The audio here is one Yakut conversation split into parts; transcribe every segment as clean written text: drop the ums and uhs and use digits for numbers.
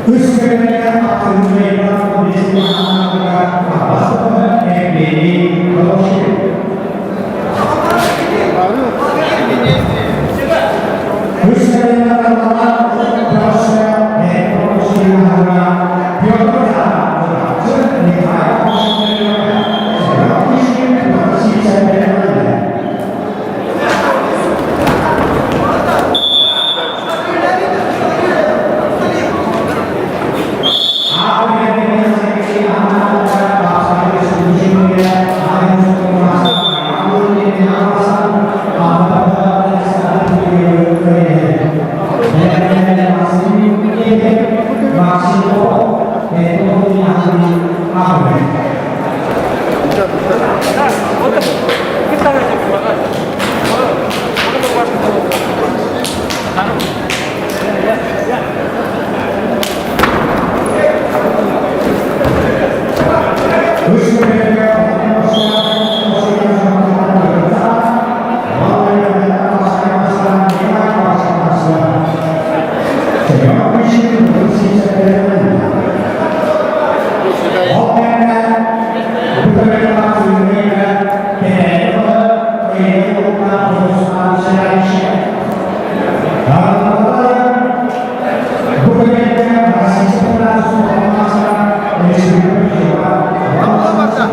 Үс кэмҥэ актыыбынайдар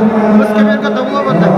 Табыла барда. Быскамерга табыла барда.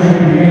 Аны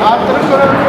Ааттарын көрөр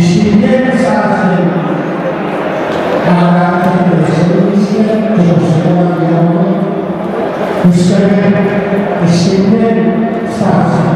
Истиҥҥэ саасым Истиҥҥэ саасым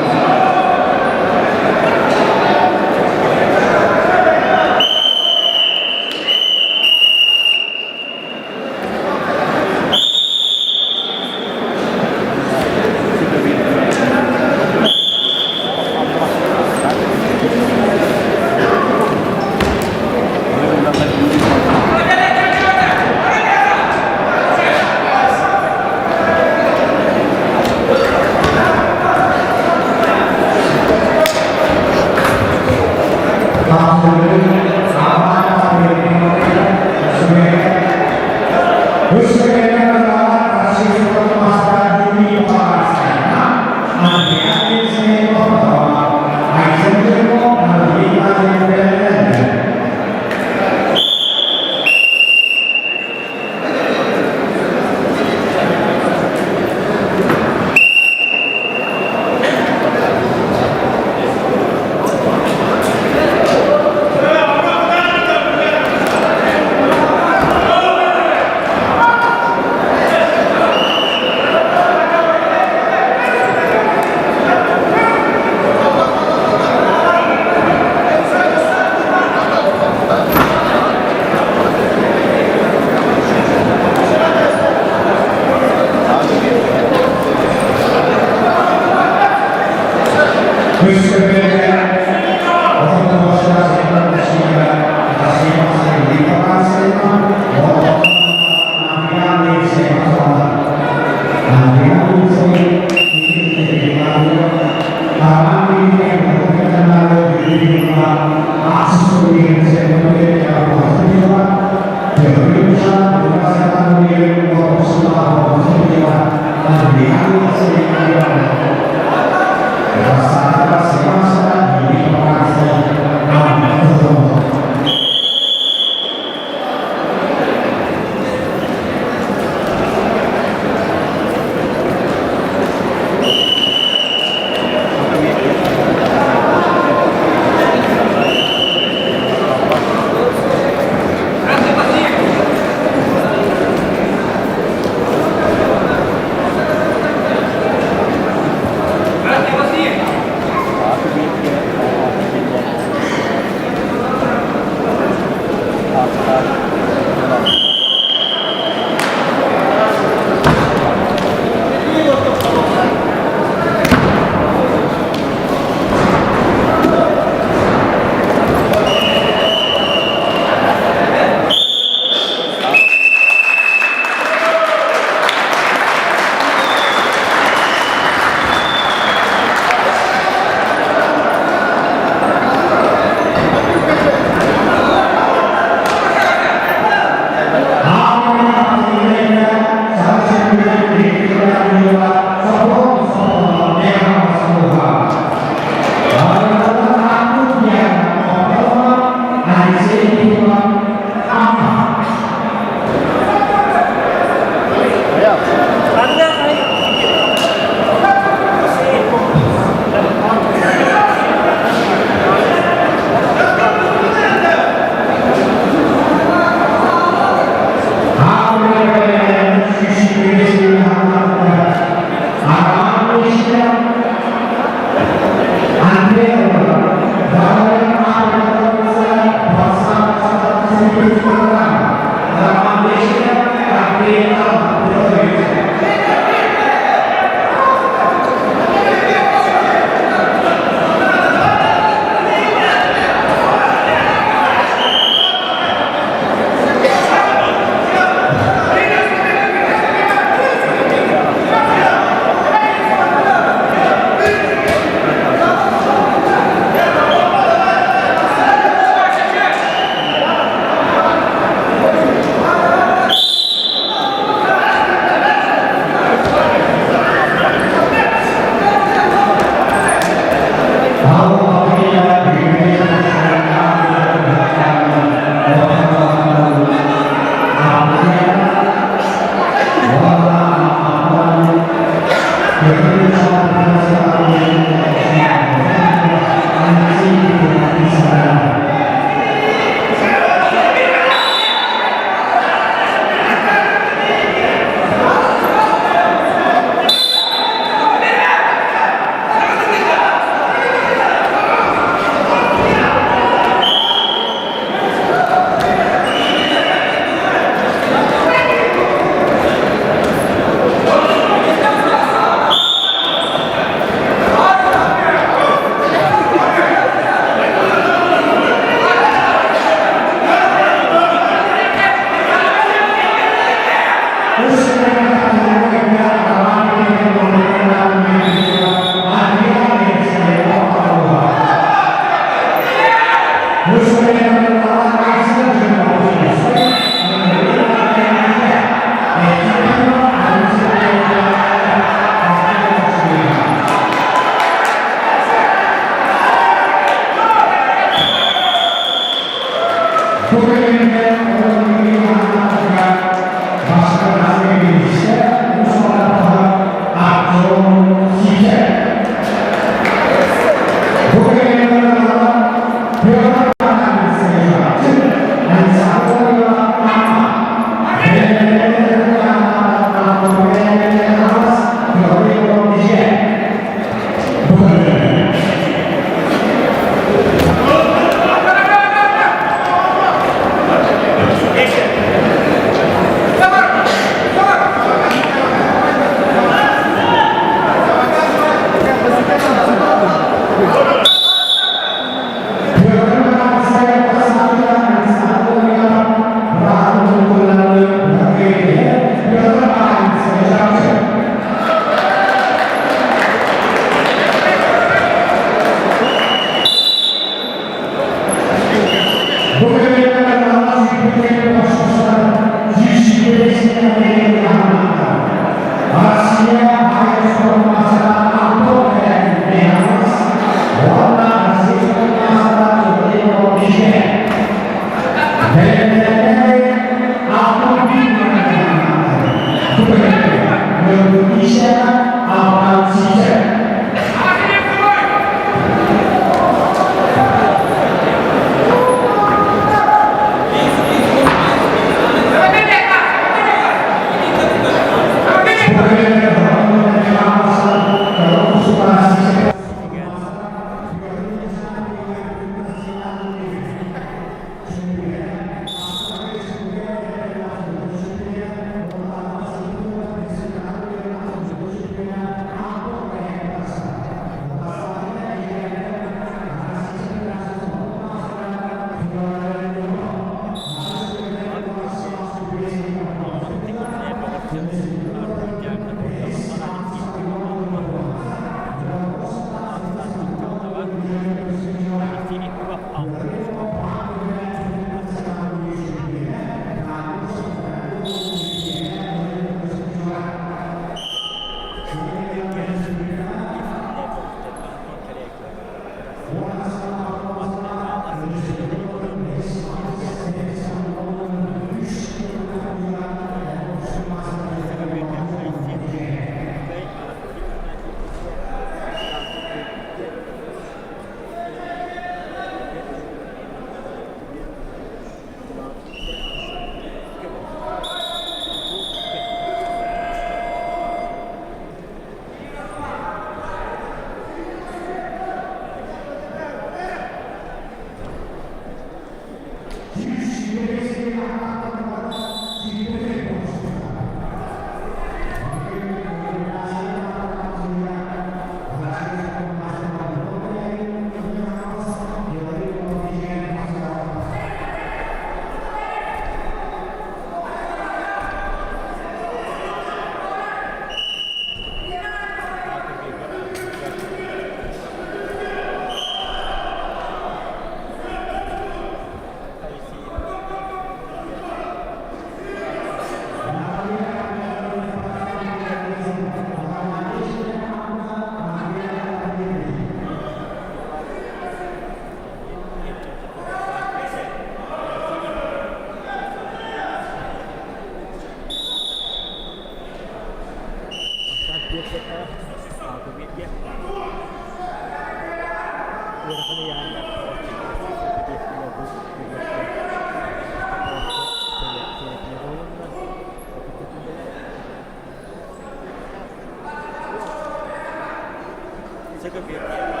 Уонна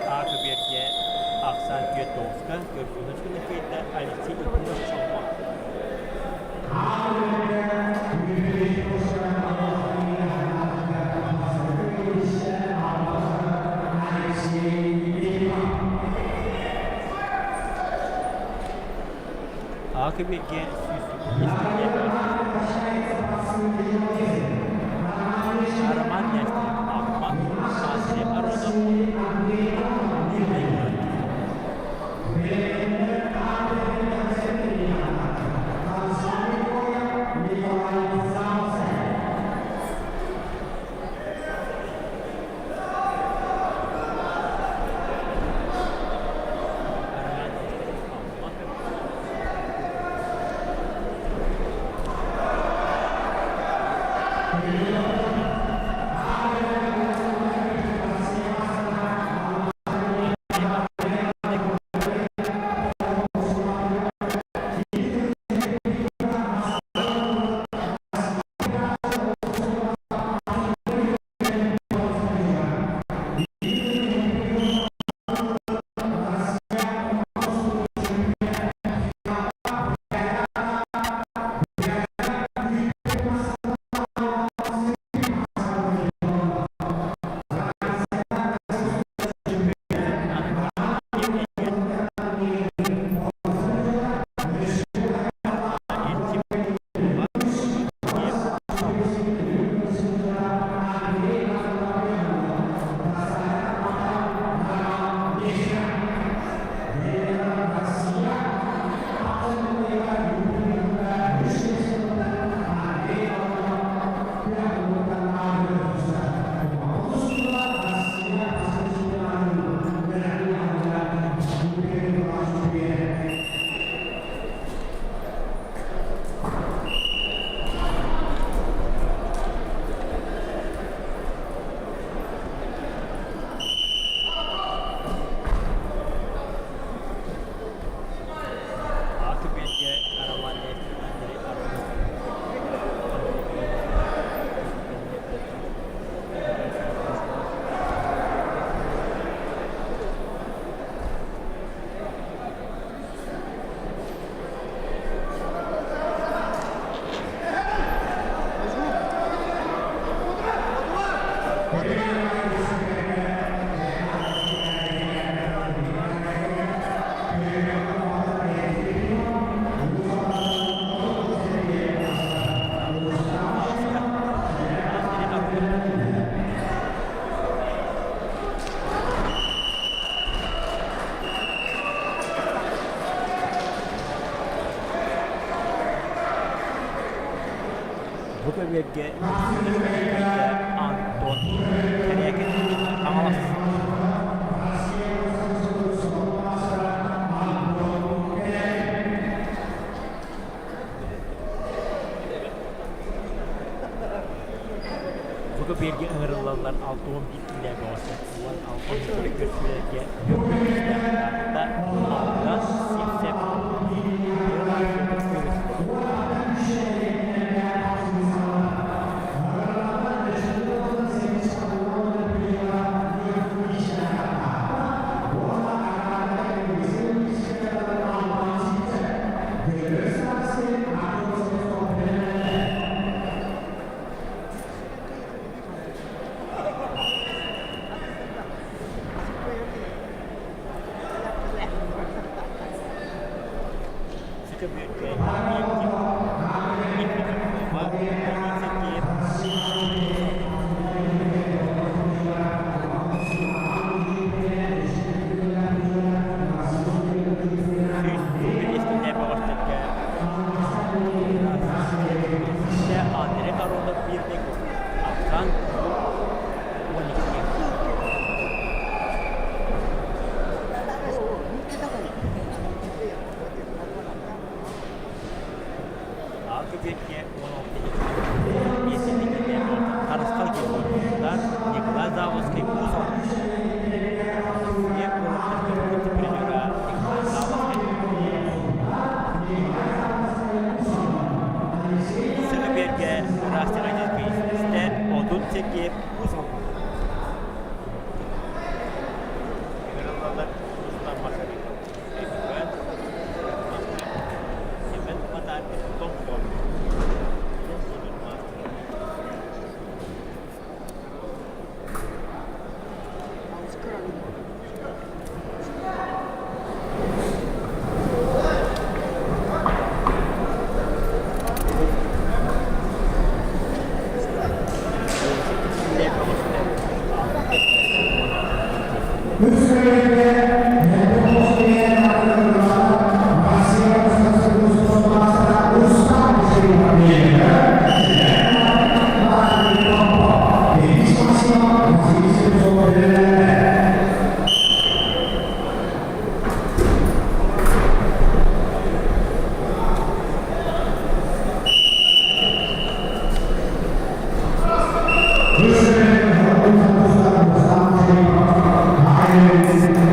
А көбүөргэ ахсаан 49-ка көрсүһүү кыайда Алексей Ипунов Чолбон. А көбүөргэ 100 Роман Нестеров Амма, Андрей Аронов Мирный город. Роман Нестеров Амма. көбүөргэ Антон Корякин, Хаҥалас. Бу көбүөргэ ыҥырыллаллар 61 киилэ бөҕөстөр 16 миэтэрэ көрсүүлэргэ Таатта, Алдан, Сивцев, Андрей Аронов биирдик Ахсан 12. Алгебетке 16 есептегенде Харысхал Георгиевтар Николай Заводский Кузов. Россия призера Николай Заводский. Сыгыберге Растягательский Одун Сергеев Кузов.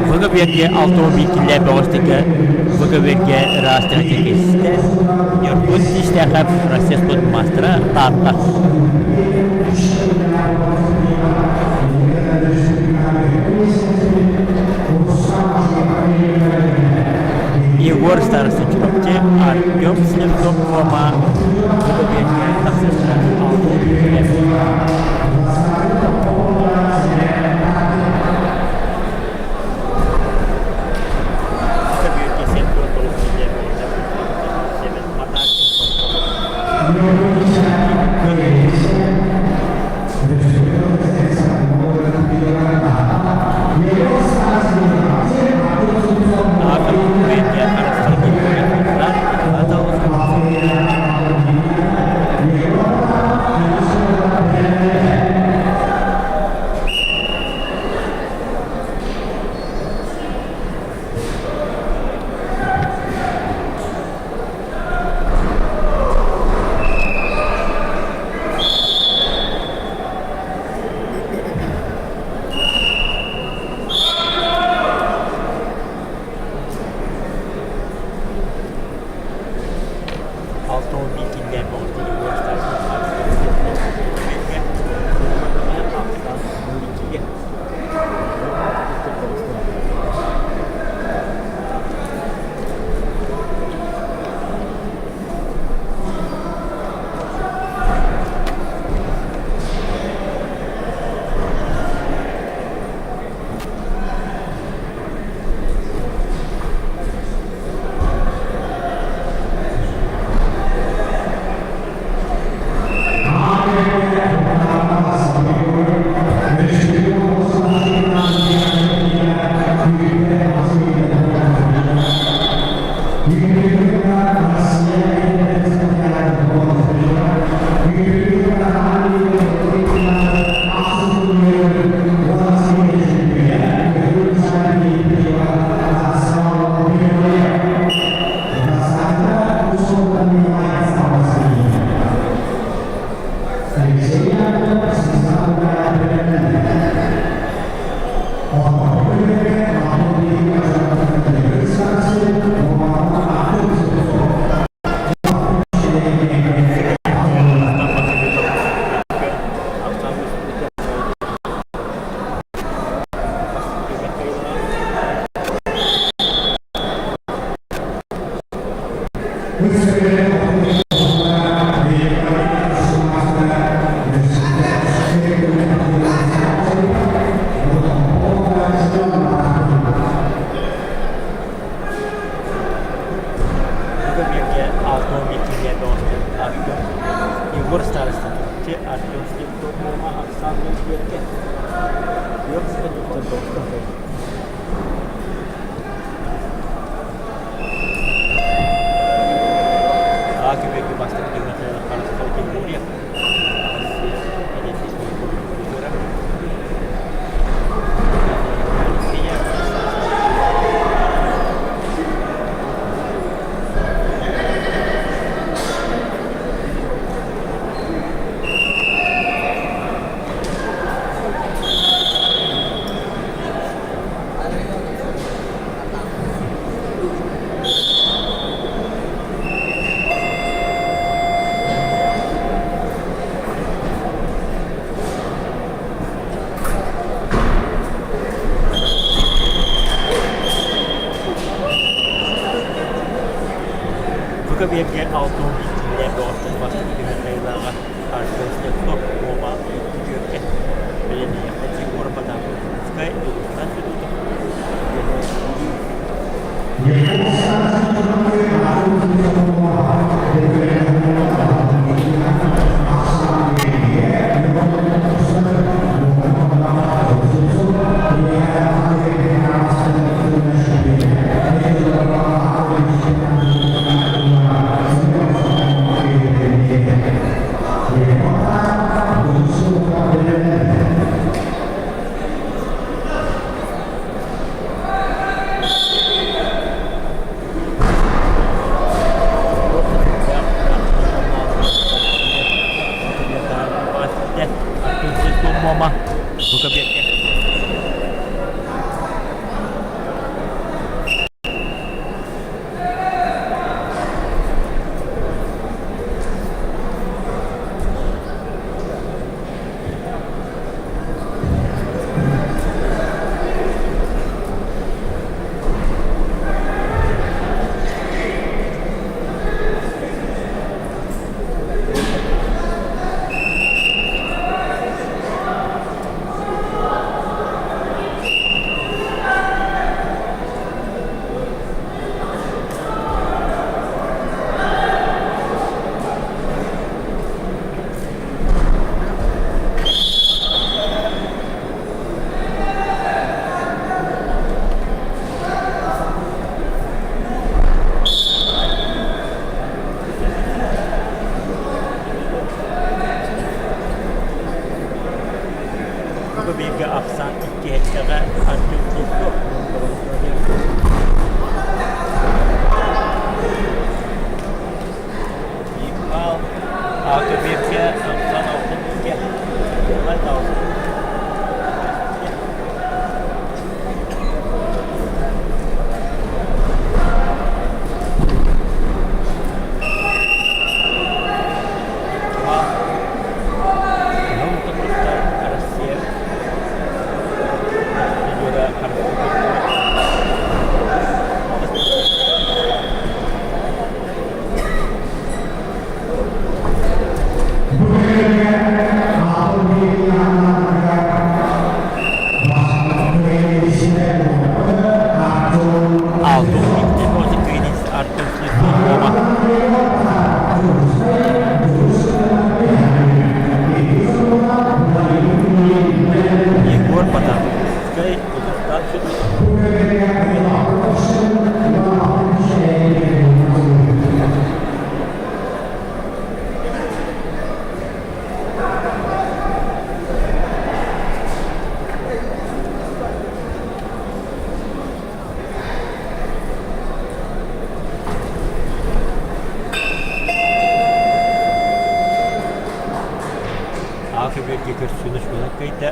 Выгыберге автомобиль бөҕөстүгэ Выгыберге ыраастыра кэкэстэ Ньургун Тистээхэп Россия спорт маастара Таатта. Егор Старостин Чурапчы, Артем Слепцов Куома Выгыберге тахсыыстара алтын Бу көбүөргэ 61 киилэ бөҕөстөн бастакы түһэр айылааҕа Артем Слепцов Муома күтүөккэ бэлэмниэххэ Егор Потапов-Иркутскай Дьулустан Федотов Муома бу көбүөргэ. Бу бииргэ ахсаан икки эттэҕэ Артем Слепцов Биир Аата бииргэ ахсаан алта бииргэ Николай Россия Алтын Артем Слепцов Егор Потаповскай Улуустаах Аакы-бэргэ көрсүнү кыйда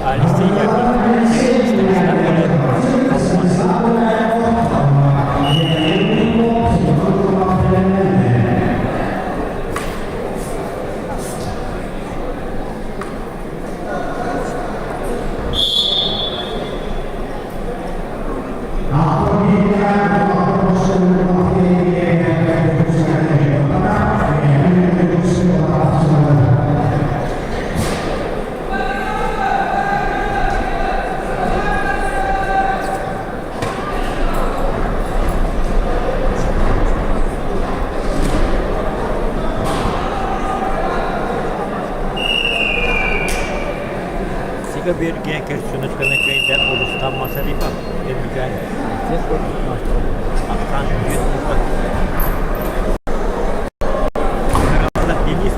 Алексей Сига биэргэ көрсүнүсканы кыйда Улустан Масарипов Өбүгэн Ахсан Жүз Денис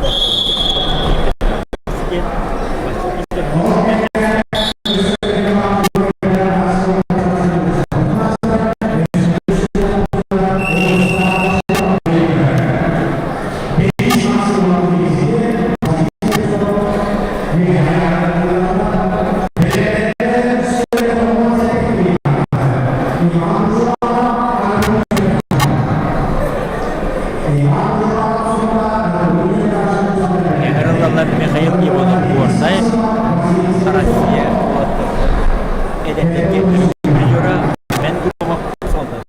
ыҥырыллаллар Михаил Иванов Горнай, Россия эдэрдэргэ призера Мэн Громов Солдат.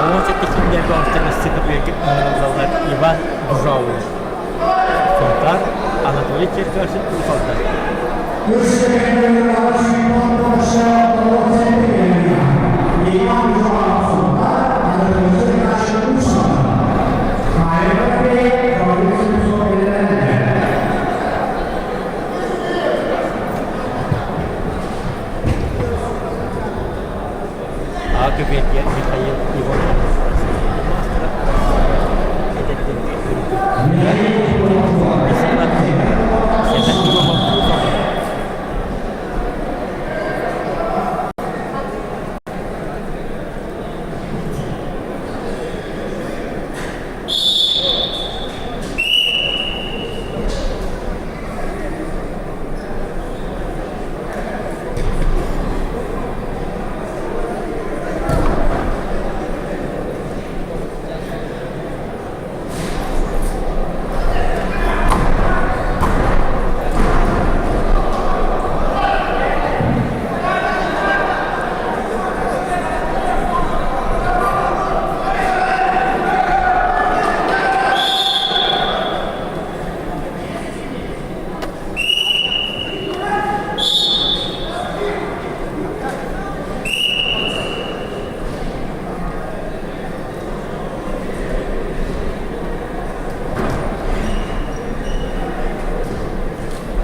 Оҕо сэттэкииннэргэ ортону ыҥырыллаллар Иван Бужаулов, Сунтаар, Анатолий Черкашин Усалдар. А Көбүөргэ Михаил Иванов маастара эдэрдэргэ үрдүк. Сэмэн Иванов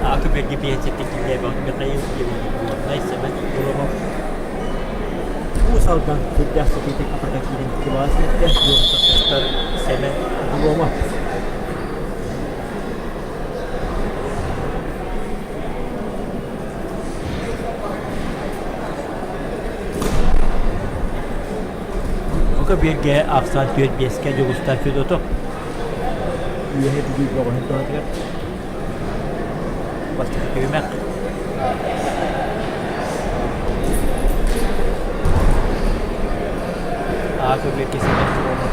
Акы биһэтиттикиллээбэх Михаил Иванов Горнай Сэмэн Громов Уус Алдан сүрдээх сытыытык атака киирэн кылаас ииттэ Юртахтар Сэмэн Громов. Бука биэргэ ахсаан түөрт биэскэ Дьулустаан Федотов Үөһэ Бүлүү бөҕөһүн туһатыгар бастакы түһүмэх. Аа көбүөккэ Сэмэн Громов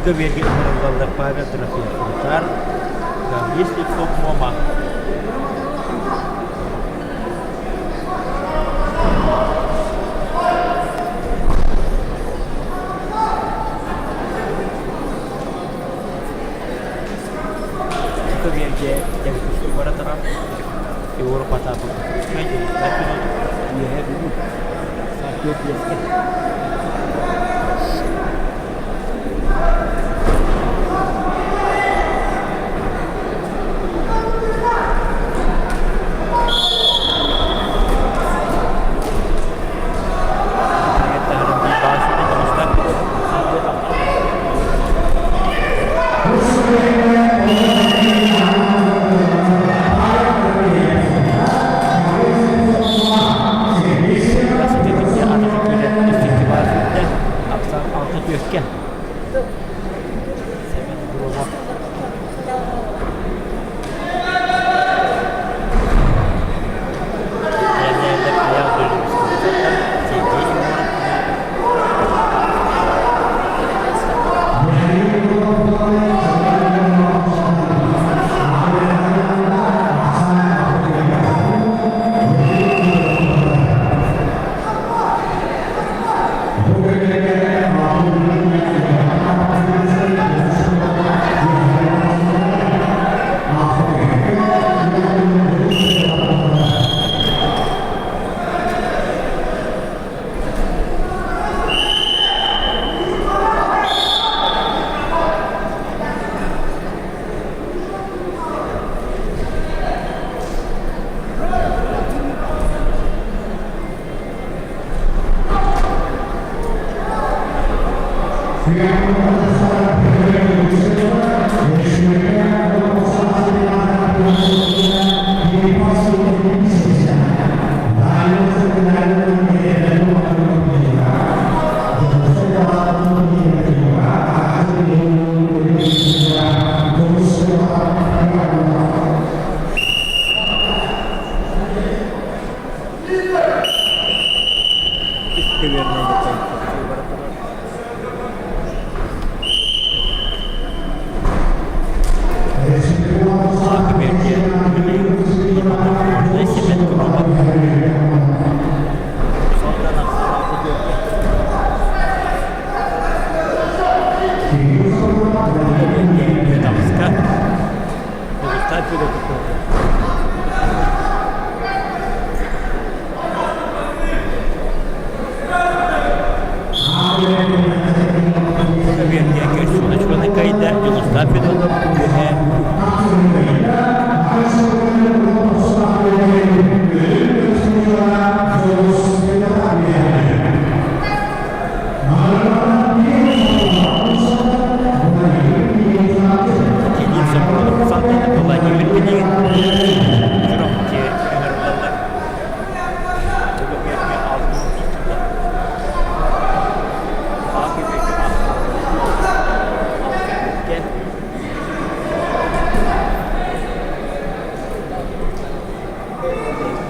Сига биэргэ ыҥырыллаллар Павел Трофимовтар, Гаврил Слепцов Муома. Сига биэргэ Дьэҥкустук бара турар Егор Потапов Үөһээ Бүлүү Саатыа Биэскэ. түөркэ Семен Громов. Бэлэмнээллэр Айаал Дөлүбүскэй Сергей Егоров. Үс көбүөрүнэн бара турар. Көбүөргэ Семен Громов. Сондан Көбүөргэ Дагестан Федотов. Көбүөргэ Суночканы кыайда Дьулустаан Федотов үөһэ. Кирилл Соколов, Салтанов Владимир Пинигин, Чурапчы ыҥырыллаллар. Көбүөргэ 62 А көбүөргэ 61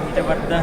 Ити барда.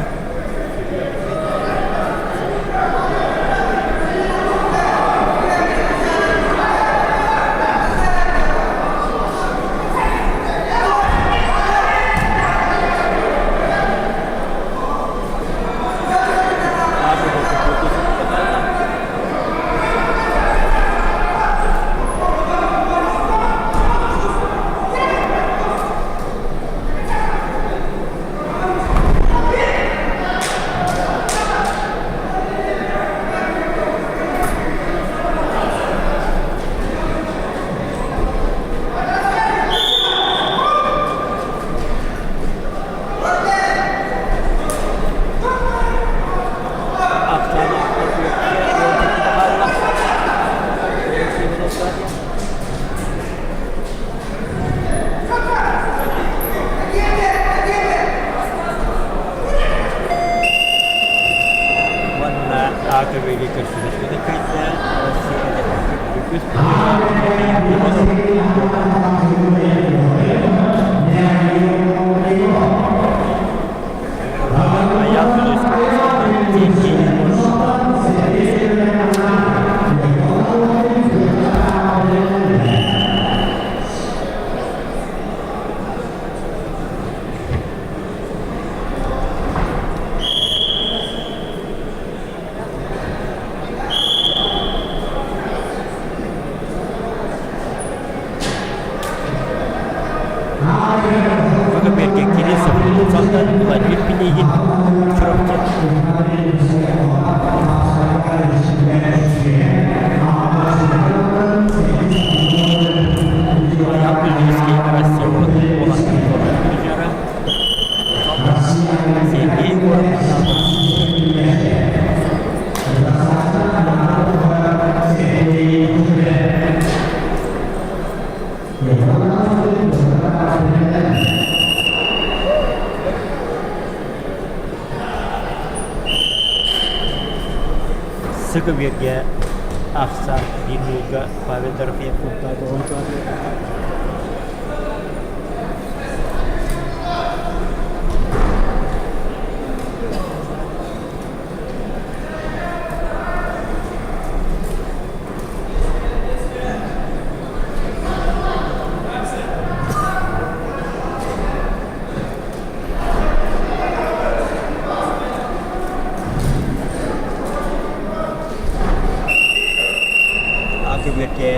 Уонна АКВ-гэ көрсүбүт кыйда Россия үгүс Бүгүн Кирилл Соколов Владимир Пинигин Чурапчы. Аял Пильский Россия уолаттар Сергей Егоров. Сыкыберге Ахсаан биир ньуурга Павел Дорофеев култаатыгын Көбүөргэ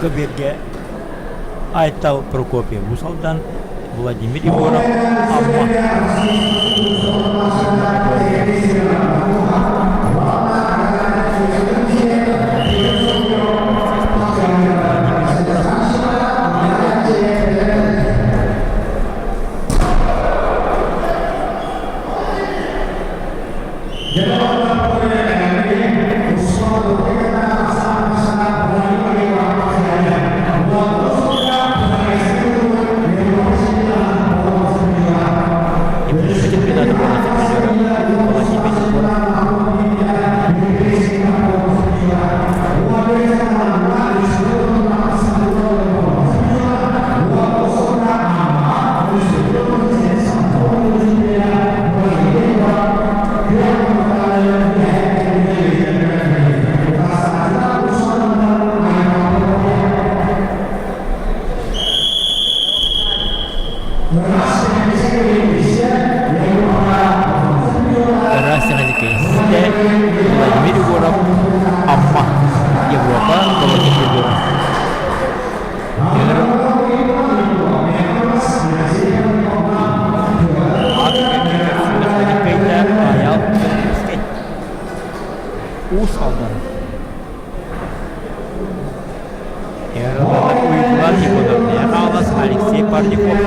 Бөкөбүөргэ Айтал Прокопьев Уус Алдан, Владимир Егоров Амма. Владимир Егоров Европа чемпионата буолан призера Владимир Егоров. Ыраас саҥа Владимир Егоров Амма Европа Володя призера. Уус Алдан. Уйгулан Егоровна Хаалас Алексей Парников.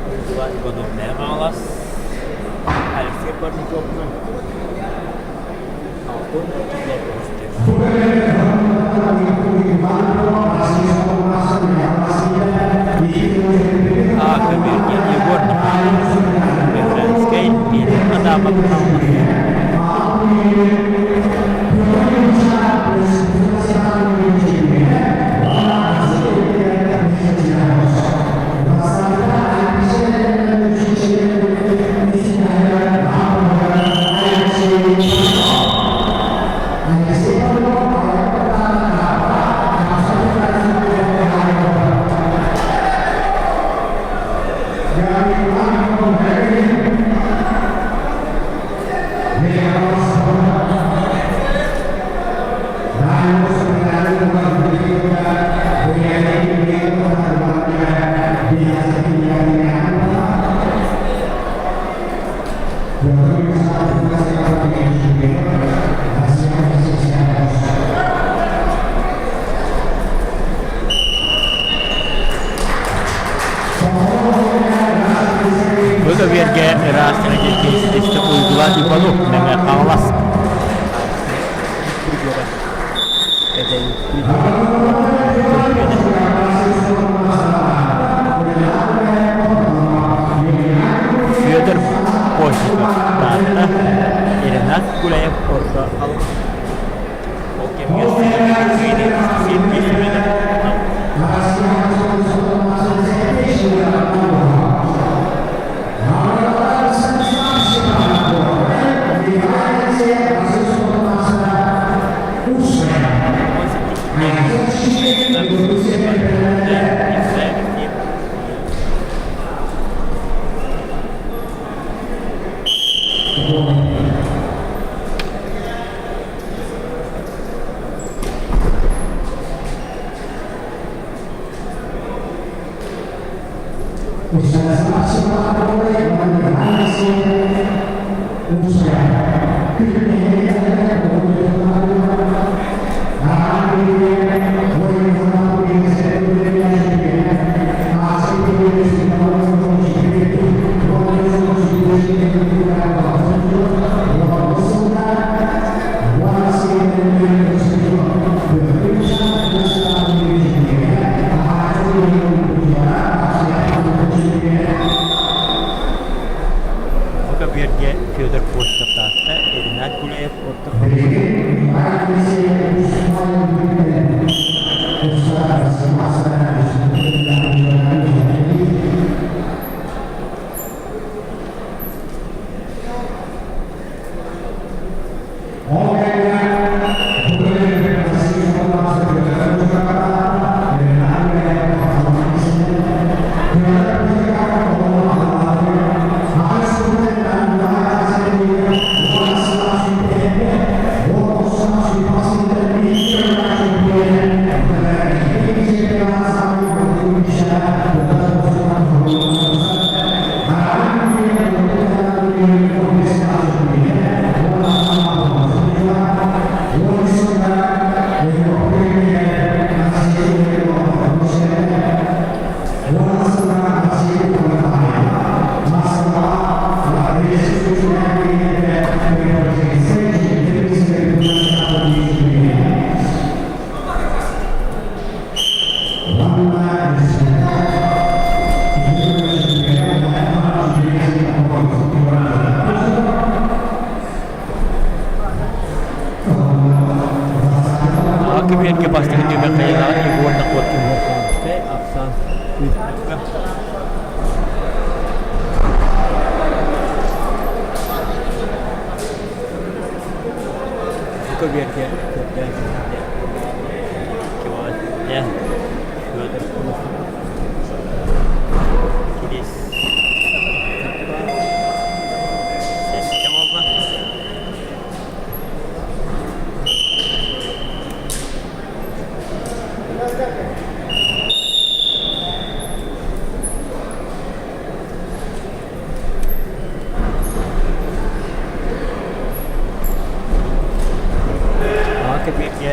Уйгулан Ивановна Хаалас Алексей Парниковна. Аакы Егор Бехренскэй Петр Адамов Бу көбүөргэ ыраас энергетическэй уйгулаах Иванов Мэҥэ Хаҥалас Федор Постников Таатта, Ренат Гуляев Орто Халыма. Ол кэмҥэ Сергей Семенов Бука биэргэ Федор Постов Таатта, Ренат Гуляев Орто биэргэ бастакы түмэх хайалаах Егор Находкин Верхоянскай ахсаан күүтүккэ. Бука биэргэ көрдөөн Федор Кирис Сэттэ буолла. Аҕа кэпиэргэ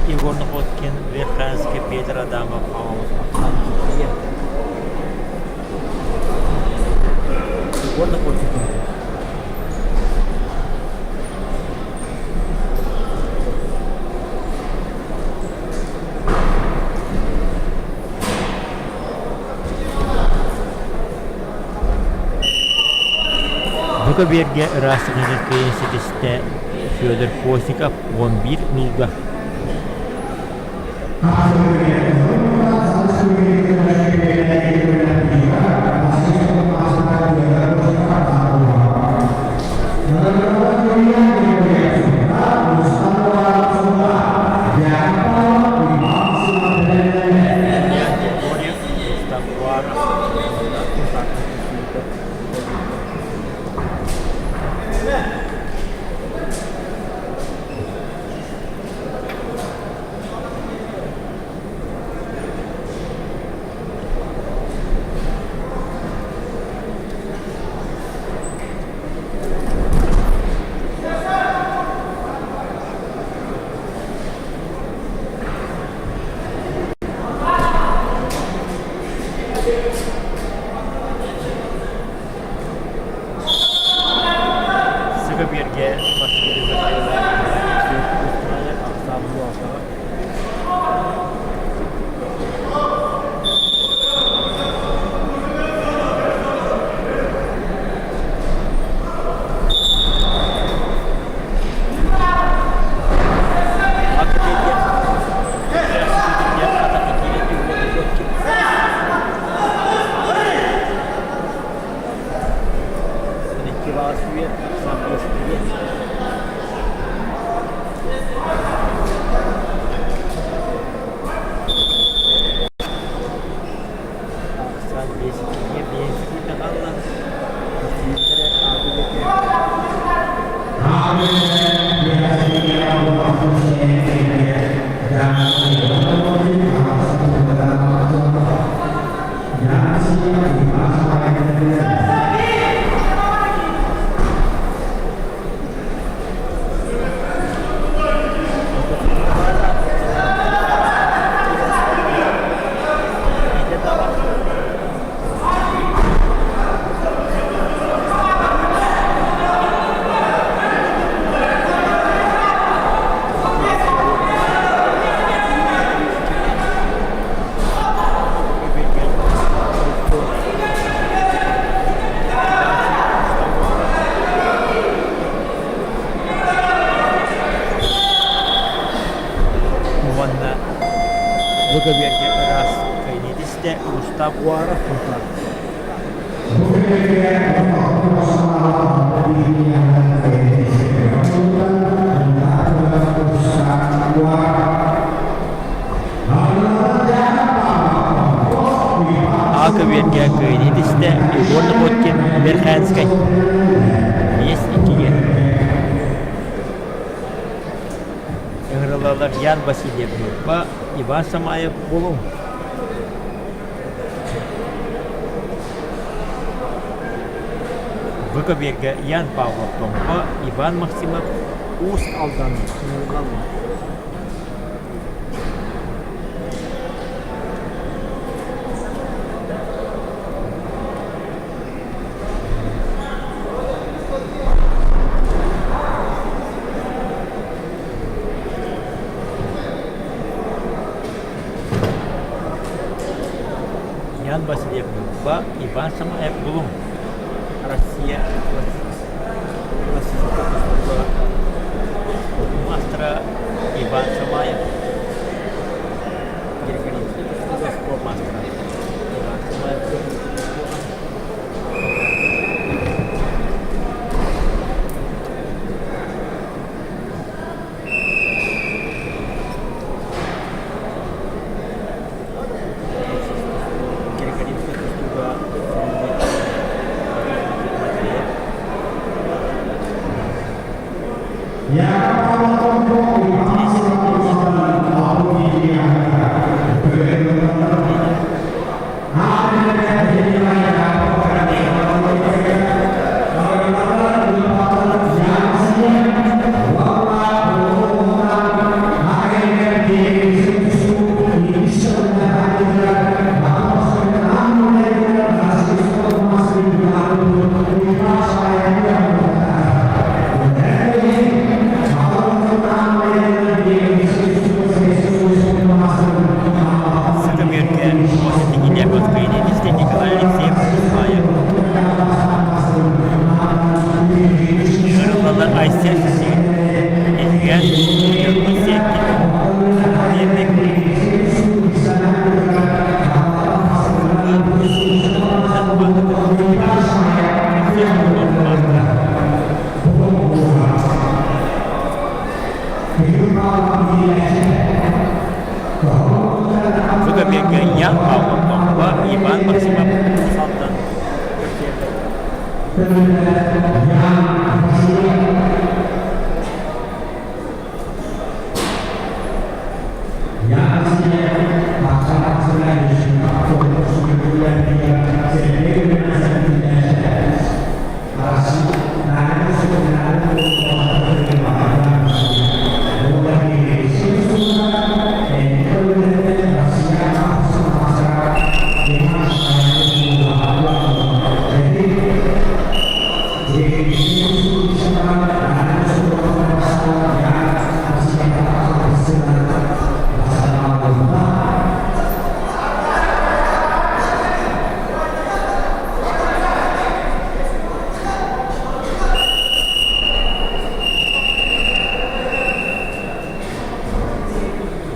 Егор Находкин, Верхоянскай Петр Адамов Егор Находкин Бу көбүөргэ ыраастык кыайан ситистэ Федор Постников 11 нуулга. Сыгы биэргэ Уонна бу көбүөргэ ыраас кайнитистэ Устав Уаров тутар. А көбүөргэ кыайнитистэ Егор Находкин Верхоянскай. 5-2-ге. Ыҥырылалар Ян Васильев Ньурба, Иван Самаев Булуҥ. Бу көбүөргэ Ян Павлов Томпо, Иван Максимов Уус Алдан ыҥырылаллар. Ян Васильев Ньурба, Иван Самаев Булуҥ Россия классическай тустууга маастара Иван Самаев. Сытымыырга Николай Николай Алексеев Кузьмаев. Ыҥырыллаллар Айсен Сергеевич Эдьигээн Ньургун Сиэккин Бу кэмҥэ Ян Павлов Томпо, Иван Максимов Уус Алдан көрсүөллэр.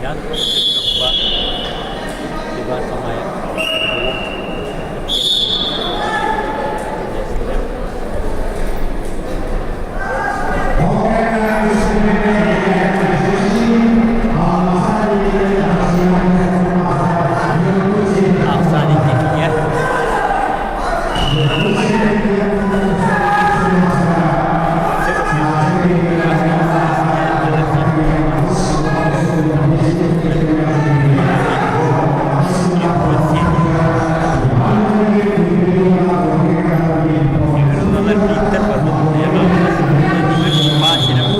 Ян Петрова, Иван Мамаев, Ахсаан иккитигэр Виктор Владимир Василев.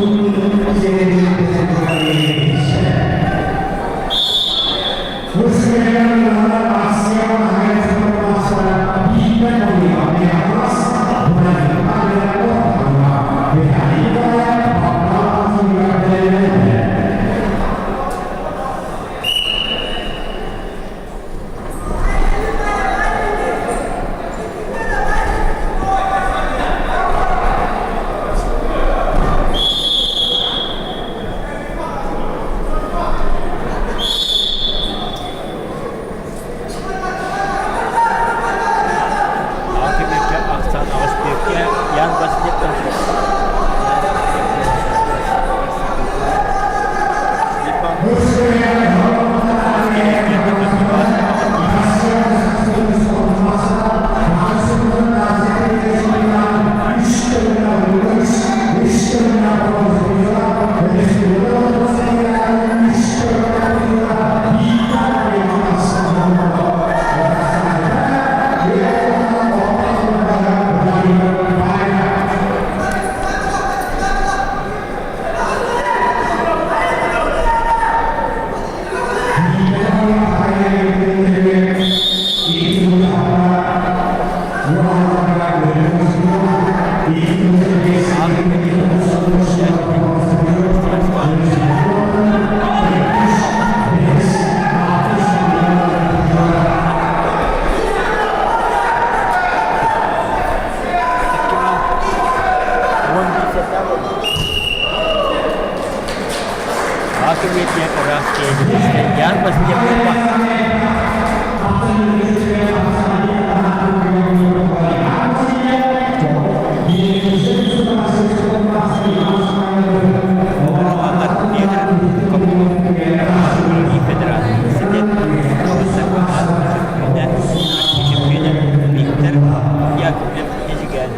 Алты ахсан аҕыс түөркэ Ян Васильев Ян Васильев Виктор Яковлев Эдьигээн.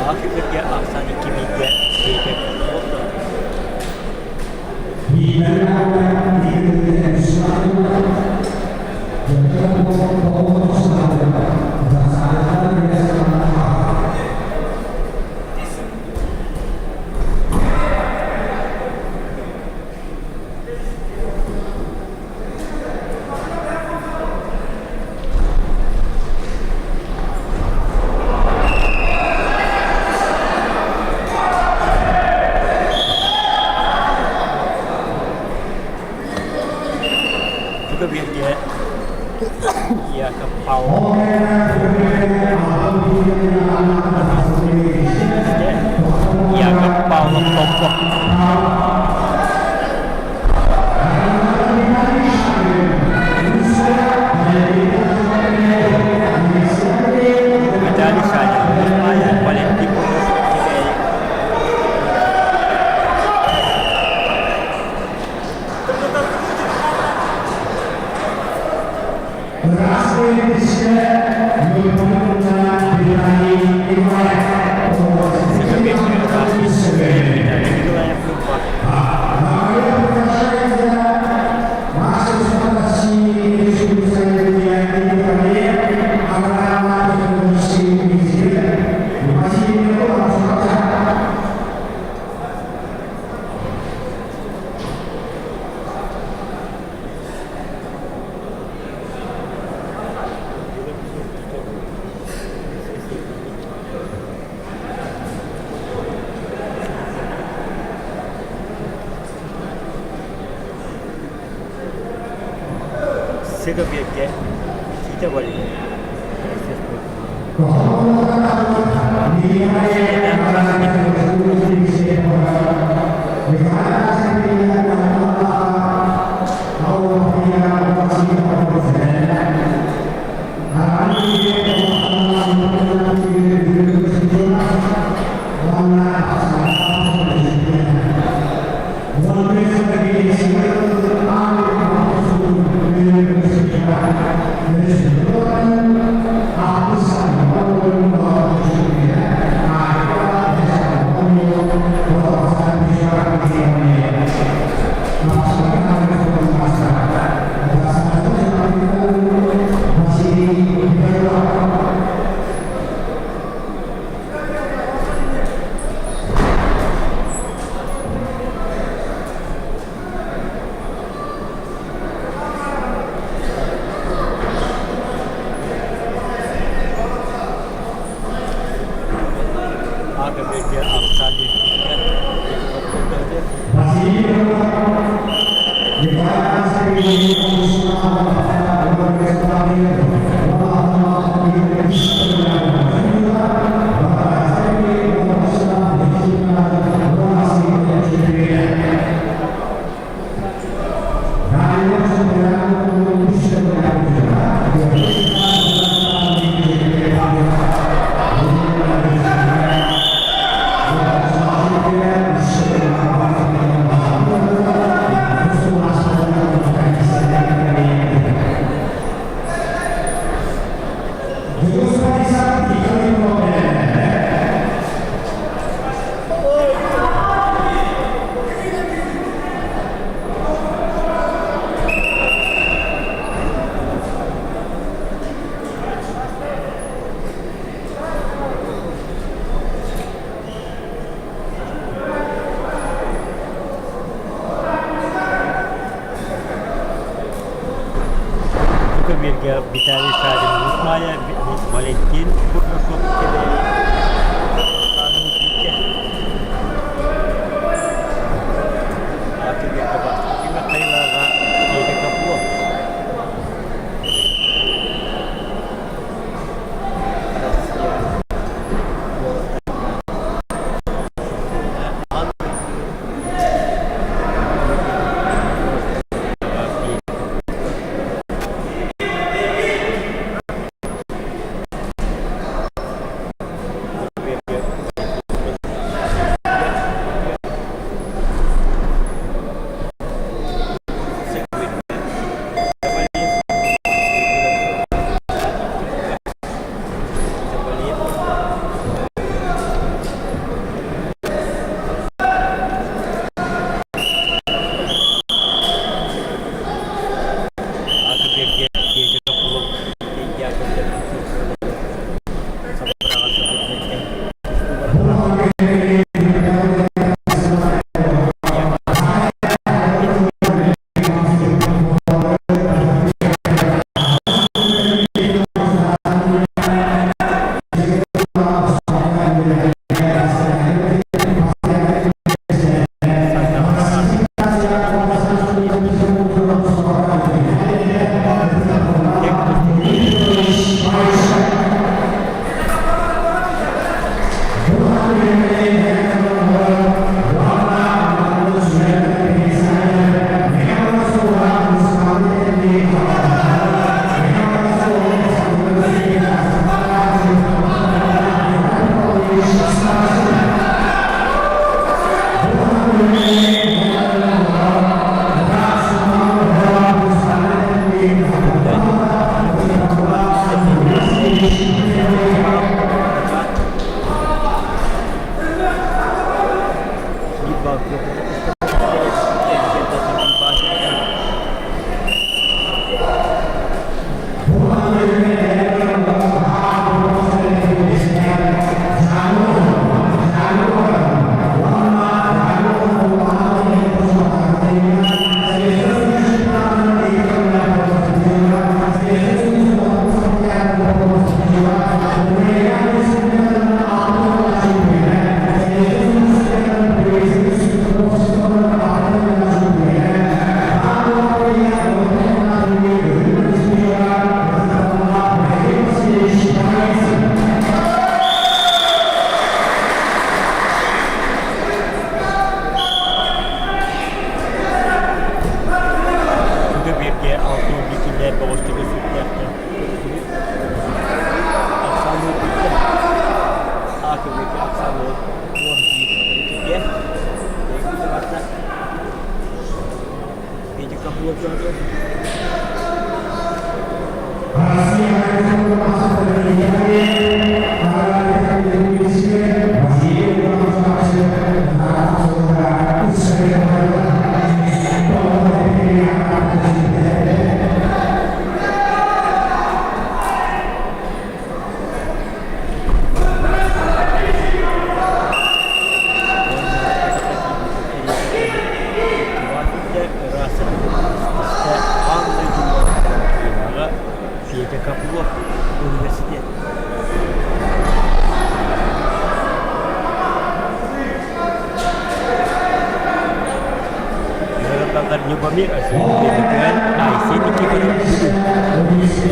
Африка ахсан 2000-ге кейпек болды. Juga biar ya ke Pau ya ke Pau Tompok. Виталий Шанин, Испания, Валентин Курносов, Китай. Виталий Николаев, Нурбах. Сыгабиэккэ Тита Валерий. Агабиэккэ Ахсан Виталий Шадин, Усмая, Валентин Курносов, Китай. Күгө бииргэ 6 киллэр боҕустугу сүрдээхтэр. Ахсаанныы бүттэ. Аакыбыты ахсаанныы 11-ге. Петя Капулов Федя Копылов университет. Ыарахаттар Любомир Васильевич Айсен Никифоров Бүгүн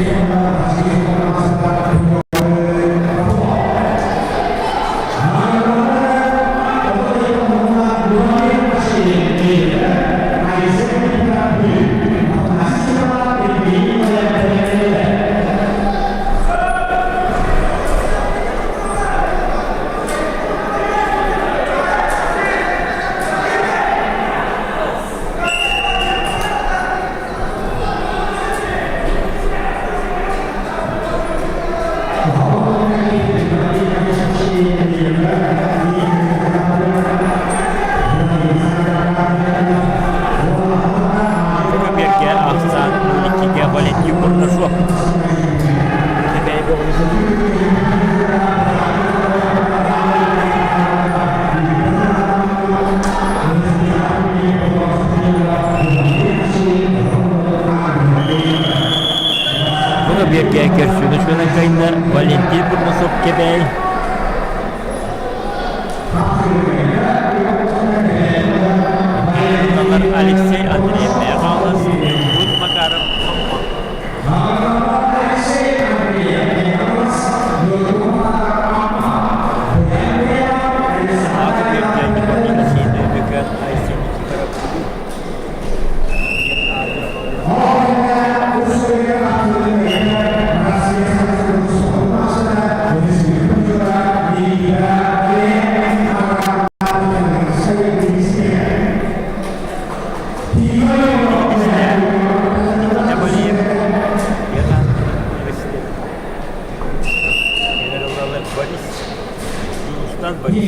ахсаан 12-ге Валентин Бурнашов. Bunu bir керсүнү шөнөкайна Валентин Бурнашов кебей. Алексей Андреев Михайлов, Ньургун Макаров Томпо. Айсен Никифоров Борис Борис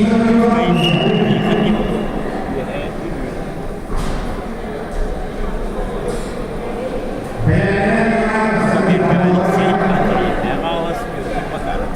Алексей Андреев Михайлов Макаров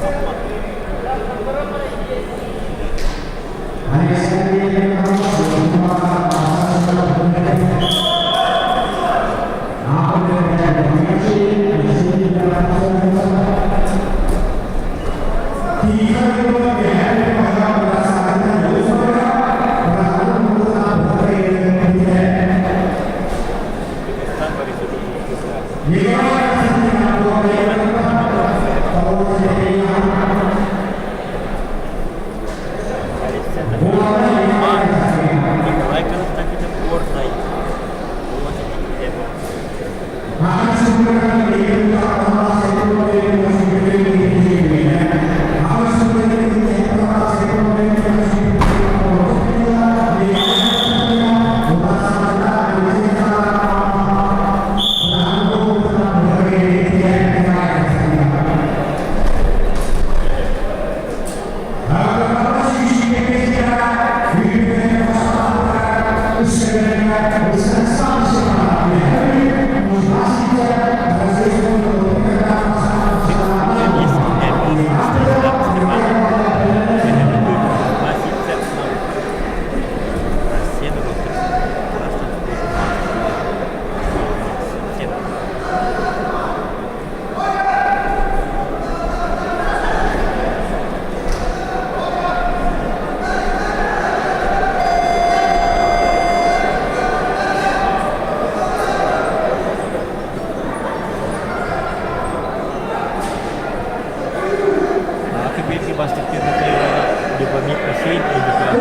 Любомир Асеев Өймөкөөн.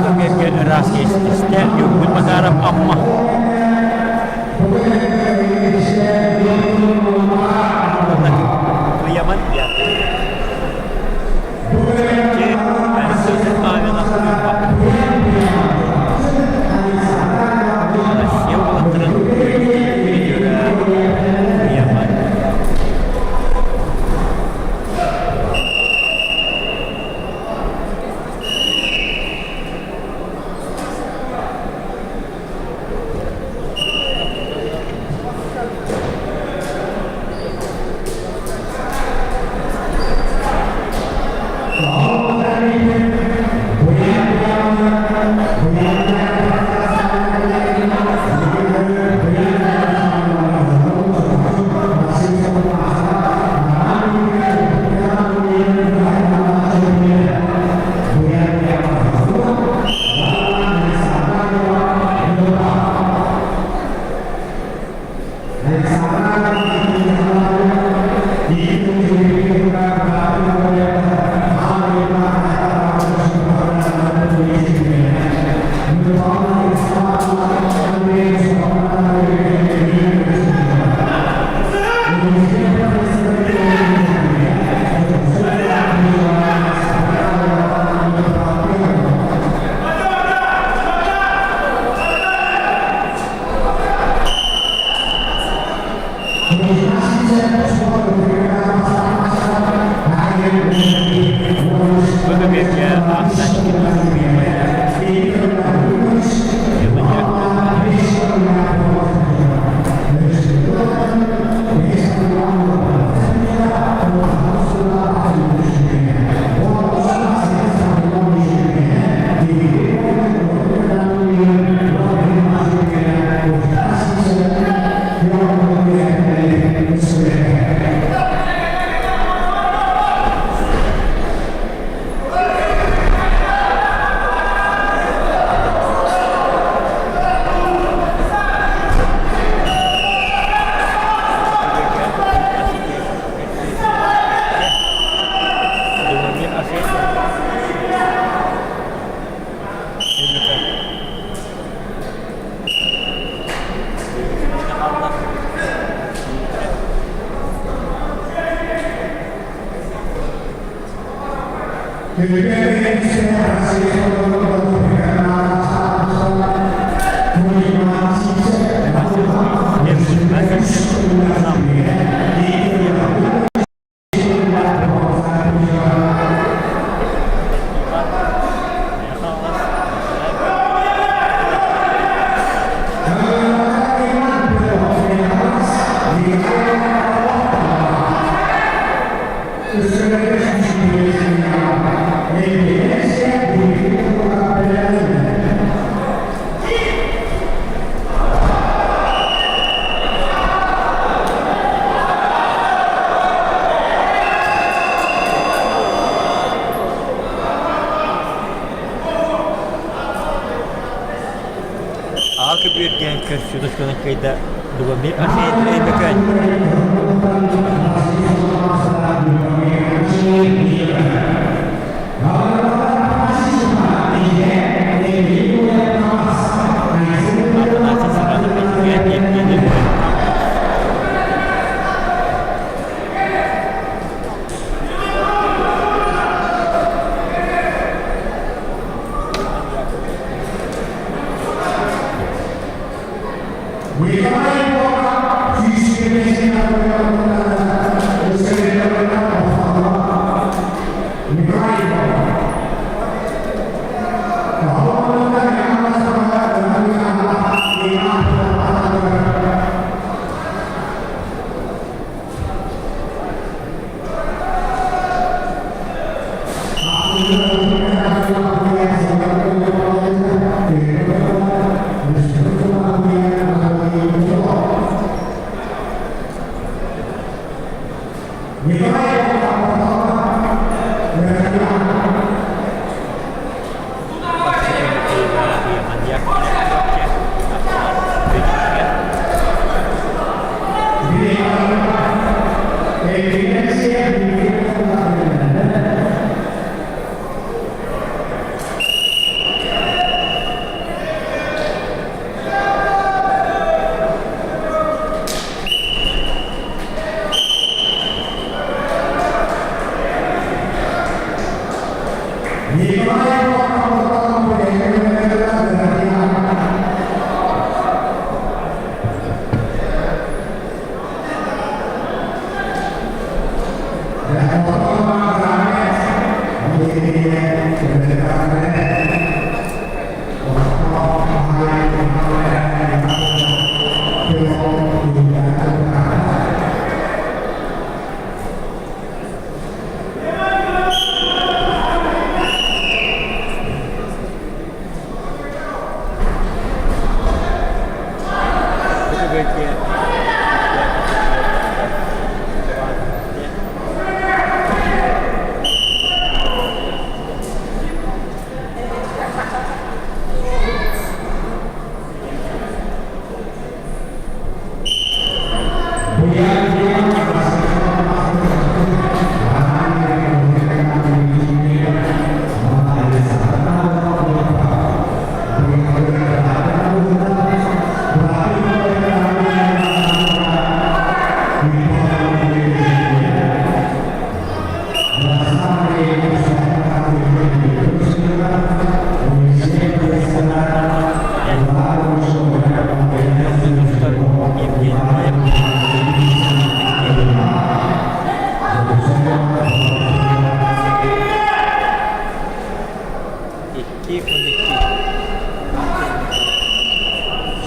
Бу кэмҥэ ыраас истэ Ньургун Макаров Амма. Кыйаман Яков. Россия уолаттарын призера Кыйаман. Бу көбүөргэ аахсан Аҕа көбүөргэ көрсүү тускунан кыайда Любомир Арсеев Өймөкөөн. Афанасий Семенов Эдьигээн Евгений Лебедев.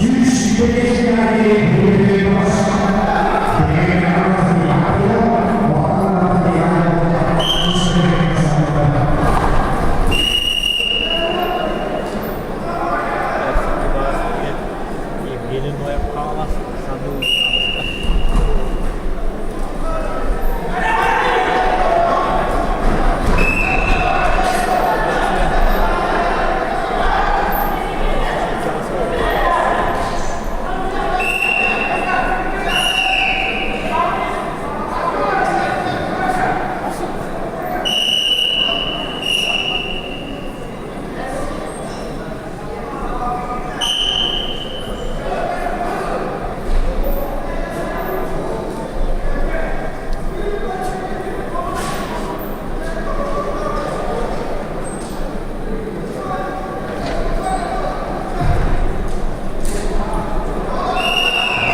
Евгений Ноев Хаҥалас саныы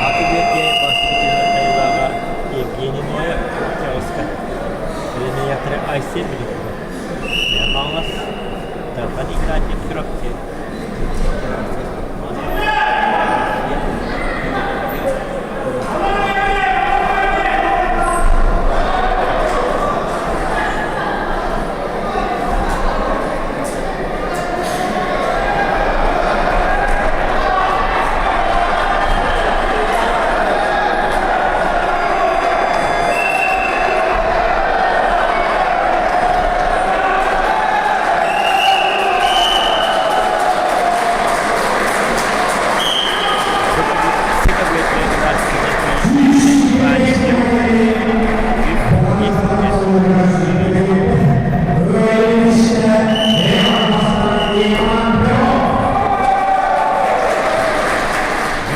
Ааты биэргэ бастакы түһүмэх айылааҕа Евгений Ноев Октябрьска Премьер Айсен Милюкова Мэҥэ Хаҥалас Дархан Игнатьев Чурапчы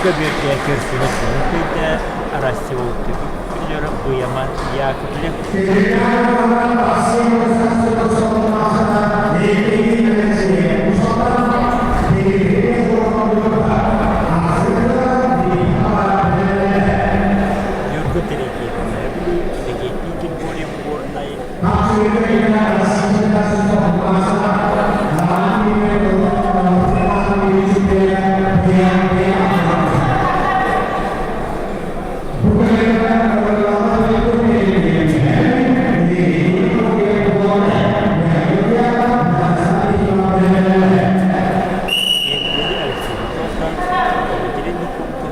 Бүгэ көрсүбүт көйдө Россия күллөрө Буяма Яковлев. Ньургу Терентьев Бүлүү, Иннокентий Киркоров Горнай. Евгений Алексеевич Дмитрий Никулкин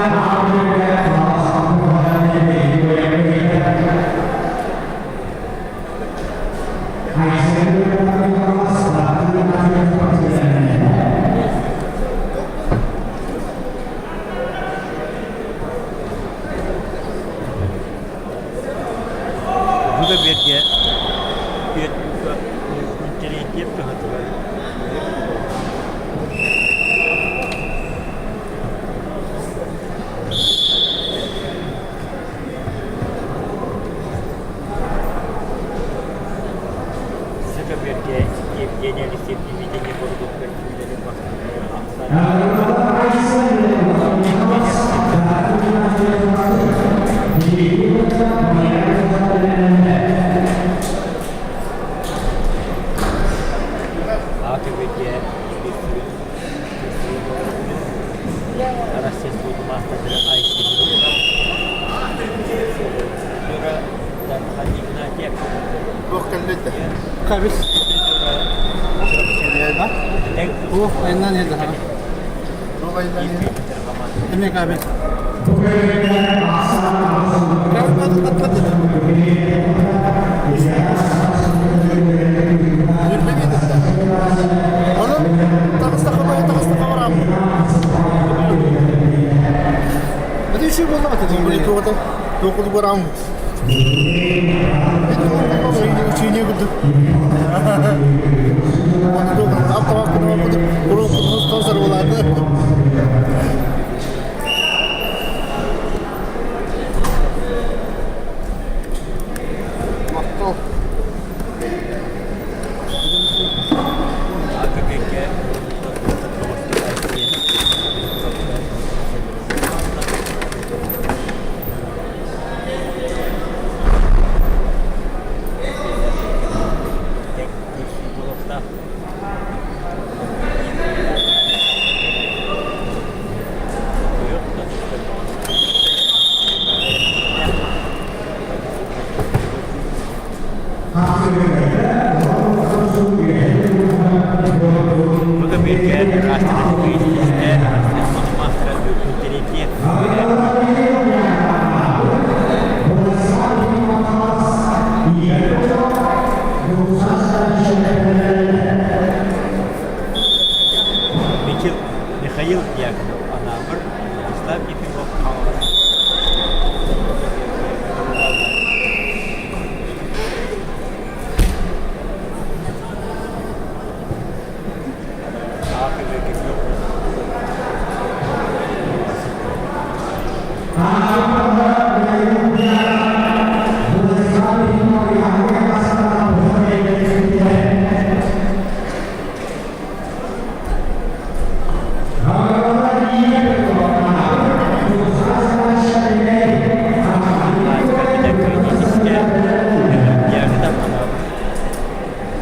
Бу да биэргэ интеллигенция туһатыгар Саха биэргэ Евгений Алексеевич видение городов көрсүүлэрин АКВГ Россия маастардара Айсен Игнатьев. Туох кэллэ Кабис. О, айынан еді. Туох айынан Эме кабис. Онон таҕыстахха таҕыстахха бараммын. Это еще было Туота туоху бараммыт. Учение курдук. Махтал. АКВГ Михаил Дьяконов, Анаабыр, Владислав Ефимов, Хаҥалас.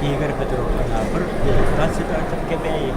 Игорь Петров, Анаабыр, Дьулустаан Сидоров, Кэбээйи.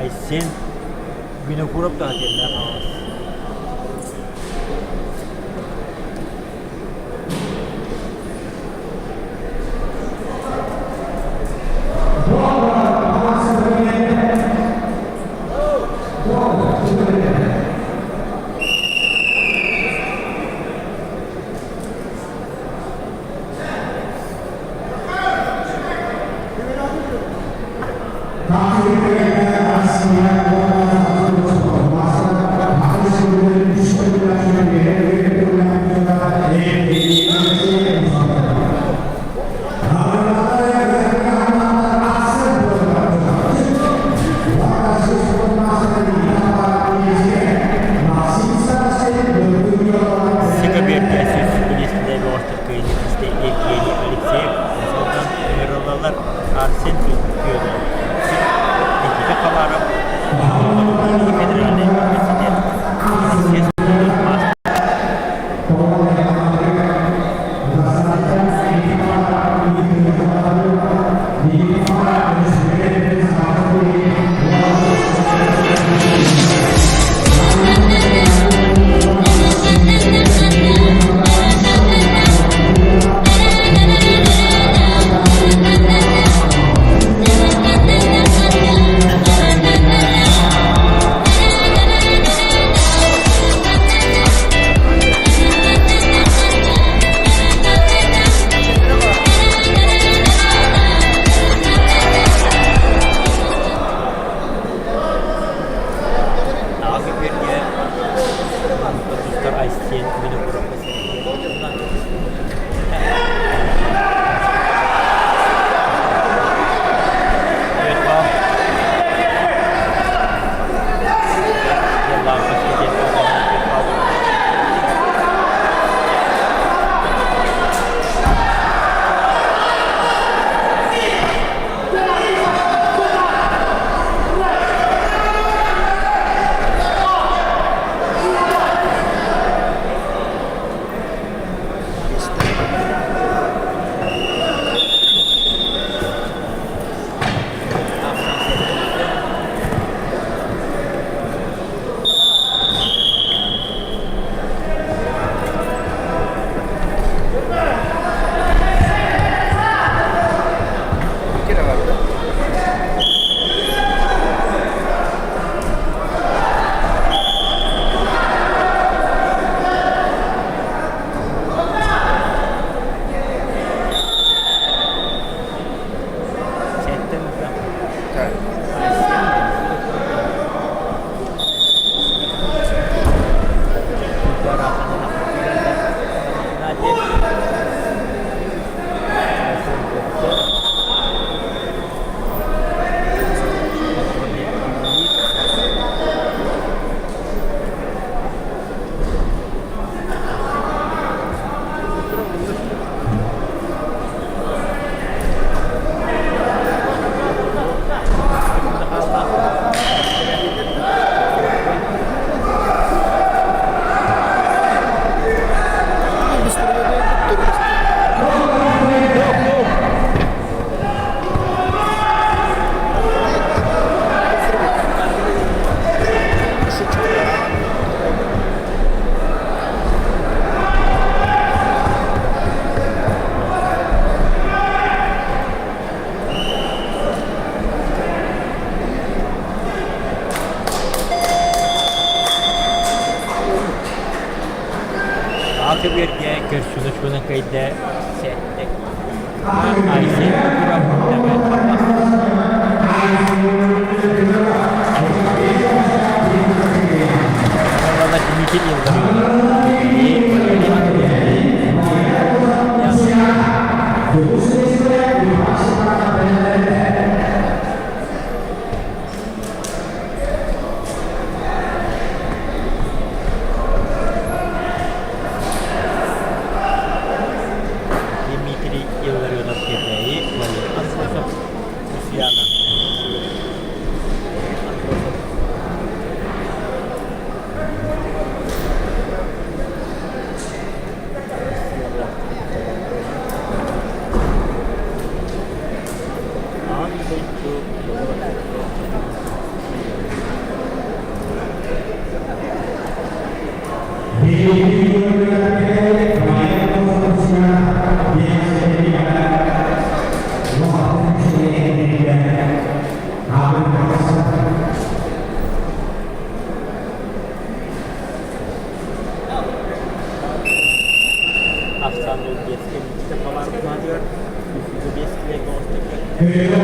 Айсен Винокуров да диэн хаҥалас. Тустар Айсен Винокуровка Аты биэргэ көрсүнү кыйда сэттэ Айсен Винокуров Мэҥэ Хаҥалас. Уонна Дмитрий Илларионов. Валерий Андросов. Дмитрий Илларионов Кэбээйи, Валерий Андросов Усуйаана. Андросов. Аан дойду Ахсаан биэскэ Никита Хабаров 305 килэ тоҕуста Никита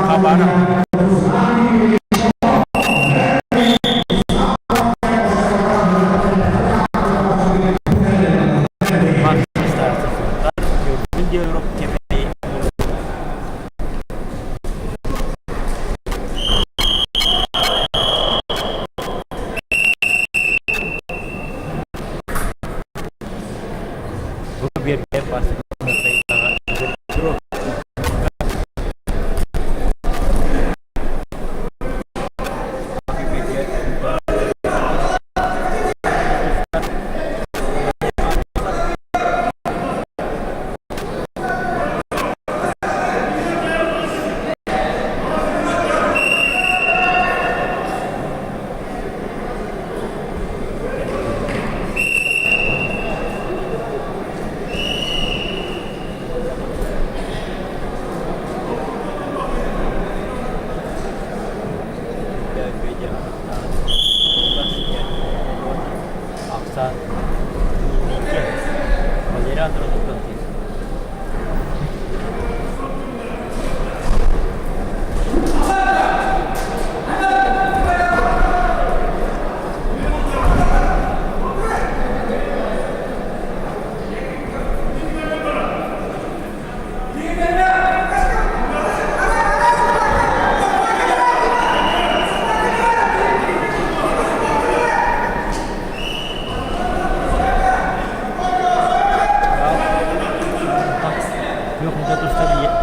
Хабаров. Нюргун Кэбээйи. Бу биэргэ бастакы Валерий Андроновтан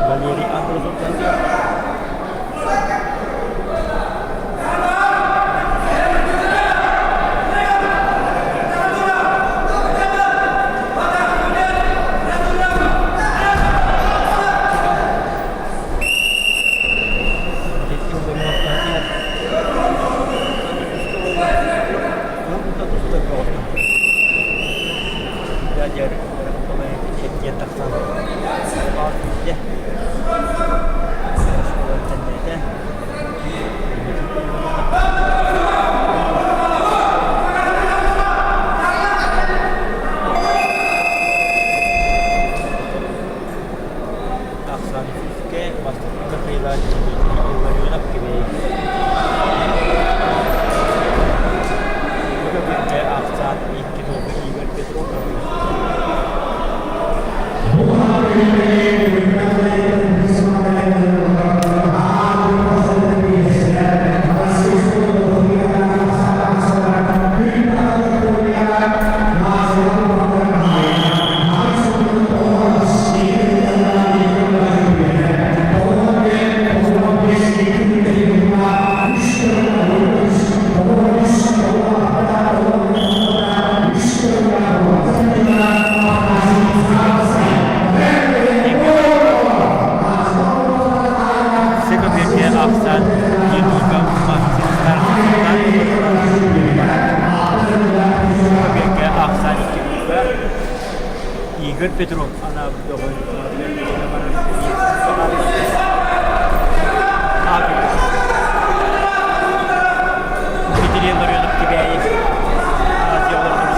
Валерий Андросовтан Тахсан сүүскэ бастакы кыайыылаах Дмитрий Илларионов кимий? Бу көбүөргэ ахсаан икки туолга Игорь Петров Көбүөргэ ахсаан Дмитрий Максим Көбүөргэ ахсаан икки Игорь Петров анаабыт Дмитрий Ларионов Кэбээйи Азия олордор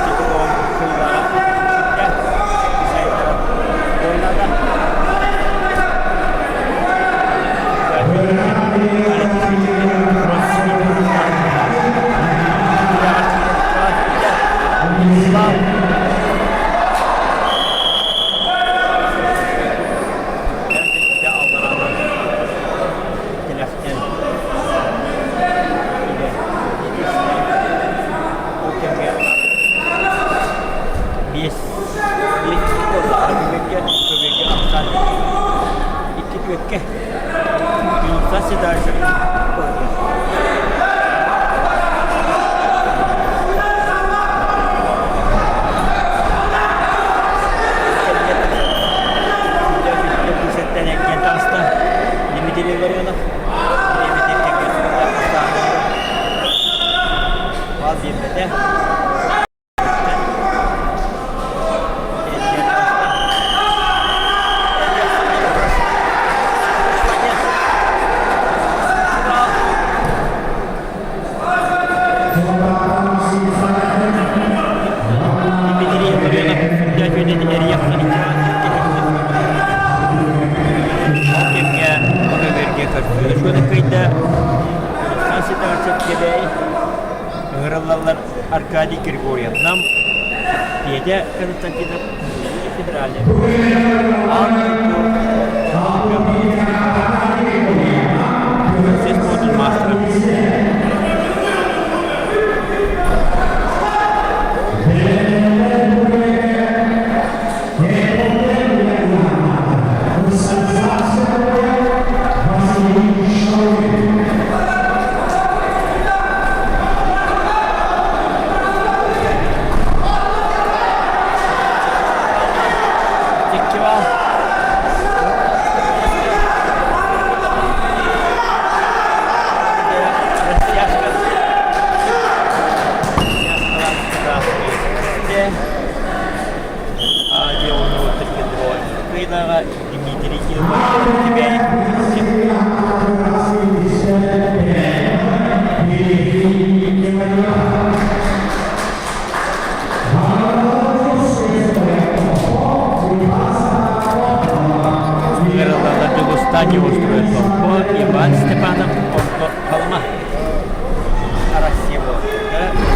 Биэс икки түөккэ Дмитрий Ларионов биэрбэтэ. Дмитрий Ларионов Кэмҥэ көбүөргэ көрсүө кыйда Ыҥырыллаллар Аркадий Григорьев Нам, Петя Константинов Федеральный Сес маастара. Дмитрий Аркадий Устроев Томпо, Иван Степанов Орто Халыма. Россия буоларга.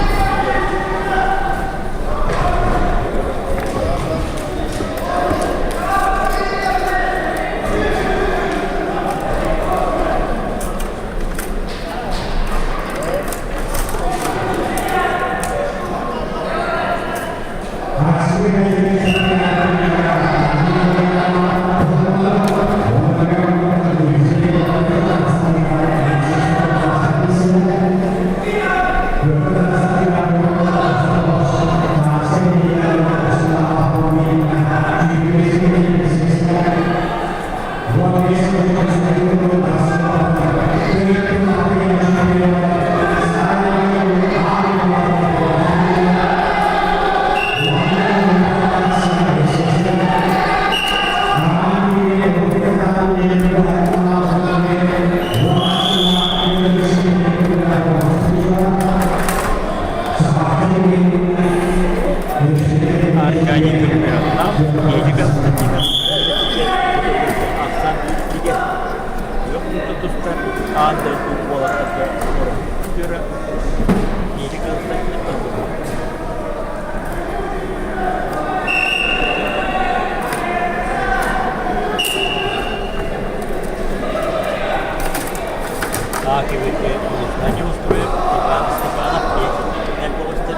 Аркадий Григорьевна, Медик Константинов. Ахсан иккигэ тустар аан дойду уолаттарга көрө Медик Константинов. Таакыбыты улуустан устроив Иван Степанов песенный полностью.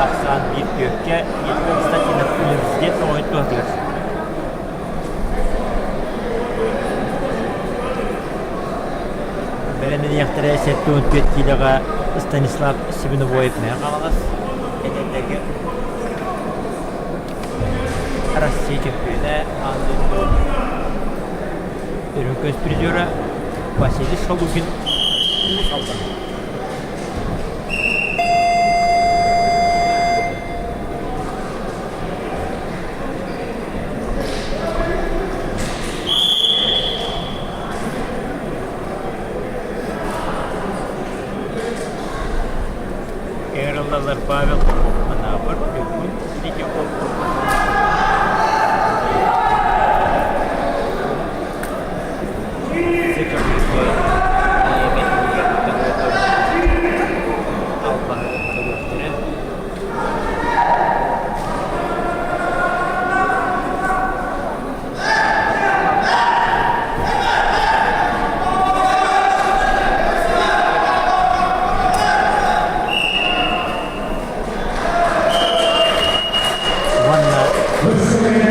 Ахсаан биир түөккэ Константинов университет оҥойтуотугар. Бэлэмнэниэхтэрэ 74 киилэҕэ Станислав Свиновоев Мэҥэ Хаҥалас эдэрдэргэ Россия чөмпүйүөнэ аан дойду үрүҥ көс призера Василий Шалугин Уус Алдан. Эраллалар Павел Попов Анаабыр Ньургун Третьяков. Уонна көрсүүнэ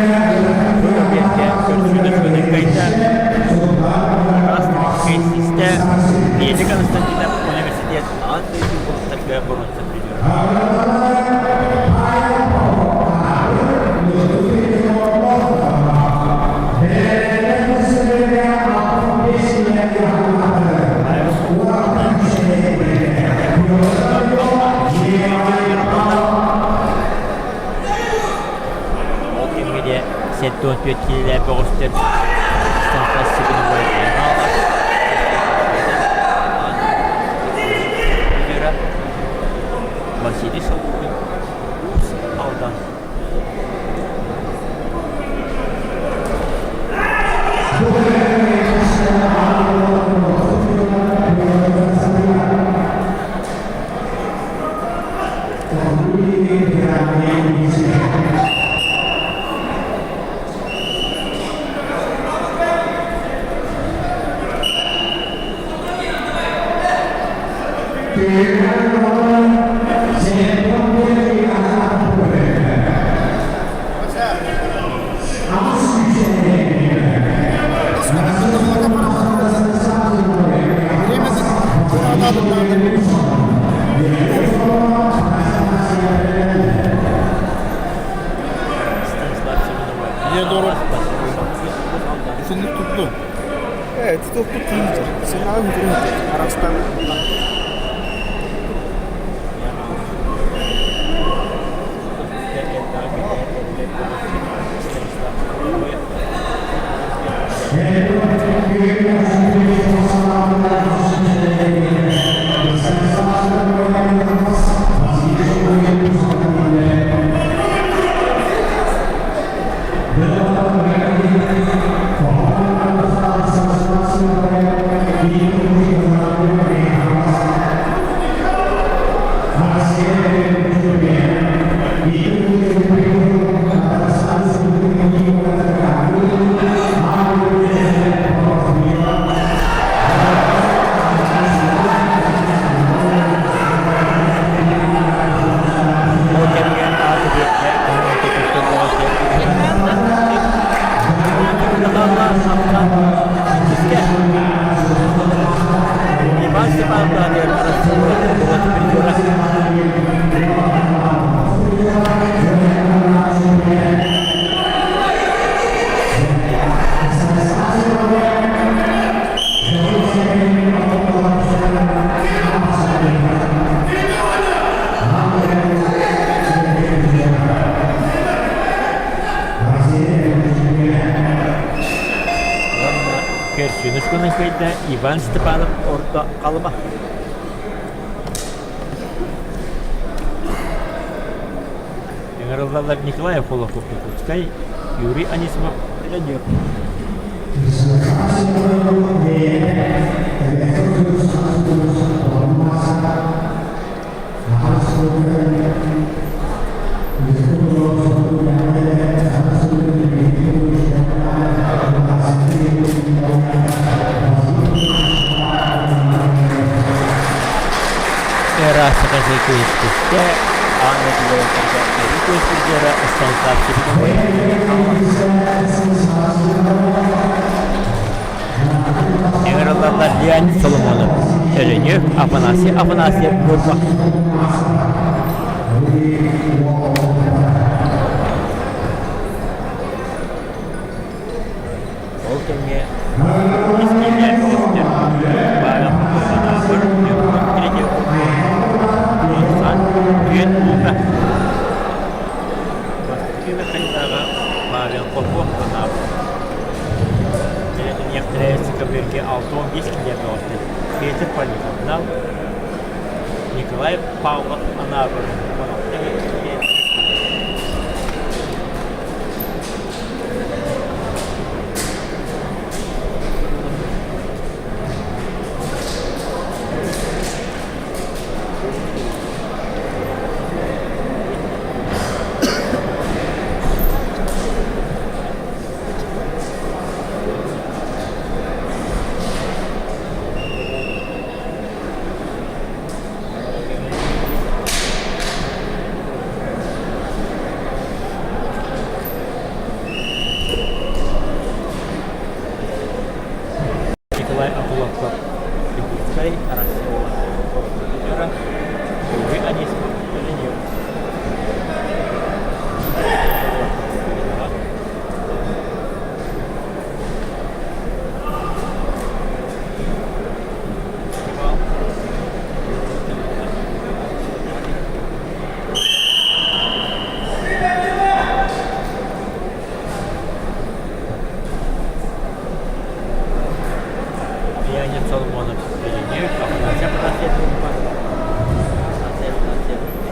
кыайда Красный Медик Константинов университет аан дойду курстарга боруонса призера. Ол кэмҥэ 74 киилэлээх бөҕөстөр Станислав Василий. Станислав Семенова. Niye doğru? Итинник тутту. Ээ, тутуппут киһи сыҥааҕын бүтүрүн арахстан Ол кэмҥэ ааты биэрдэ Иван Степанович Арассыыйа Көрсүнүс күнүн кыйда Иван Степанов орто Халыма. Ыҥырыллаллар Николай Холоков Якутскай, Юрий Анисимов Ленир. Ыраастака күөстүскэ Анна Диловарга Эри күөстүрдера Станислав Чепиновой Ыҥырыллаллар Леонид Соломонов, Өлөнүк, Афанасий Афанасьев Ньурба. Ол кэмҥэ Искиилээх өстөр Павел Попов-Анаабыр Ньургун Третьяков Онсан Үөн Лука Бастакы Михаилааҕа Павел Попов Анаабыр Тириэтиниэхтэрэ Сикабырге 65 килиэп оҕустар Петр Полиховнал Николай Павлов Анаабыр 16 Николай Акуловка Якутскай Россия Юрий Анисимов Ленин. Леонид Соломонов Ленин, Афанасий Афанасьев Афанасий Афанасьев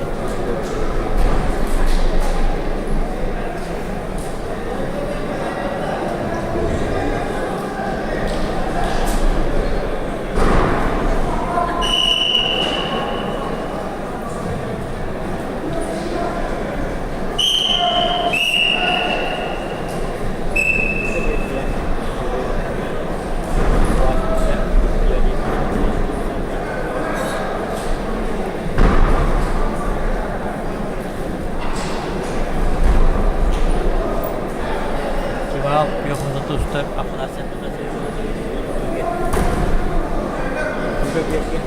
Көбүөргэ.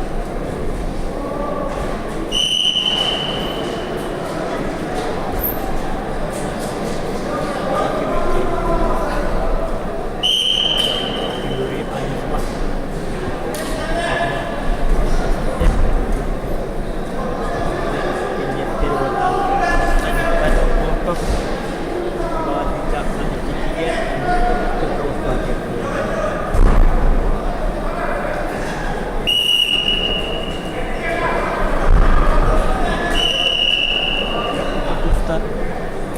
Юрий Анисимов.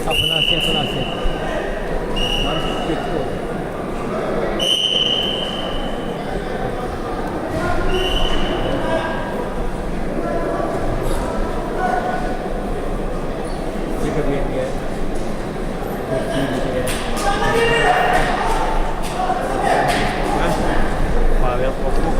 Афанасий Афанасьев. Павел Попов.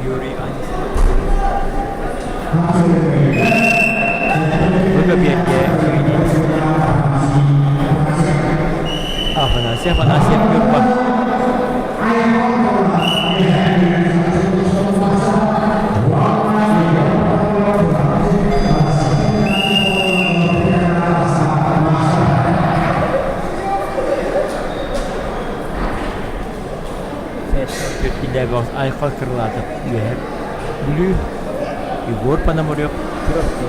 Юрий Анисимов. Бу Афанасий Афанасьев Ньурба. Айхал Крылатов Үөһэ Бүлүү Егор Пономарев Чурапчы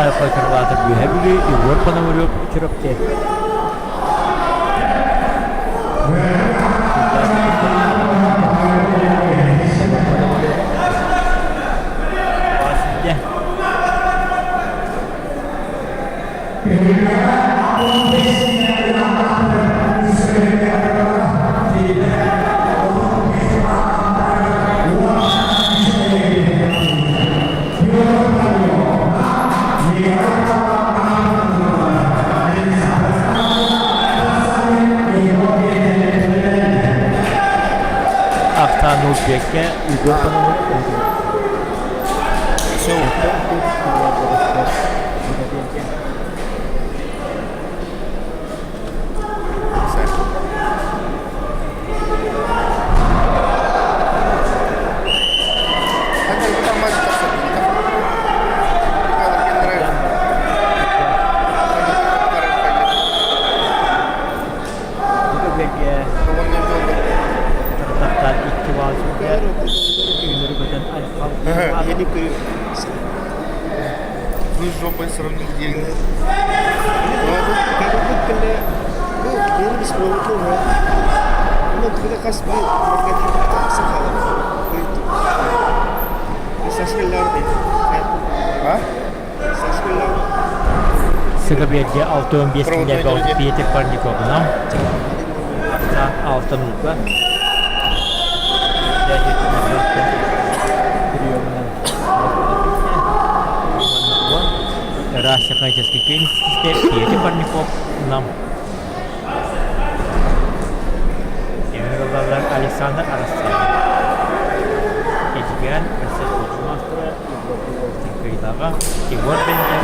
Айхал Крылатов Үөһэ Бүлүү Егор Пономарев Чурапчы Ахтан Узбекке Егор Пономарев Все. Я не курю. Ну, с жопой сравнил дельно. А? Сыгаберге 6-15 күннерге Петр Парниковна Алтын Улга Ыраас техническэй киинистэ Петя Парников Нам. Ыҥырыллаллар Александр Арассаанов. Эдьигээн Россия спордун маастара Егор Петрович кыайыылааҕа Егор Бензин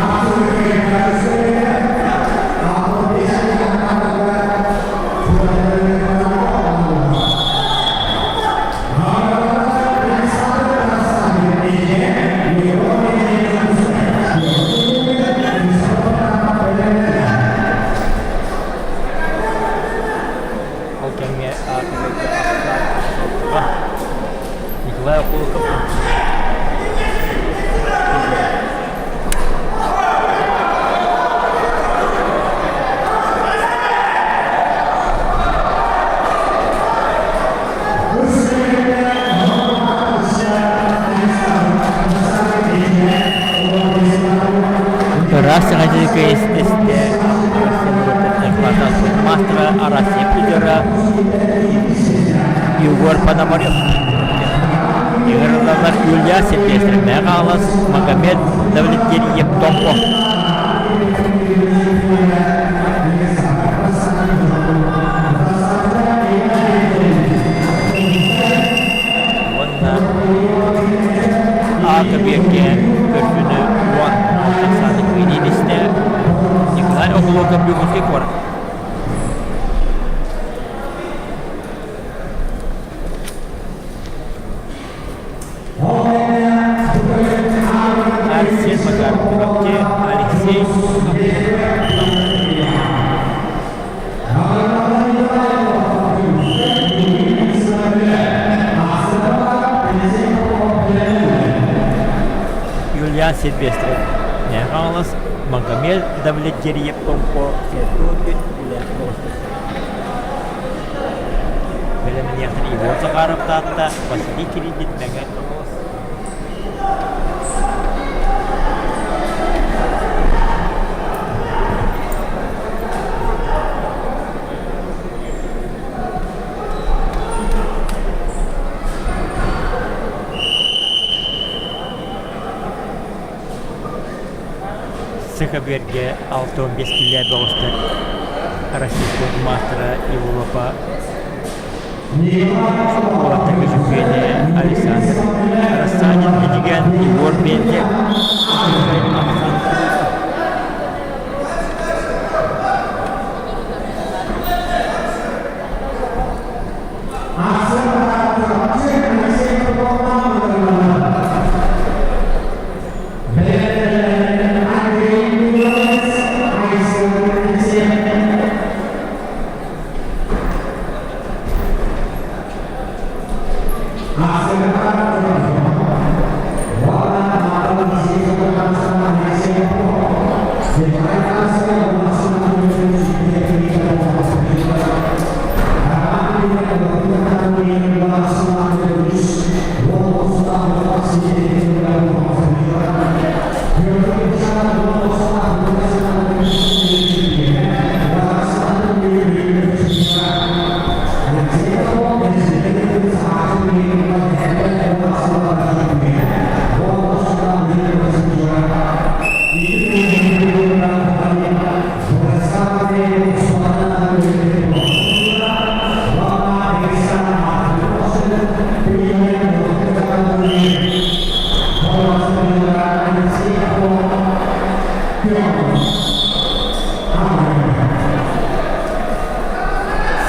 Ол кэмҥэ Николай Околоков Ыраас саҥа истэ мастера Россия призера Егор Пономарев Ыҥырыллаллар Юлия Сильвестровна Хаалас, Магомед Давлетгериев Томпо. Уонна А көбүөккэ көрсүнү 10 сааты кыайыы истэ Николай Окулоков Якутский куорат. Арсен Макаров Чурапчы, Алексей Юлиан Сильвестров Хаҥалас Магомед Давлетгериев Томпо күн үлээх Бэлэмниэхтэр Егор Захаров Таатта Василий Кириллин Мэҥэ Хаҥалас Сыха-Берге 65 киилэ бөҕөстөр Российскай маастара Европа Уолаттарга чөмпүйүөнэ Александр Рассадин Эдьигээн Егор Бензев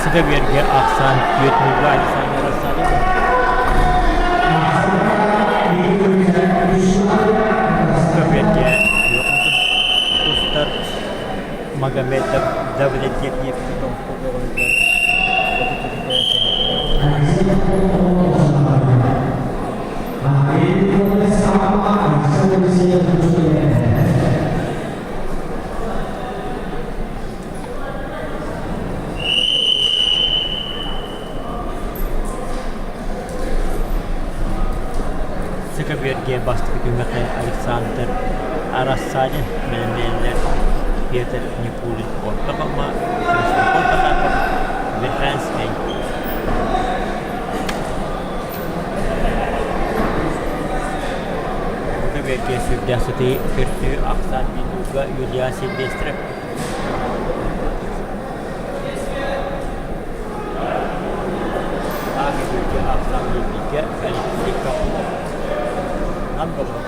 Сыга-Берге ахсаан түөрт Александр Рассадин Сыга-Берге тустар Магомед Давлетгериев Сыка-Берге бастакы түһүмэххэ Александр Рассадин бэлэмнэнэллэр Петр Никулин орто Халыма Христофор Потапов Верхоянскай Саха сүрдээх сытыы көрсүү ахсаан бииргэ Юлиан Сильвестров. Аҕа ахсаан бииргэ Алексей Копылов. Нам Копылов.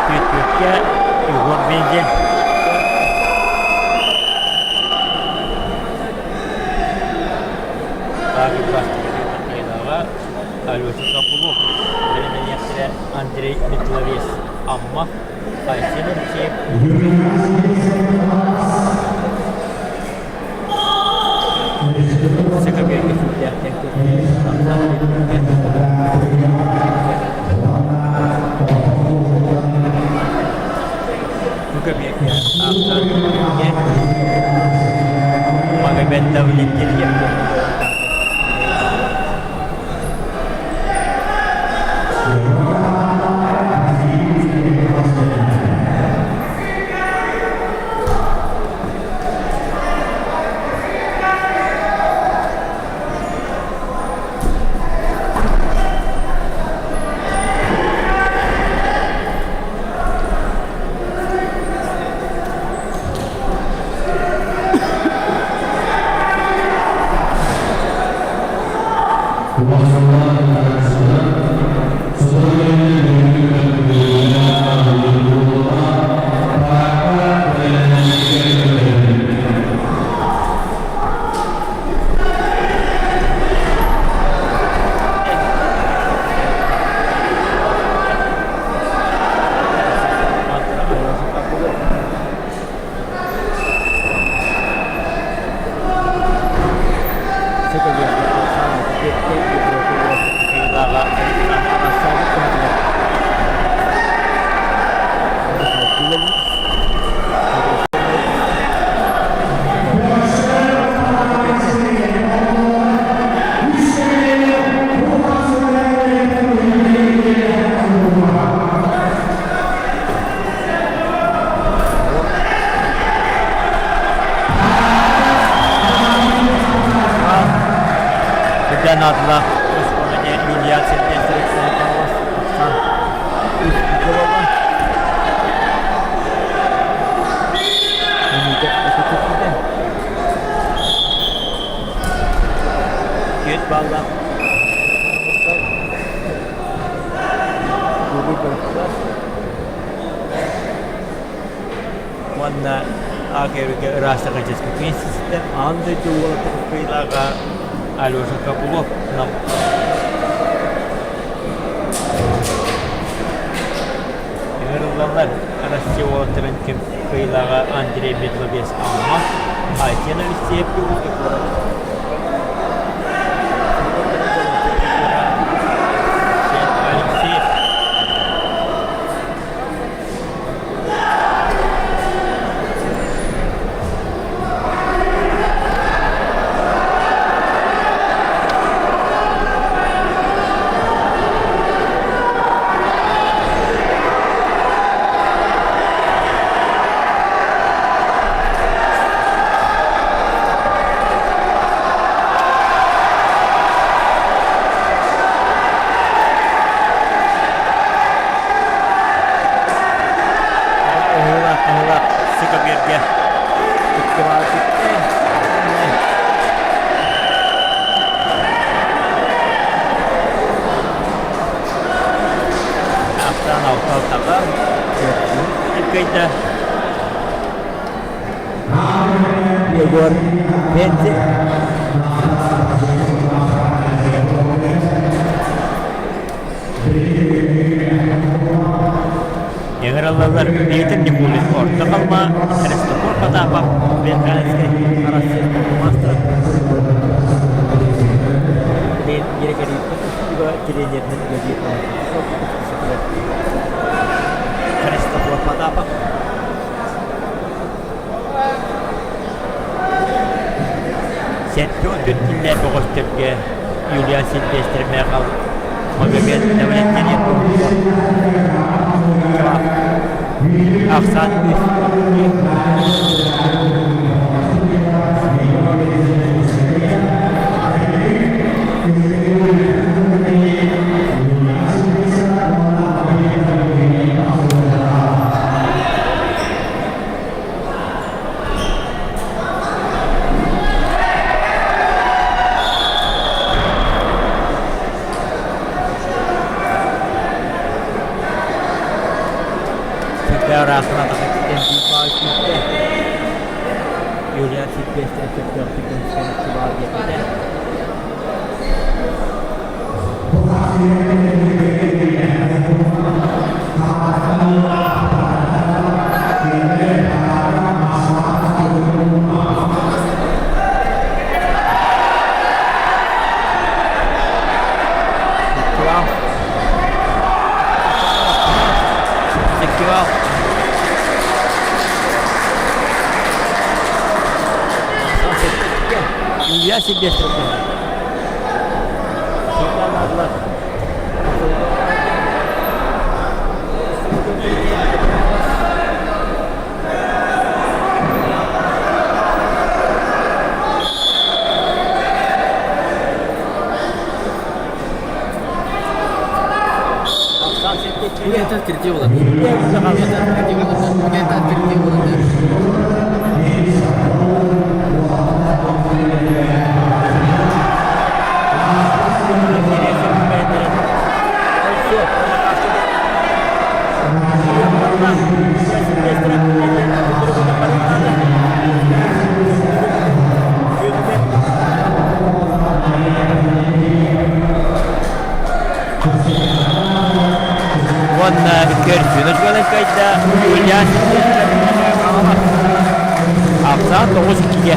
Түөрт-түөрткэ Егор Бензин. Алеша Копылов, бэлэмнэниэхтэрэ Андрей Метловец, Амма, Айсен Алексеев. Саха сүрдээхтэн Магомед Давлетгериев. Наадалаах Юлия Баллах Уонна АГР-га ыраастаҕа дьэскэ аан дойду уолаттарын кыайыылааҕа Алеша Копылов нам Ыҥырыллаллар Россия уолаттарын кыайыылааҕа Андрей Медловец Амма, Айсен Алексеев Якутскай куорат. Алексеев. Егор Пензин. Ыҥырыллаллар Петр Никулин Орто Халыма, Христофор Потапов Верхоянскай Арассыыйа маастара. Билигин Григорий Устуга тренеринэн үлэлиир Христофор Потапов. 74 күннээх бөҕөстөргө Юлиан Сильвестр Михал Магомед Давлетянин Ахсаан үс. Сирдээ ыраахтан атаҕа киирэн биир баҕа киирдэ. Юлиан Сильвестров сөптөөхтүк көмүскэнэччи баар диэбитэ. Иккивал. Илья Сильвестров. Это открытие было. Это открытие было. Это открытие было. Уонна көрсүнэ кайда Илья Ахсаан 9-2-ге.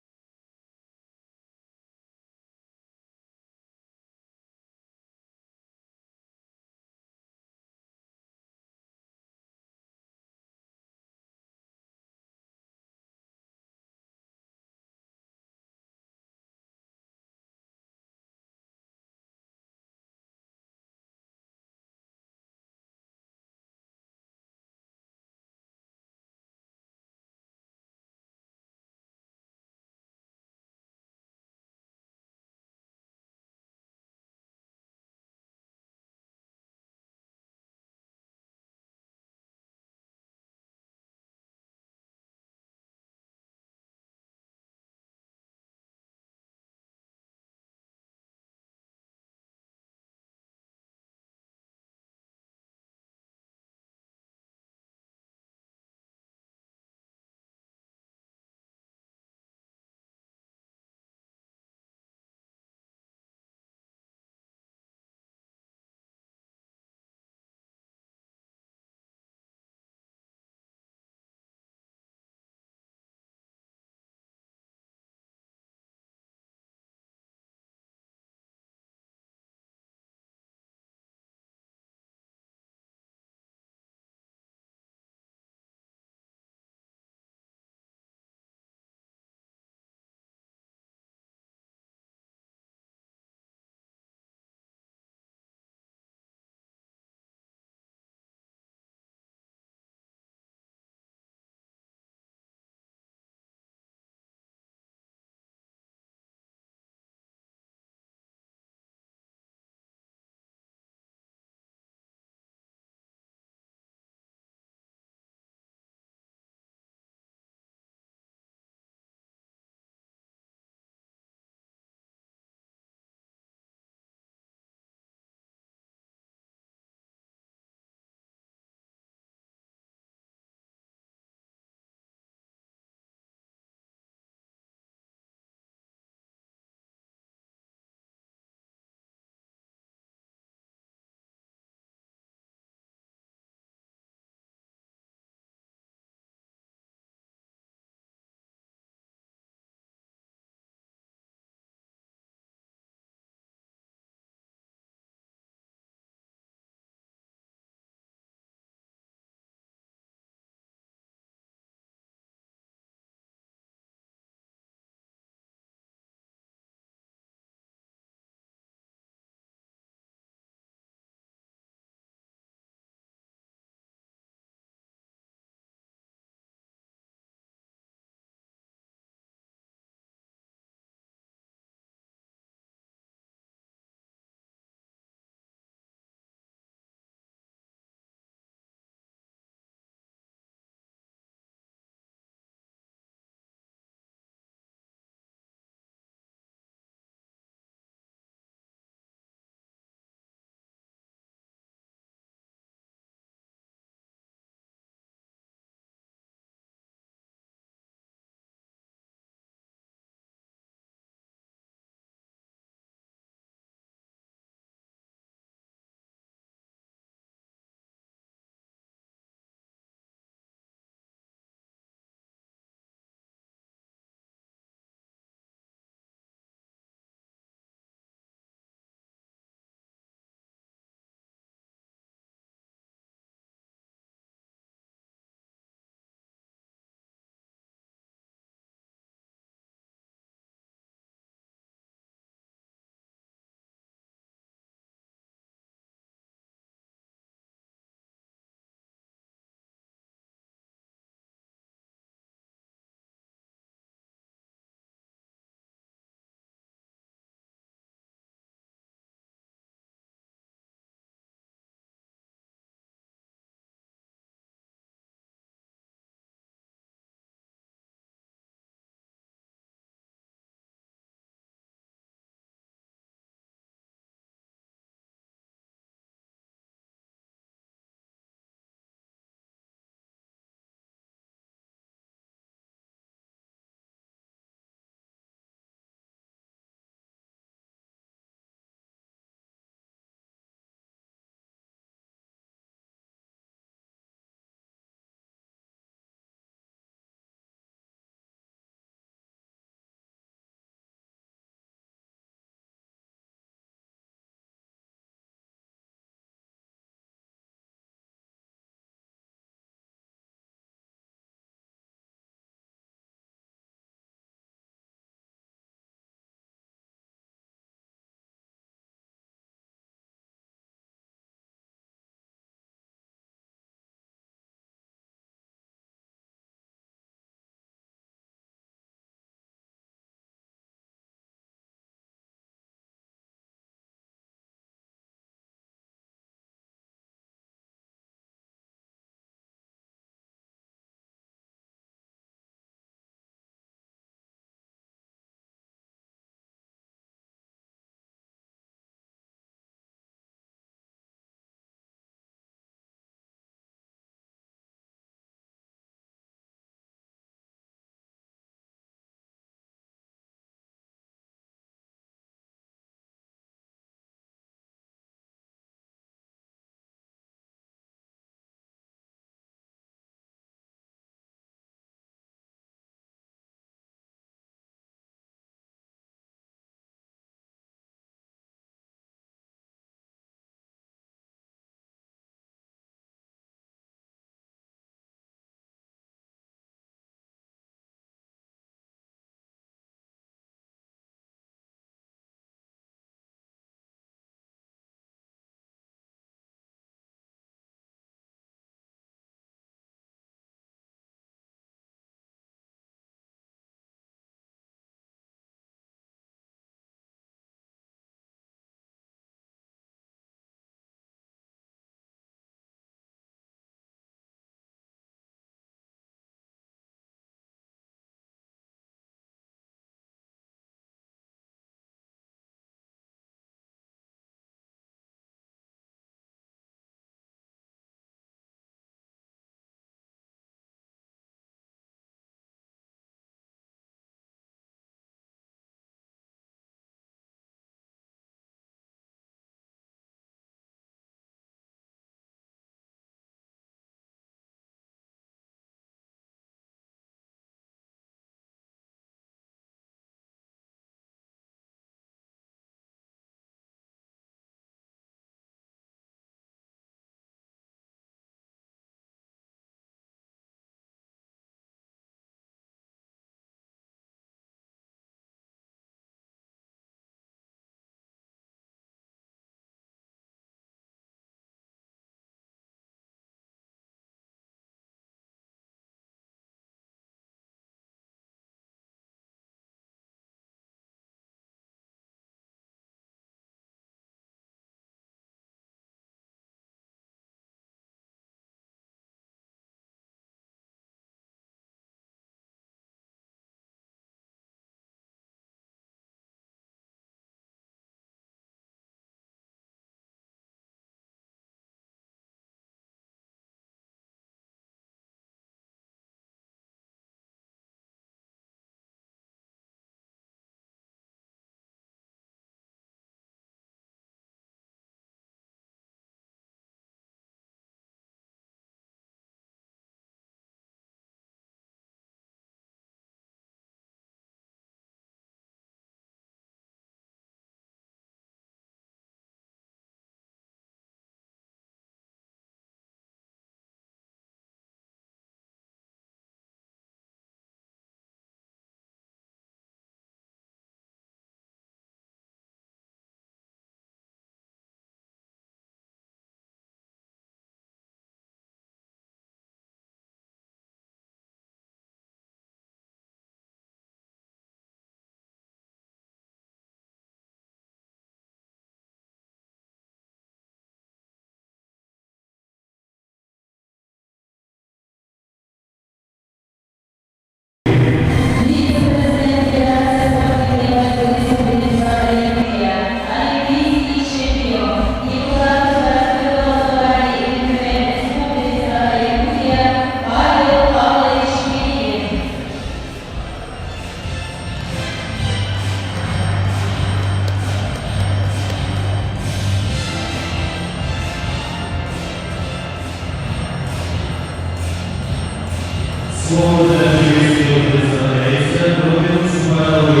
Слово для приветствия предоставляется Пропинцу Павелу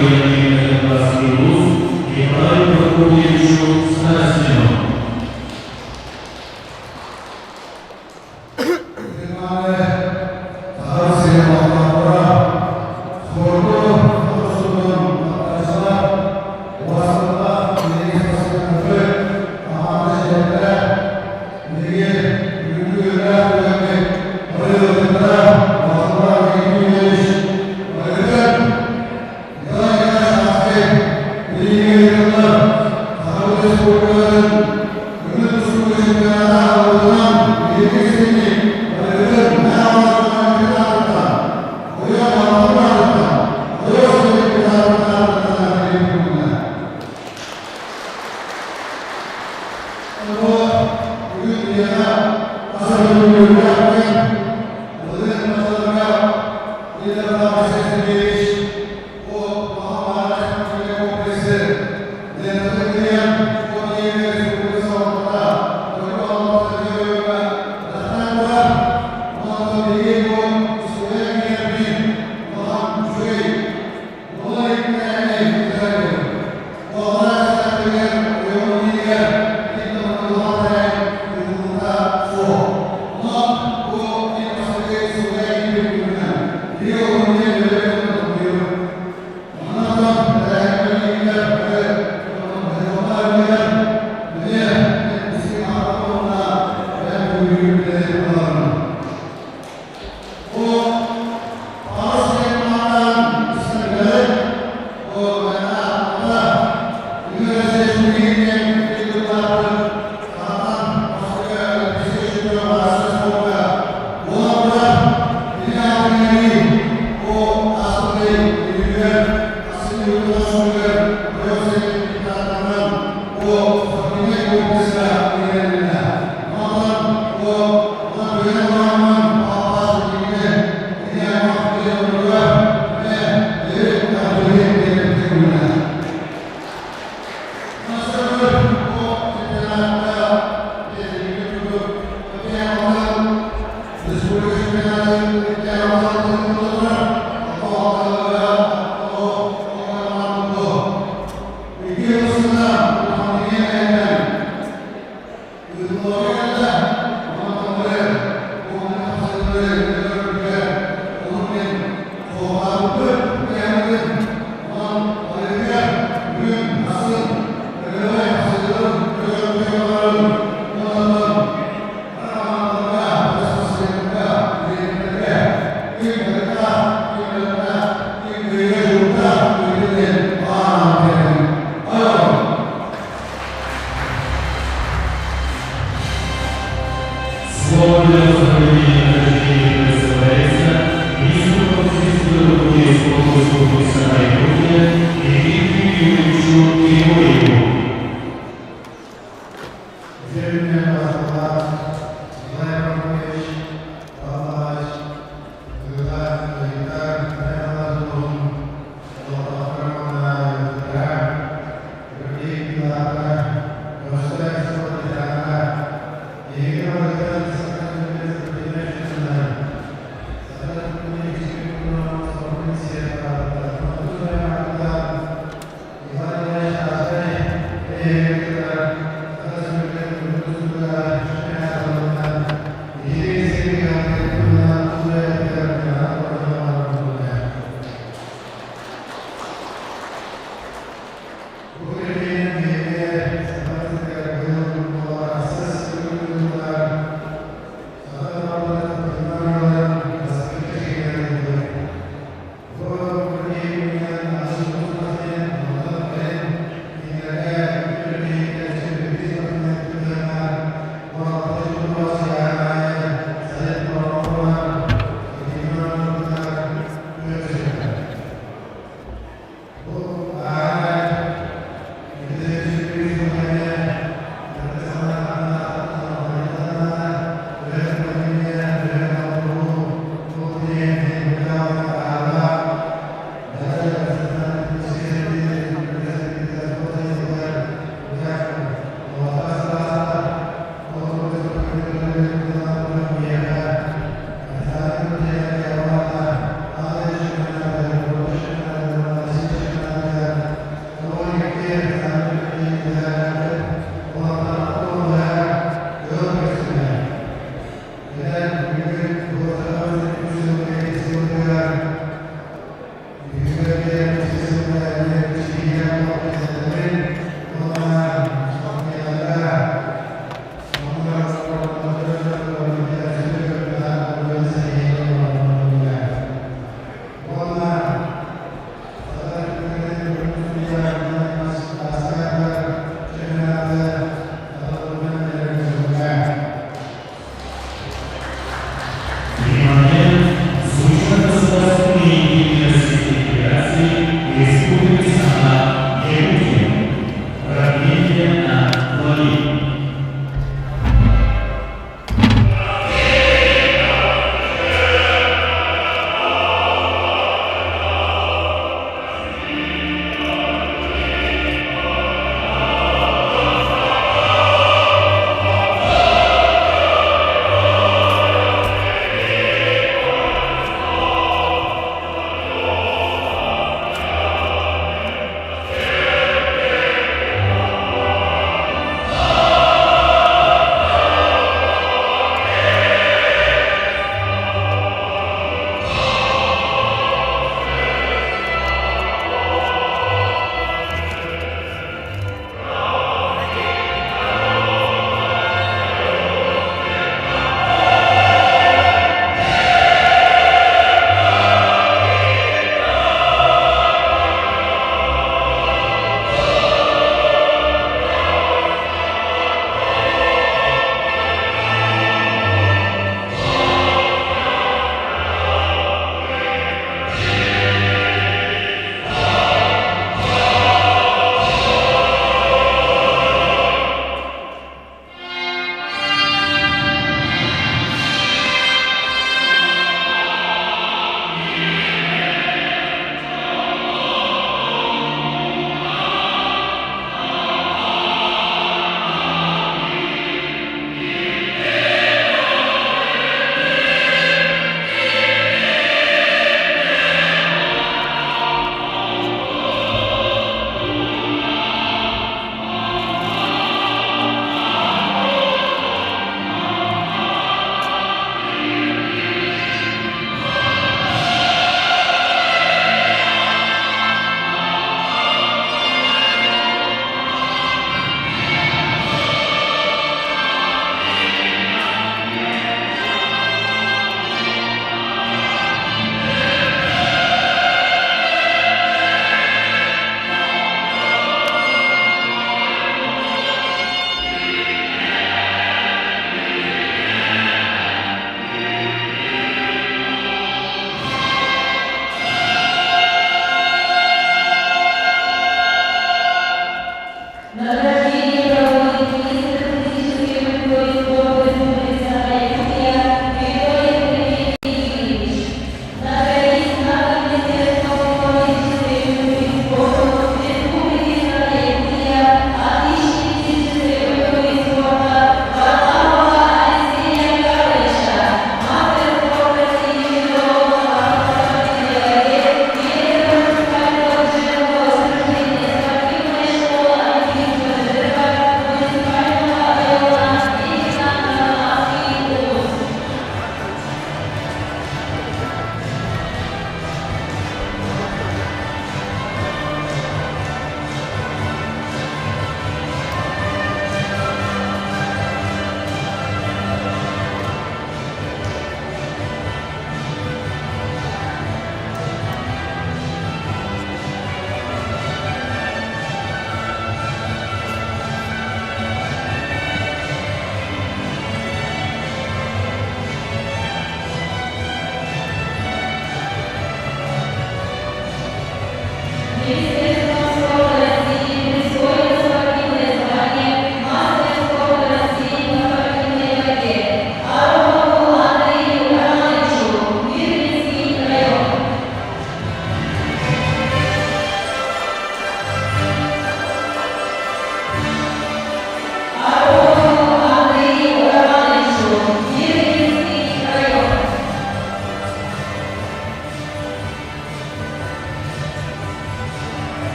Николаю Прокопьевичу Старостину.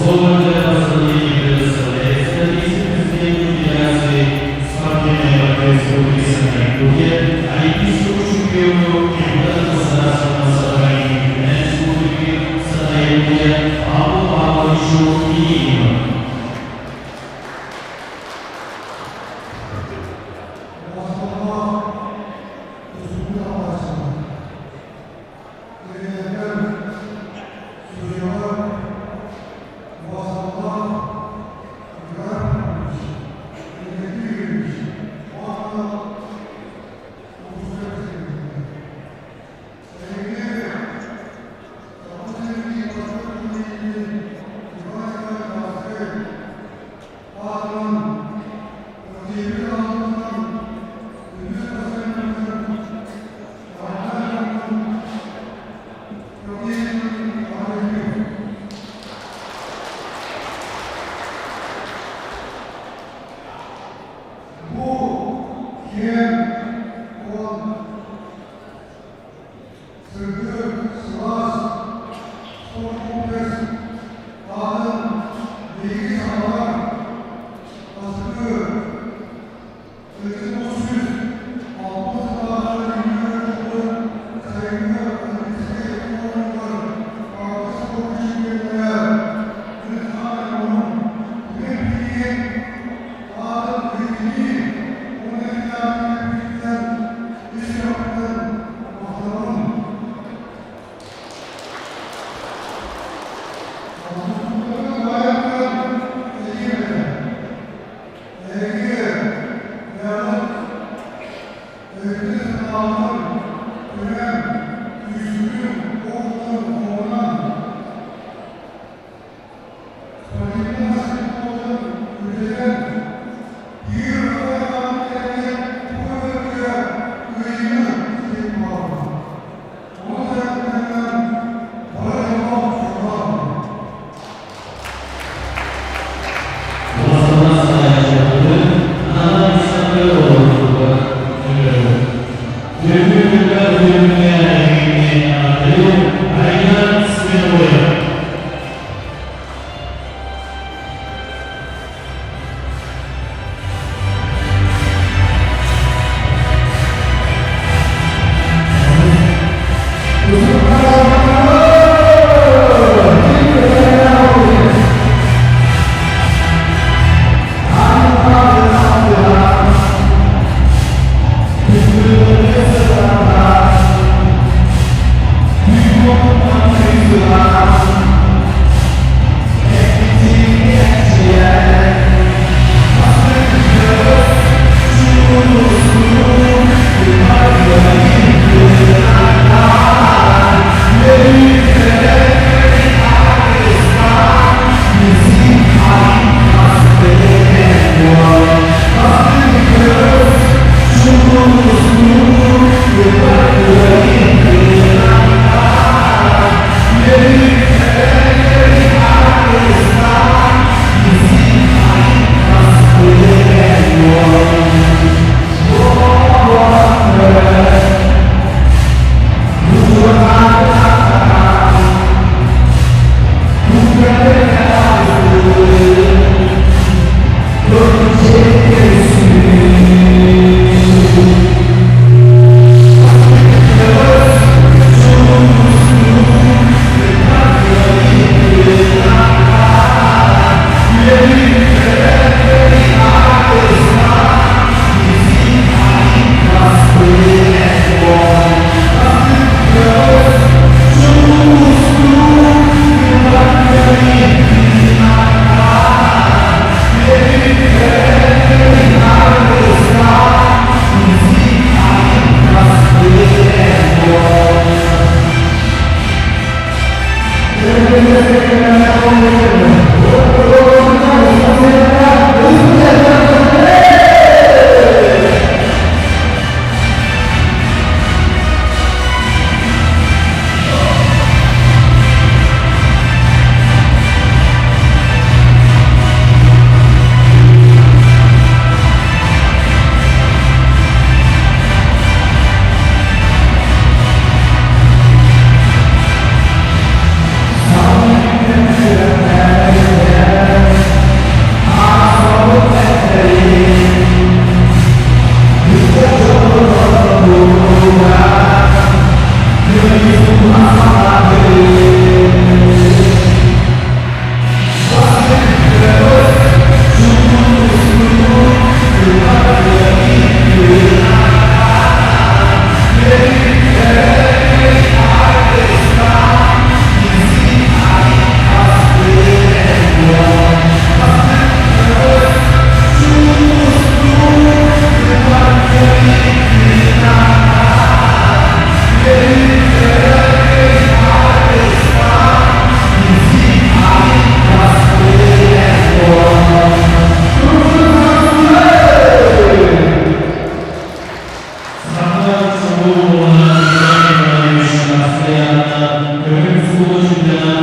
Слово для поздравления предоставляется вице-президенту Федерации спортивной борьбы Республики Саха-Якутия, олимпийскому чемпиону, депутату Государственного собрания Республики Саха-Якутия Павлу Павловичу Минееву.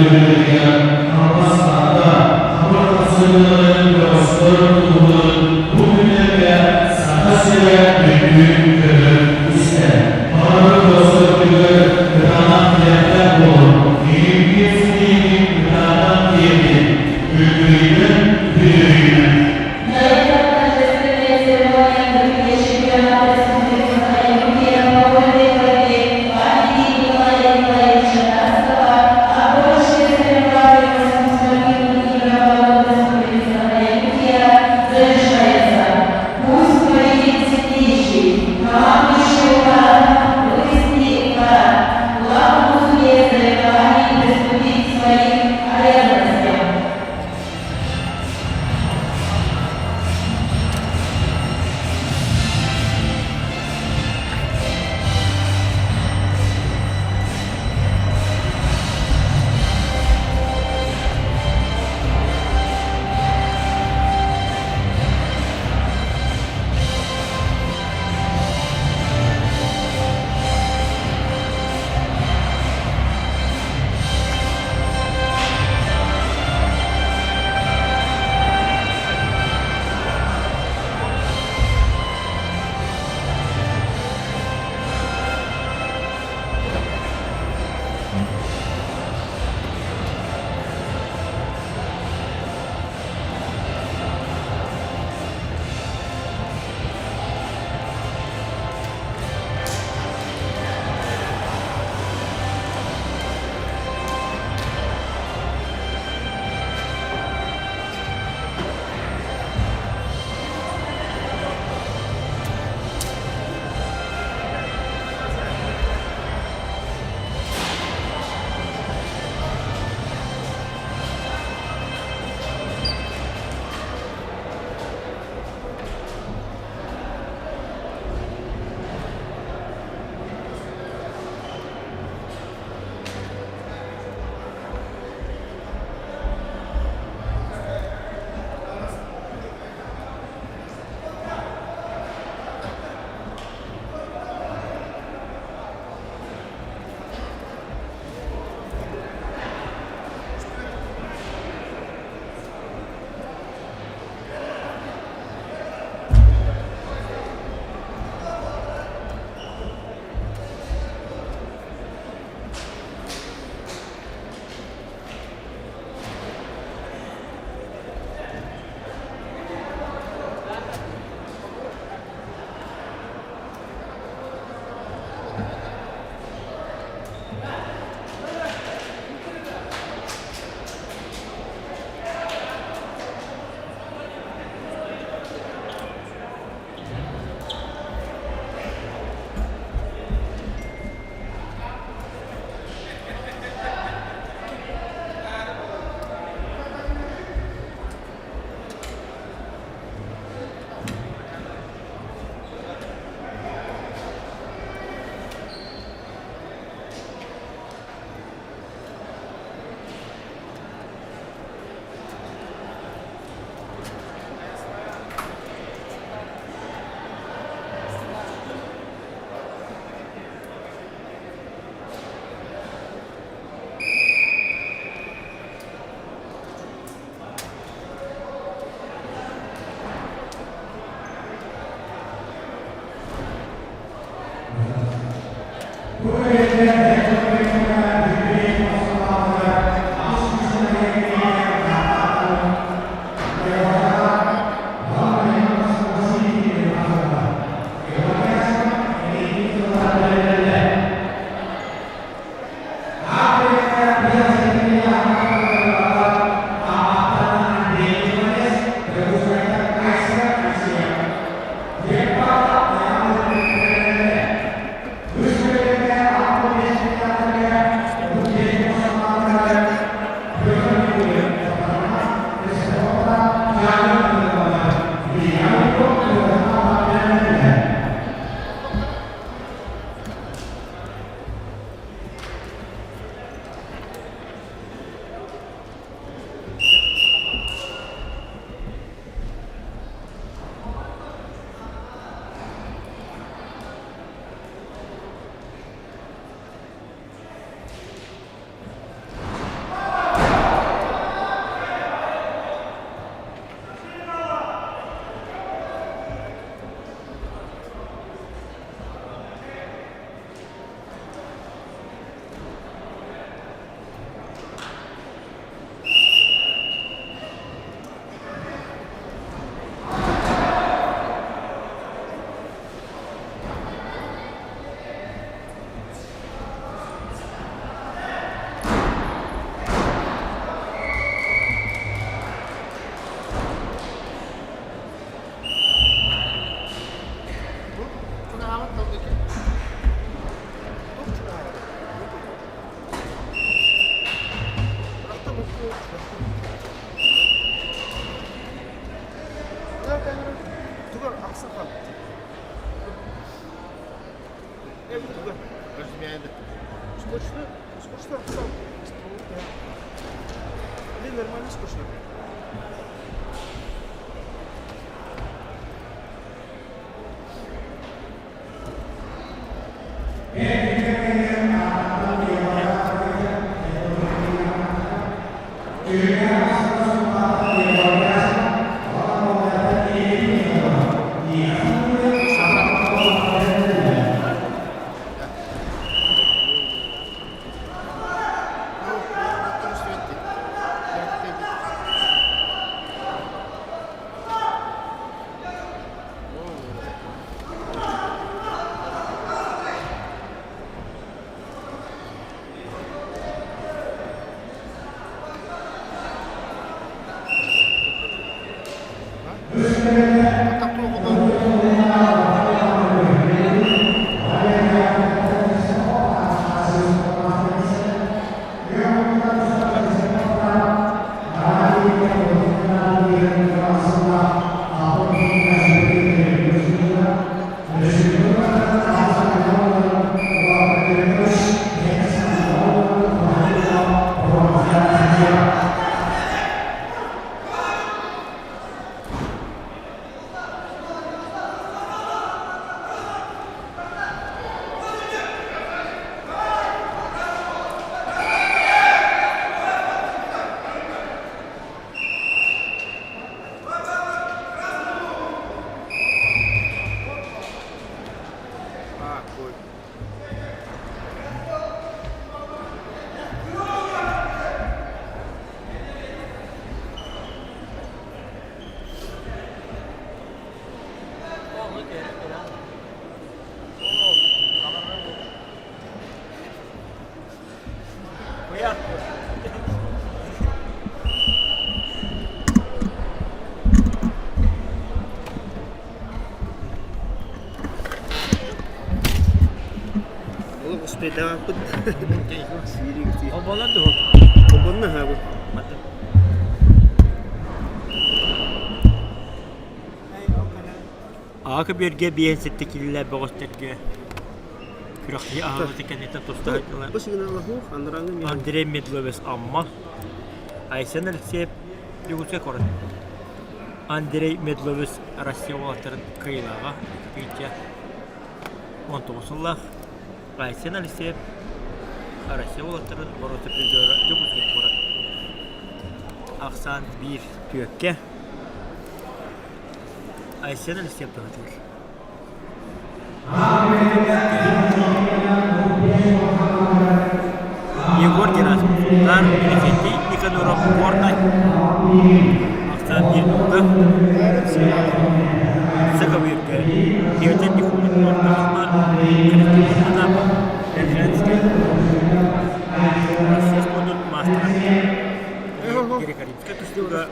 түбэлтэтигэр албас аата хабыр хапсыһыыларын бөҕөстөр тутуһун бу күннэргэ Саха сирэ өйдүүр, көрөр, истэр. Баҕарар бөҕөстөргүтүгэр кытаанах тирэхтээх буолун, Олимпия ситиһиитин кытаанах тиэрдин, үрдүгүнэн, бүдүрүйүнэн. На этом торжественная церемония открытия чемпионата Республики Саха-Якутия по вольной борьбе памяти Николая Николаевича Тарасова, отборочные соревнования восьмых спортивных игр Республики Саха-Якутия завершается. Пусть победит сильнейший. Скучно. Скучно писал. Блин, нормально скучно. Олох успейдаабыт. Оболон дуо? Обонна хаабыт. Аҕа көбүөргэ биэһин сэттэ киилэлээх бөҕөстөргө күрэхтэһии аһаабыта кэнниттэн тустааччылар Бу сигналлаһыах анарааҥы миэхэ. Андрей Медловец Амма, Айсен Алексеев Якутскай куорат. Андрей Медловец Россия уолаттарын кыайыылааҕа Петя 19 сыллаах Айсен Алексеев Россия уолаттарын боруоста призера Дьокуускай куорат. Ахсаан биир түөккэ Айсен Алексеев туһатыыр. Егор Герасимов Сунтаар, Иннокентий Никаноров Горнай. Ахсаан биир нолга. Сакабыырга Петр Никулин Орто Халыма, Кристина Потапов, Эрженскэй, Россия спордун маастара. Григорьевскай тустууга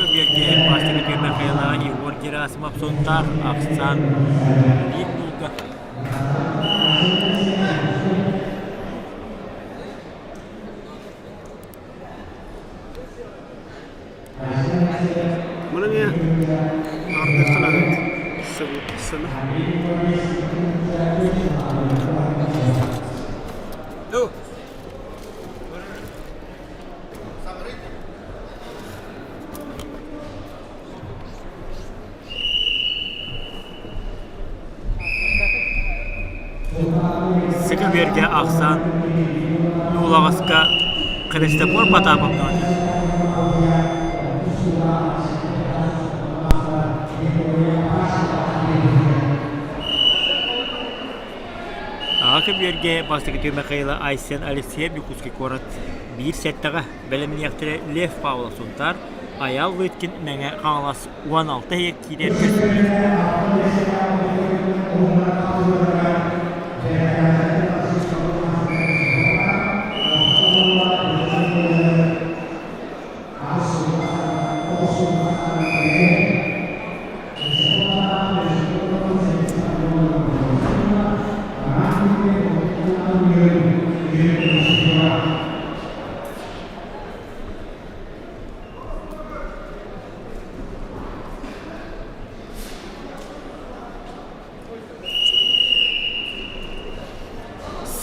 Биэргэ бастакы түһүмэххэ Егор Герасимов Сунтаар ахсаан биир нуулга. Маны эмиэ ардыахтанаҕыт сыны. Сыкыбүөргэ ахсаан Нуулаҕаска Христофор Потапов даҕаны. Аҕа көбүөргэ бастакы Михаила Айсен Алексеев Якутский куорат биир сэттэҕэ бэлэмниэхтэрэ Лев Павлов Сунтаар, Айаал Лыткин Мэҥэ Хаҥалас 16 иһигэр киирэр көстүүлэр.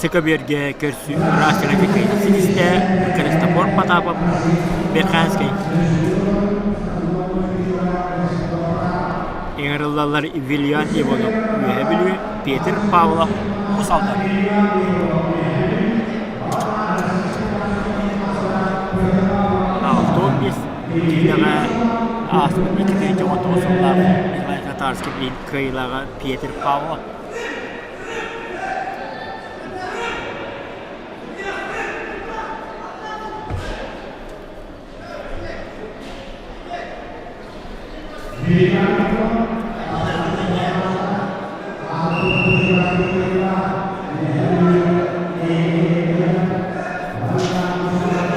Сыкабүөргэ көрсүү ыраас кыайыы ситистэ Христофор Потапов Верхоянскай Ыҥырыллаллар Вильян Иванов Үөһээ Бүлүү, Петр Павлов Уус Алдан. 65 киилэҕэ ааспыт 2019 сыллаах Николай Татарских иһин кыайыылааҕа Петр Павлов.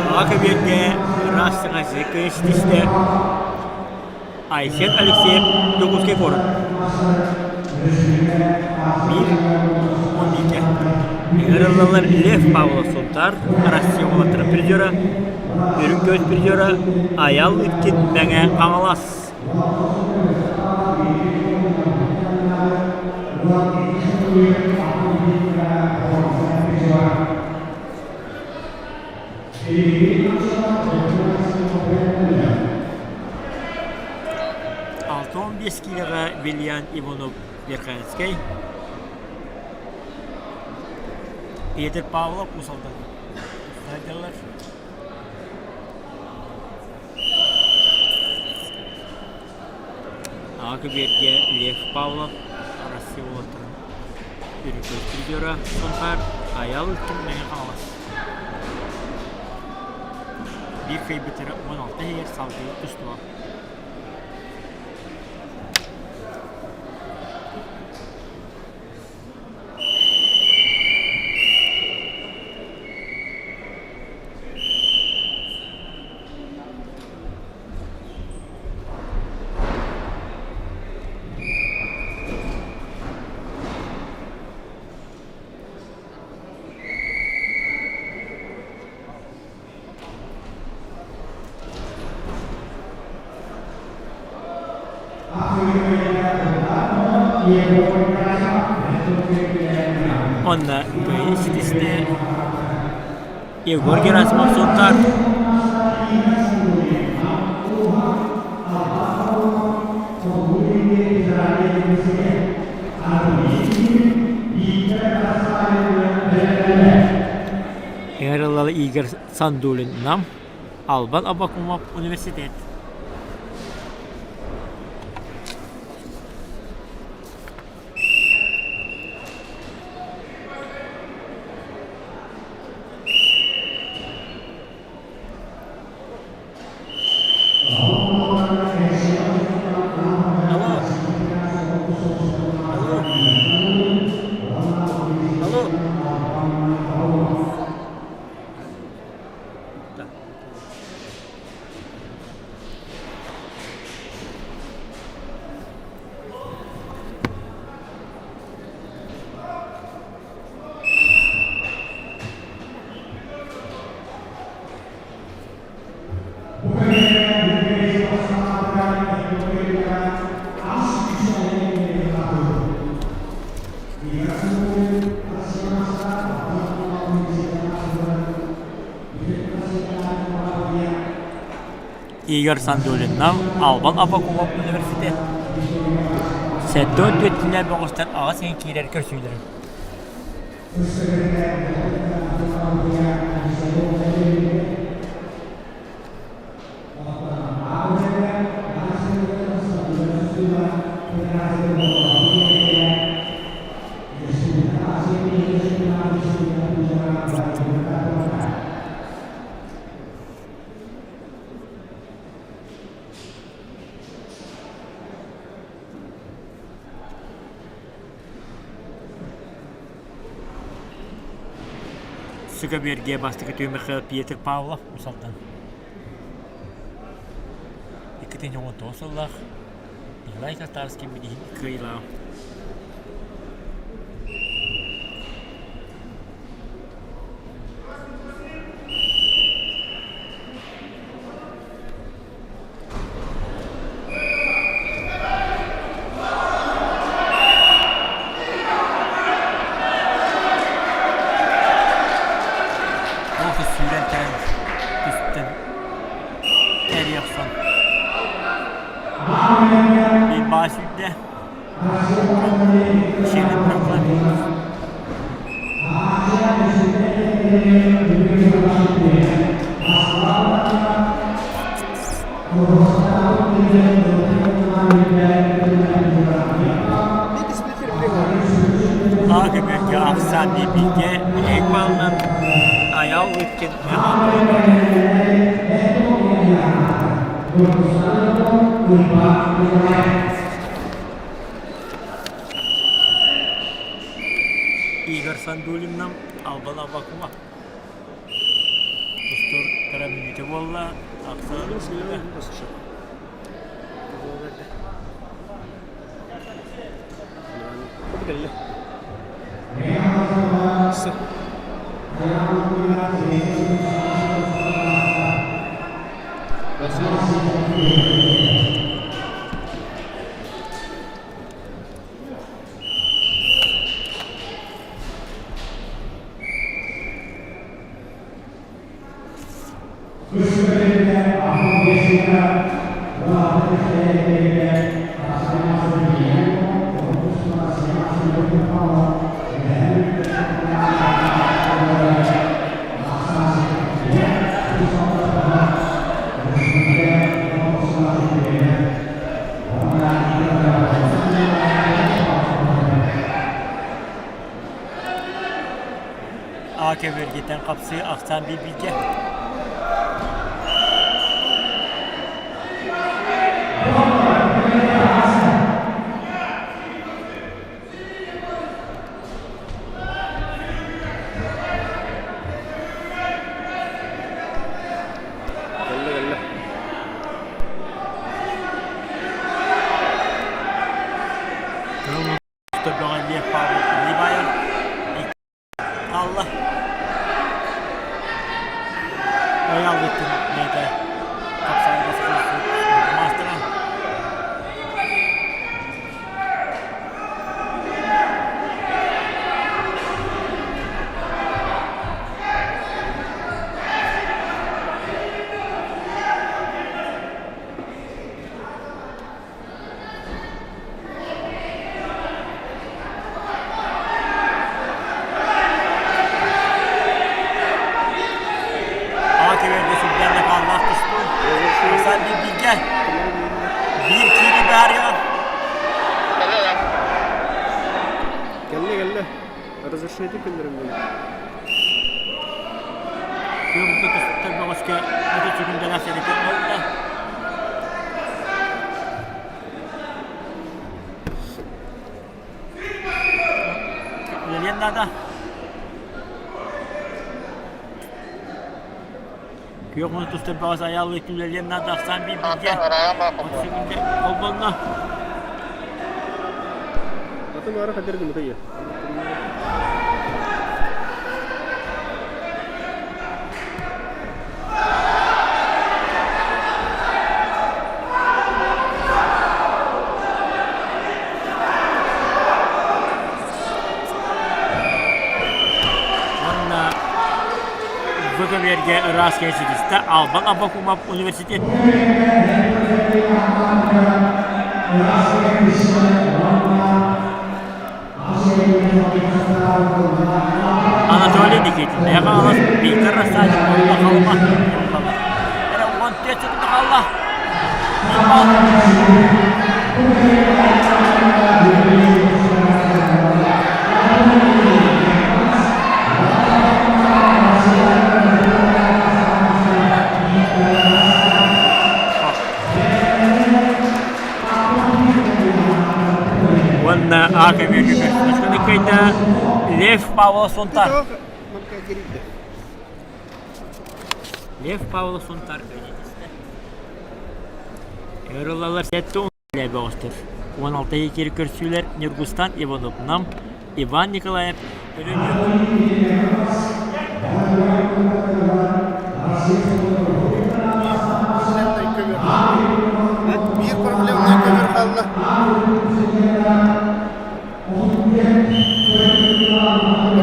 Аҕа көбүөргэ ыраас саҥа ситистэ Айсен Алексеев Дьокуускай куорат. 1-12. Ыҥырыллаллар Лев Павлов Сунтаар, Россия уолаттара призера, Үрүҥ көмүс призера Айал Иткин Мэҥэ Хаҥалас. 65 киилэҕэ Вильян Иванов Верхоянскай, Петр Павлов Уус Алдан сылдьаллар. Аҕа көбүөргэ Лев Павлов Россия уолаттарын үрүҥ призера Сунтаар Айаал Иккин Мэҥэ Хаҥалас. Биир кыайбыттара 16 иһигэр салгыы тустуо. Онно кыайыы ситистэ Егор Герасимов Сунтаар. Ыҥырыллар Игорь Сандулин Нам, Албан Абакумов университет. Алло. Алло. Алло. Да. Игорь Сандулиннав Албан Аввакумов университет 74 түнэ бөҕөстөн аҕыс ыйын киирэр көрсүүлэрин. Сүгэ бастакы түһүмэххэ Петр Павлов Уус Алдан. 2019 сыллаах Николай Картарский билигин кыайыылаах. Туох сүүрэн кэлэн түстэн эрийэ охсон биир баа сүүрдэ сиэлин бырахтылар. Аҕа ахсаан бииргэ бүтэһик баалынан Айаал Лыткин Игорь Сандулиннам Албан Аввакумов Тустуур кыра мүнүүтэ буолла. Ахсаан А көбүөргиттэн хапсыы ахсаан биирбигэ. Кэллэ кэллэ. Төбөҕө Лев Павлов Либаев хаалла. Айаалбыттын бэйэтэ хапсаҕайга сахалыы маастара. Аҕа кэбиэргэ сүрдээх накааллаах тустуу. Сан бииргэ биир киири баарыа. Кэллэ кэллэ. Разрешите кэллэрим Күөмүккэ тустар бөҕөскө 30 секундалаах сэрэтин буолла. Үлэлиэн наада. Күөх муну тустар бөҕөс айааллыы үлэлиэн наада ахсаан биир-бииргэ. 30 секунда холбонно. Атын аара хадыр гыммыта Уонна бу көбүөргэ ыраас кэнситистэ Албан Абакумов университет. Анатолий Никитин, Хаҥалас Виктор Рассадин уонна Халыма Эрэ 14 секунда хаалла. Уонна А көбүөргэ көрсүбүт кыайда Лев Павлов Сунтар. Лев Павлов Сунтар кыайдыста. Ыҥырыллаллар 70 бөҕөстөр. 16 кири көрсүүлэр Ньургустан Иванов Нам, Иван Николаев Өлөнүк. Биир проблемнай көмөр хаалла.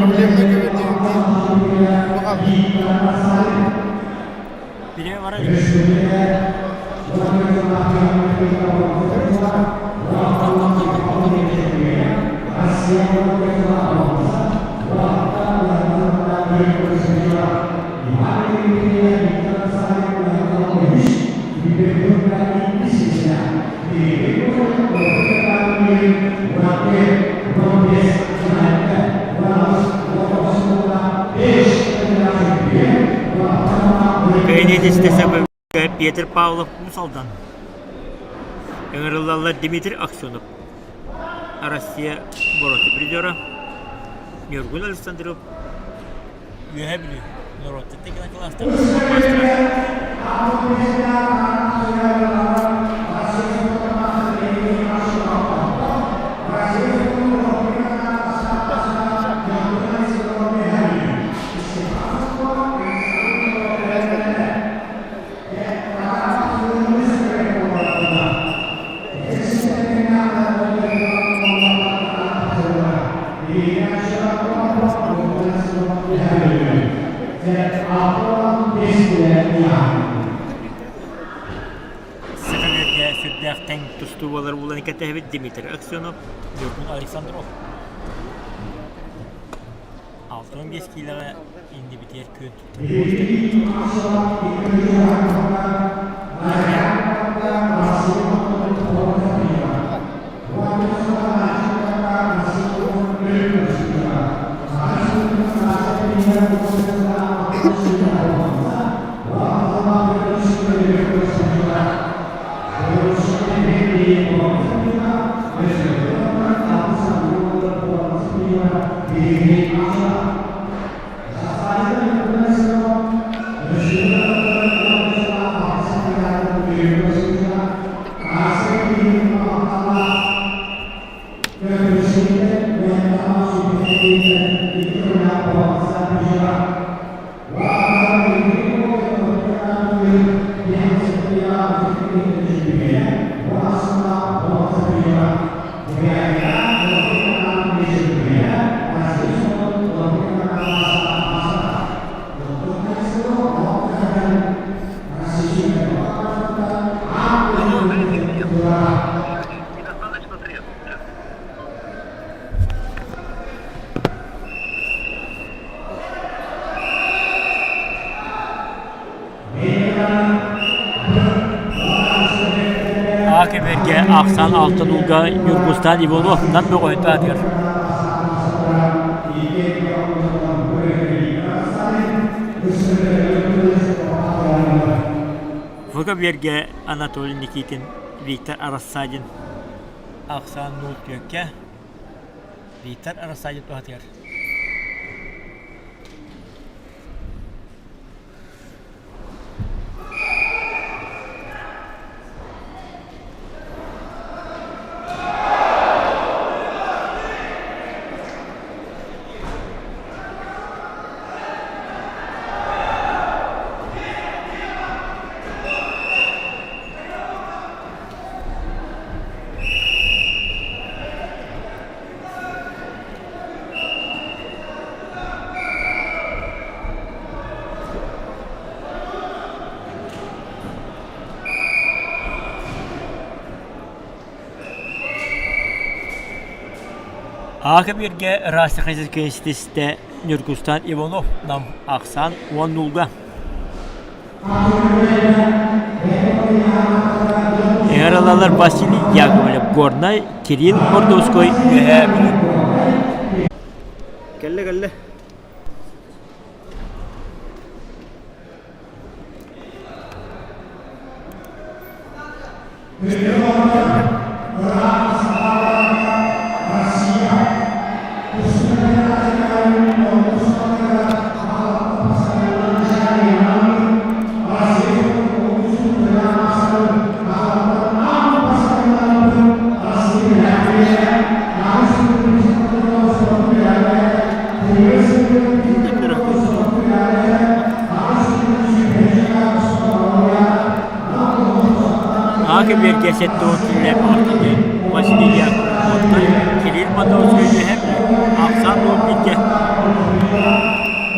Проблемнай көмөр диэн биир бу хаалла. Бире барар. Кэйниэтистэ Петр Павлов Уус Алдан. Ыҥырыллаллар Дмитрий Аксенов, Россия бороты призера, Ньургун Александров, Үөһээ Бүлүү норуоттар кылаастар маастара. Саха сүрдээх тэҥ тустуу буолар булан кэтэһэбит Дмитрий Аксенов, Ньургун Александров. 65 киилэҕэ иннибитигэр күөн туттар Аакыберге ахсан алтын ууга Ньургустан Иванов Нам бөҕөһүн аатыгар. Фотоберге Анатолий Никитин, Виктор Рассадин ахсаан нуул түөккэ Виктор Рассадин туһатыгар. Аакабиргэ Растахайская Ньургустан Иванов Нам ахсаан уон нуулга. Ыҥырылалар Василий Яковлев Горнай, Кирилл Мордовской Үөһээ Бүлүү. Кэллэ кэллэ. Аҕа кэбиэргэ 70 киилэ баҕарбыты Василий Яковлевтан Кирилл Мадовскай үөһэ ахсаан буолбутга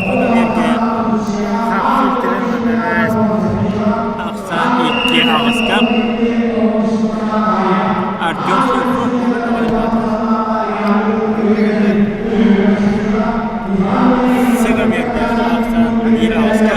кэбиэргэ ахсаан икки аҕыска Артем Слепцов Сыгамерга ахсаан биир аҕыска.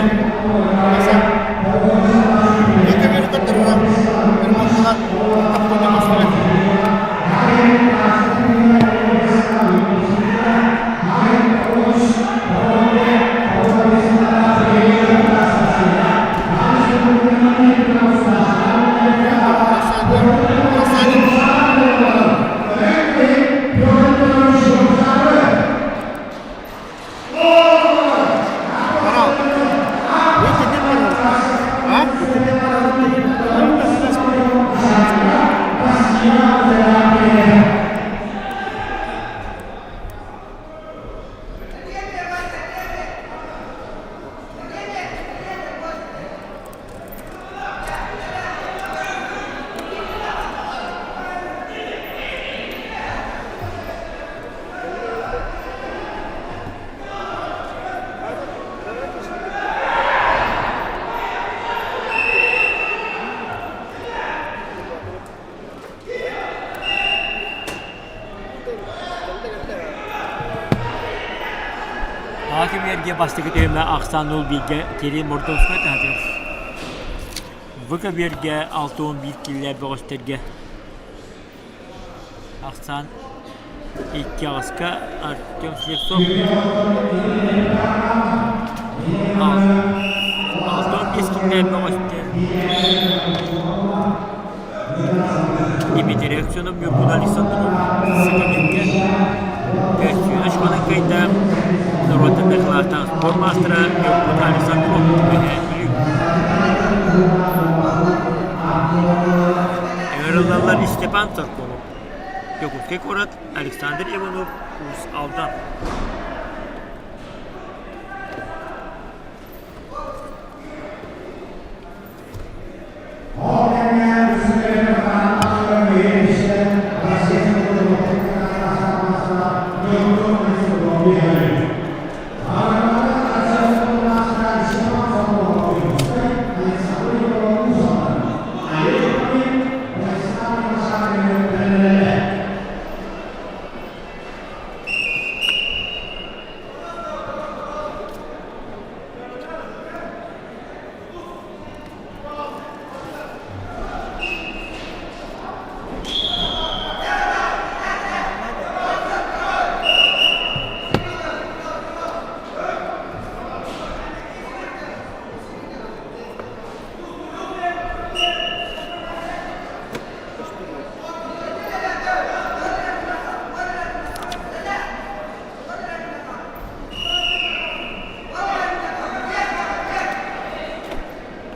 Аакы бастакы түһүмэ ахсаан ол бииргэ Кирилл Мордовской таһатыгар. Выкабергэ 61 киилэ бөҕөстөргө Ахсаан икки аҕыска Артем Слепцов 65 киилэ бөҕөстөр Дмитрий Аксенов Ньургун Александров Сыкамиргэ Көстүүнэ школын кыайда норуоттан дакылааттаах спорт маастара Ньургун Александров Үөһээ Бүлүү. Ыҥырыллаллар Степан Царков, Дьокуускай куорат, Александр Иванов, Уус Алдан.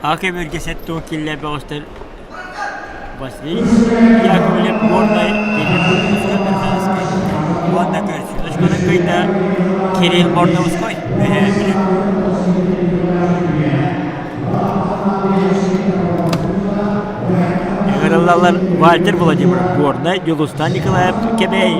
Аҕа сэттэ киллэ бөҕөстөр Василий Яковлев Горнай Кирилл Мордовской уонна көрсүнү кыйда Кирилл Мордовской Үөһээ Бүлүү. Ыҥырыллаллар Вальтер Владимиров Горнай, Дьулустан Николаев Кэбээйи.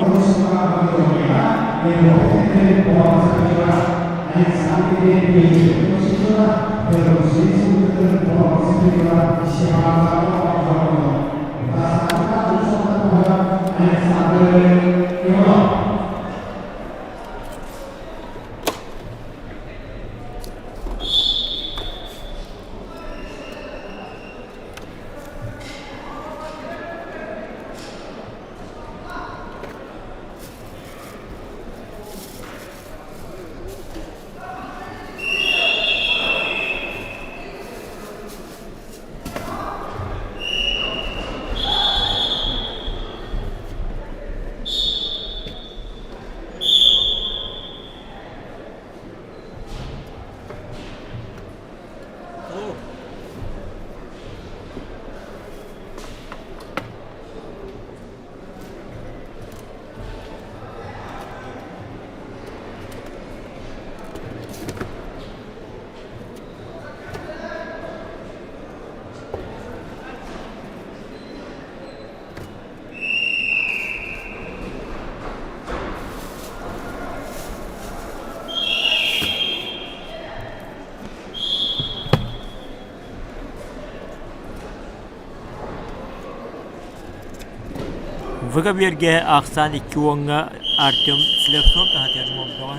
ВК-биэргэ ахсаан икки уоҥҥа Артем Слепцов таһатыгар Молдоҕа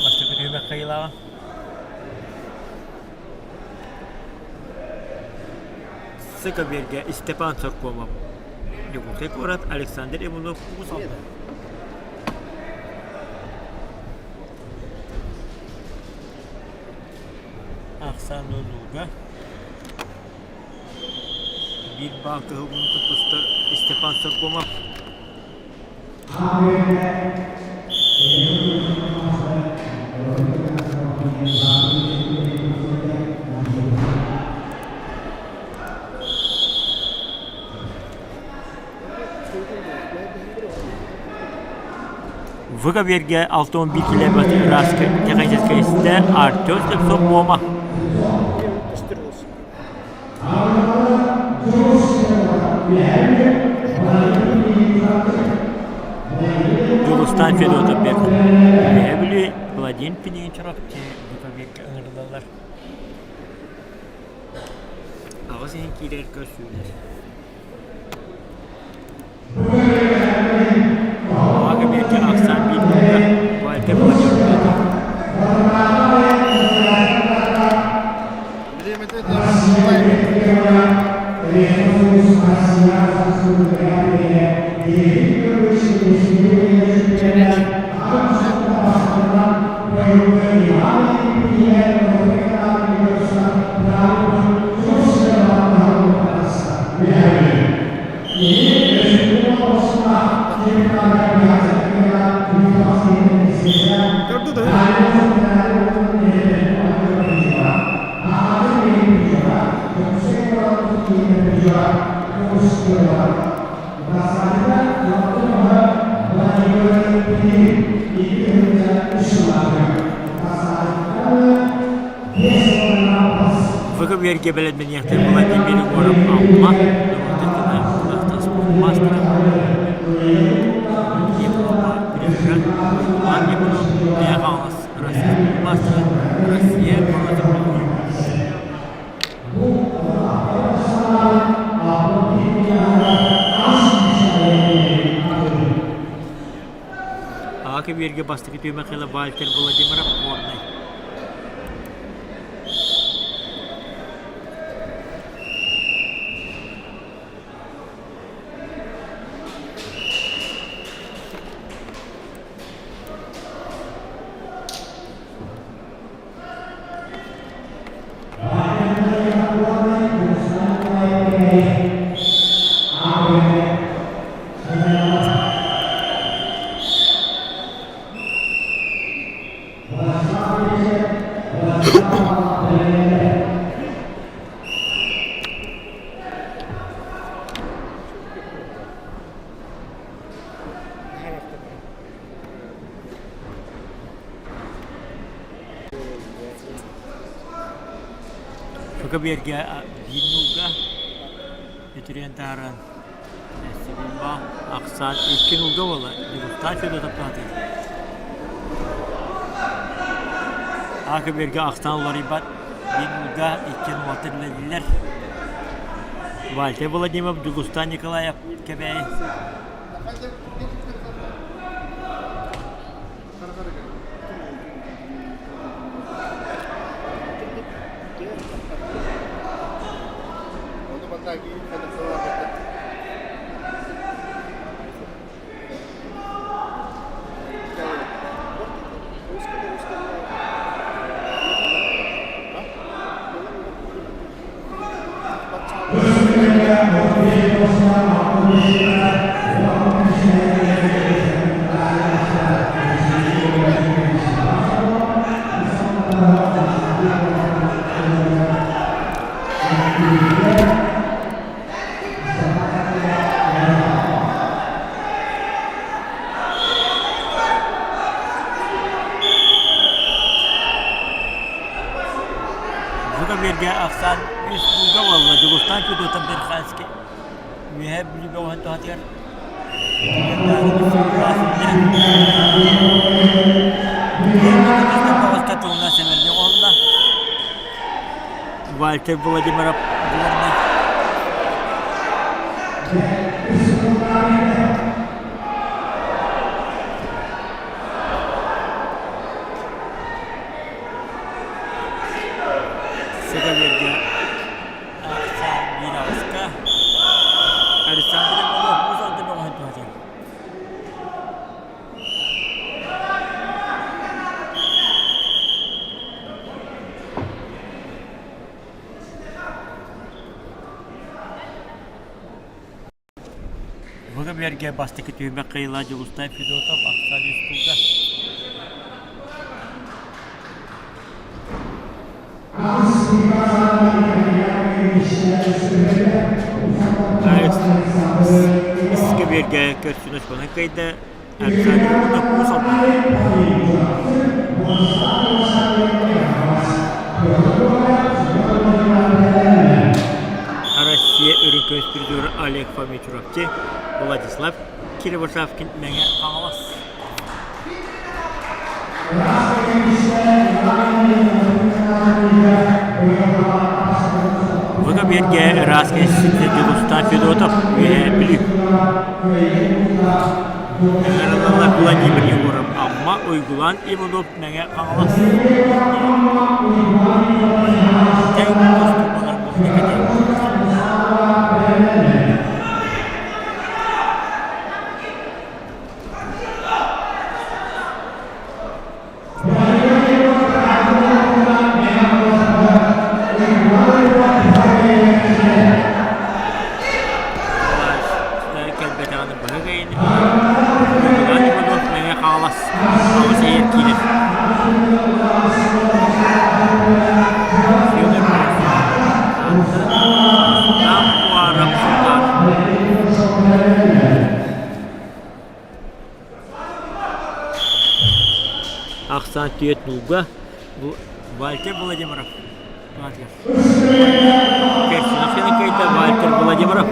бастакы түһүмэх кыайыылааҕа. СК-биэргэ Степан Соркомов, Дьокуускай куорат Александр Иванов Уус Алдан. Ахсаан нолуга Биир баал кыһылгын тустар Степан Соркомов. Выговерге 611 километр ыраас техническэй истэ Артем Слепцов Муома. Дьулустаан Федотов бэрт Үөһээ Бүлүү Владимир Пинигин Чурапчы ыҥырыллаллар. Аҕыс иһин киирэр көрсүүлэр. Аҕа биэргэ ахсаан биир нуга Вальтер Владимирович. Выговерге бэлэмнэниэхтэр Владимир Егоров Амма мастера Европа призера Иван Иванов Мэҥэ Россия мастера Россия бронза призера. Аҕа көбүөргэ бастакы түһүмэххэ Вальтер Владимиров Горнай. Көбүөргэ биир нуулга үтүрүйэн таһааран ахсаан икки нуулга буолла Дьулустаан Федотов туһатыыр. Аа көбүөргэ ахсаан уларыйбат биир нуулга икки нуулга үлэлииллэр. Вальтер Владимиров, Дьулустаан Николаев Кэбээйи. Бу көбүөргэ ахсаан үс бууга буолла Дьулустаан Федотов Верханский Үөһээ Бүлүү бөҕөһүн туһатыгар Вальтер Владимиров Горнай. Быга биэргэ бастакы түһүмэх кыайыылаах Дьулустай Федотов ахсаан үстулга. Искэбиэргэ көрсүн очконан кыайда Александр Иванов Уус Алдан. Россия үрүҥ көмүс призера Олег Фомич Чурапчы, Владислав Кривошапкин Мэҥэ Хаҥалас. Бу биэргэ ыраас кэситэ Дьулустаан Федотов Үөһээ Бүлүү. Ыҥырыллаллар Владимир Егоров Амма Уйгулаан Иванов Мэҥэ Хаҥалас. Тэҥ тустубалар Кэлбэтэҕинэ быһа кэйин Уйгулаан Иванов Мэҥэ Хаҥалас Хаҥалас иһигэр киирэр. Федор Нам Уаров Султан. Ахсаан түөрт нуулга Вальтер Владимиров. Керченов Вальтер Владимиров.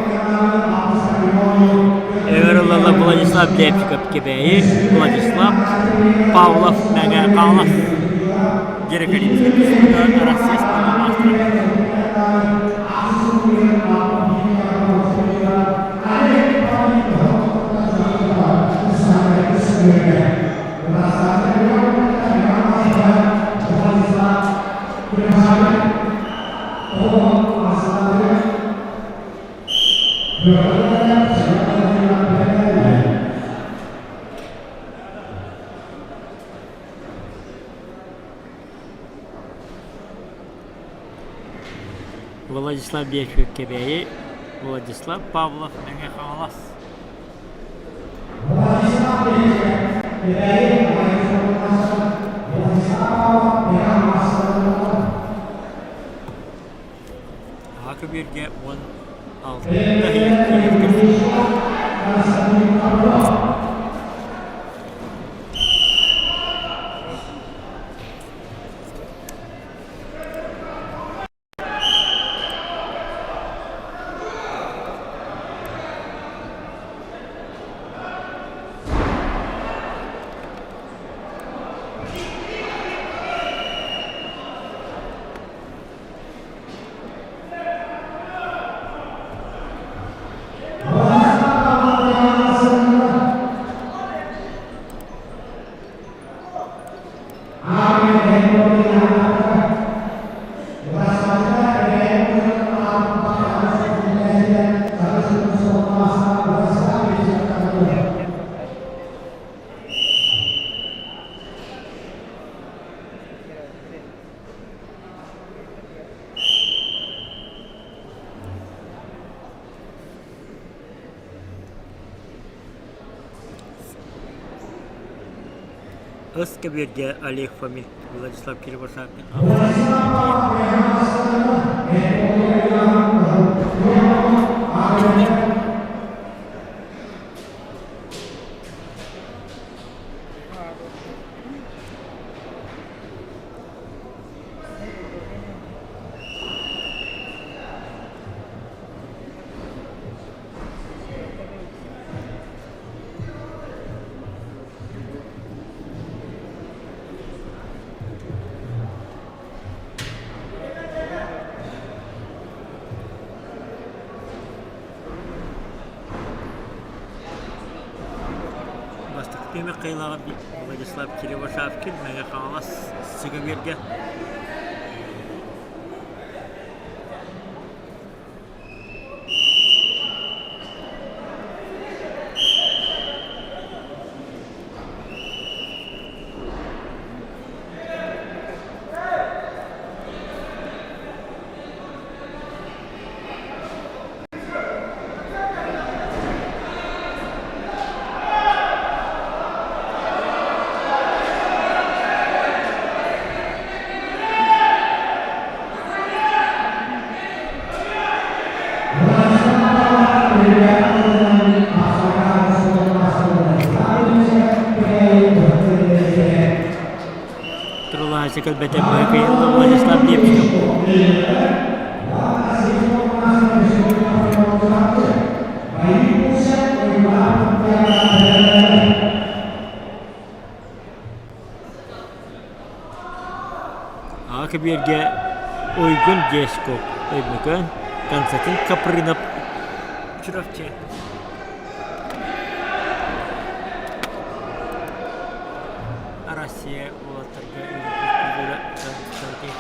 Эверыллала Владислав Лепчиков Кэбээйи, Владислав Павлов Мэҥэ Хаҥалас. Героголимскай тустууга Россия спордун маастара. Владислав Бечев Кэбээйи, Владислав Павлов Мэҥэ Хаҥалас. Аҕа көбүөргэ 16 иһигэр көрсүбүт. Ыс көбүөргэ Олег Фомин, Владислав Кривошапкин Бастакы түһүмэх кыайыылааҕа Владислав Кривошапкин Мэҥэ Хаҥалас Сыгабиэргэ кэлбэтэ быһыкыйылла Владислав Лепчиков. Аҕа кэбиэргэ Уйгун Дьескоп Өймөкөөн Константин Капрынов Чурапчы Россия уолаттарга Константин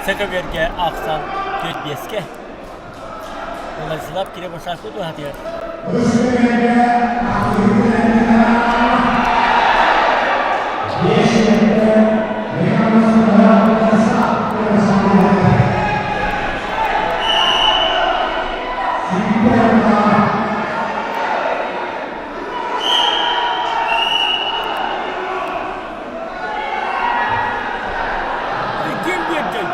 Сэкөбүөргэ ахсан түөрт биэскэ Владислав Киребушашка туһатыгар. Ким биэрдэ?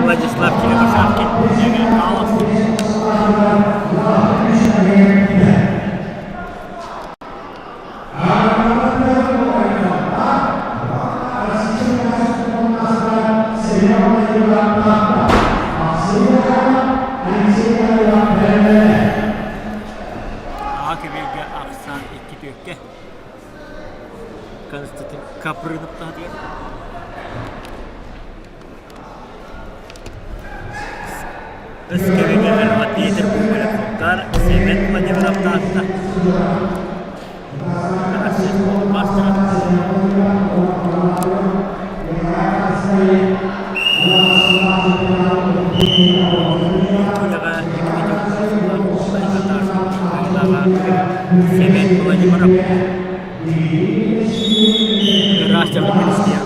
Владислав Кирилл-Шапкин, Игорь Павлов. Аҕа көбүөргэ ахсаан икки түөккэ Константин Капрынов таһатыгар Өскөбүгэ Петр Бухарев Семен Владимиров Таатта Мастера Семен Владимиров Ыраастаҕа Христиан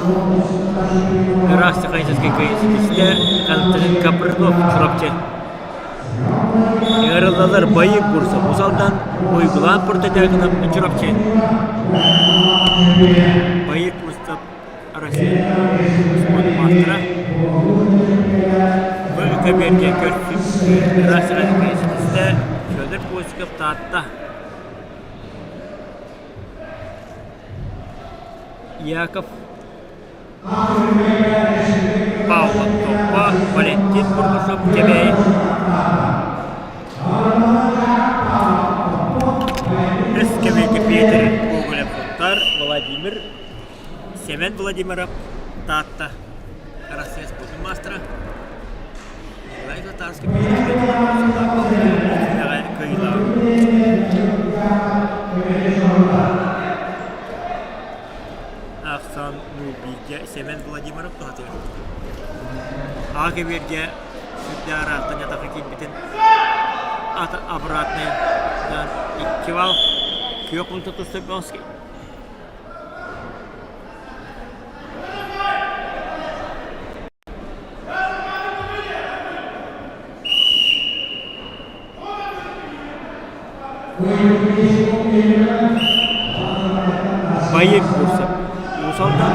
Ыраастаҕа Христиан Константин Капрынов Чурапчы Ыарыллалар байып курса Усалдан уйгулаан портатягынан Чурапчы Байып курса Россия спорт маастара Б каберге көрсүп Ыраастаҕа Христиан Федор Косиков Таатта Яков Павлов Топпо, Валентин Бурнашов Кэбээйи Өскөмөкө Петр Гоголев-Сунтаар, Владимир Семен Владимиров Таатта Россия спордун маастара Николай Татарский кыайыылааҕа. Аҕа кэбиэргэ сүрдээх ыраахтан атахха киирбитин обратный 2 балл күөх мунта тустар Байыр курса Уус-Алдан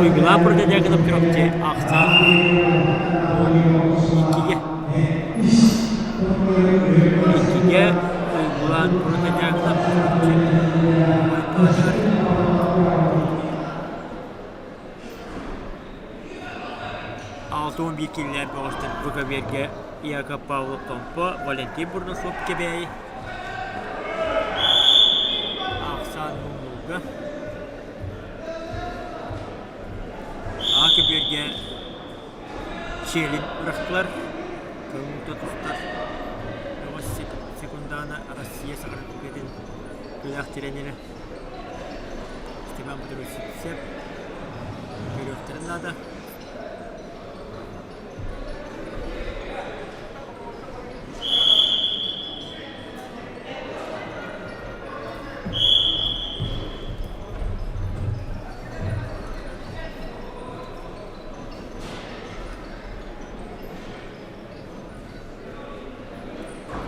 Уйгулаах Протодьяконов Чурапчы ахсаан иккигэ иккигэ Уйгулаан Протодьяконов Чурапчы 61 киилэлээх бөҕөстөр бу көбүөргэ Яков Павлов Томпо, Валентин Бурнашов Кэбээйи ахсаан муннууга А көбүөргэ Челин бырахтылар көҥүл тустар бөҕөс секундана Россия саҕарытыгытын күрэх тренерэ Степан Петрович Сивцев көрүөхтэрин наада.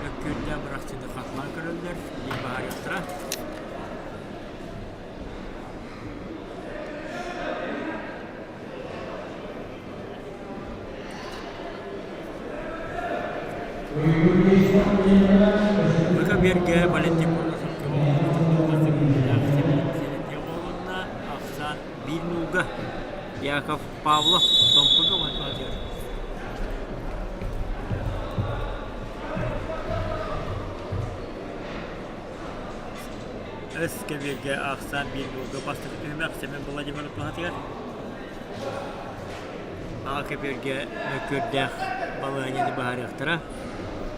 Мөккүөрдээх бырахчыны хатылаан көрөллөр, диэн баһаарыахтара. Быка-биэргэ Валентин ахсаан биир нуулга Яков Павлов Томпо бөҕө Өс кэбиэргэ ахсаан биир нуулга бастакы түһүмэх Семен Владимиров туһатыгар Аҕа кэбиэргэ мөккүөрдээх балаһыанньаны быһаарыахтара.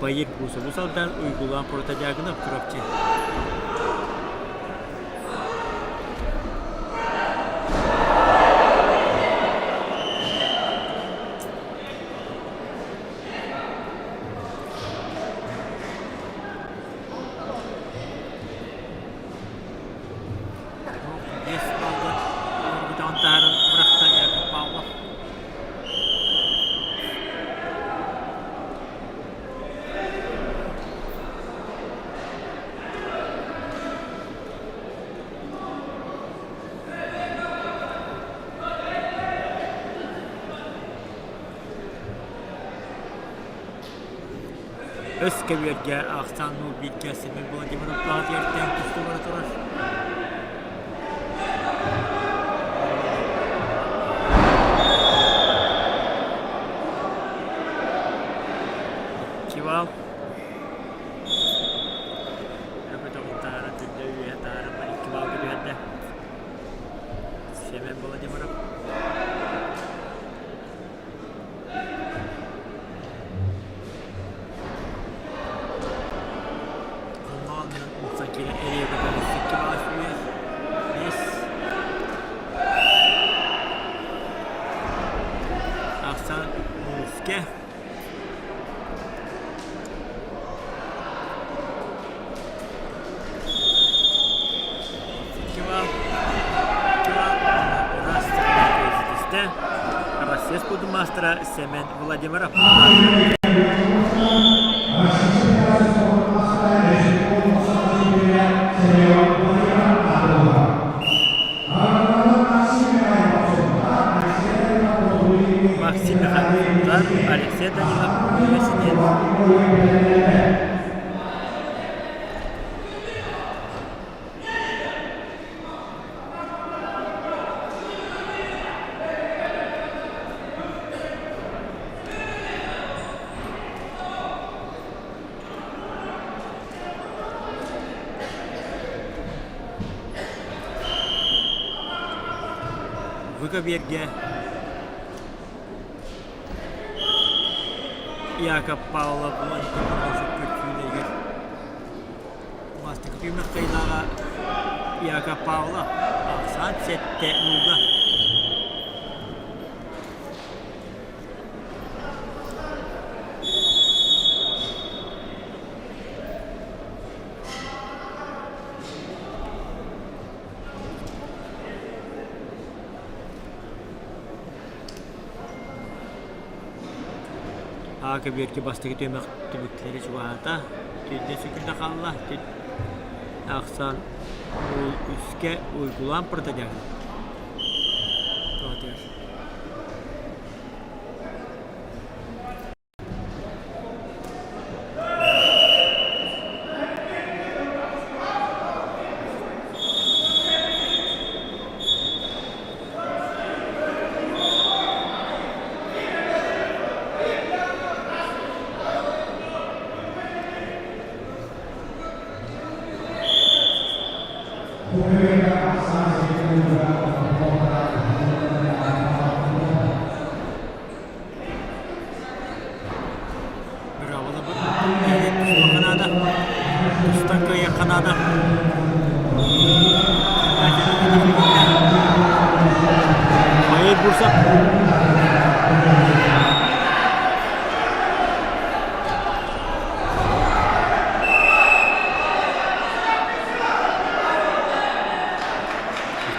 Байыр Кусову салдаан Уйгулаан Протодьяконов Чурапчы. Биэс баллы Уйгутаҕын таһааран бырахта Яков Павлов. Өс кэбиэргэ ахсаан бииргэ Семен Владимиров Платьертэн тустуу бара турар. Чивал Өкөтөҕүн таһара түрдэ үөһэ таһара икки балга түһэрдэ. Семен Владимиров Оннооҕунан умсан киирэн эрийэ көтөн икки баҕас үөс, биэс Ахсаан Мууске Россия спордун маастара Семен Владимиров. Максим Михайлов, Алексей Данилов, президент. Выковерге Яков Павлов көрсүүлэригэр бастакы түһүмэх кыайыылааҕа Яков Павлов ахсаан сэттэ нууга. Аа көбүөргэ бастакы түһүмэх түмүктэрэ чугаһаата. Түннэ сүкүнэ хаалла. Ахсан үскэ уйгулаан протодягын. Быраабыла наада. Тустан кыайыахха наада. Майыр Бурсак.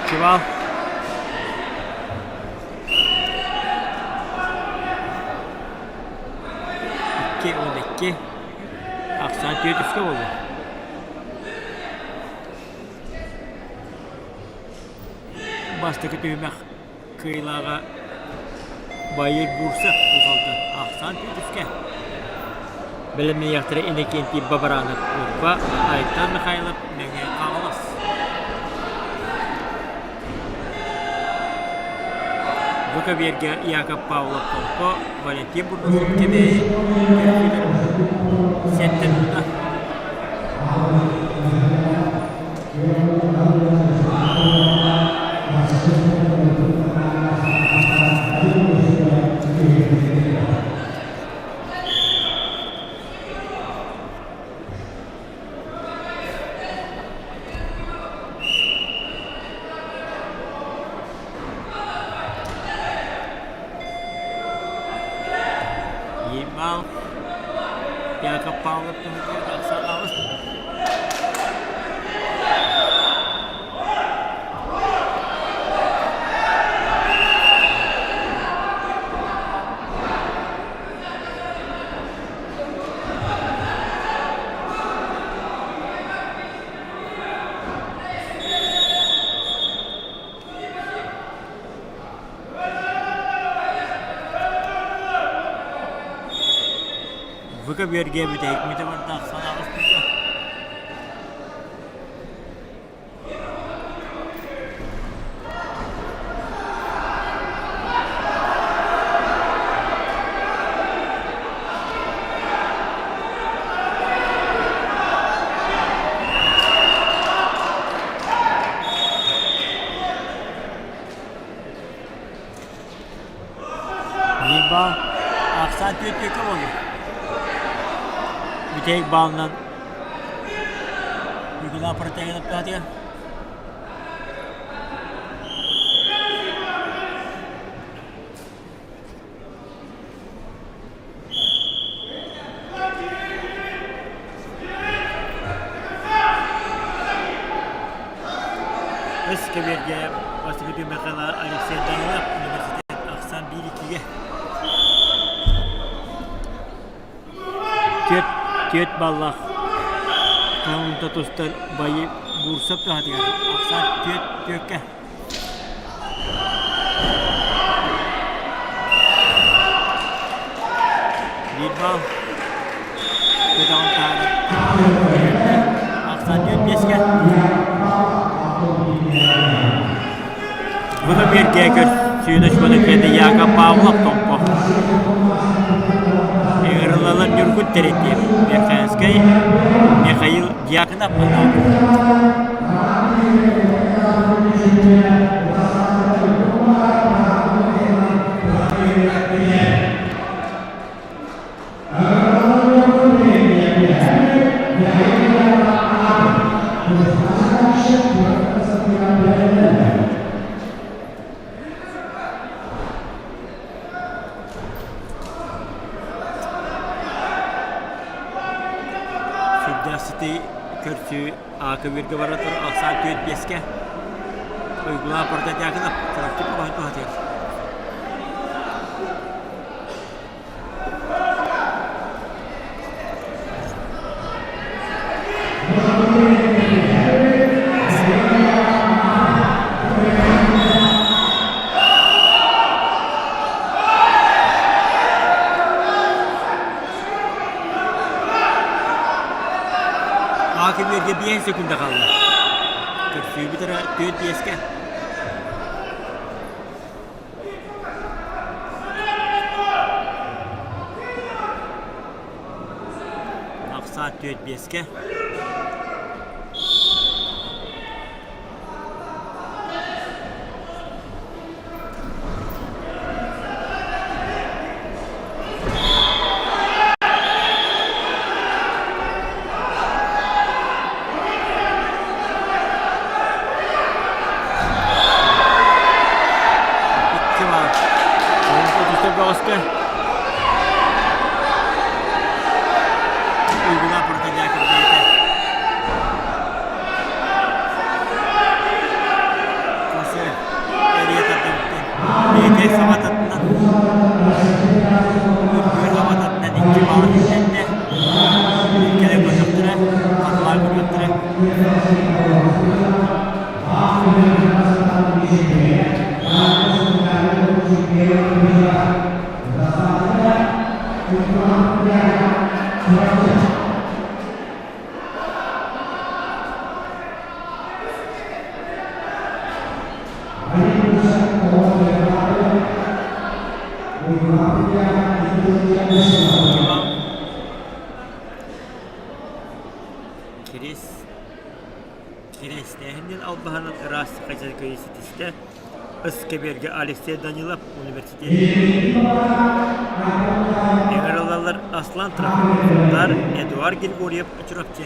Чувал. 2 12 Ахсаан түөрт үскэ буолла. Бастакы түһүмэх кыайыылааҕа Байыр Бурса Уус Ахсаан түөрт үскэ. Бэлэмнэниэхтэрэ Иннокентий Бабаранов Ньурба, Айтан Михайлов Мэҥэ Хаҥалас. Бу көбүөргэ Яков Павлов Томпо, Валентин Бурнашев Кэбээйи сиэттэн ылла. Ебал. Яков Павлов туһугар тахсан Выкөбүөргэ бүтэһик митабардаах санаабыспыта. Биир баал ахсаан түөрт түөккэ буолла. Бүтэһик баалынан Ньукулаа протегын ыттаатыгар. Өс кэбиэргэ бастакы түмэххэ Алексей Данилов университет ахсаан биир иккигэ Түөрт, түөрт баллаах хаһыҥта тустар байы Бурсов туһатыгар ахсаан түөрт түөркэ. Биир балл көтөҕөн таһаарар. Ахсаан түөрт биэскэ. Буну биэргэ көрсүүнү Шкода Яков Павлов Томпо. Ыҥырыллалар Ньургун Терентьев, Верхоянскай Михаил Дьяконов анаабыт. Сүрдээх сытыы көрсүү Аакыбыырга бара тур ахсаан түөрт биэскэ Уйгулаах Протодьяконов Чурапчы туһатыгар. көбүөргэ биэс секунда хаалла. Көрсүүбүт эрэ түөрт биэскэ. Ахсаат түөрт биэскэ. Икки баар. Отуста бөҕөскө. Уйгуна Протодьяков бэйэтэ. Хосе эрийэ тардыбыттан бэйэтэ саба тардынан үрдүгэр саба тардынан икки баалы киллэрдэ. Кэлэ көрүөхтэрэ, хатылаан көрүөхтэрэ. Кирис Кириэстээһинин албаһынан ыраас хачаркайы ситистэ. Ыскэбиэргэ Алексей Данилов университет Ыҥырыллаллар Аслан Трофимовтар, Эдуард Григорьев Чурапчы.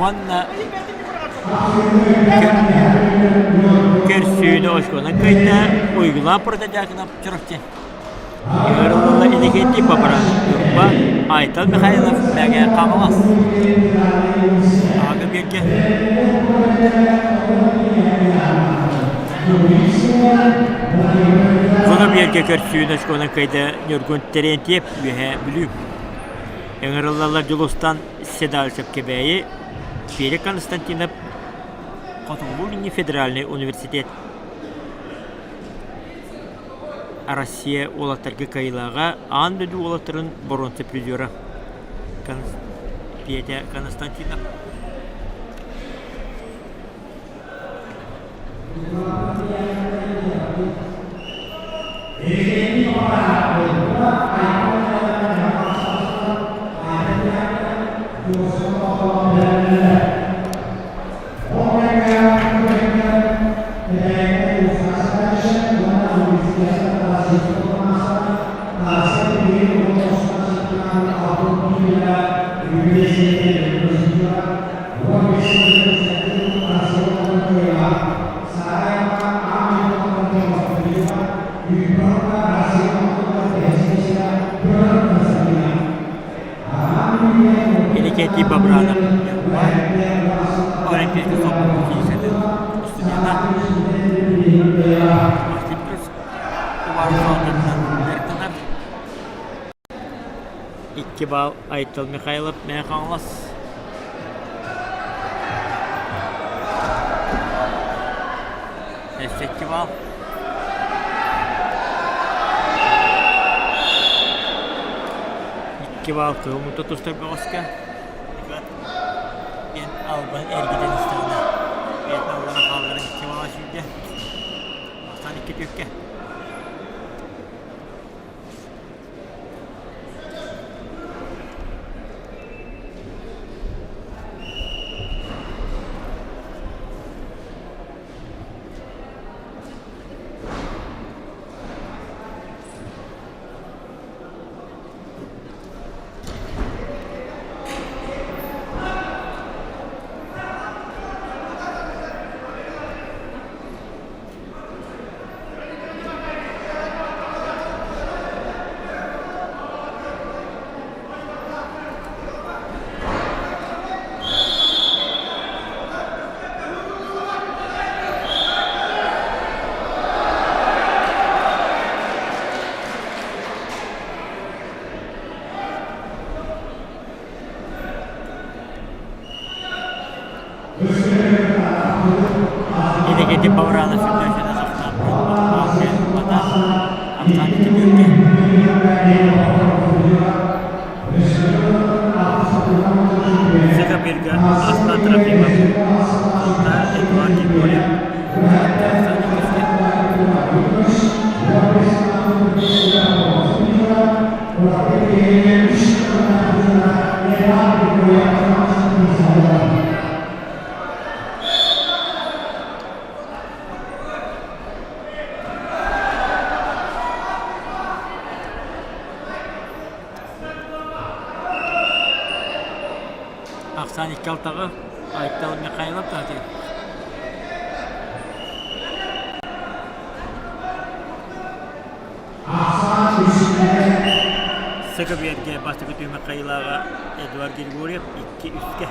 Уонна көрсүүнү оскуоланы кыайда Уйгулаан Протодьяконов Чурапчы. Ыҥырыллаллар Иннокентий Бабаранов Ньурба, Айтал Михайлов Мэҥэ Хаҥалас. Аҕа биэргэ. Хоно биэргэ көрсүүнү оскуоланы кыайда Ньургун Терентьев Үөһээ Бүлүү. Ыҥырыллаллар Дьулустан Седалищев Кэбээйи, Федя Константинов Хотугулуу-Илиҥҥи федеральнай университет. Россия уолаттарга кыайыылааҕа, аан дойду уолаттарын боруонса призера Петя Константинов. Иннокентий Бабранов Олимпийскай солбук физикатын студена дьарыктанар. Икки баал Айтал Михайлов Мэҥэ Хаҥалас. Өссө икки баал. Икки баал кыһыл тустар бөҕөскө. Диэн албан эргитэн истэҕинэ бэйэтин аллара хаалларан икки баала сүүрдэ. Бастаан икки түөккэ. Ахсаан икки алтаҕа Айтал Михайлов таһатыыр. Сыкыбиэргэ бастакы түһүмэх хайылааҕа Эдуард Григорьев 2-3-кэ.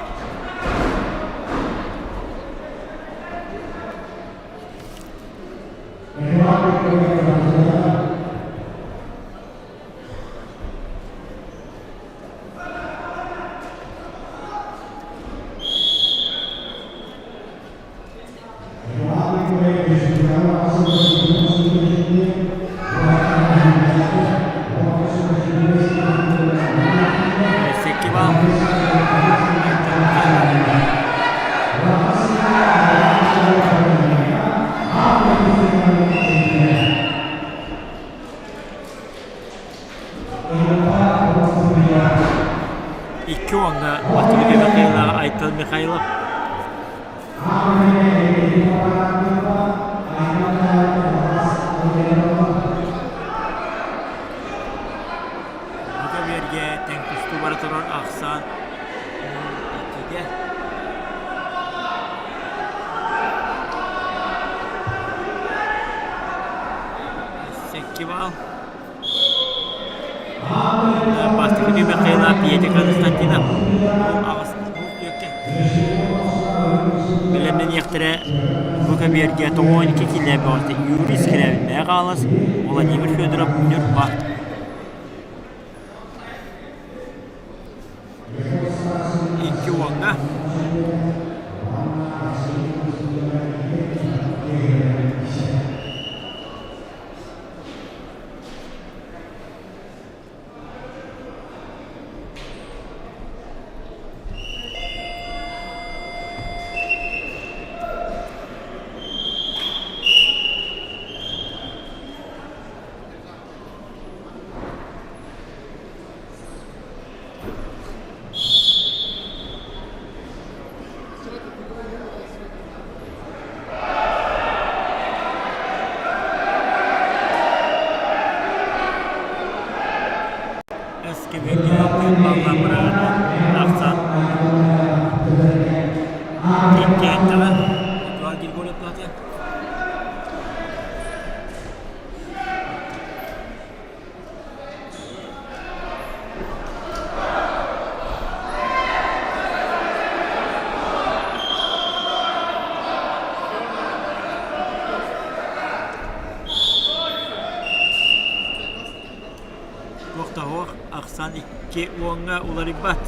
Фестивал Икки уонна Василий Михайлов, Айтал Михайлов. Бука биэргэ тэҥ тустуу бара турар ахсаан иккигэ. Сэкки баал. Бастакы түмэххэ Петя Константинов аҕыс Бэлэмнэниэхтэрэ бу кэбиэргэ 92 киилэ бөҕөтө Юрий Скрябиннээх аалас Владимир Федоров Ньурба. Икки уоҥҥа Эскибиэргэ тыын быраҕынан тахсан иккиэттэҕэ Эдуард Григорьев туһатыа. Туох да суох, ахсаан икки уоҥҥа уларыйбат.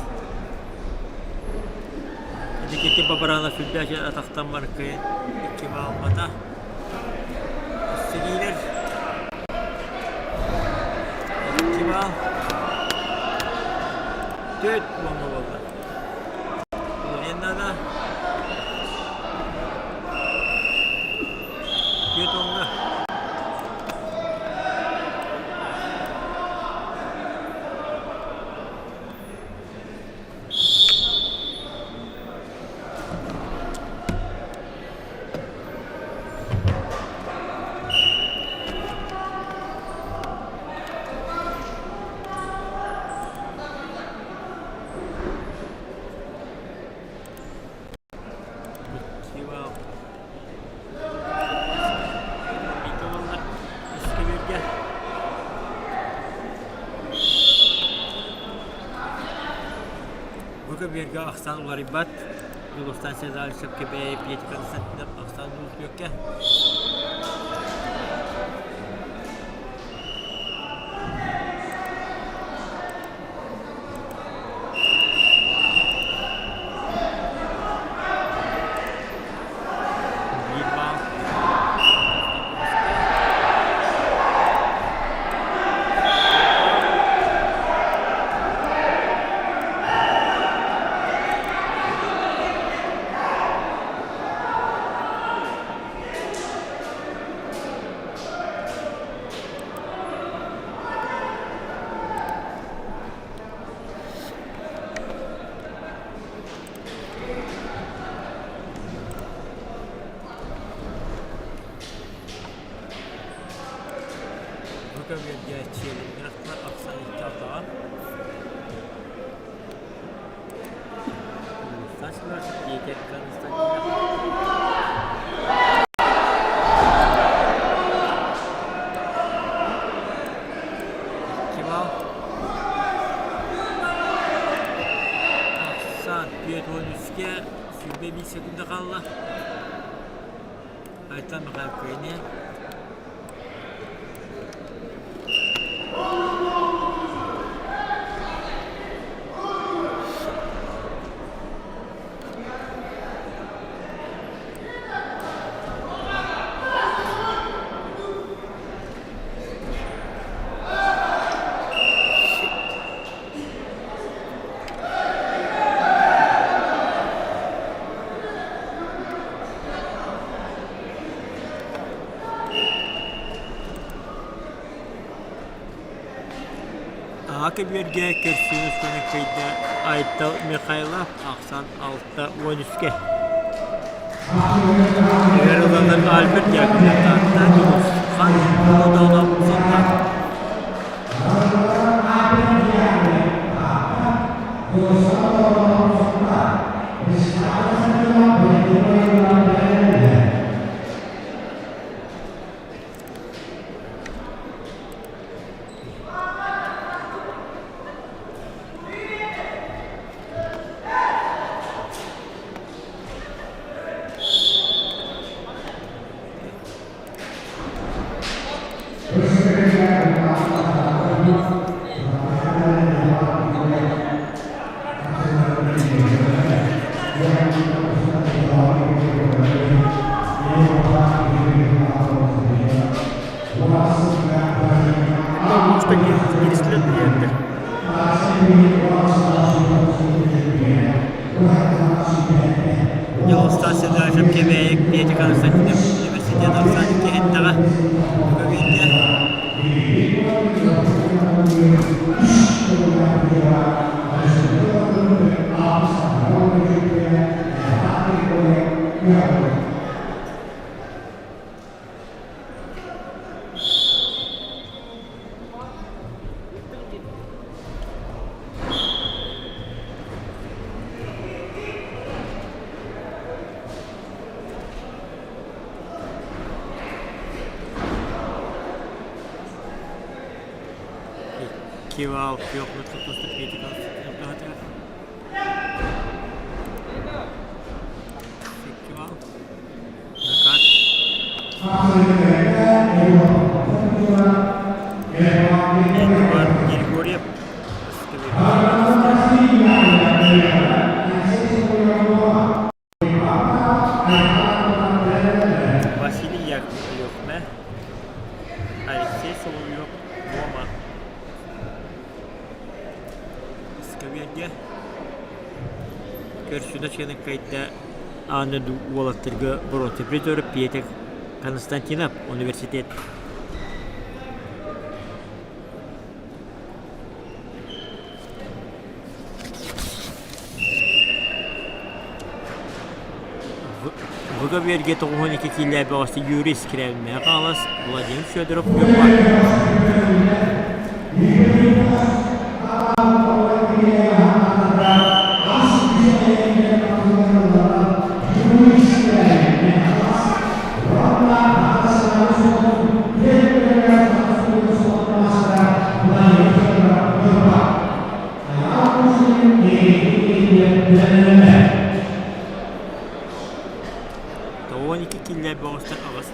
Никита Бабаранов сүрдээх атахтан баркыйан икки баалбата. Сигиилэр икки баал. Төрт уоҥҥа буолла. Уларыйан наада. Түөрт уоҥҥа. Бу көбүөргэ ахсаан уларыйбат. Дьулустан Седалищев Кэбээйи Петя Константинов ахсаан Нуутүөккэ. Биир баал. Бу көбүөргэ чиэлиннэр ахсан икки алтаҕа. Седашев, Петя Константинов. Кимал Ахсан 43-ке 21 секунда қалла. Айтан Михаил Кыйне. Аҕа көбүөргэ көрсүһүү устун кыайда Айтал Михайлов ахсан 6 13-кэ. Өр ылалар Альберт Яковлев Таатта Дьулусхан Додонов Сунтаар. Улууста кииристилэр билиэттэр. Дьулустаан Седашев Кэбээйик Петя Константинов университет ахсаан киһиттэҕэ бүгүҥҥэ Кивал Кивал. Накат. Эдуард Григорьев. Василий Яковлев, Алексей Соловьев, Рома. Скверге көрсүнэ чыыныккайда ааны уолаттарга боруота призер Петя Константинов университет. Выговерге 92 киилэ бөҕөстө Юрий Скрябин хаалас Владимир Федоров Ньурба. 12 киилэ бөҕөстөр аҕыс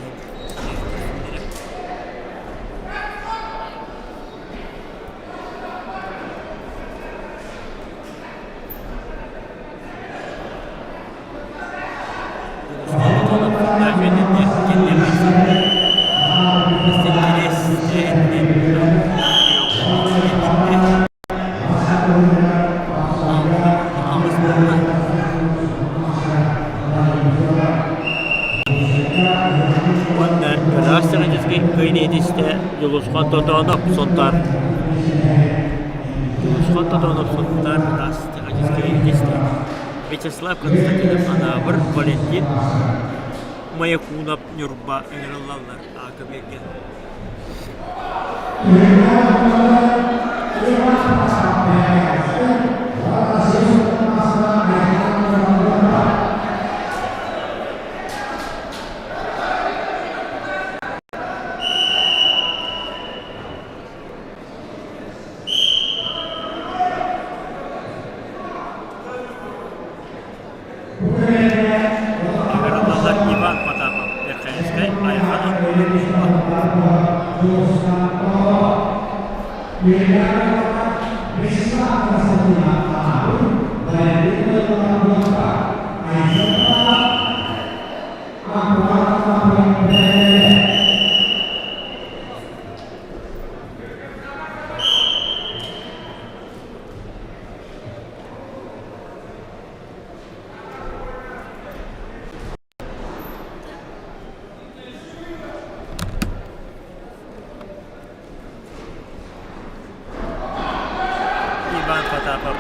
Уонна ыраас техническэй кыайыы Дьулусхан Тотоонов Сунтаар Дьулусхан Тотоонов Сунтаар ыраас техническэй этистэ Вячеслав Константинов Анаабыр Валентин Маякунов Ньурба ыҥырыллаллар АКБ-гэ. Николаев Ньурба. Иван Потапов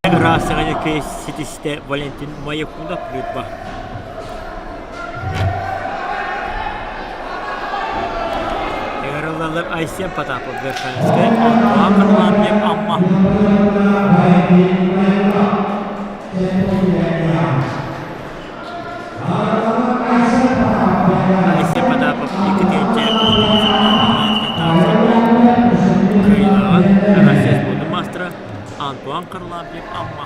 Ыраастаҕына ситистэ Валентин Моякунов Ньурба. Ыҥырыллаллар Айсен Потапов Верхоянскай, Антуан Харлампьев Амма. Айсен Потапов 2019 кыайыылааҕа Россия спордун маастара Антуан Харлампьев Амма.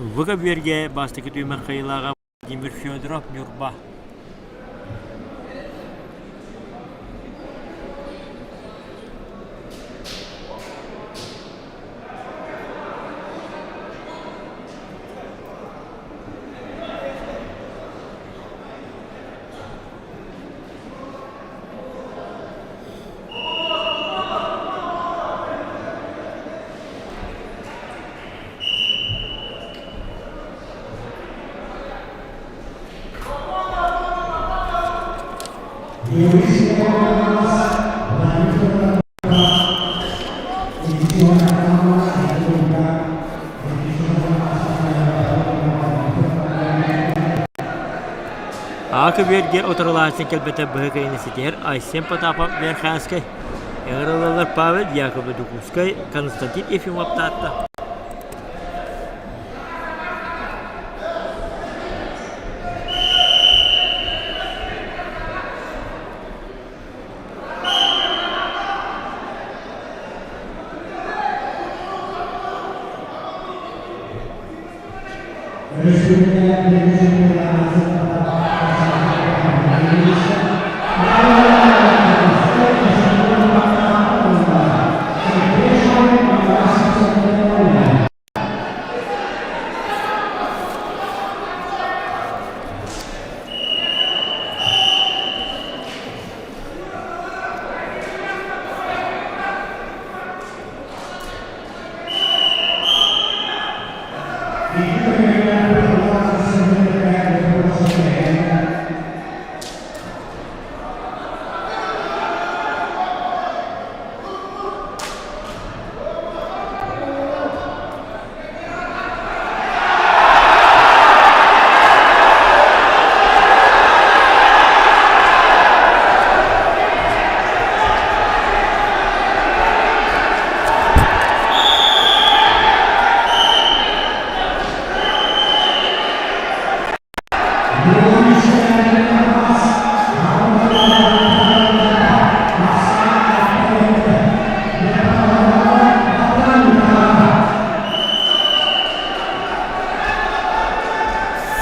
Ыллык Бүөргэ бастакы түһүмэх кыайыылааҕа Владимир Федоров Ньурба. Аакы-бүөргэ утарылааччы кэлбэтэ быһа кэйини ситиһэр Айсен Потапов Верхоянскай, ыҥырыллаллар Павел Яков Дьокуускай, Константин Ефимов Таатта.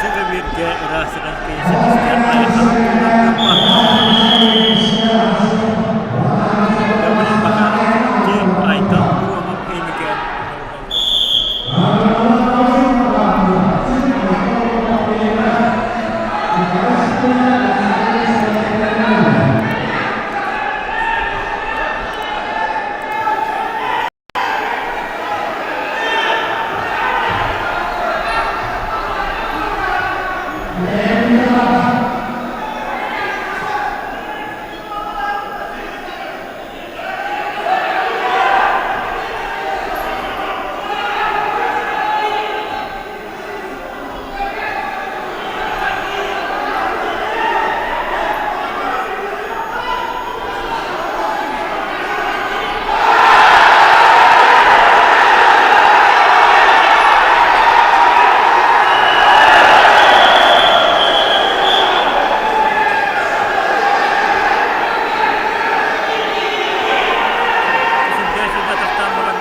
Уопсай көбүөргэ ыраас сытан киирсэ айахан Гаврил Макаров Айтал Громов Өймөкөөн Сүрдээх тахтаан баран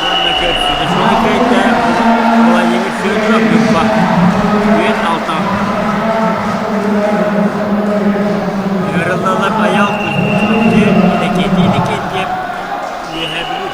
Уонна көрсүдэ Шонакайда Владимир Федоров Ньурба Үөт Алтан Ыҥырыллалар Айал Кузьмин Иннокентий Иннокентьев Үөһээ Бүлүү.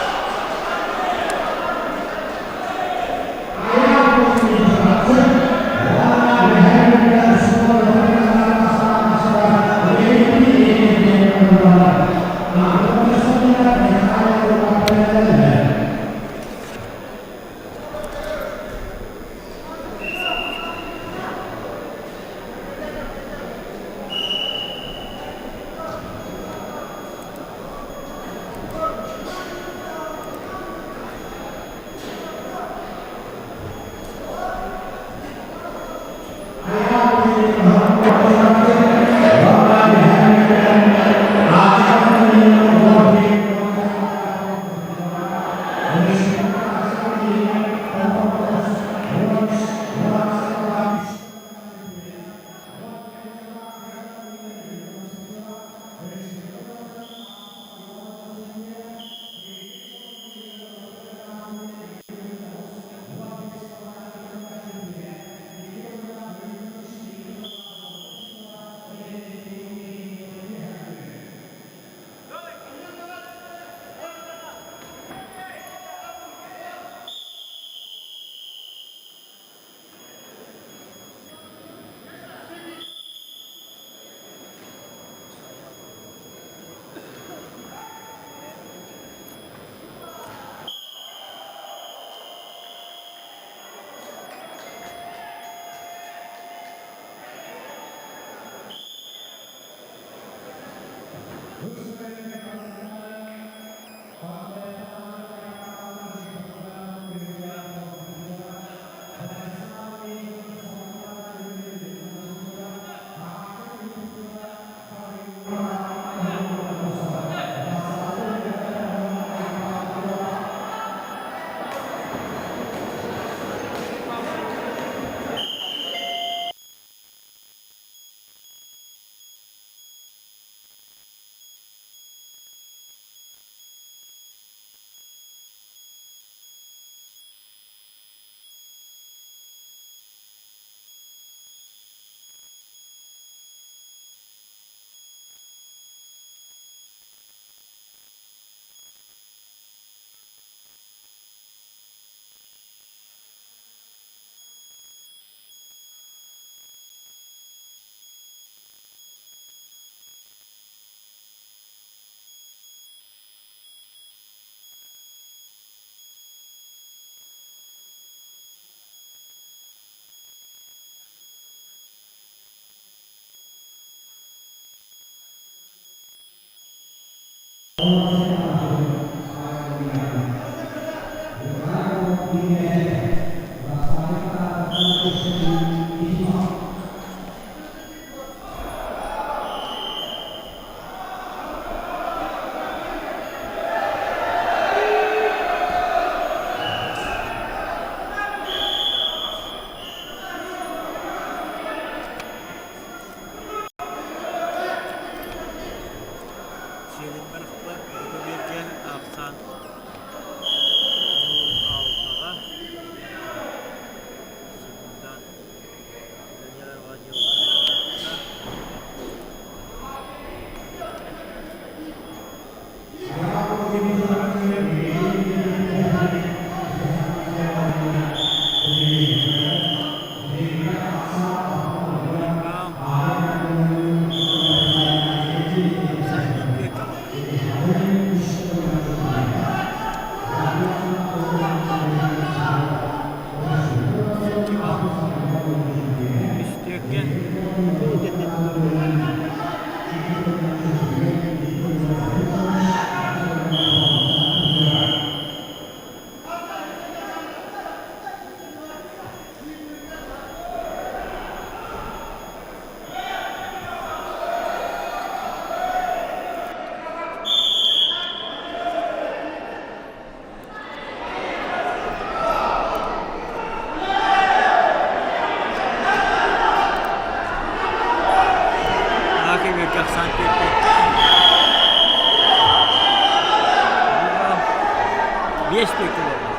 5 төкү буолла.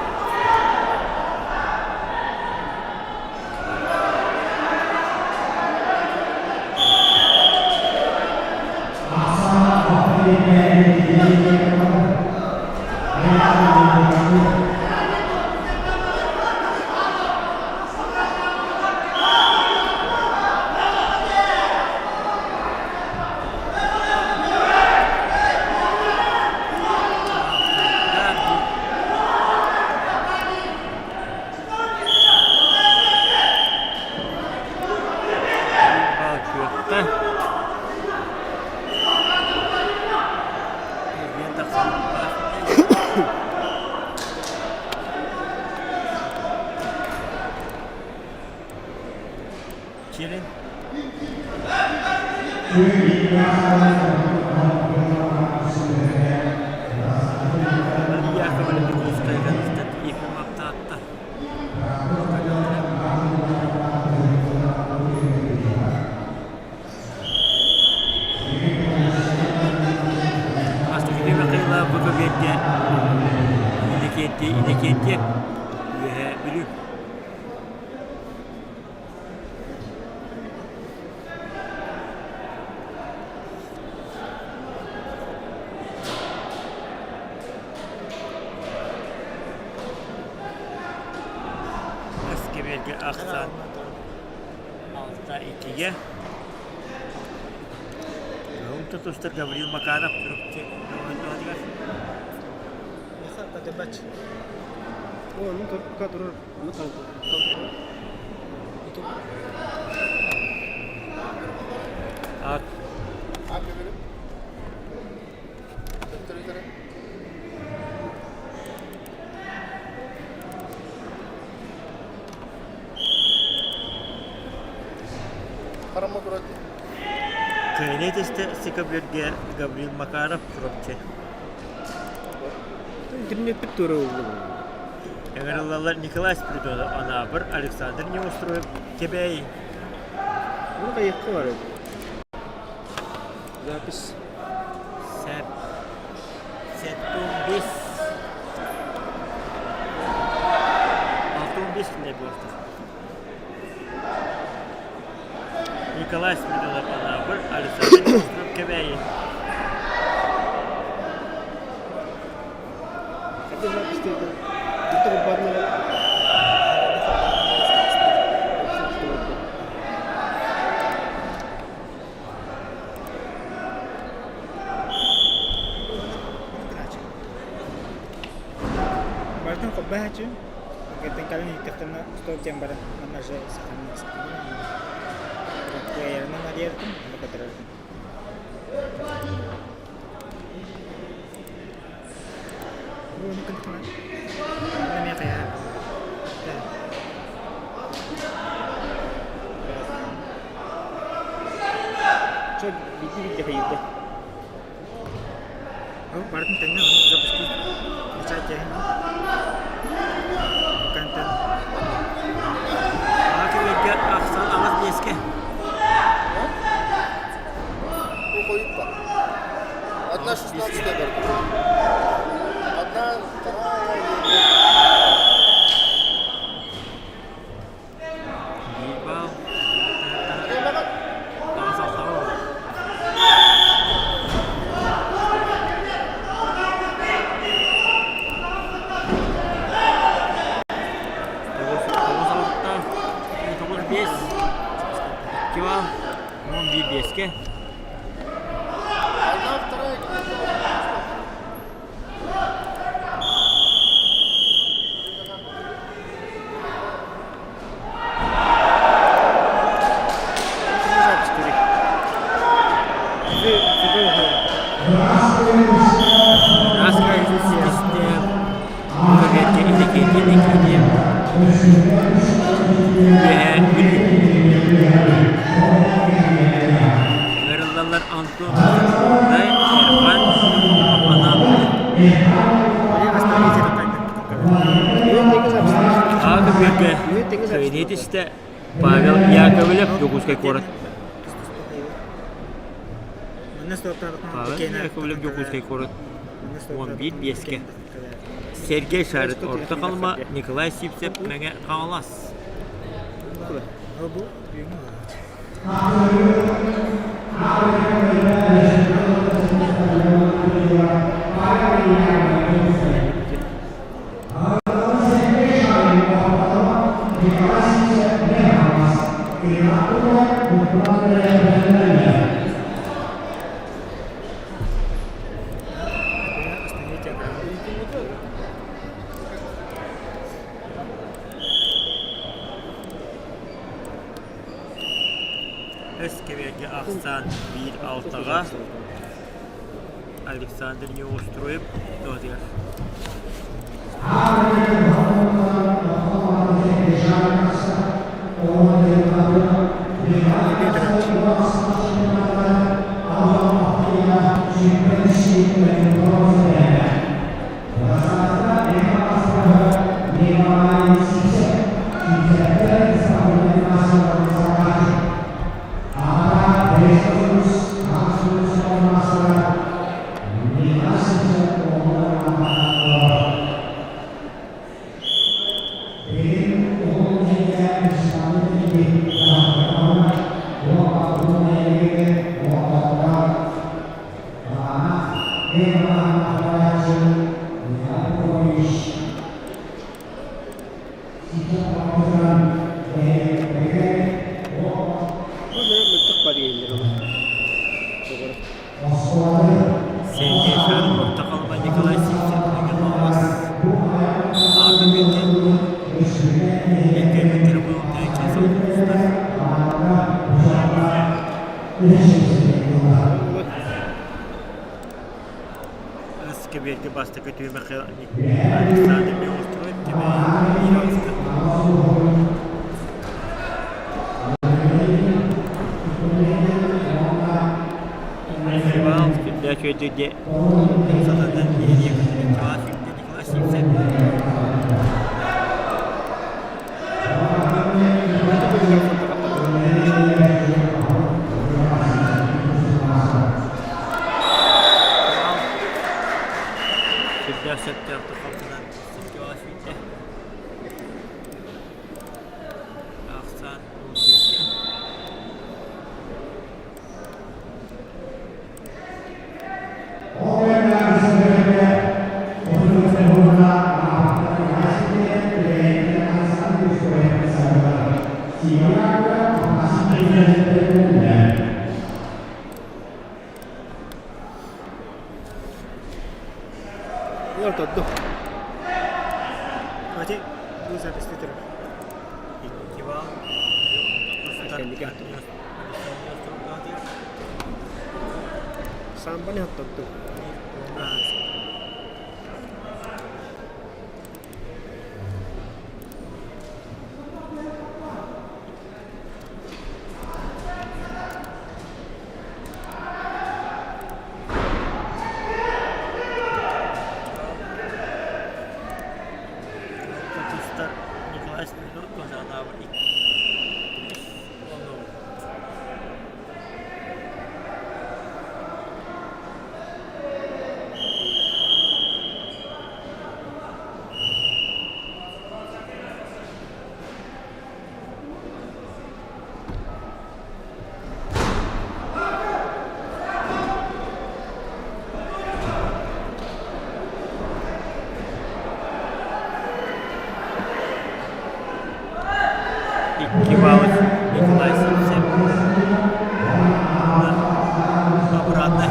Күөххэ Эргийэн тахсан Киирин. Яковлев Дьокуускайга Ефимов Таатта. Бастакы Михаила Буковерге Иннокентий Иннокентьев Үөһээ Бүлүү. Эскибиэргэ ахсаан 6-2-гэ Уһун тустар Гаврил Макаров Чурапчы оонньоотугар Ат Кыайыы түстэ Сикабүргэ Гаврил Макаров Чурапчы. Интернеппит туора ыллыбын. Ыҥырыллаллар Николай Спиридонов Анаабыр, Александр Неустроев Кэбээйи. Bunu kayıklı var. Запись. Сәп. 75. 6-15 күнде буолта. Николай Спиридонов Анаабыр, Александр Неустроев Кэбээйи. Хотя запись это это барная. Барытын холбоһооччу, кэлин кэлин иһиттэхтэринэ стоп диэн баран манна уже сахалыы кыайарынан арыйартым, онно көтөрөрүм. Эмиэ хайаа Чё, биди-биди хайыта. Барытын тэҥҥэ запустить включать контент. Аакыбырга ахсан аҕыс биэскэ. Одна шестнадцатая Одна, вторая. Биир баал. Аҕыс алтаҕа олорор. Тоҕус тоҕус алта, тоҕус биэс, икки баал, 11 биэскэ. Одна, вторая. Үөһээ Бүлүү. Ыҥырыллаллар Антон Эрхан Анаабыр. Аҕа бүөргэ кыайыы түстэ Павел Яковлев Дьокуускай куорат. Павел Яковлев Дьокуускай куорат 11 биэскэ. Сергей Шарин Орто Халыма, Николай Сивцев Мэҥэ Хаҥалас. Эскэбиэргэ ахсаан биир алтаҕа Александр Неустроев туһатыгар. Сергей Шаров Орто Халыма Николай Сивцев Мэҥэ Хаҥалас Аата Бүлтэн Иккиэммиттэрэ буолуохтара икки Сквергэ бастакы түһүмэххэ Александр Неустроев Кэбээйи Сүрдээх үчүгэйдик сатанан Николай Сивцев. Сүрдээх сөптөөхтүк хамсанан сиргэ сүүрдэ. Ахсаан улуус Самбаны оттоттум. Тустар Николай Спиридонов Казанова Икки балл Николай Сивцев обратно.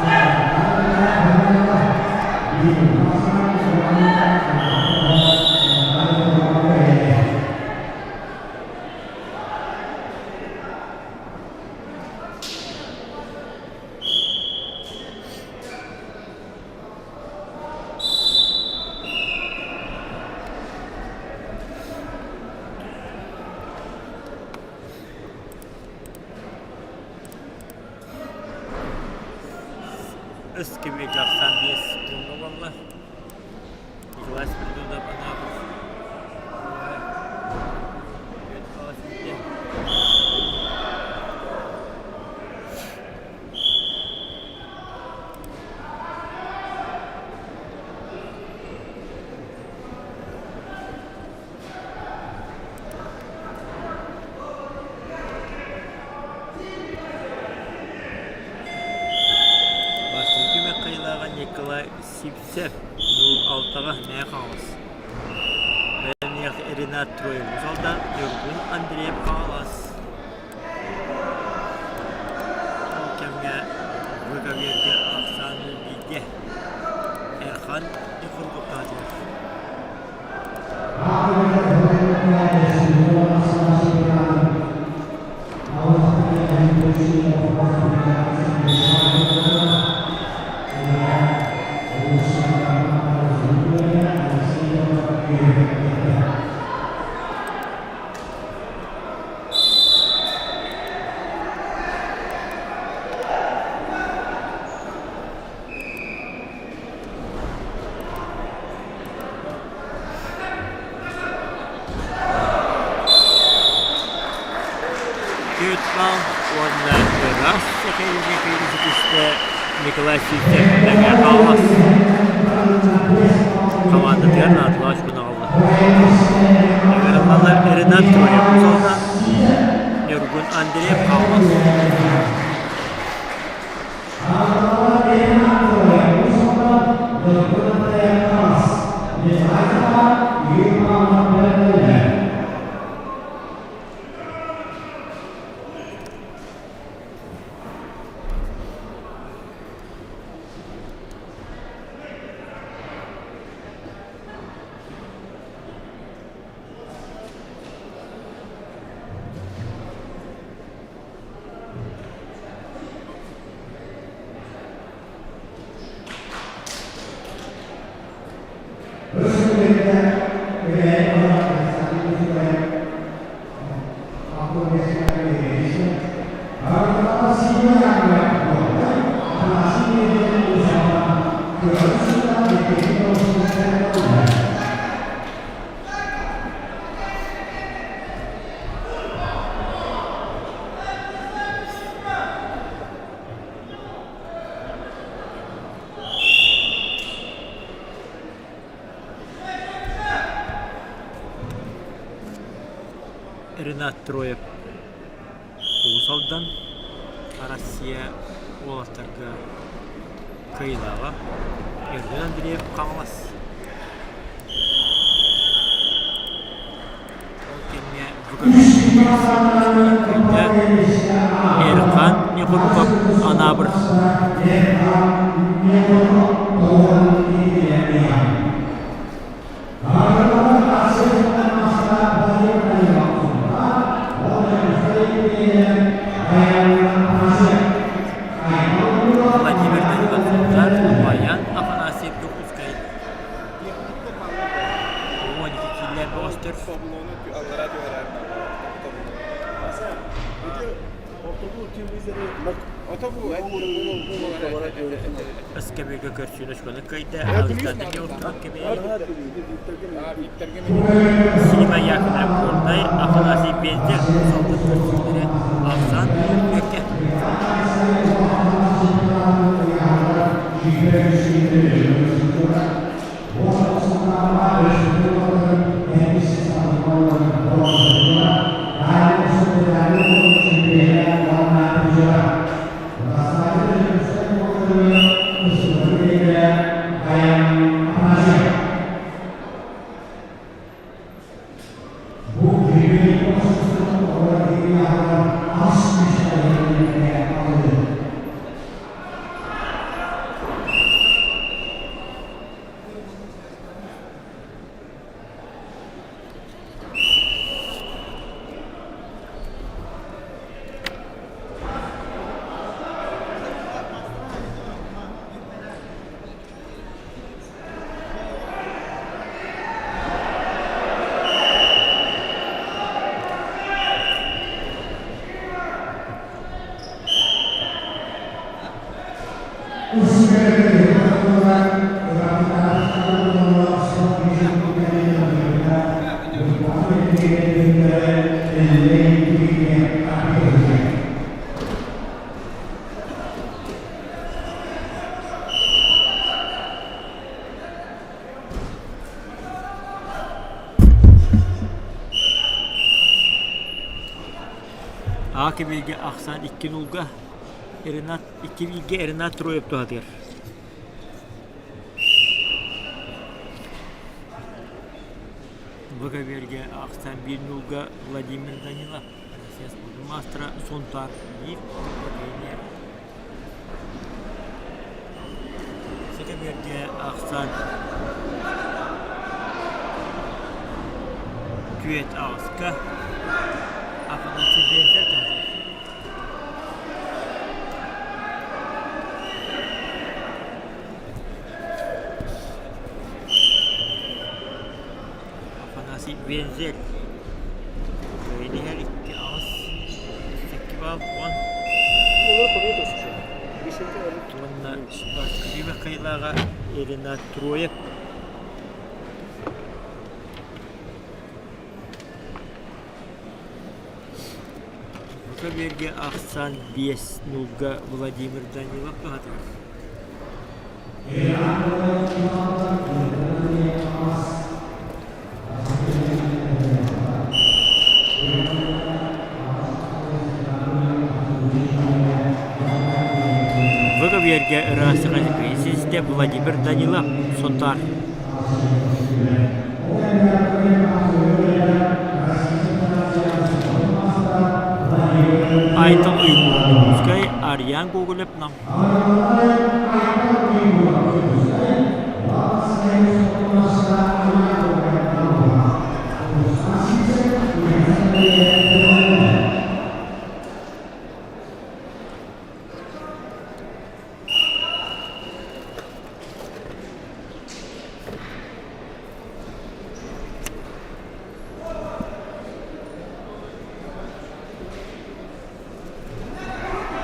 Өскөмү тахсан биэс пууҥҥа буолла. Николай Спиридонов Анаабыр Сивцев 06-ҕа Мэҥэ Хаҥалас. Бэлэмниэх Ренат Троев Уус-Алдан, Ньургун Андреев Хаҥалас. Ол кэмҥэ Выговерга ахсаан бииргэ Эрхан Ньукургуптаатыгар. Күт-бал уонна ыраас сэкэйигэ киирситистэ Николай Сивцев тэҥэ хаалас хамаандатыгар наадалаах очкону аҕалла. Ыҥырыллаллар Ренат Троев солда Ньургун Андреев хаалас. Ренат Троев Уус Алдан Россия уолаттарга кыайыылааҕа Ньургун Андреев Хаҥалас Ол кэмҥэ кыайда Эрхан Ньукуруков Анаабыр. Владимир Данилов Баян Афанасьев Дьокуускай 12 киилэ бөҕөстөр. Өскөбүлгэ көрсүүнү очкону кыайда Александр Неустроев Кэбээйи Сима Яковлев Горнай Афанасий Пензер Салгын көрсүүлэрэ ахсаан үөрбүөккэ. А кэбиэгэ ахсаан икки нулга Ренат икки бииргэ Ренат Троев туһатыгар. Бу көбүөргэ ахсаан биир ньуулга Владимир Данилов, Россия спордун маастара Сунтаар биир тренер. Ити көбүөргэ ахсаан түөрт аҕыска Афанасий Бензер таһаарар. Афанасий Вензель иһэр икки аҕыс икки баал уон уонна бастакы кыайыылааҕа Ирина Троев Бука биэргэ ахсаан биэс нуулга Владимир Данилов туһатыгар. Бука биэргэ ыраастыга систэ Владимир Данилов Сунтаар. Айтал Уйгуровскай, Арьян Гоголев Нам.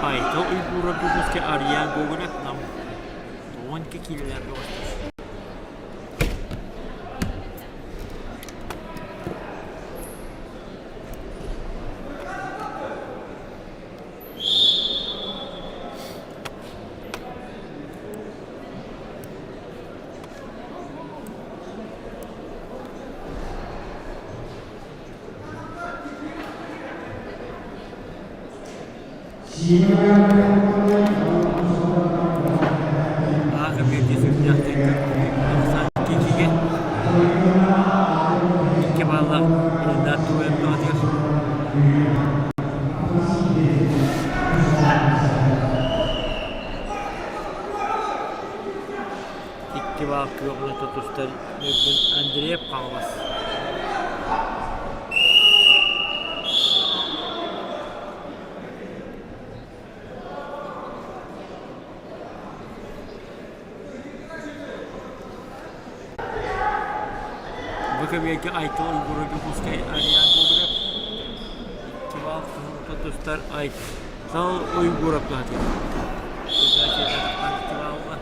Айтал Уйгуров Дьокуускай Арыйаан Гоголев Нам 12 киилэлээх бөҕөстөр. Аах биирдии сүрдээхтик киһигэ икки бааллаах Ренат Туев туһатыгар. Икки баал күөх тутустар Ньургун Андреев Хаҥалас. Бу көбүөргэ Айтал Уйгуров Дьокуускай Ариан Гоголев икки баал тустар Айтал Уйгуров туһатыыр. Икки баалла.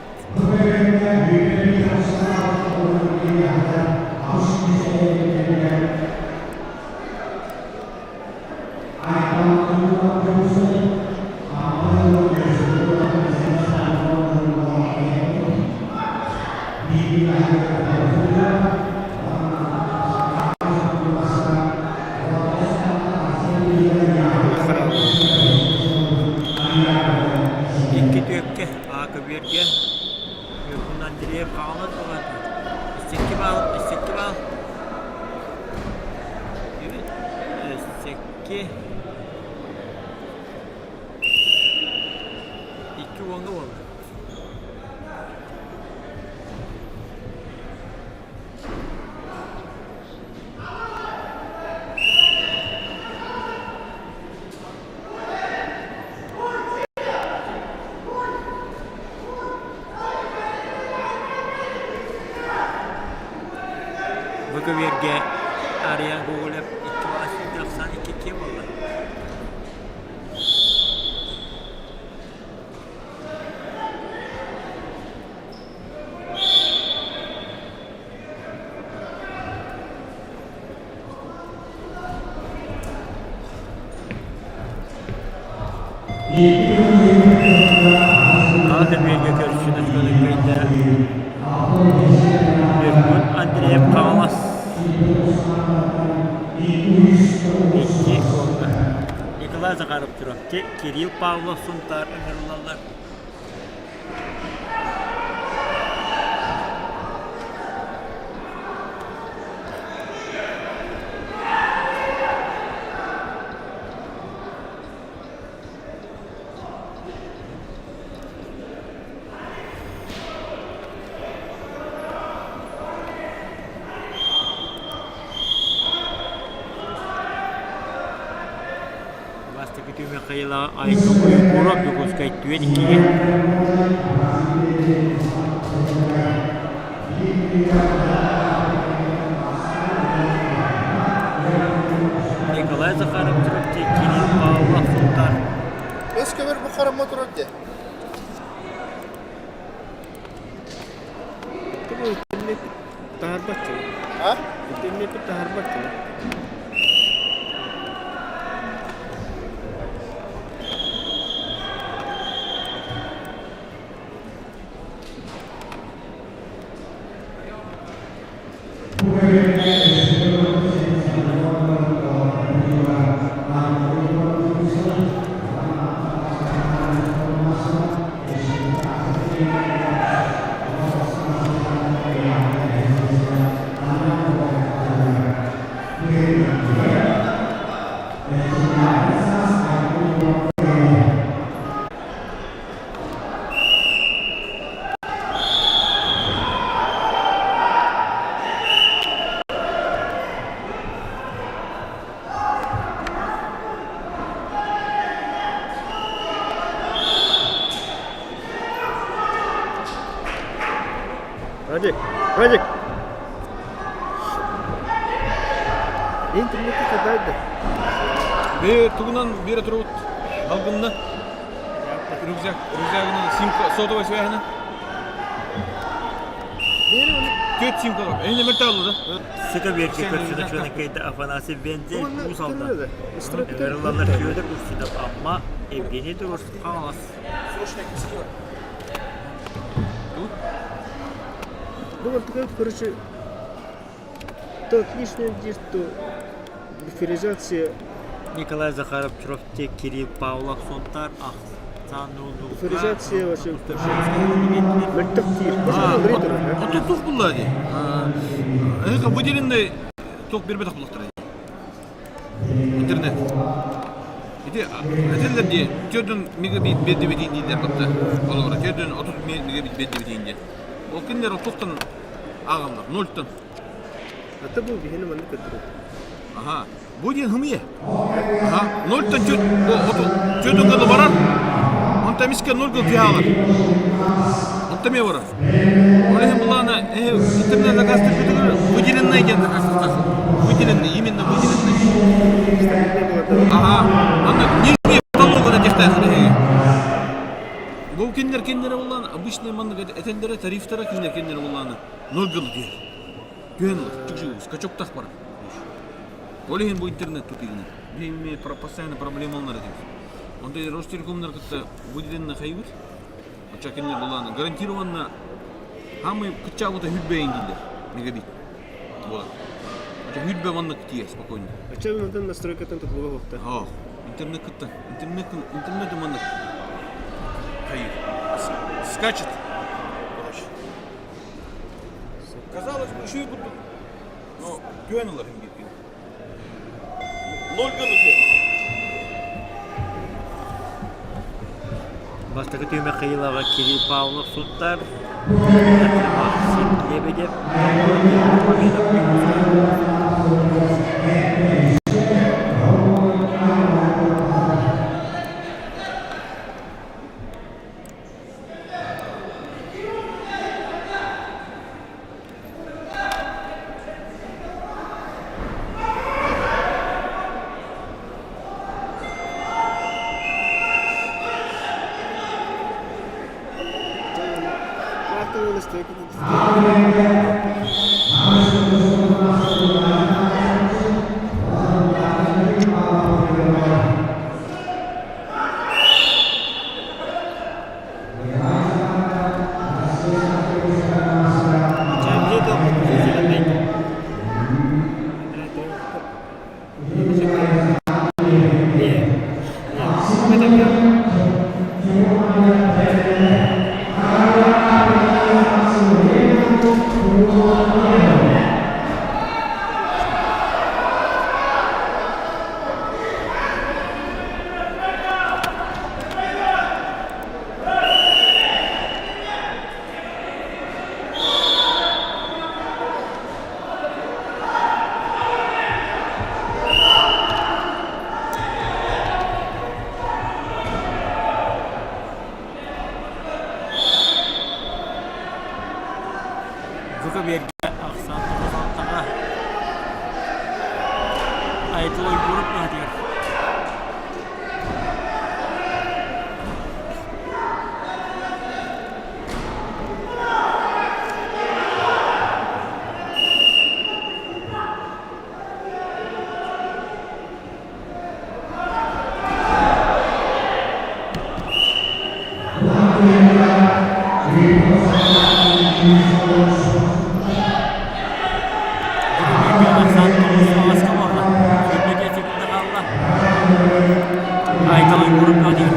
Икки түөккэ А көбүөргэ Ньургун Андреев хаалан туран икки баал икки баал Икки икки уоҥҥа буолла. Бу көбүөргэ Ария Гоголев икки баас тахсан икки икки буолла. Аҕа көбүөргэ көрсүн өскөнү кыайда Ньургун Андреев Хаҥалас икки уонна Николай Захаров Чурапчы, Кирилл Павлов Сунтаар ыҥырыллаллар. түмэххэ Айгыл Уйгуров Дьокуускай түөн иккигэ. Николай Захаров Чурапчы Кирилл Павлов Сунтаар. Өс көбөр бу харамма турар де. Таһарбат А? Интернетпит таһарбат Радик, Радик! Интернетти хадайды. Бе тугунан биэрэ турабыт алгынна. Рюкзак, рюкзагынан симка, сотовай связана. Түөрт симка бар. Эһине мөртө алды да. Сыка берке көрсүнө чөнөкөйдө Афанасий Бензель Уус Алдан. Ыҥырыллаллар Федор Устинов Амма, Евгений Дорожков Хаҥалас. Ну вот такой, короче, то отличная идея, что буферизация Николай Захаров Чурапчы, Кирилл Павлов Сунтаар, Ахсан Буферизация вообще мөлтөх диир. Оттон туох булла дии? Эһиэхэ выделенный туох биэрбэтэх буллахтара Интернет. Ити этэллэр дии, 4 мегабит биэрдибитин дииллэр батта. Олоҕура 430 мегабит биэрдибитин диэн. Ол кинилэр оттуктан ааҕаллар, нольтан. Ата бу биһини маннык көрдөрөр. Аха. Бу диэн хымыйа. Аха. Нольтан чөт чөтүн гына барар. Онтон эмискэ ноль гыл түһэ Онтон эмиэ барар. Ол иһин булаана интернет заказтырбытыгар выделенный диэн заказтахтаах. Выделенный, именно выделенный. Аха. Аны нижний потолок гына техтаах Бу кинилэр кинилэрэ буллаана обычный маннык этэллэрэ тарифтара кинилэр кинилэрэ буллаана ноль гыл түһэр. Түһэн ылар. Скачоктах барар. Ол иһин бу интернет тупигынан. Биһиги постоянно проблемалар этибит. Онтон Ростелекомнар кытта выделенно хайыбыт. Оччо кинилэр булааны гарантированно самый кыччаабыта хүрбэйин дииллэр мегабит. Буолар. Оччо хүрбэ маннык тиийэр спокойно. Оччо мантан настройкаттан тутулуга суохта. Ох, интернет кытта. Интернет интернет маннык хайыр. Скачет. Казалось бы, еще и курдук. Но түөн ылар биир Ноль гына Бастакы түһүмэх Кириллова Кирилл Павлов суттар, Максим Лебедев, Победов Маахтан настройкатын. Айтал Уйгуров наһатыгар. Айтал Уйгуров наһатыгар.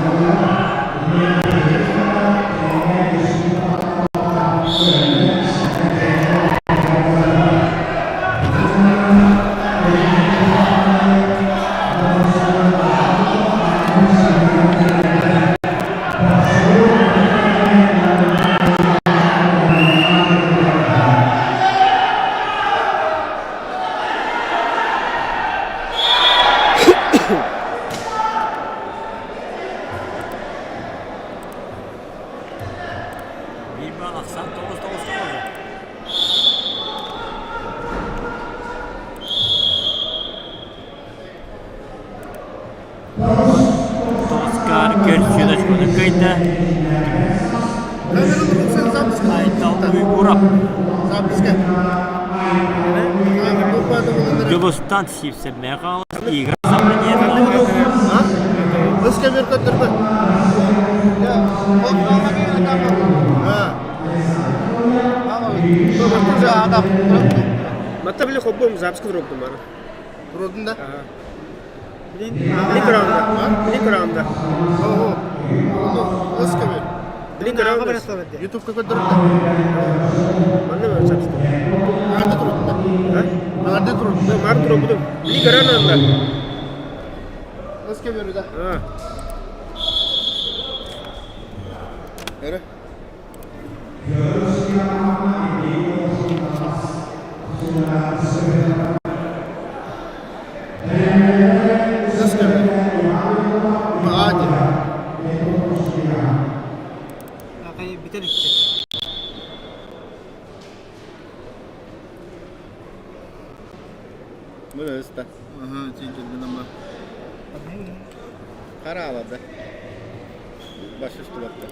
Биир баал ахсаан 9-9 буолла. Тоскар көрсүн очкону кыайда. Айтал Уйгуров. Дьулустан Сивцевмэ хаалас Игорь Матта били хоббом записка туруордум бары. Турудун да? Били көрөҕүн Били көрөҕүн да? Били көрөҕүн да? Ютубка көрдөрүттэ. Манна мен записка. Нарды турудун да? Нарды турудун. Мар турубутум. Били көрөҕүн да? Өскө берүү да. Эре. Харааларда. Баш устубатта.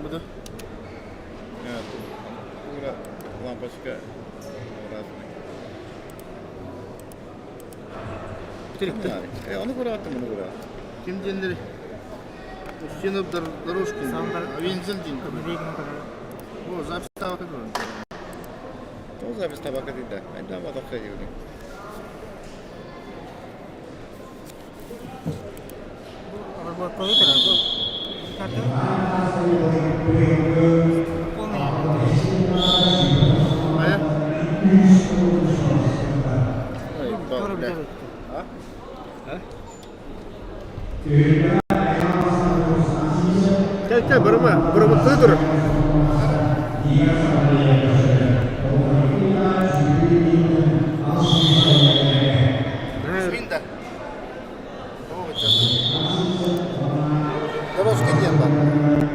Буду. Ура, лампочка разная. Бүтүрүктэ. Ону курааттым, ону курааттым. Ким диэннери? Устинов Дорожкин. Винзен диэн. О, запись табака турар. Ол запись табака дейді. Айда батаққа келген. Ая? Кэл кэл барыма, барыма турар. Кузьмин да. Дорожкин диэн бар.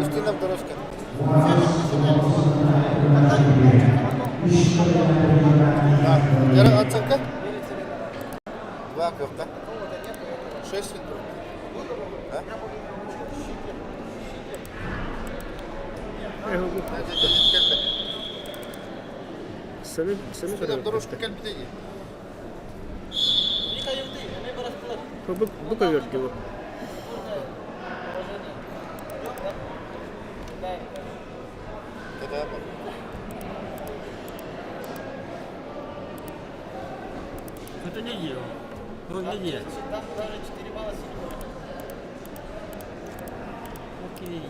Устинов Дорожкин. Да. Яра оценка? Два кварта. Шесть А? Саны Устинов Дорожкин кэлбитэ Бу көбөргө бу. Это не дело. Вроде не дело. Окей.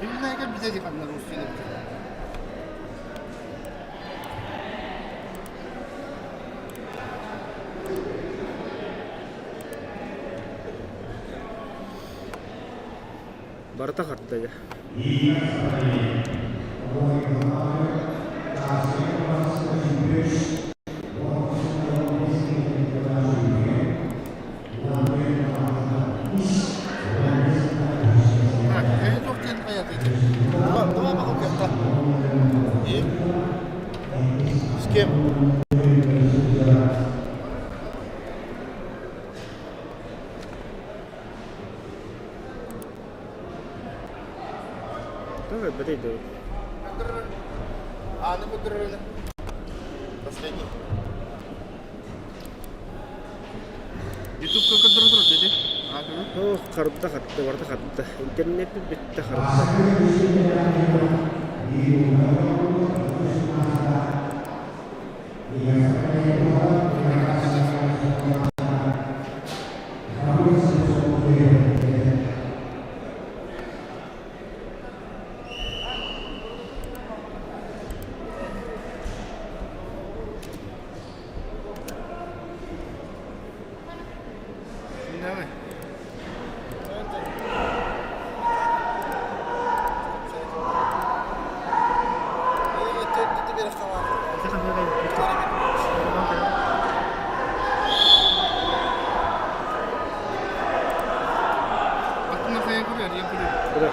Билинэ кэлбитэ дии ханна Устинов. Барыта харда дьэ. Тоҕо элбэтэй дуу? Аны көрдөрөрүнэ. Последний. Ютубка көрдөрө турар деді. Ох, харда хатта, барда хатта. Интернет бүттэ харда. Давай. Куда?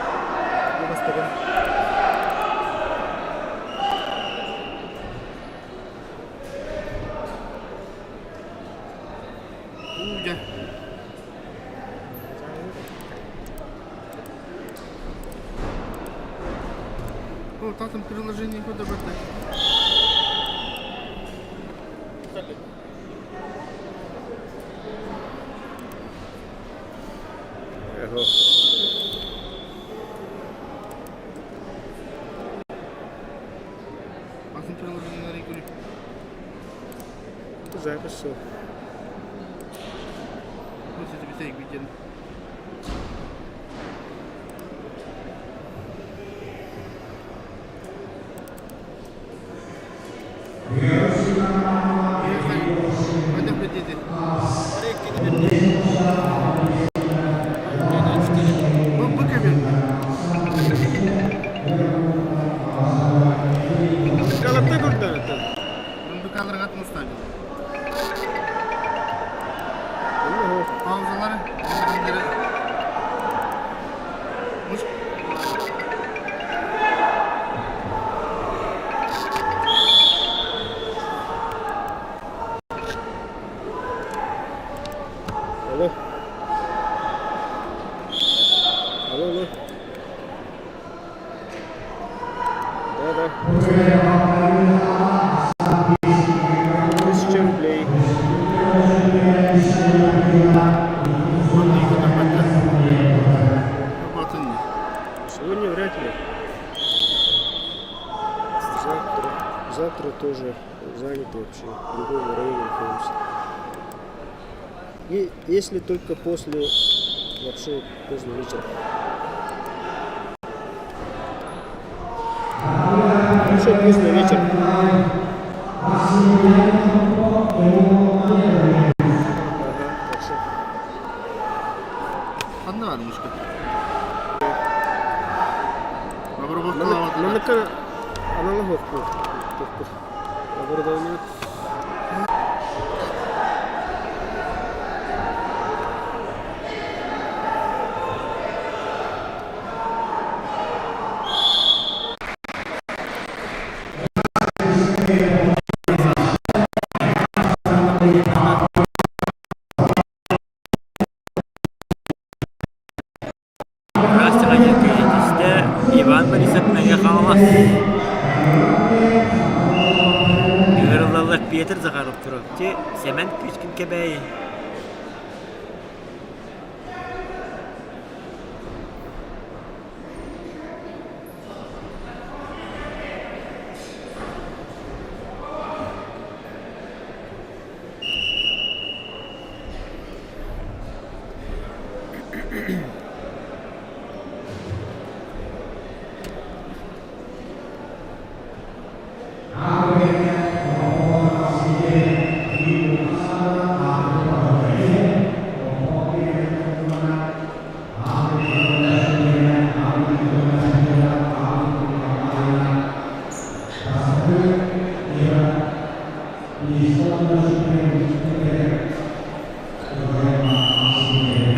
О, там приложение куда бы Ага. Атын приложение көрү. Запись все. Вот это битек виден. Hadi dedi. Bu bu kabin. Калатта көрдөрөтө. Bu kadar atmışlar. Ого. Паузалары, bildirimleri. Муж Алло. Алло, алло. Да, да. 1000 рублей. Батын. Сегодня вряд ли. Завтра. Завтра тоже заняты вообще. В другом районе находимся. И если только после, вообще поздно вечером. Вообще поздно вечером. Ага, хорошо. Ханна var мушка. Обработка Маныка аналогов Оборудование. Растиға жеткізді Иван Борисов Мэҥэ Хаҥалас. Ыҥырыллаллар Петр Захаров Чурапчы, Сэмэн Кычкин Кэбээйи.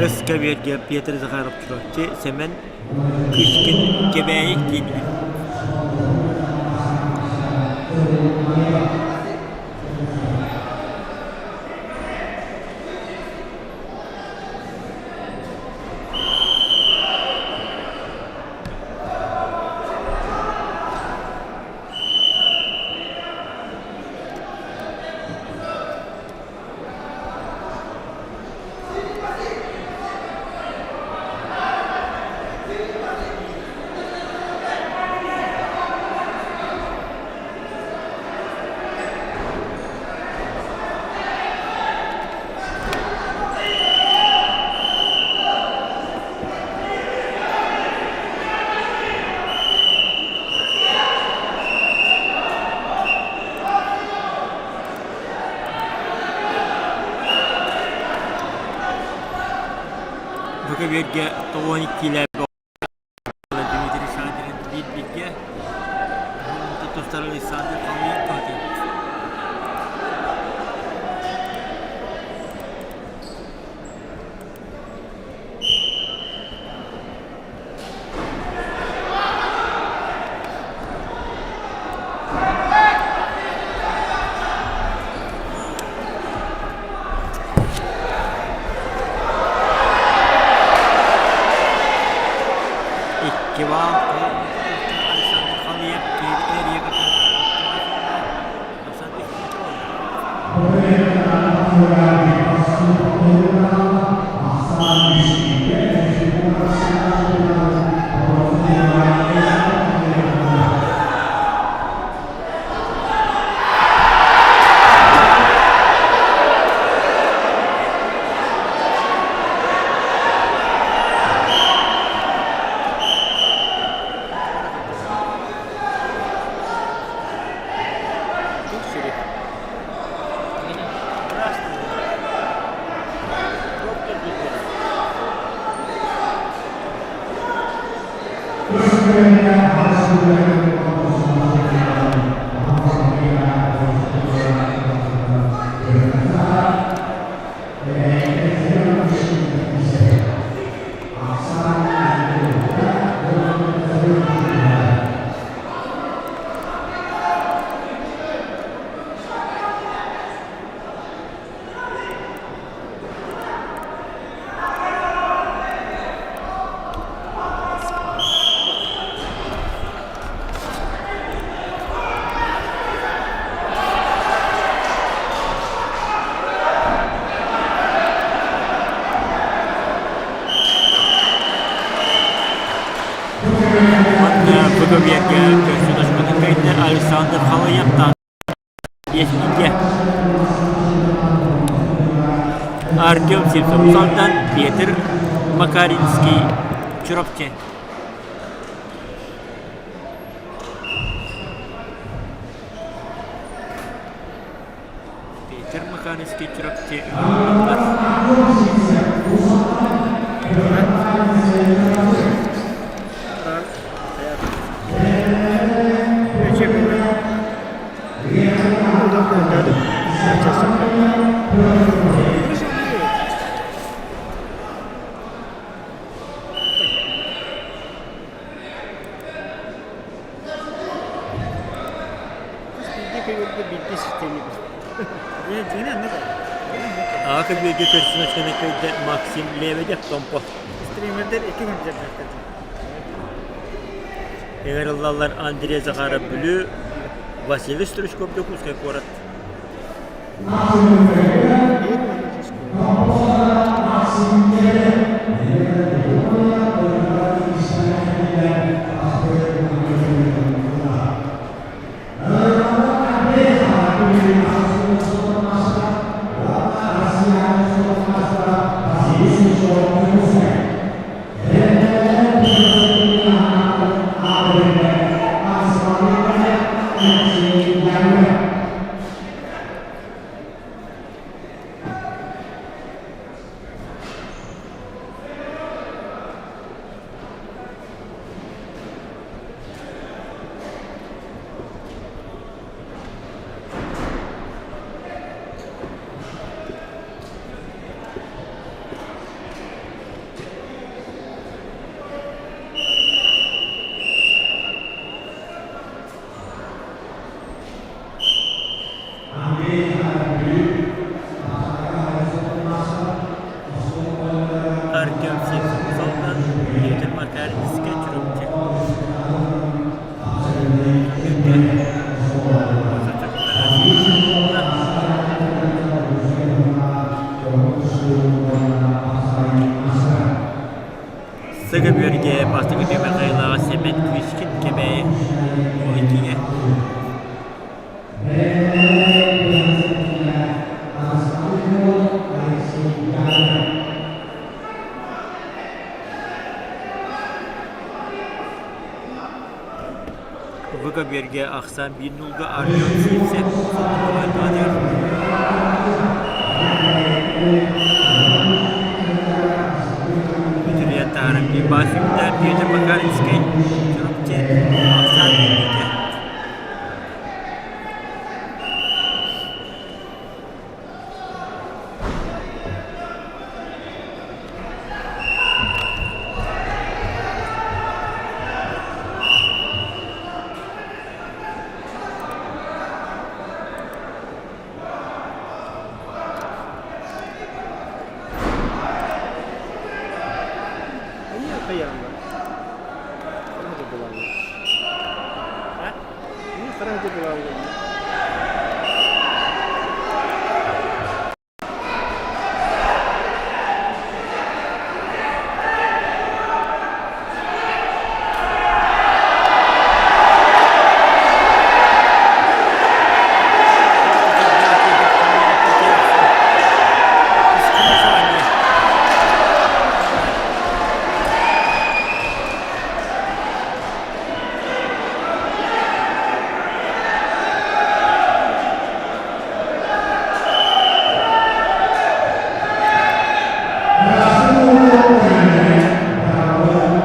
Өс кэбиэргэ Петр Захаров Чурапчы, Сэмэн Кычкин Кэбээйи киирдилэр. Көбүөргэ 92 Дмитрий Шадрин биир бииргэ тустар Александр Халыев туһатын. Икки баал Александр Халыев эрийэ Көбүөргэ көрсө ташкатын кайда Александр Халыевтан Биэсинчэ Артем Сивцев-Салтан, Петр Макаринский, Чурапчы. Петр Макаринский, Чурапчы ыҥырыллар. Аҕа бииргэ көрсүн көрдө Максим Лебедев Томпо. Стримердер икки күн дьарыктанар. Ыҥырыллаллар Андрей Захаров Бүлүү, Василий Стручков Дьокуускай куорат. Артем Сивцев-Салтан, Петр Макаринскай, Чурапчы. Сыгы бүөргэ бастакы түмэхайлааҕа Сэмэн Квичкин Кэбээйи Оликиҥэ. Выгоберге ахсаан биир нуулга Артем Сивцев солбуйдаатыгар. таһааран биир баас үүтэ Петр Макаринскай Чурапчы ахсаан биэрбитэ. Хара булаллар. Хара булаллар.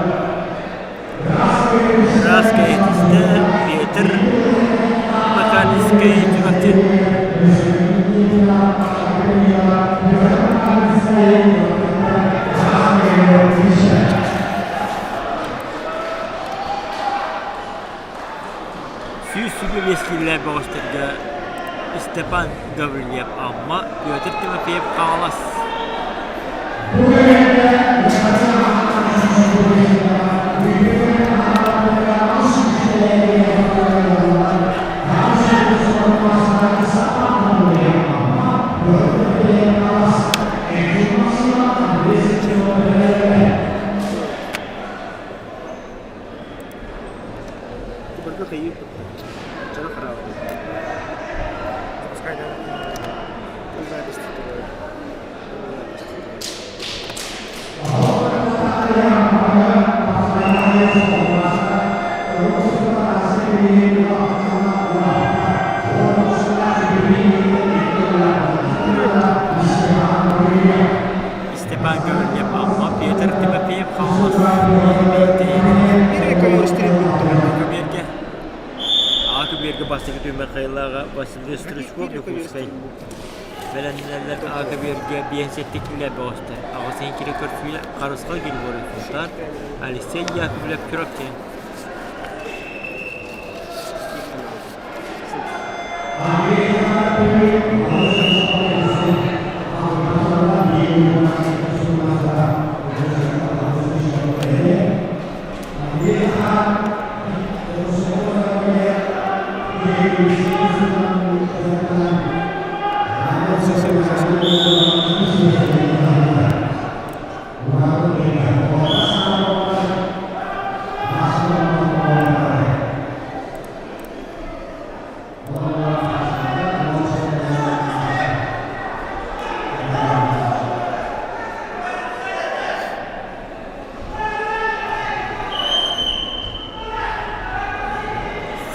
Краска этистэ Петр Макалискай Чурапчы. 125 киилэлээх бөҕөстөргө Степан Гаврильев Амма, Петр Тимофеев Хаҥалас. Барыта кыайыы дьоно хараабыт. Запись Степан Гаврильев Амма, Петр Тимофеев Хаҥалас Көбүөргэ Аҕа көбүөргэ бастакы түмэр Хайылааҕа Василий Стручков Дьокуускай бэлэмнэнэллэр Аҕа көбүөргэ биэс сэттэ киилэ бөҕөстөр аҕыс киилэ көрсүүлэр Харысхал Григорьев Сунтаар Алексей Яковлев Чурапчы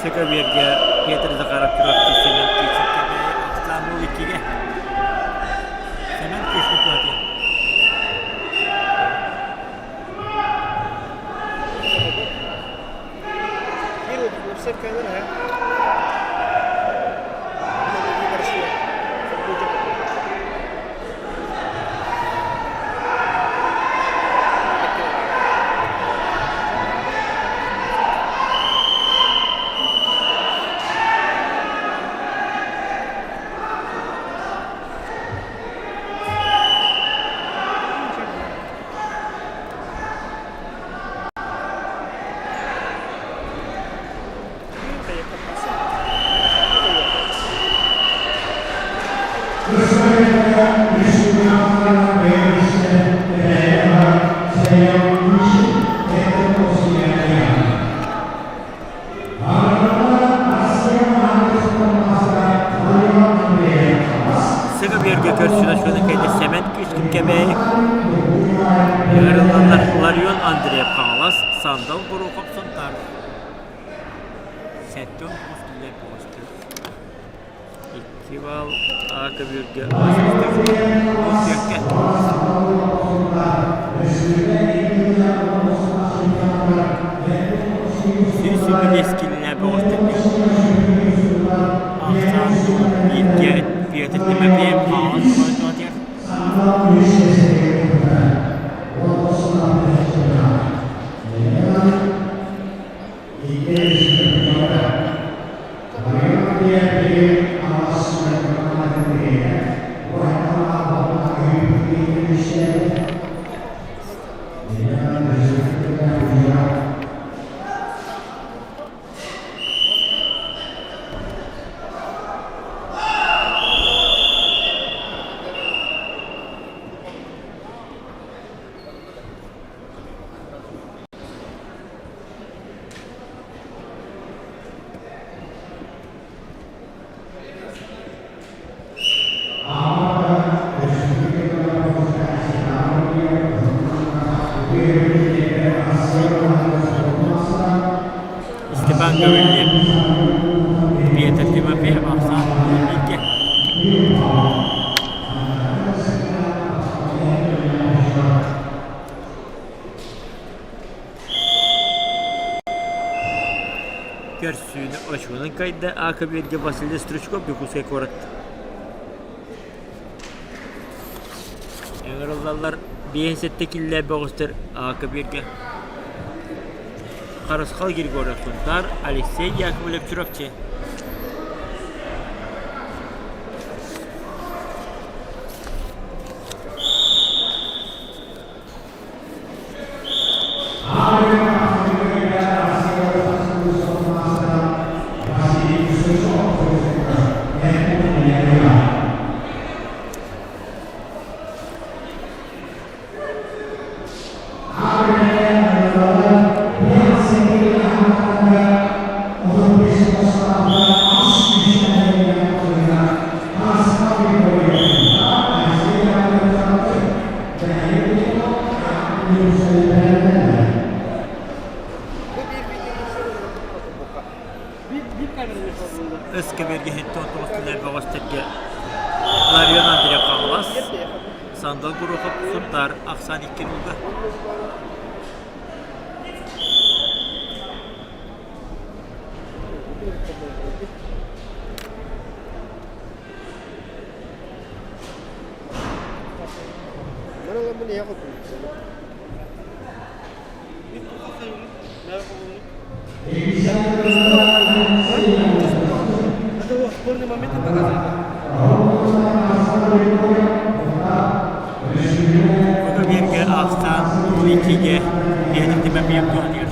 Сыкабиргэ Петр Захаров Чурапчы Семен Кичиккэ Ахсаан иккигэ Семен Кичик Сыгыбыырга көрсүлэшканы кэннэ Сэмэн Кычкин Кэбээйи ыҥырылланнар Ларион Андреев Хаҥалас, Сандал Горохов Сунтаар 79 киллэр буолустар. Икки бал А көбүөргэ Степан Гаврильев, Петр Тимофеев, Оксана Вики. Көрсүүнү очуонун кайда Акабирге Василий Стручков Якутскай куорат. Ыҥырыллаллар 57 киллэ бөҕөстөр Акабирге. Харысхал Григорьев Сунтаар, Алексей Яковлев Чурапчы. Өскөбүргэһиттэн тоҕустулар бөҕөстөргө Ларион Андреев Хаҥалас, Сандал Горохов Сунтаар ахсаан икки нуулга. Бииргэ ахсаан иккигэ биэрдимэ биир туһатыгар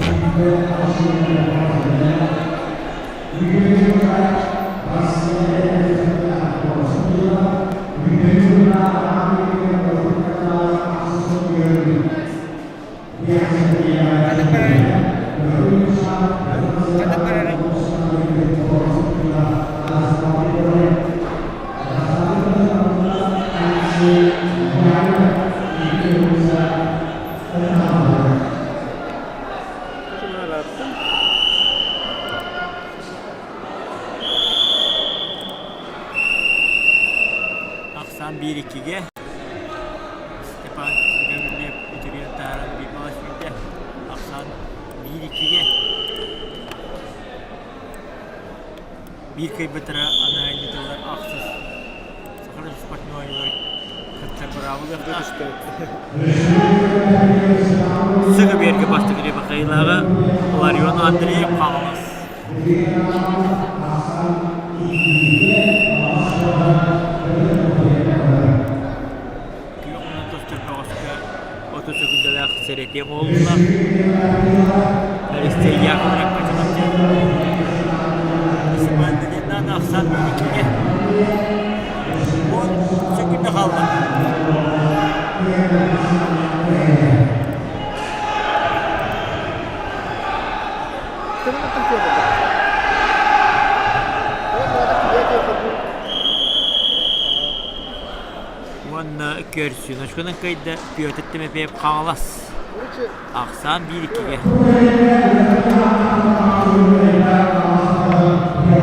Ахсаан биир иккигэ Степан Гаврильев үтүрүйэн таһааран биир баҕас сүүрдэ. Ахсаан биир иккигэ биир кыайбыттара анаайнытылар ахсыс Саха спортсменнар кыттар быраабылыахтаах. Сыгы биэргэ бастакы Михаилаҕа Ларион Андреев Хаҥалас. Күөх уонна тостор бөҕөскө 30 секундалаах сэрэтиэх буолла. Алексей Яковлев Качалапчы. Исмандылиннан ахсан иккигэ. Он секунда хаалла. Уонна көрсүночканан кыайда Петр Тимофеев Хаҥалас. Ахсаан биир иккигэ.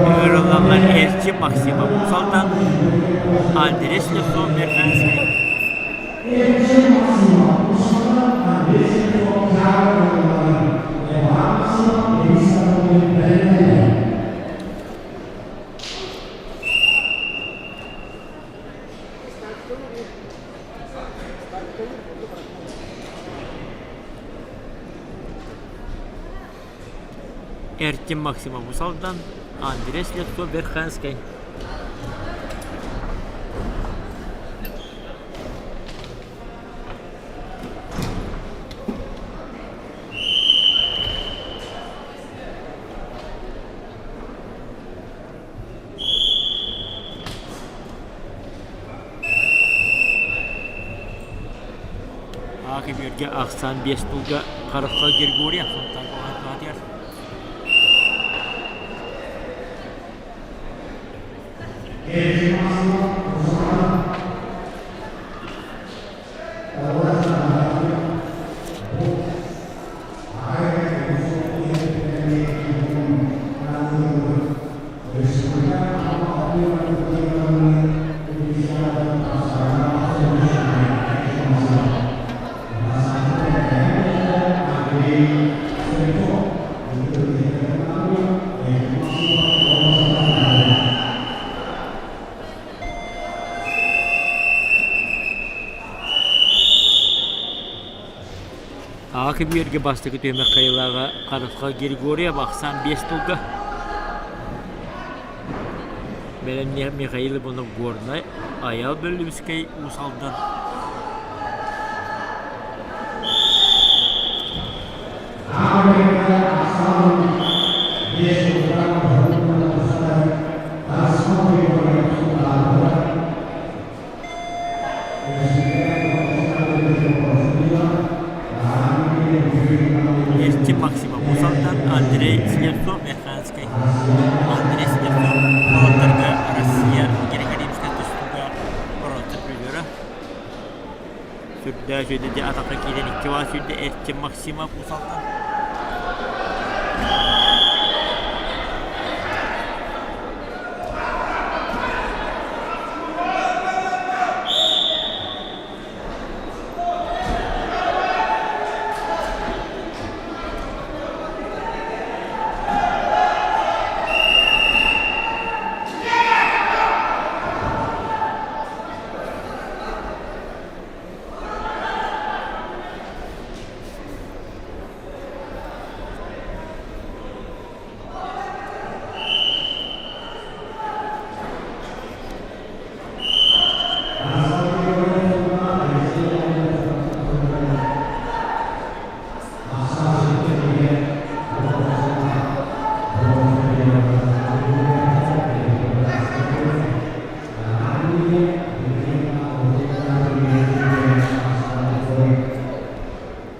Ыҥырыллаллар Эрчим Максимов Салтан, Андрей Слепцов Верховенский. Эртим Максимов Усалдан, Андрей Слепцов Верхоянскай. көбүөргэ ахсаан биэс тылга Харысхал Григорьев Сунтаар туһатыгар. Аҕа көбүөргэ бастакы түһүмэх хайылааҕа Харысхал Григорьев ахсаан биэс тылга Бэлэмниэх Михаил Иванов Горнай, Айаал Бөллүбүскэй Уус Алдан. Эрчим Максимов Уус Алдан, Андрей Слепцов Верхоянскай. Андрей Слепцов уолаттарга Россия Григорьевскай тустууга боруонса призера. Сүрдээх үчүгэйдик атахха киирэн икки баа сүүрдэ Эрчим Максимов Уус Алдан.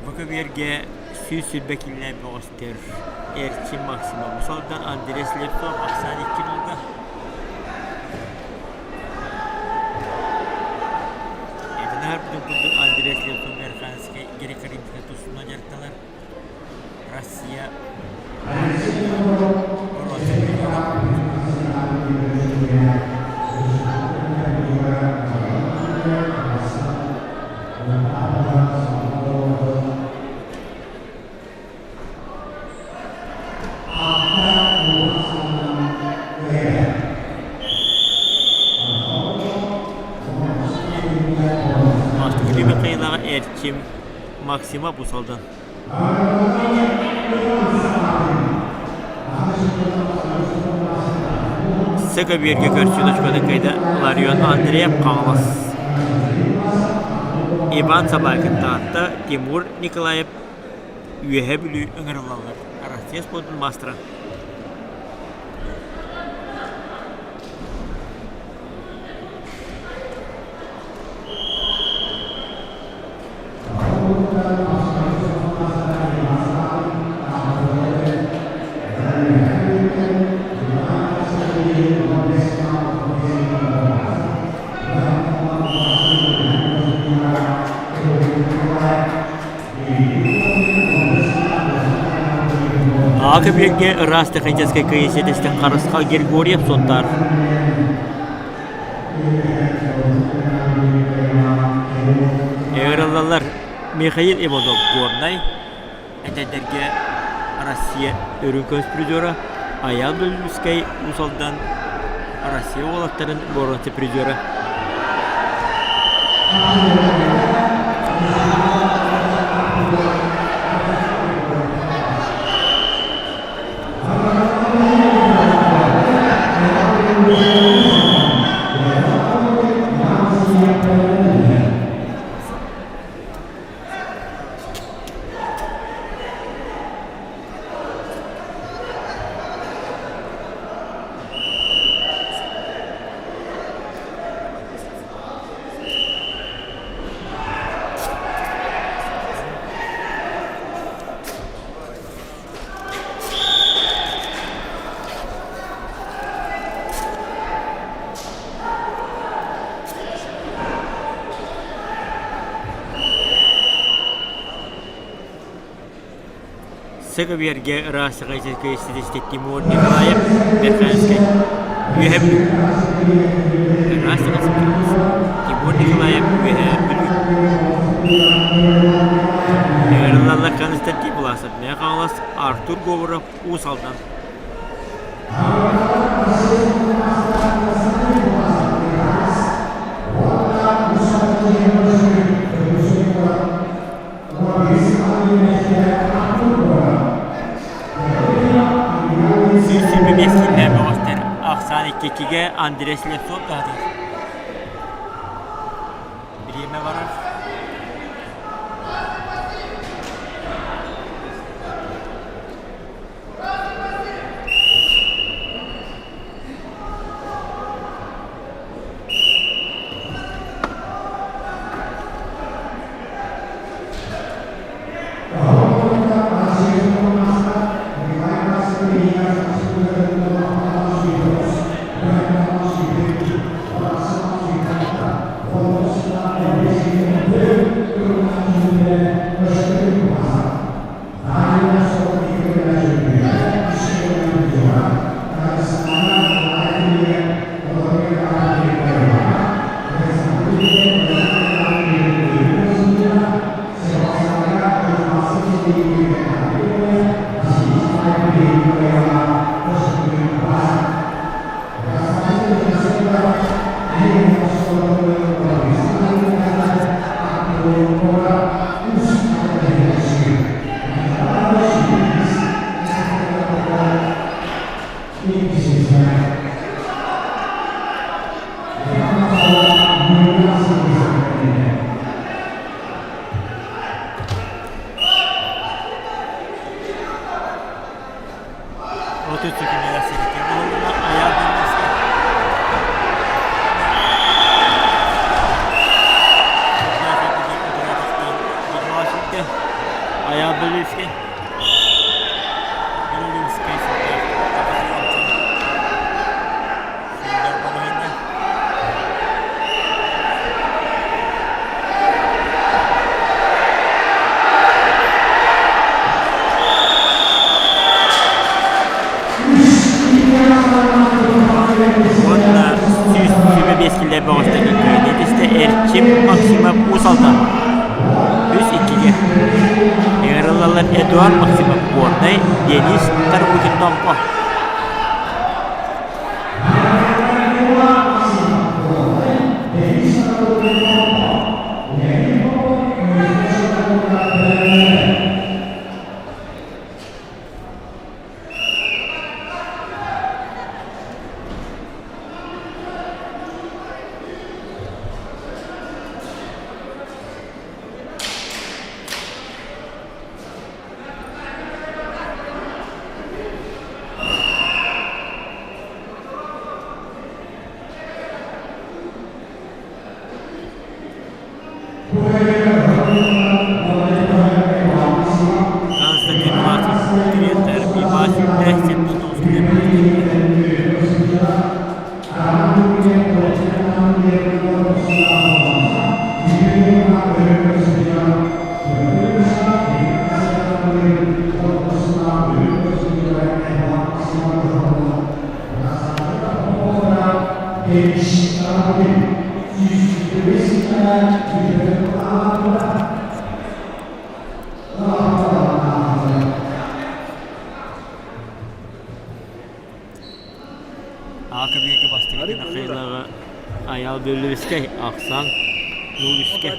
Бу көбүөргэ 120 киилэ бөҕөстөр Эрчим Максимов, Мусалдан Андрей Слепцов, ахсаан икки нолга. Этинээр курдук Андрей Слепцов Верхоянскай греко-римскай тустууна дьарыктанар Россия боруонса призера. Бастакы Михаилаҕа Эрчим Максима Бусалдан. Сэкөбүөргэ көрсүү точкатын кыайда Ларион Андреев Хаҥалас. Иван Собакин Таатта, Тимур Николаев Үөһээ Бүлүү ыҥырыллаллар. Россия спордун маастара. Аҕа көбүөргэ ыраас техническэй кыайыы сиэтэстэн Харысхал Григорьев Сунтаар. Ыҥырыллаллар Михаил Иванов Горнай, эдэрдэргэ Россия үрүҥ көмүс призера, Айаал Бүлүскэй Уус Алдан Россия уолаттарын боруонса призера. Сыгыбиэргэ ыраас ситистэ Тимур Николаев Верхоянскай Үөһэ Бүлүү. Ыраас Тимур Николаев Үөһэ Бүлүү. Ыҥырыллаллар Константин Власов, Мэҥэ Хаҥалас, Артур Говоров, Уус Алдан. 125 кииннээх бөҕөстөр ахсаан иккикигэ Андрей Слепцов таһатыыр. Бириэмэ барар. 30 секундада сирикке булулуна аяр bilmesi. Ayağı Belivski. Belivski Уонна 125 килэ бөҕөстөргө кыайыы түстэ Эрчим Максимов Уус Алдан үс иккигэ ыҥырыллаллар Эдуард Максимов Горнай, Денис Тарбутин Томпо. Константин Власов тренер Ивасюк Аакы-биэки бастакы Михайлова Айаал Бөллүбүскэй ахсаан Лугүскэ.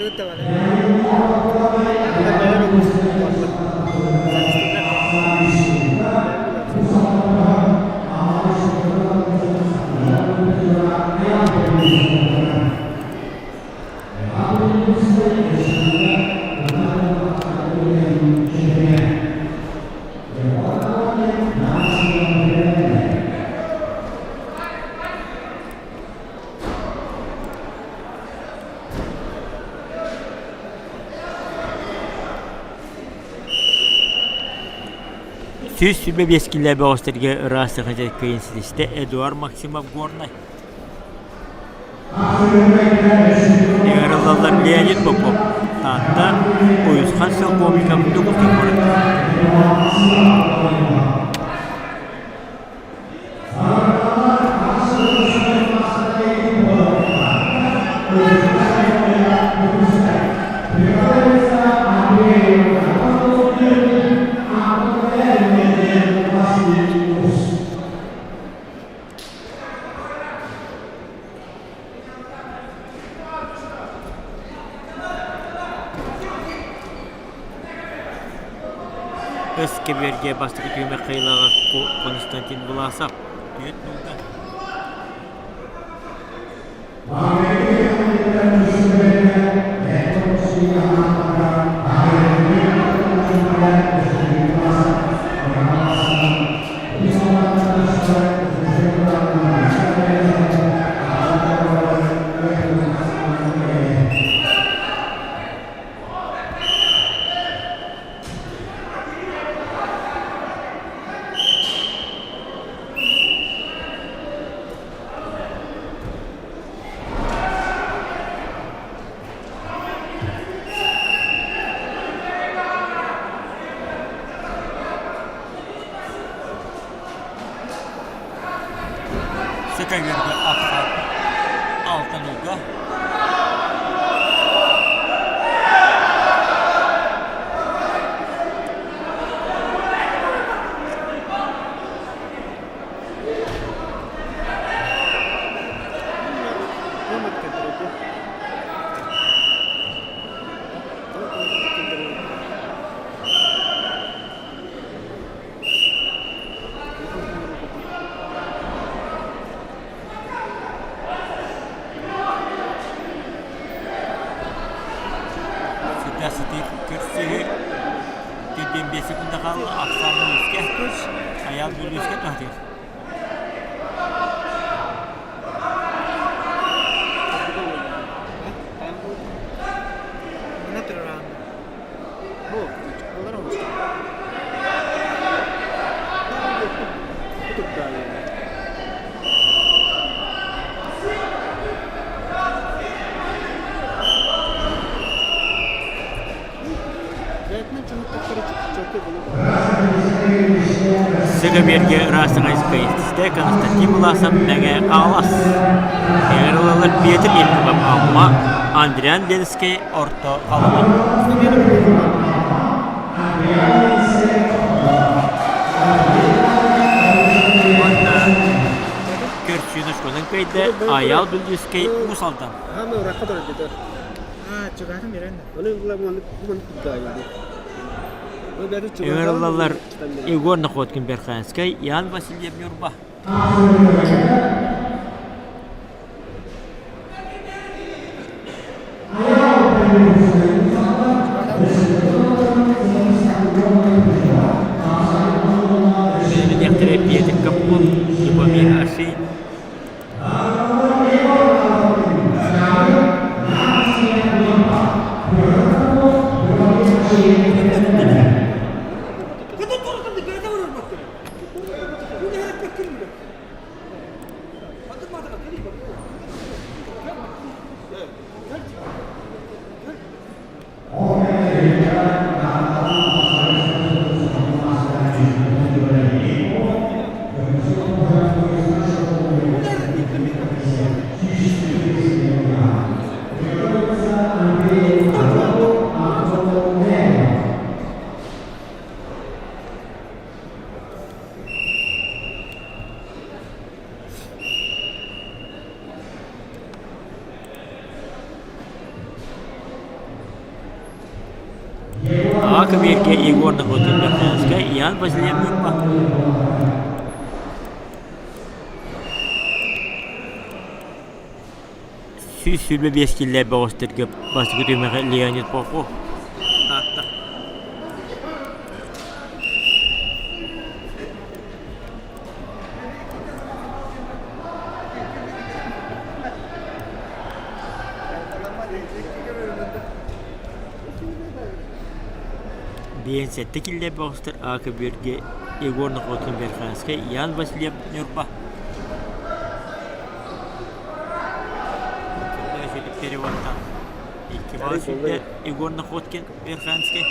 125 килэ бөҕөстөргө ыраас саха кыайын ситистэ Эдуард Максимов Горнай. Ыҥырыллаллар Леонид Попов, Таатта, Уйусхан Селковников Дьокуускай куорат. Өскөбүөргэ бастакы түһүмэх кыайыылааҕа Константин Власов түөрт нуулга. Сөкөйөргө ахсаан алтан ылга. Сыта сытыы көрсүһүү Тирдиэн биэс секунда хаалла ахсаан Бүлүүскэ Айаал Бүлүүскэ туһатыыр. Сыгаберге ыраастык Константин Власов Мэҥэ Хаҥалас Ыҥырыллар Петр Ефимов Амма Андриан Ленскэй Орто Халыма Уонна көрсүүнү школан кыайда Айаал Бүлүүскэй Уус Алдан. Ыҥырыллаллар Егор Находкин Верхоянскай, Иоанн Васильев Ньурба. Билиэхтэрэ Петр Капков, Любомир Ашин, Аҕа көбүөргэ Егор Находкин Верхоянскай, Иоанн Васильев Ньурба. 125 киллэр бөҕөстөргө бастакы түһүмэҕи Леонид Попов Таатта. Биэн сэттэ киллэр бөҕөстөр А көбүөргэ Егор Находкин Верхоянскай, Ян Васильев Ньурба. Переводтан икки баҕа сүүрдэ Егор Находкин Верхоянскай.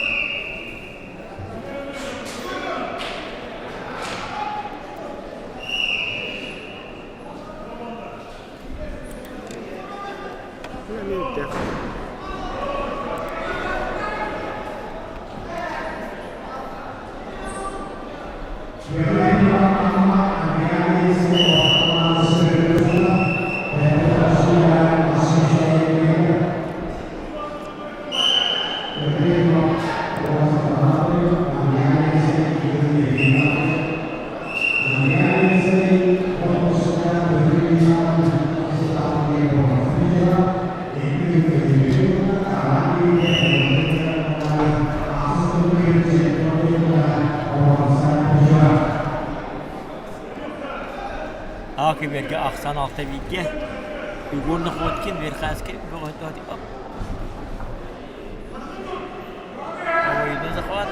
А көбүөргэ ахсаан алта бииргэ Егор Находкин Верханский Двойной захват.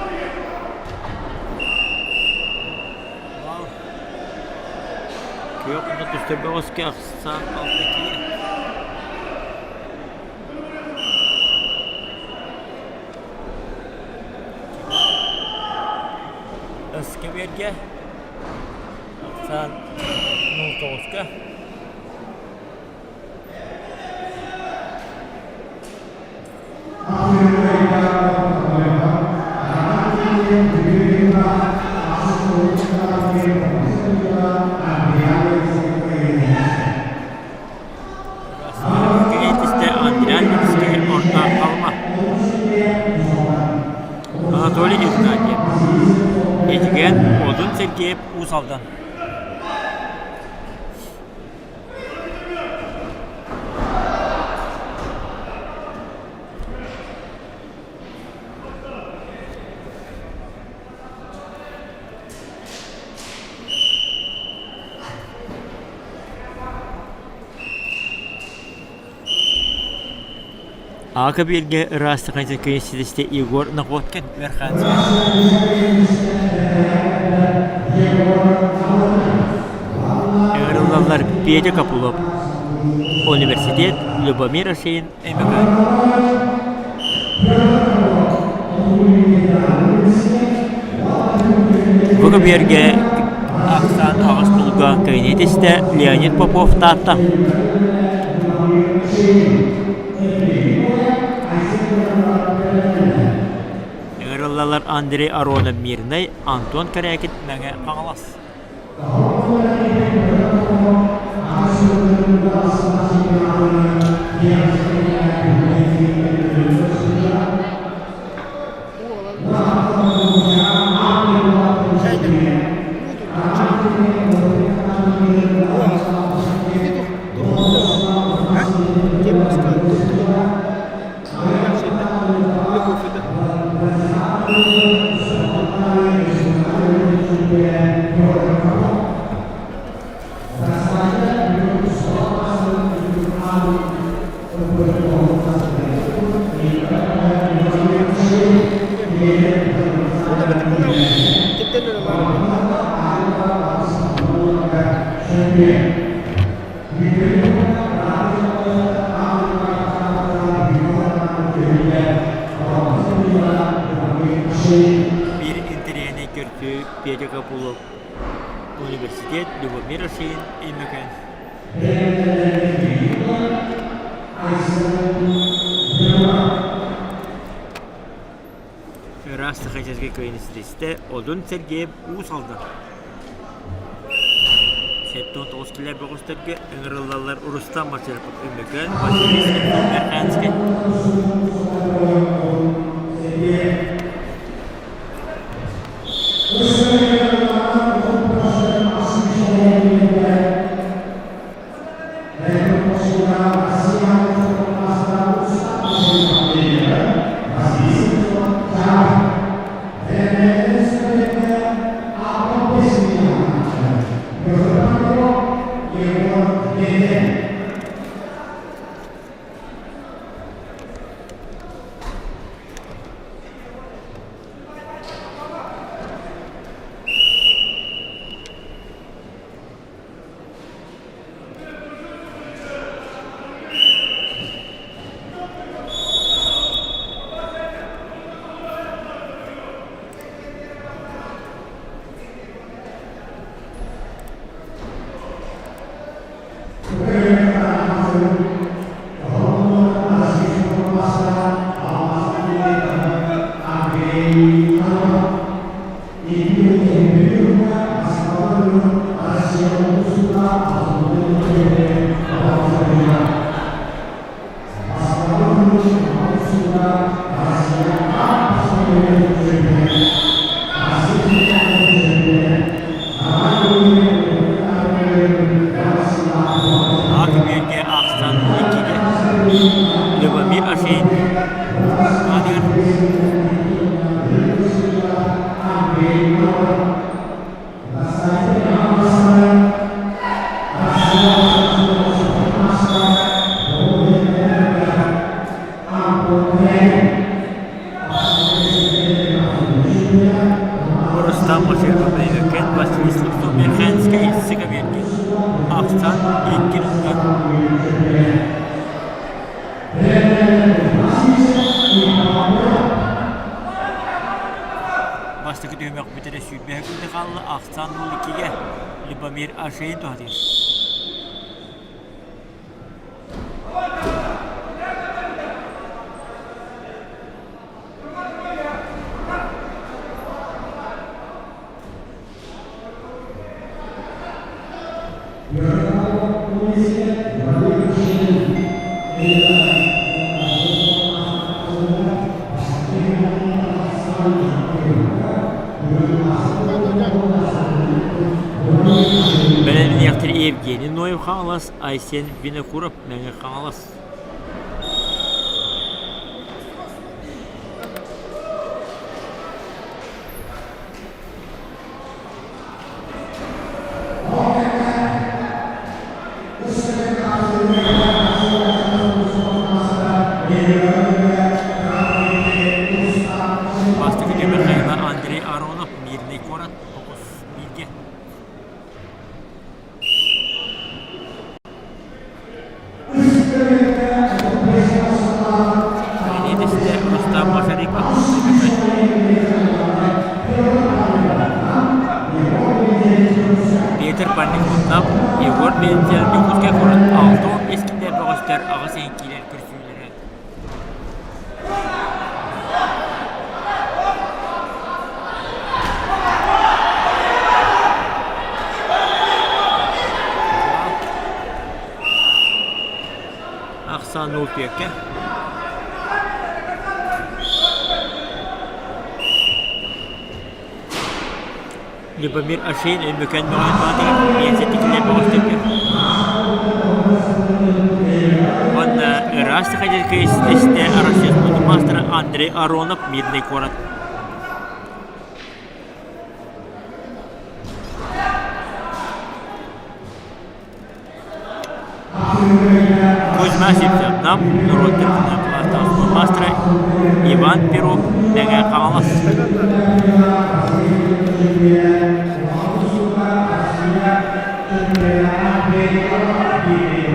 Вау. Күөх уонна түстэр бөҕөскө ахсаан алта киһи. Өскөбүөргэ ахсаан 09-ка. Кириитистэ Андриан Ленскэй Орто Халыма Анатолий Игнатьев Эдьигээн Одун Сергеев Уус Алдан Ака биэргэ ыраастык ситистэ Егор Находкин Верханский. Ыҥырыллаллар Петя Копылов, Университет Любомир Осеин Өймөкөөн. Бу көбүөргэ ахсаан аҕыс тулга кэҥии түстэ Леонид Попов Таатта. Ыҥырыллалар Андрей Аронов Мирнэй, Антон Корякин Мэҥэ Хаҥалас. Биир интэриэһинэй көрсүү Петя Копылов университет Любомир Ошеин Өймөкөөн Ыраас Сахаческай кыайын Одун Сергеев Уус Алдан 79 килэ бөҕөстөргө ыҥырыллаллар Рустам Мачырапов Өймөкөөн Василий Слепцов Верхоянскай Рустам Аширбабаевкен Василий Слепцов Верхенскэй Сыковерки Ахсан Иккиринтан Бастакы түһүмэх бүтэрэ сүүрбэһэ күндэ хаалла Ахсан 02-ге Любомир Ашейн туһатыыр. Бэлэмниэхтэр Евгений Ноев Хаҥалас, Айсен Винокуров Мэҥэ Хаҥалас. Бастакы түмэххэ Андрей Аронов Мирный куорат Токус бииргэ. Леонид Рустам Машарипов Петр Парников Егор Мензел Дьокуускай куорат 65 киилэ бөҕөстөр аҕыс киилэр көрсүүлэрэ. Ахсаан 0-2. Любомир Ашин Өймөкөөн бөҕөһүн баҕатыгар биэнсийэтигэр бөҕөстөргө уонна ыраас сахадельскай истэ Россия спордун маастара Андрей Аронов Мирный куорат. Кузьма Сивцев Нам норуот кылаастаах маастара Иван Перов Мэҥэ Хаҥалас.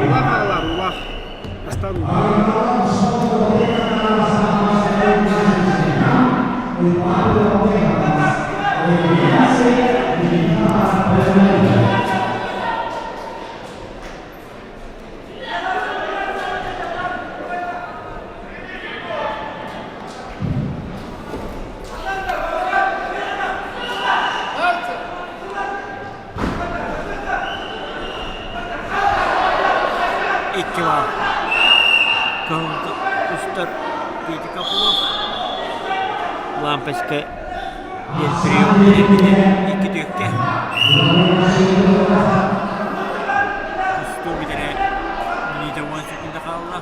Улах аҕалар, улах. Бастаан Икки баар. Кыһыл устар Петя Копылов лампочка диэн прием икки түөккэ Тустуу бүтэрэ мүнүүтэ уон секунда хаалла.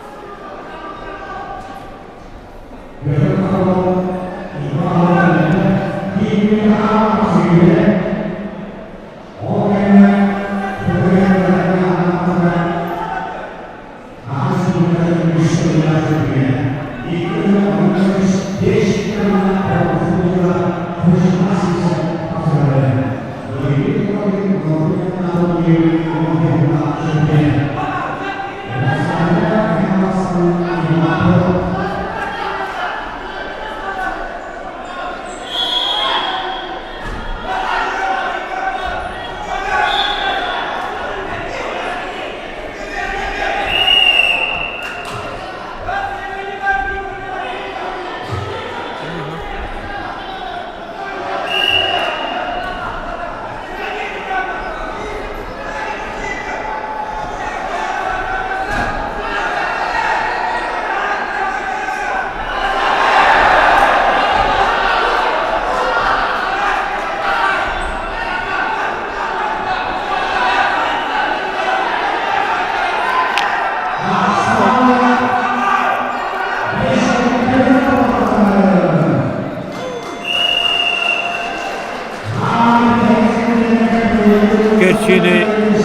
Көрсүүнү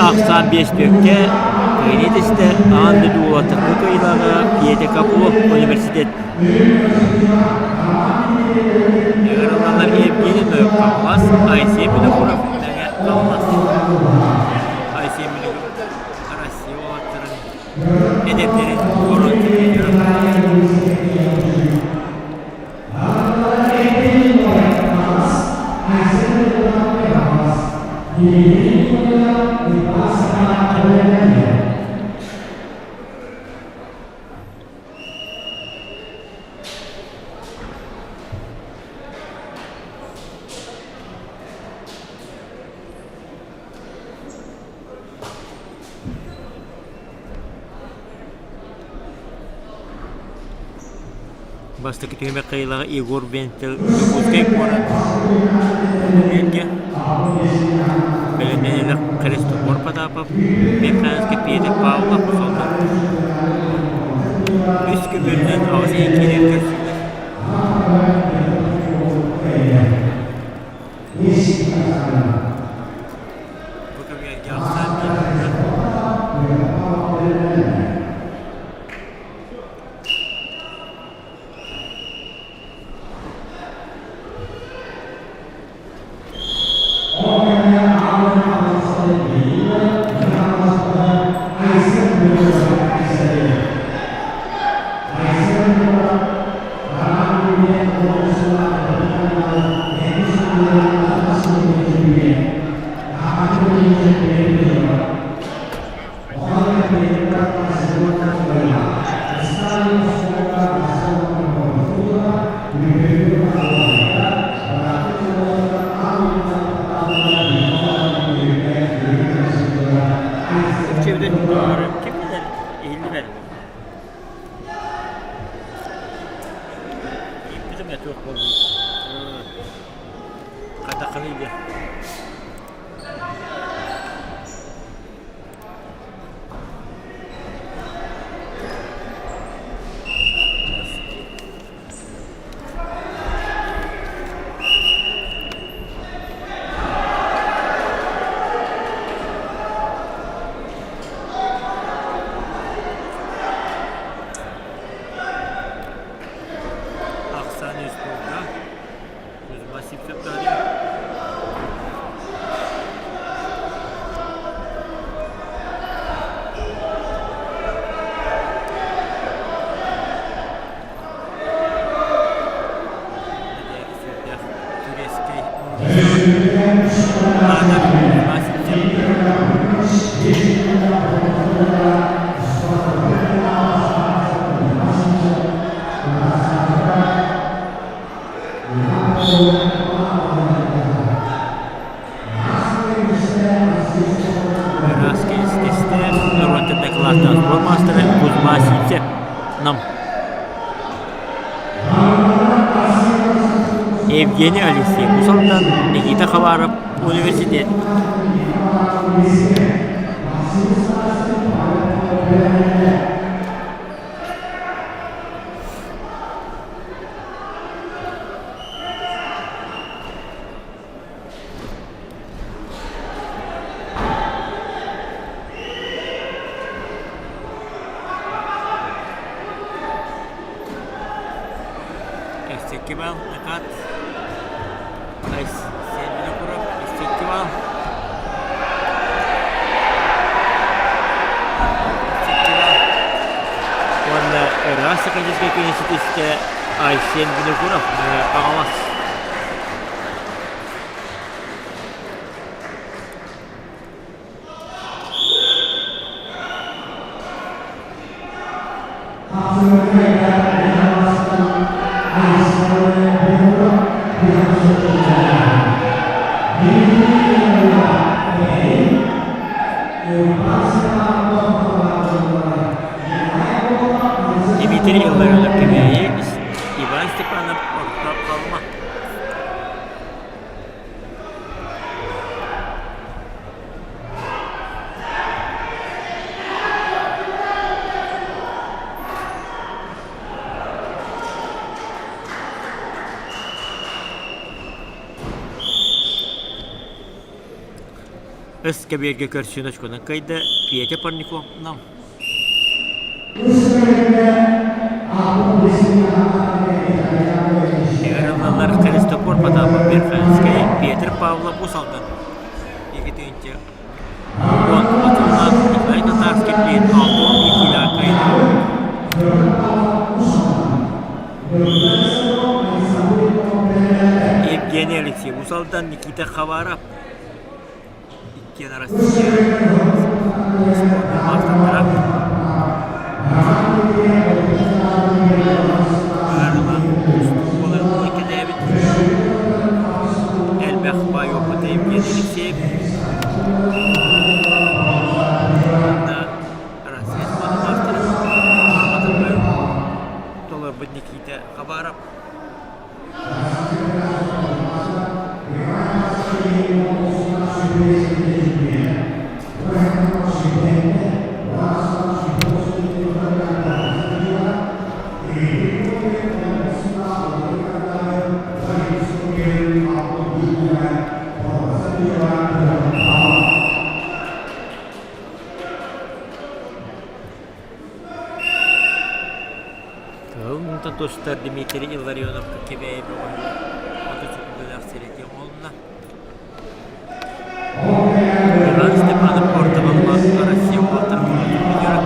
ахсаан биэс түөккэ Леонид истэ аан дойду уолаттарга кыайыылааҕа Петя Копылов университет. Ыҥырыллаллар Евгений Ноев. Хаҥалас, Айсен Винокуров Мэҥэ Хаҥалас. Айсен Винокуров Россия уолаттарын эдэрдэрин куорат тренера. Бастакы түһүмэх кыайыылааҕа Егор Венцель Дьокуускай куорат Үөргэ бэлэмнэнэлэх Христофор Потапов, Верхоянскай Петр Павлов солдат Үс көбүөрүнэн аҕыс ыйын киирэн көрсүллэр. Бу көбүөргэ ахсаан биир Ким билэр, иһиллибэт. Ииппитим этиэх буолбут. Хатахханый диэ. Ахсаан үс буолла. Кузьма Сивцев таарыйар. Турецкий Аатар Кузьма Сивцев. Ыраас истээх норуоттан дакылааттаах спорт маастара Кузьма Сивцев Нам. Евгений Алексеев Усалтан Никита Хабаров университет. Фестивал накат Фестивал Уонна ыраас сахалинскай киинэ Айсен Винокуров Хаҥалас. Дмитрий Илларионов Кэбээйи, Иван Степанов Орто Халыма. Өс кэбиэргэ көрсүөн очконан кыайда Петя Парников Нам. Ыҥырыллаллар Христофор Потапов. Верхоянскай Петр Павлов Уус Алдан 2019 сыллаах Николай Татарский плен 61 киилэҕэ кыайда. Евгений Алексеев Уус Алдан Никита Хабаров иккиэн Россия спордун маастардара. Ыарылаах тустуу буоларын кэнээбит элбэх баай опыта Евгений Алексеев уонна Россия спордун маастарын нуорматын толорбут Никита Хабаров. Кыһыл муҥтан тустар Дмитрий Илларионовка Кэбээйи бөҕөһүгэр мотоцикллаах сэрэтии оҥоһулунна. Иван Степанов Орто Халыма Россия уолаттарын куруутун призера.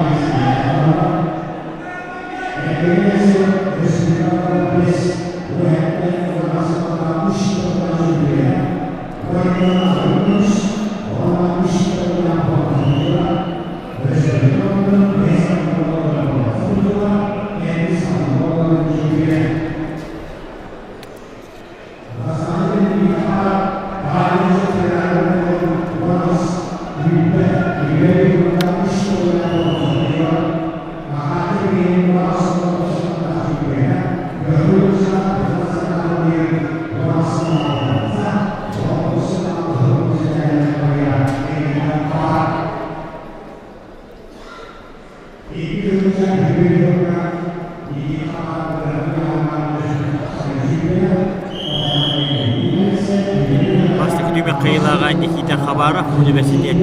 Бастакы түмэх кыайыылааҕа Никита Хабаров университет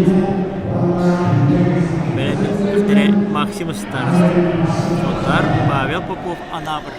бэлэмнээхтэрэ Максим Старост, Сунтаар Павел Попов Анаабыр.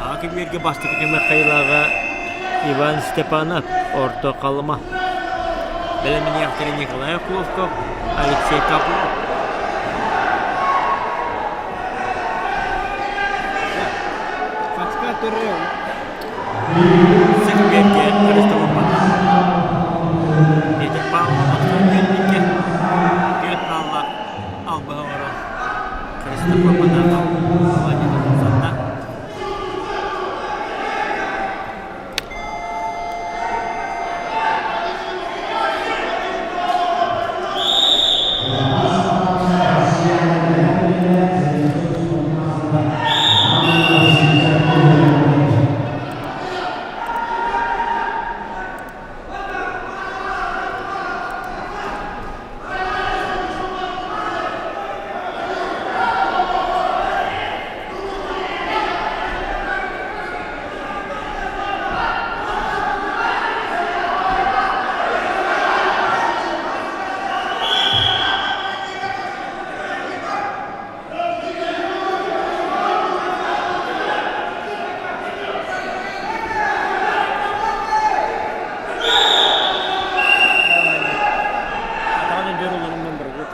Аҕа кэмигэргэ бастакы түмэх хайылааҕа Иван Степанов, Орто Халыма. Бэлэмниэхтэрэ Николай Охлопков, Алексей Капулов. Фацка туры. Сэргэргэ Христофор Петр Павлов Ахтан Күннүккэ Күөт Павлов албаһа оҥорон Христофор Потапов Владимир Сусанна Атаҕын дьон олорунан барбыт.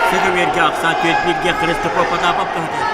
Сыгымерге ахсаан түөрт бииргэ Христофор Потапов кыһытыыр.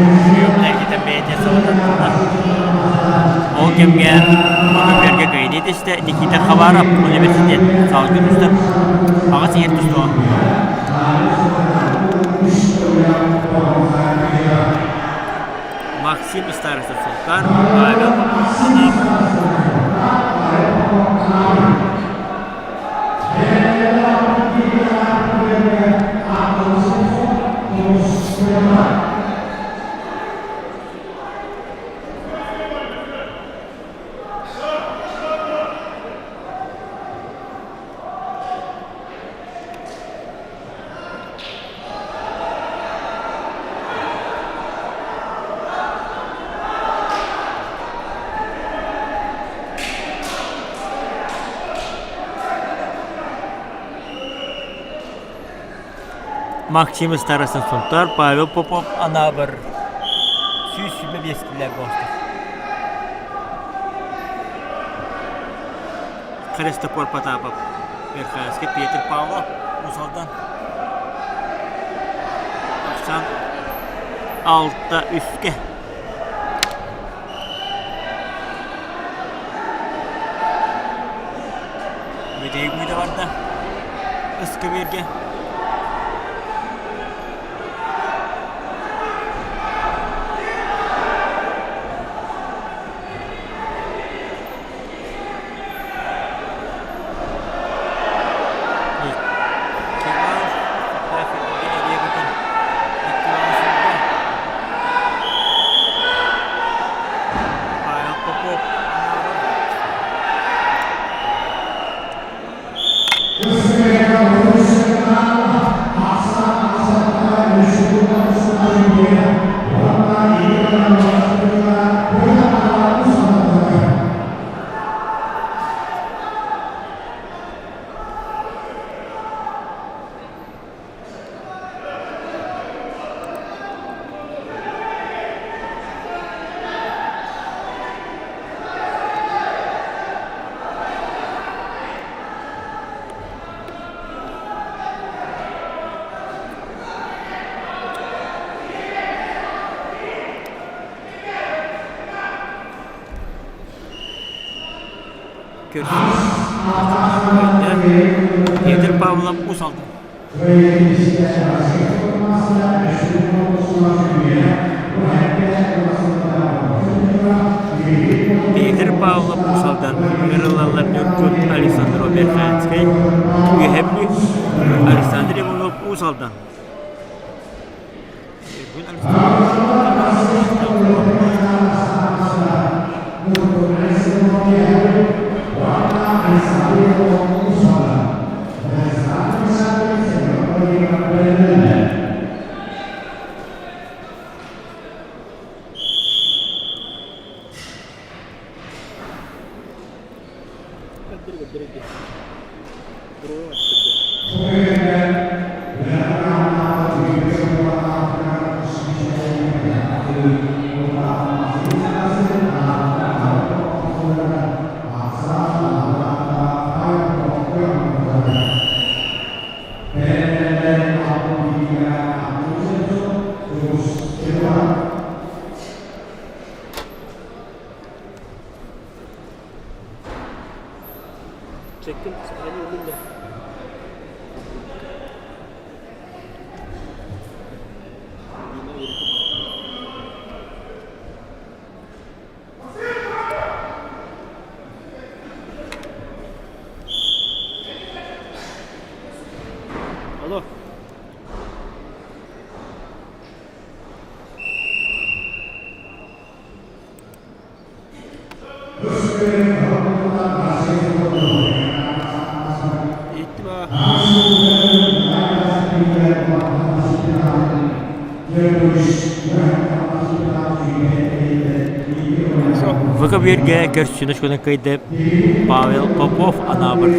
Приемнай бэйэтэ саҕатан Ол кэмҥэ көмүөргэ кыайыы түстэ Никита Хабаров университет салгыы тустар аҕыс иһэр тустуо. Максим Старостов Султан, Павел Попов Анапа. Максим Старостин Сунтар, Павел Попов Анаабыр 125 килэр буолта. Христофор Потапов, Верхоянский Петр Павлов, Усалдан. Ахсан алта үскэ. Бүтэһик мүнүүтэ барда. Ыскыбиэргэ. Павел Попов. Петр Павлов Уус Алдан. Петр Павлов Уус Алдан ыҥырыллаллар Ньургун Александров Верхоянскай, Үөһээ Бүлүү, Александр Иванов Уус Алдан. Ньургун Çektim, sahneyi önünde. Алло. Иһиттим аа. ВК-биэргэ көрсүнэ школын кыайда Павел Попов Анаабыр.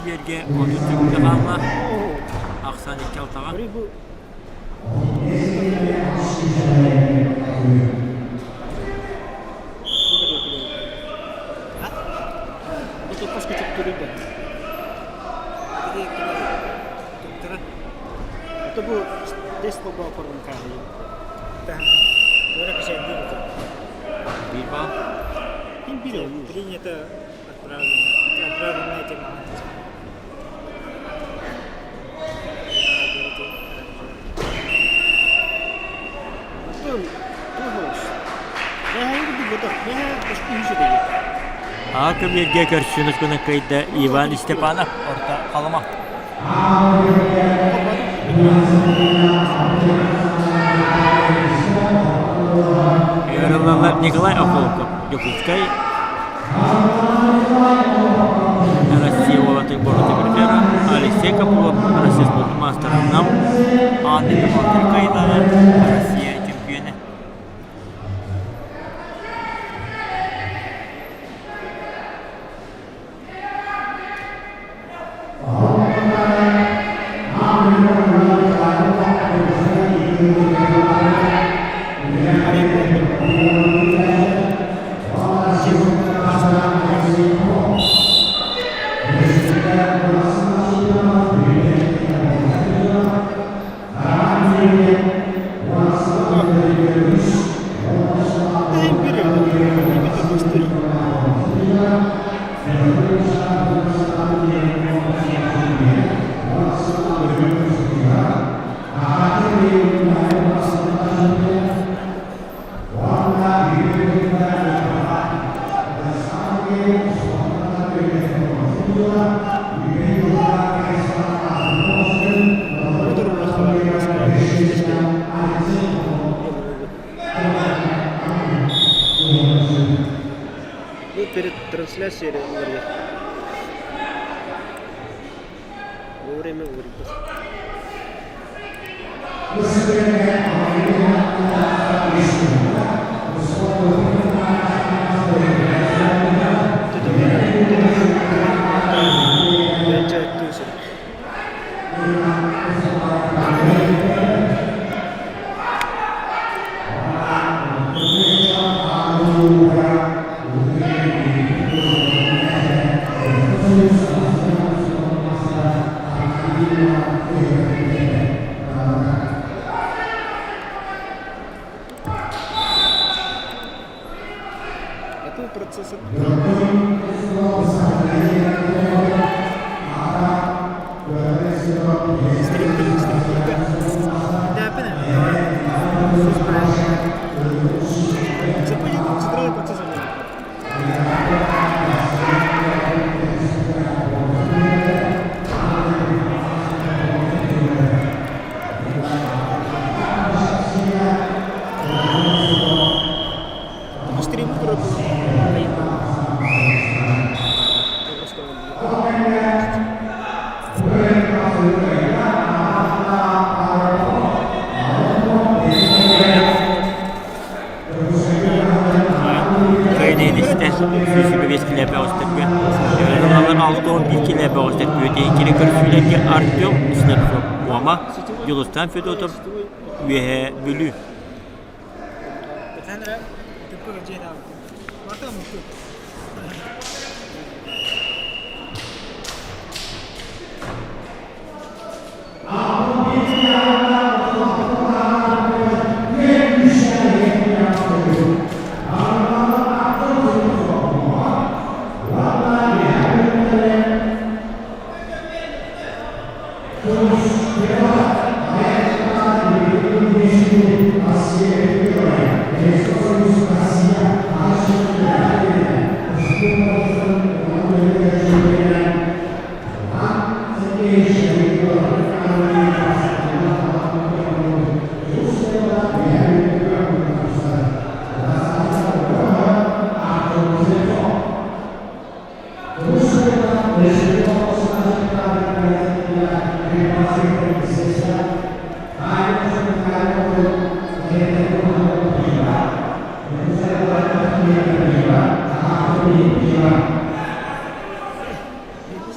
көбүөргэ 30 секунда хаалла. Ахсан 2 алтаҕа. Биир балл. Принято отправлено. Отправлено этим А көбүөргэ көрсүн ускуна кыайда Иван Степанов орто Халыма. Ыарыллалар Николай Охолков, Дьокуускай, Россия уолатын борута призера Алексей Копылов, Россия спорт маастара Нам, Анна Петровна Кайдана, Россия чемпионы. Ну, перед трансляцией говорят. Во время говорит. Какой процесс? Кыайын 125 килэпэ оҕустарга 61 килэпэ оҕустар Бүөтэ көрсүүлэргэ Артем Слепцов Муома, Дьулустан Федотов Үөһээ Бүлүү.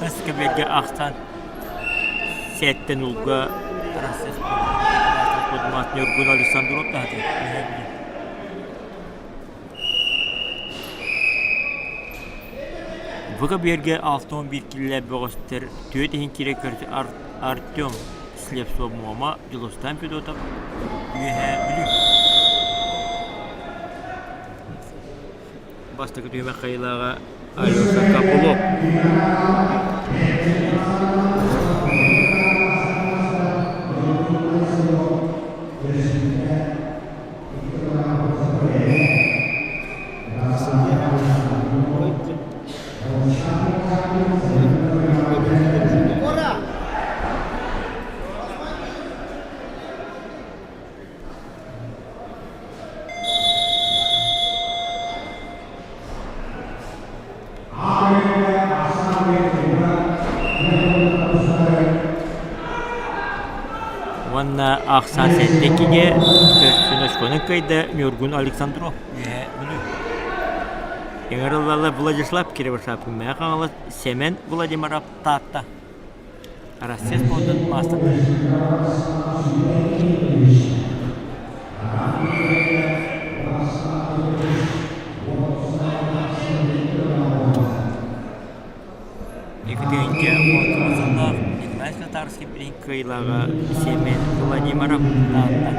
Ахсыс кэбиэргэ ахсан сэттэн улга Россия спортмаат Ньургун Александров таһаты. Бу кэбиэргэ 61 киллэ бөҕөстөр түөрт иһин киирэ көрсө Артем Слепцов Муома, Дьулустан Федотов Үөһээ Бүлүү. Бастакы түһүмэх хайылааҕа Алеша Копылов. Уонна ахсаан сэттэ иккигэ төрсүн очкону кыайда Ньургун Александров Үөһээ Бүлүү. Ыҥырыллаллар Владислав Кривошапкин Мэҥэ Хаҥалас, Сэмэн Владимиров Таатта. Россия спордун маастардара. Екатеринке сыллаах Николай Татарский билин кыайыылааҕа Семен Владимиров Таатта.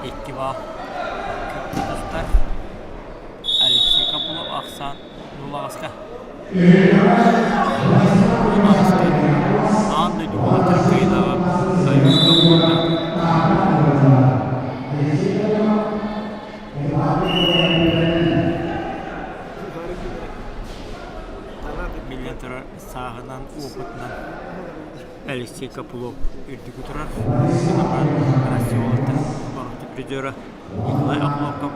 Икки баал тустар Алексей Копылов ахсаан Нулаҕаска Нулаҕаска аан дойду уолаттарын кыайыылааҕа Алешка Курда. Биллэн турар, сааһынан, опытынан Алексей Копылов үрдүкү турар. Россия уолаттарын боруобута призера Николай Охлопков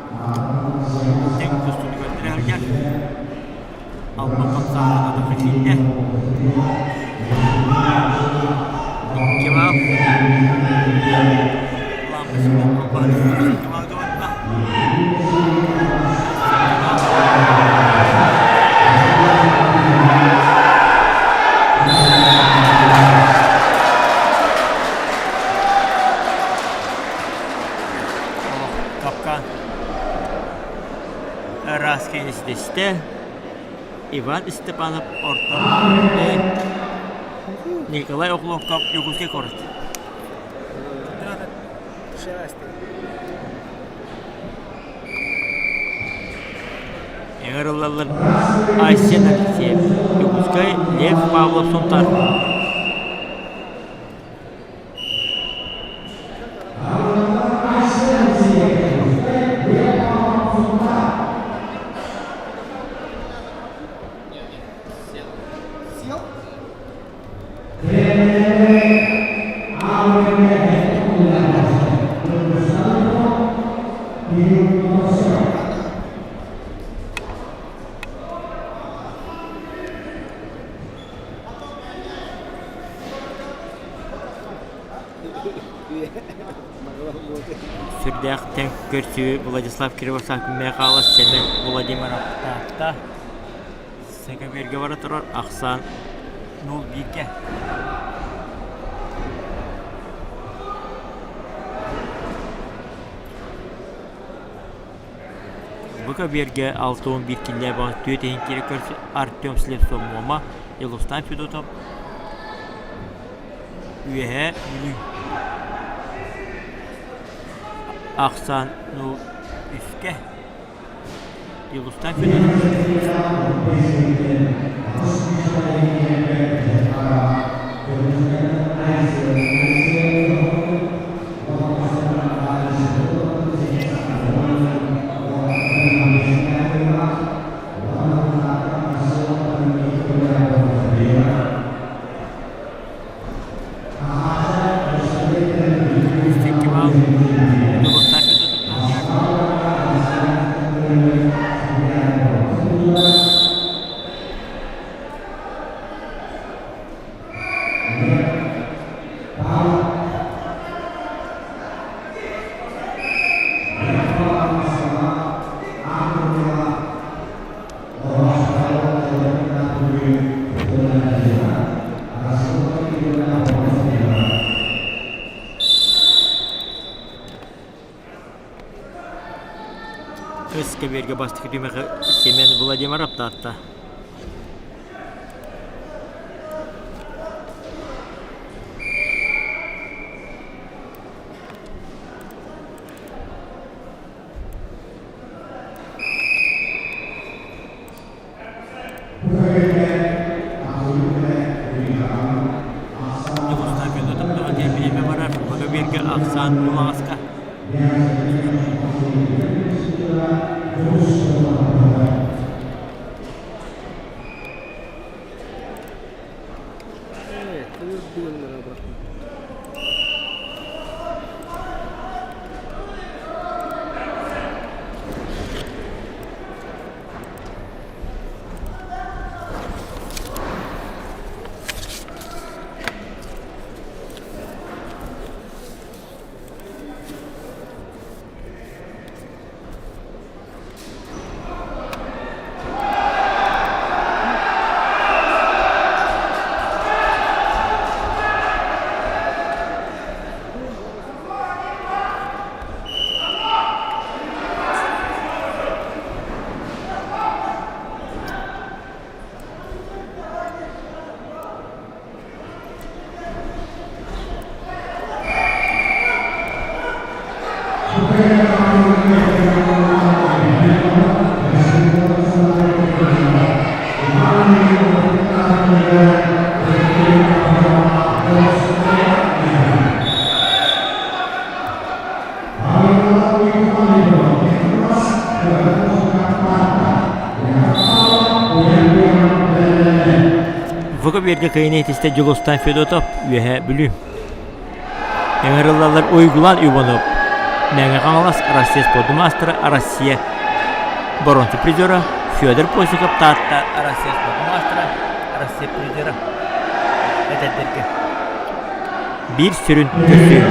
тэҥ тустууну көрдөрө сылдьар. Алба хамсааһын атахха киирдэ. Икки баал. Лампочка албаһын икки баалга барда. Капкан ыраас кэнистэстэ Иван Степанов орто Николай Охлопков Якутский город. Ыҥырыллаллар Айсен Алексеев, Якутскай Лев Павлов Сунтар. Сүрдээх тэҥ көрсүү Владислав Кривошапкин Михайлов Семен Владимиров Таатта Сэкэбиэргэ бара турар ахсаан 0-1-гэ. Бу көбүөргэ 61 киллээх түөрт иһин киирэ көрсө Артем Слепцов Муома, Елустан Федотов Үөһээ Бүлүү. Ахсаан 0-3-кэ Елустан Федотов Икки баал. Өскөбүөргэ бастакы түмэҕи Семен Владимиров таатта. Дьулустаан Федотов диэн бириэмэ барар, Богобиэргэ ахсаан Улаҕаска. Выкоберга кыайыны итистэ Дьулустан Федотов, Үөһээ Бүлүү. Ыҥырыллаллар Уйгулан Иванов, Мэҥэ Хаҥалас, Россия спордун маастара, Россия боруонса призера Федор Посиков, Таатта, Россия спордун маастара, Россия призера эдэрдэргэ биир сүрүн көрсүү.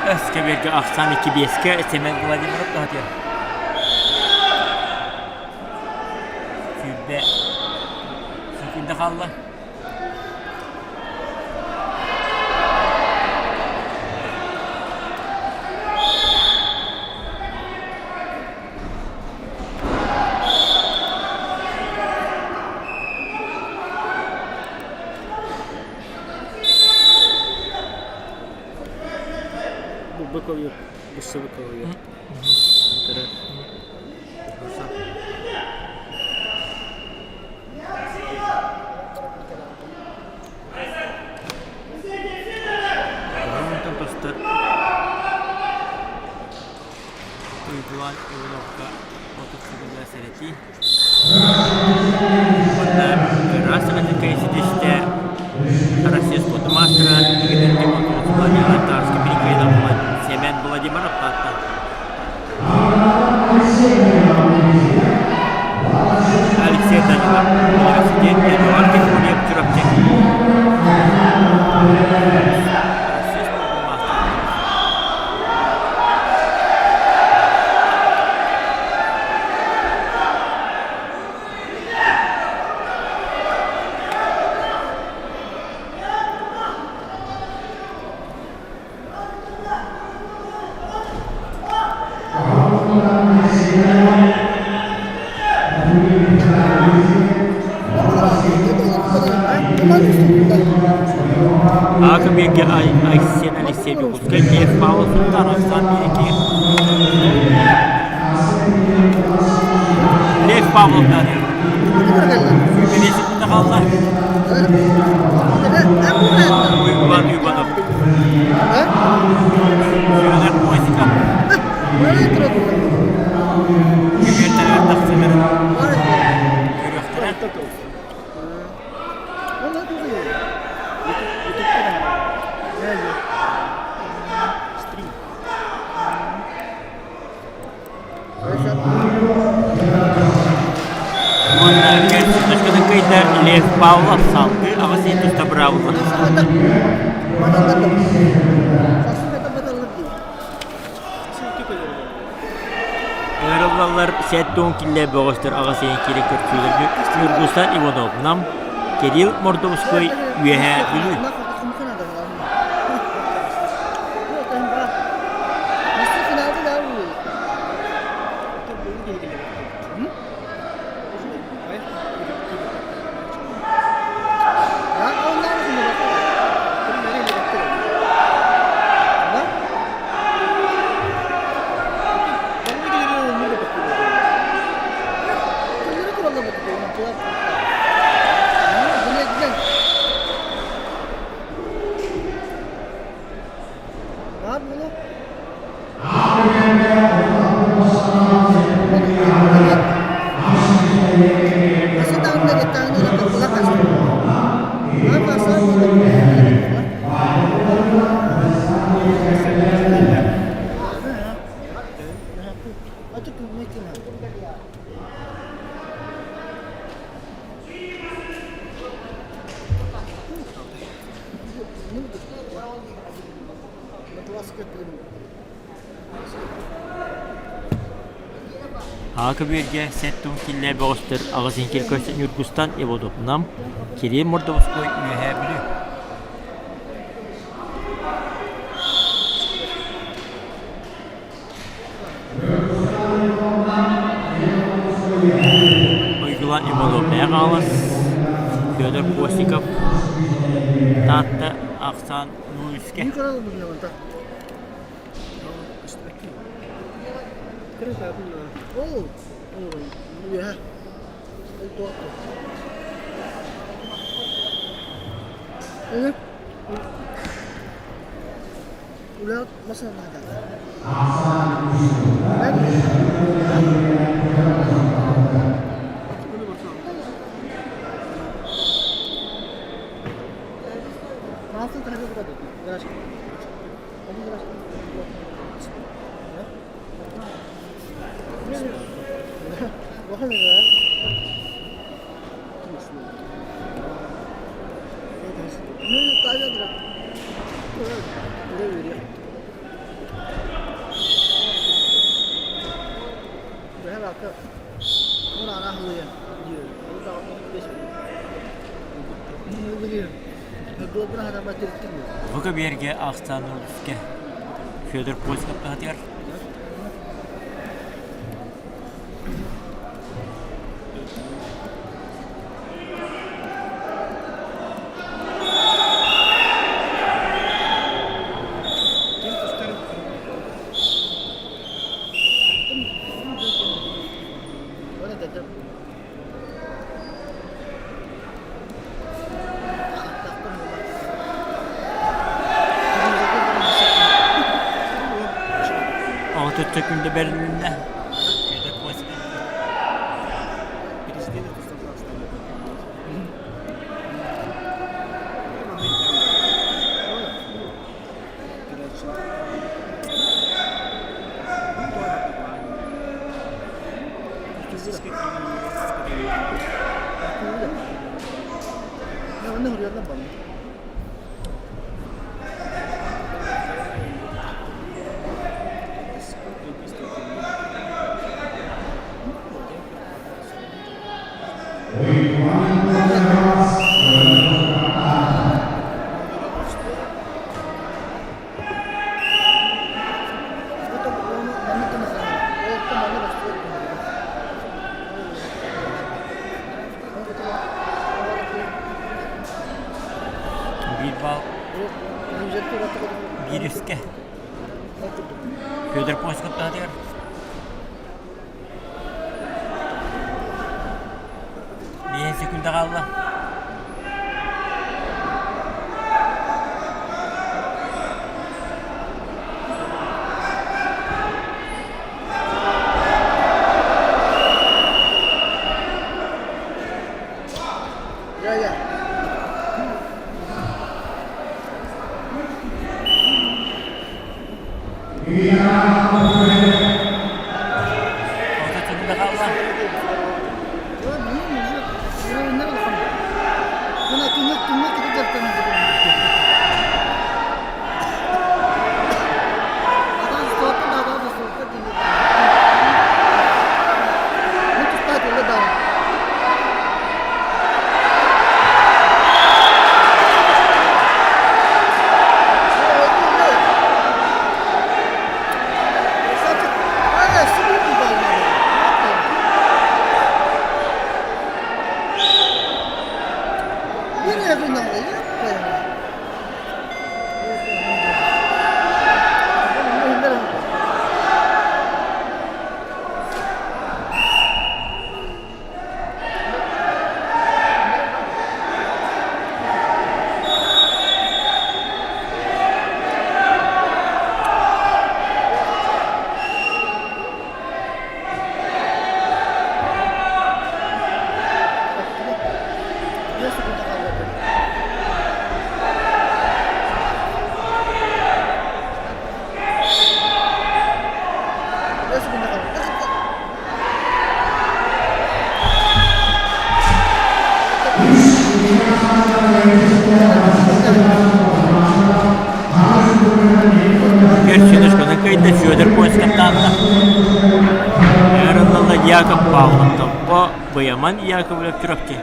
Өскөбүөргэ ахсаан икки биэскэ Семен Владимиров тоһутуйар. 20 секунда хаалла. Бу Быковьев, Бысса Быковьев. Онтон тостор Уйгулаан Ивановка 30 секунда сэрэтии. Уонна ыраас саҥатыкка ситистэ Россия спорт маастара Игорь Тимофеев Тарский Михаилов Семен Владимиров таатта. Алексей Данилов университет Эдуард Григорьев Чурапчы. Россия спорт маастара. көбүөргэ Айсен Алексеев Якутскай Лев Павлов Сунтаар Оксан Биэки Лев Павлов даҕаны Сүүмэлиэситиннэ хаалла. Уйбан Уйбанов. Федор Косиков. Көбүөртэригэр тахсыыларын көрүөхтэрэ. Уонна көрсүтүскүтүн кыйда Лев Павлов салгыы аҕыс иһин туста быраабылла. Ыҥырыллаллар 70 киллэ бөҕөстөр аҕыс иһин киирэн көрсүүлэргэ Ньургустан Иванов Нам, Кирилл Мордовской Үөһээ Бүлүү. Аҕа көбүөргэ сэт киллэ бөҕөстөр аҕыс иҥкил көрсөн Ньургустан Ивановнам, Кирилл Мордовской Үөһээ Бүлүү. Уйгулан Иванов Мэҥэ Хаҥалас, Федор Постников Таатта ахсаан Нуйскэ. Бу көбүөргэ ахсаан улууска Федор Постников таһатыгар Оҕотуттан күндэ бэрилиннэ. Биир баал. Японскай таһыгар Биэс секунда хаалла. Орто секунда хаалла. Көрсүнүшканы кыйда Федор Поискаттаанна. Эраллалла Яков Павлов Томпо, Быйаман Яковлев Чурапчы.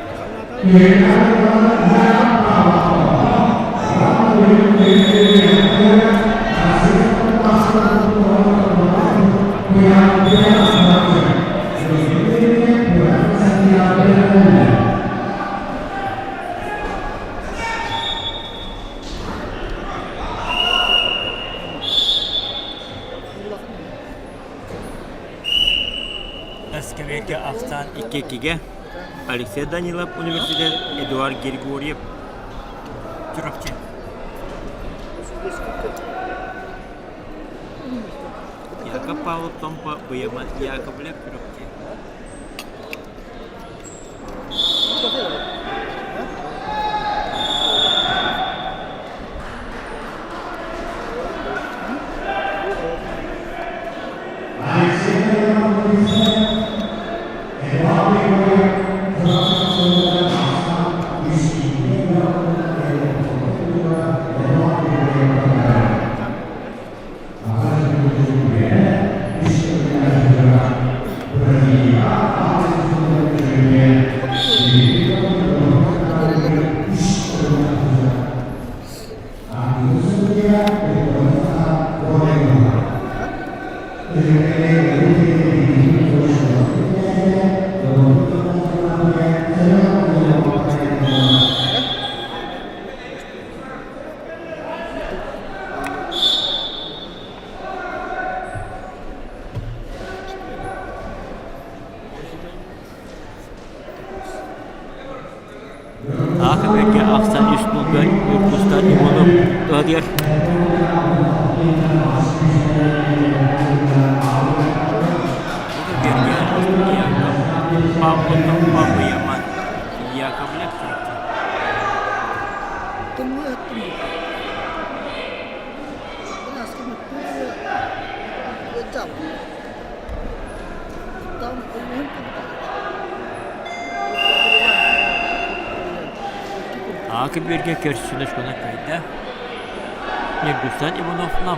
Эскэбиэргэ ахсаан 2-2-гэ Алексей Данилов университет Эдуард Григорьев Чурапчы. Яков Павлов Томпо Быйаман Яковлев Чурапчы. Аахыберге ахсан үс булга Ньургустан Иванов туһатыгар Павловтан Павлояман Яковлев Аакыбүөргэ көрсүнэ шкона кыайда. Ньургустан Ивановна.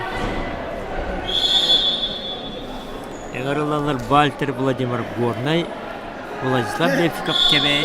Ыҥырыллаллар Вальтер Владимир Горнай, Владислав Левчиков Кэбээй.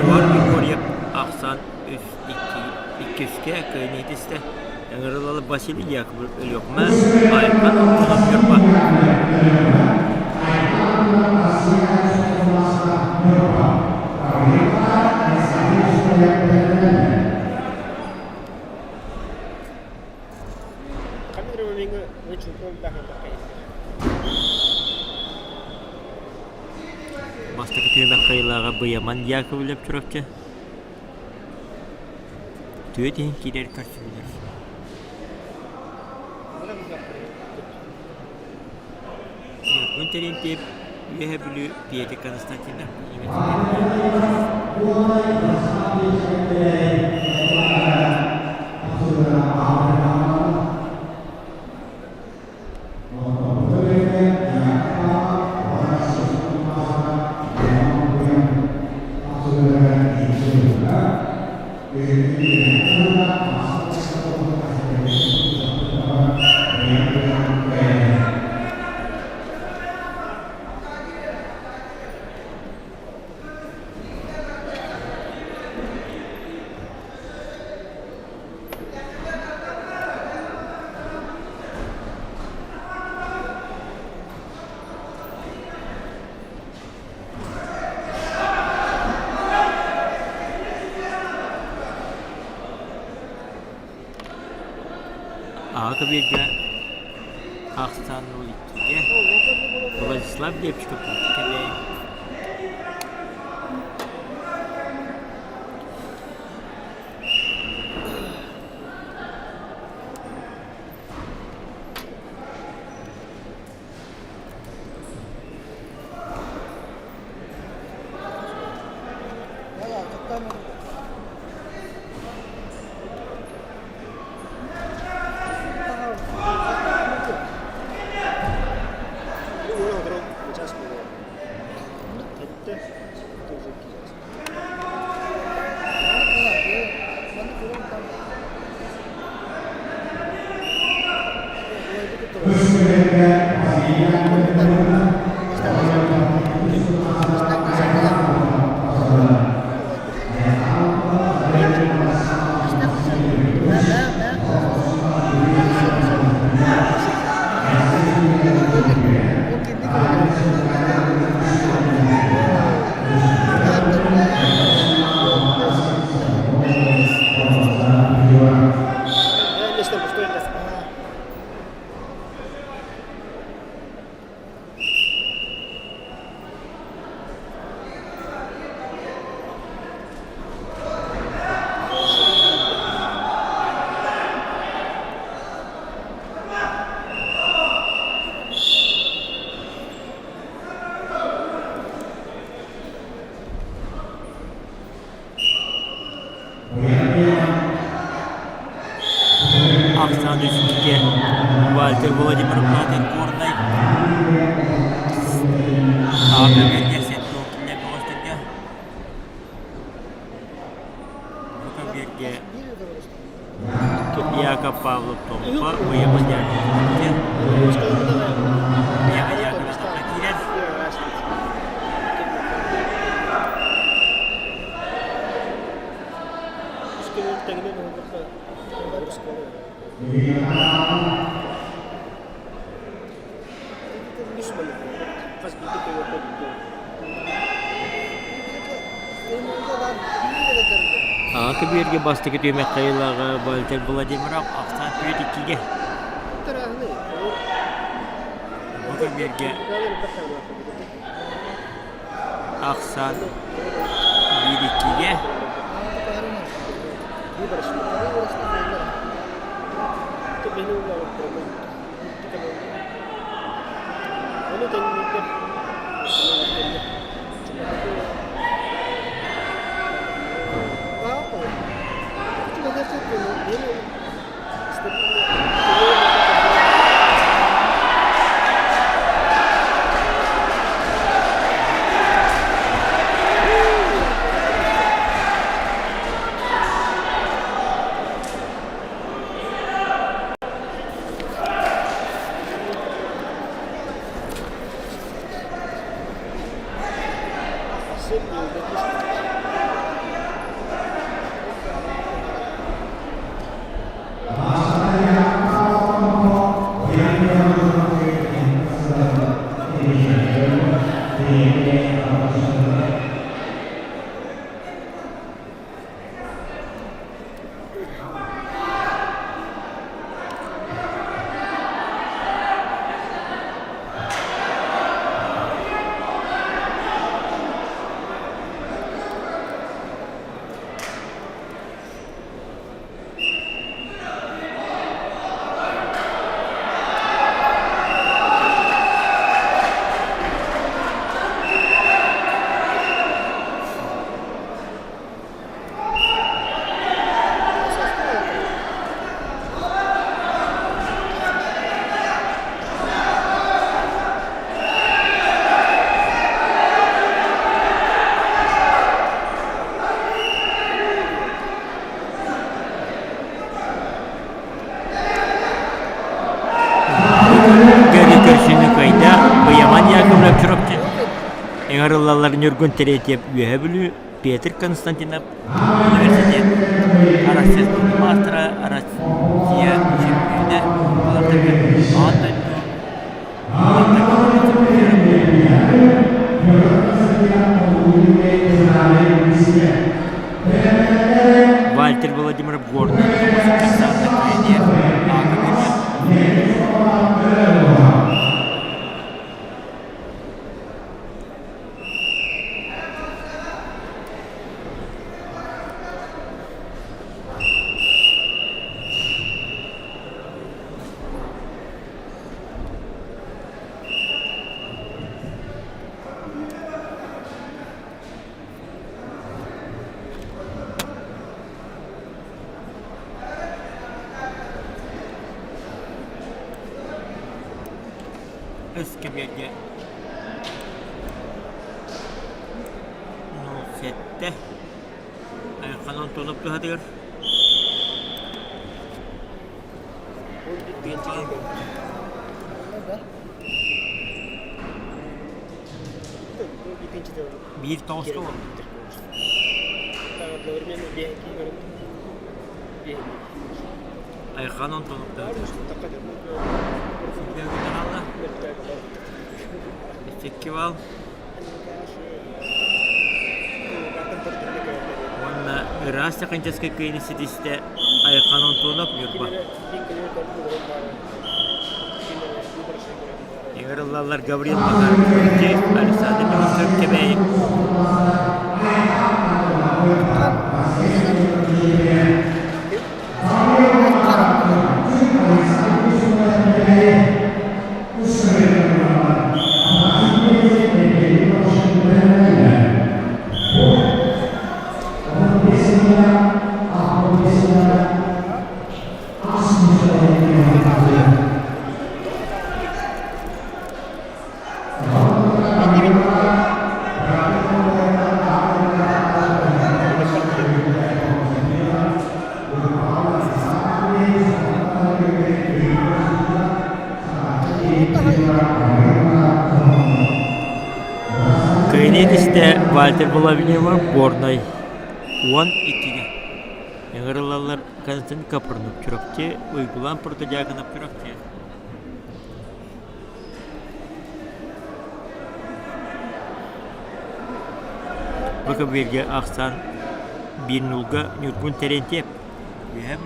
Егор Григорьев ахсаан үс икки иккискэ кыайан итистэ. Ыҥырылалы Василий Яковлев Өлүөхүмэ Айхан Антонов Ньурба. Бастакы түһүмэх кыайыылааҕа Быйаман Яковлев Чурапчы. Түөрт иһин киирэр көрсүһүүлэр. Ньургун Терентьев Үөһэ Бүлүү Петя Константинов Аҕа көбүөргэ ахсаан иккигэ Владислав Лепчиков кэлээ. Ахсаан үстүгэ Вальтер Владимир Платин Горнай Аҕа сетуокине бөҕөстөргө Букабирге Яков Павлов Томпо Уйаман Яковлевке Яна Яковлевна киирэн Аҕа көбүөргэ бастакы түһүмэх хайылааҕа Вальтер Владимиров ахсаан түөрт иккигэ. Бу көбүөргэ ахсаан 5. Биир-иккигэ. Көрү көрсүнү кыайда Быйаман Яковлев Чурапчы ыҥырыллаллар Ньургун Терентьев Үөһэ Бүлүү Петр Константинов университет Россия маастара Россия чөмпүйүнэ балартарга аан дойду Вальтер Владимиров Горный тренер Өскөбүөргэ 07 Айхал Антонов туһатыгар Биир тоҕуска буолбут. Айхан Антонов Фестивал уонна ыраас техническэй кыайыыны ситистэ Айхан Антонов Ньурба. Ыҥырыллаллар Гаврил Макаров Александр Неустроев Кэбээйи. Кыайыы истэ Вальтер Балабинева Горнай 12-гэ ыҥырыллаллар Константин Капрынов Чурапчы, Уйгулаан Протодьяконов Чурапчы. Бу көбүөргэ ахсаан биир нуулга Ньургун Терентьев Үөһээ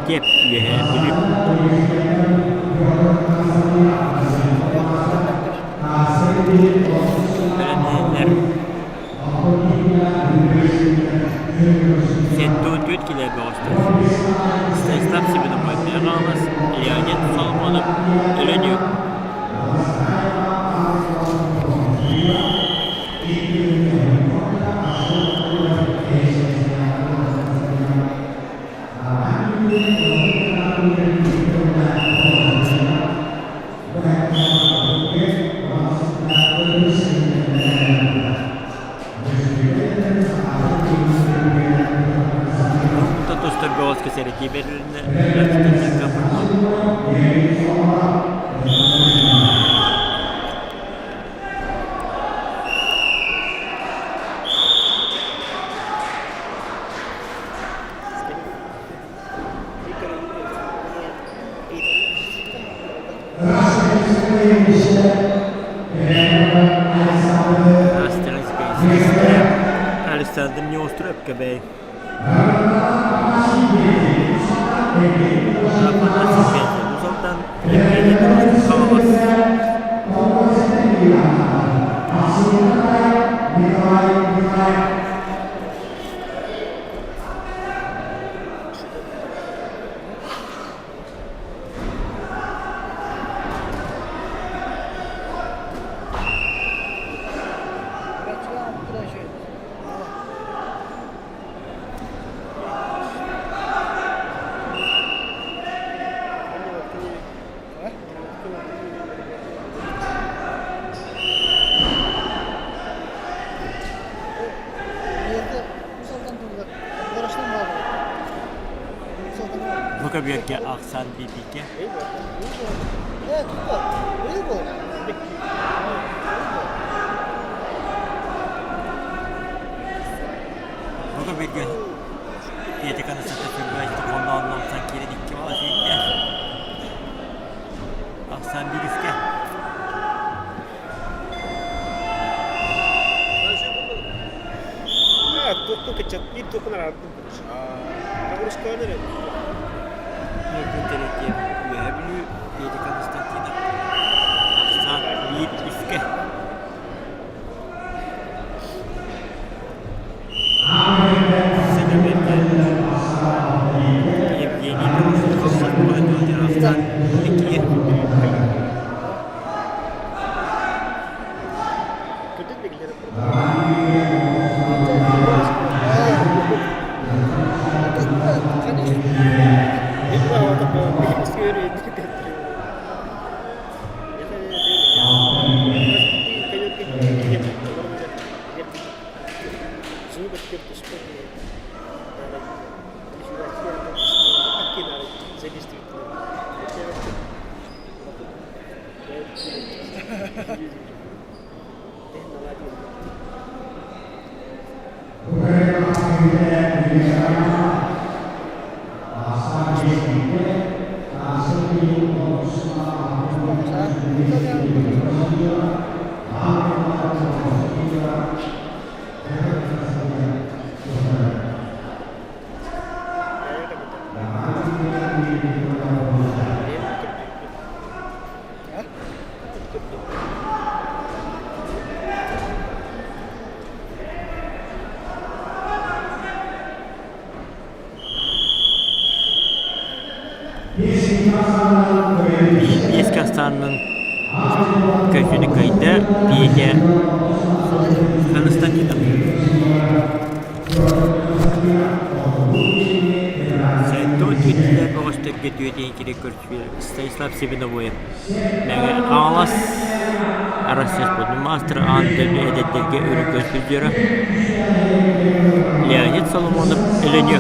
Сэрэтиэп Үөһээ Бүлүү. Бэлэмнэнэллэр 74 килэ бөҕөстөр. Станислав Семенов Хаҥалас, Леонид Соломонов Өлөнүк. Онтон тустар бөҕөскө сэрэтии бэрилиннэ Александр Неостров Кэбэй Афанасий Петя Мусалтан Евгений Хаҥалас Бу көбүөргэ ахсаан биирдииккэ Бу көбүөргэ Петя Константин Федорович киирэн икки бала сүүрдэ. Ахсаан биирискэ. Ньургун Үөһээ Бүлүү Петя Константинов ахсаан биир үскэ. Евгений Ахсаан иккигэ. Биэс кастаанынан көчүнү кыайда Петя Константинов. Сэттэ түөтүлэр бөҕөстөргө түөтэйин кири көрсүөр Станислав Себеновоев Мэҥэ Хаҥалас Россия спордун маастара аан дойду эдэрдэргэ өрүү көрсүлдьүөрэ Леонид Соломонов Өлөнүө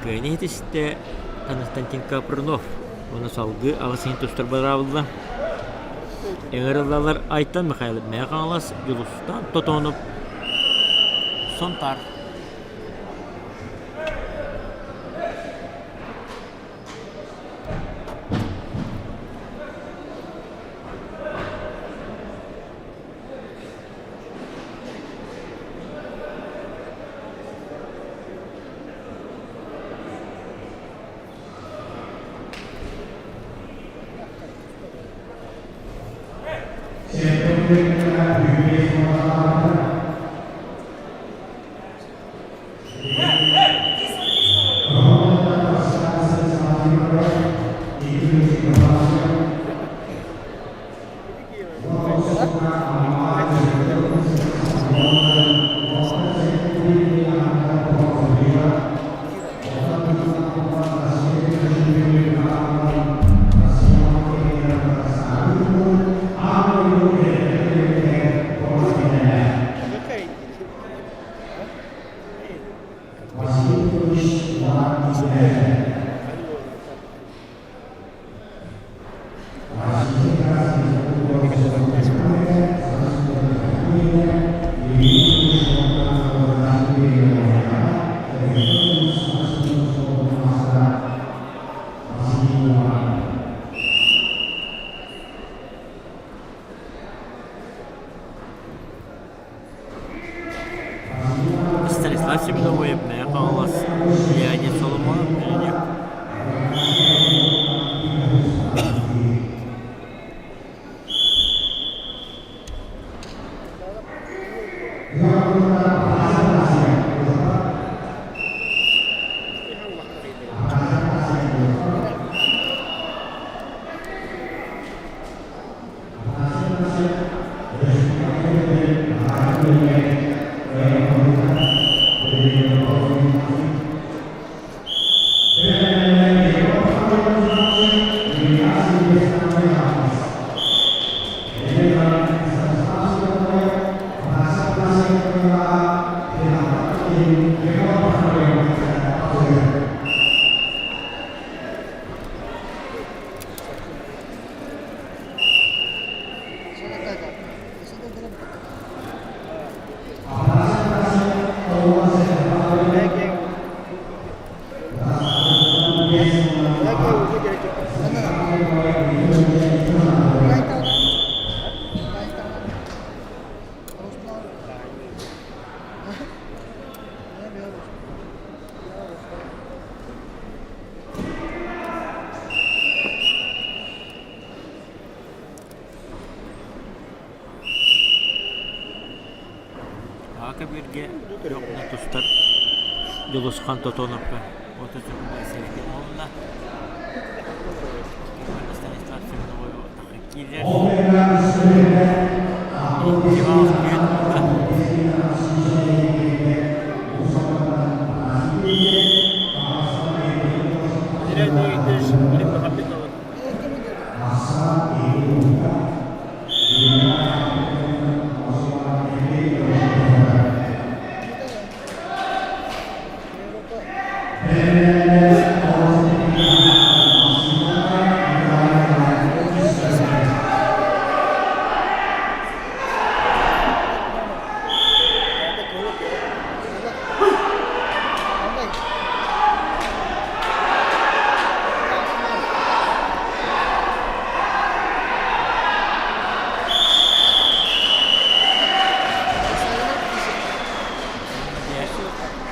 Кыайан иһитистэ Константин Капрунов уонна салгыы аҕыс иһин тустар быраабылла. Ыҥырыллалар Айтан Михайлов Мэҥэ Хаҥалас, Дьулустаан Тотонов. Сунтаар. Станислав Семеновой, Мэҥэ Хаҥалас, Леонид Соломонов, Ленин. Ака бииргэ үөҕүнэн тустар Дьулусхан Тотоновка 30 сэбитин уонна Станислав Семеновой киирэр. Иван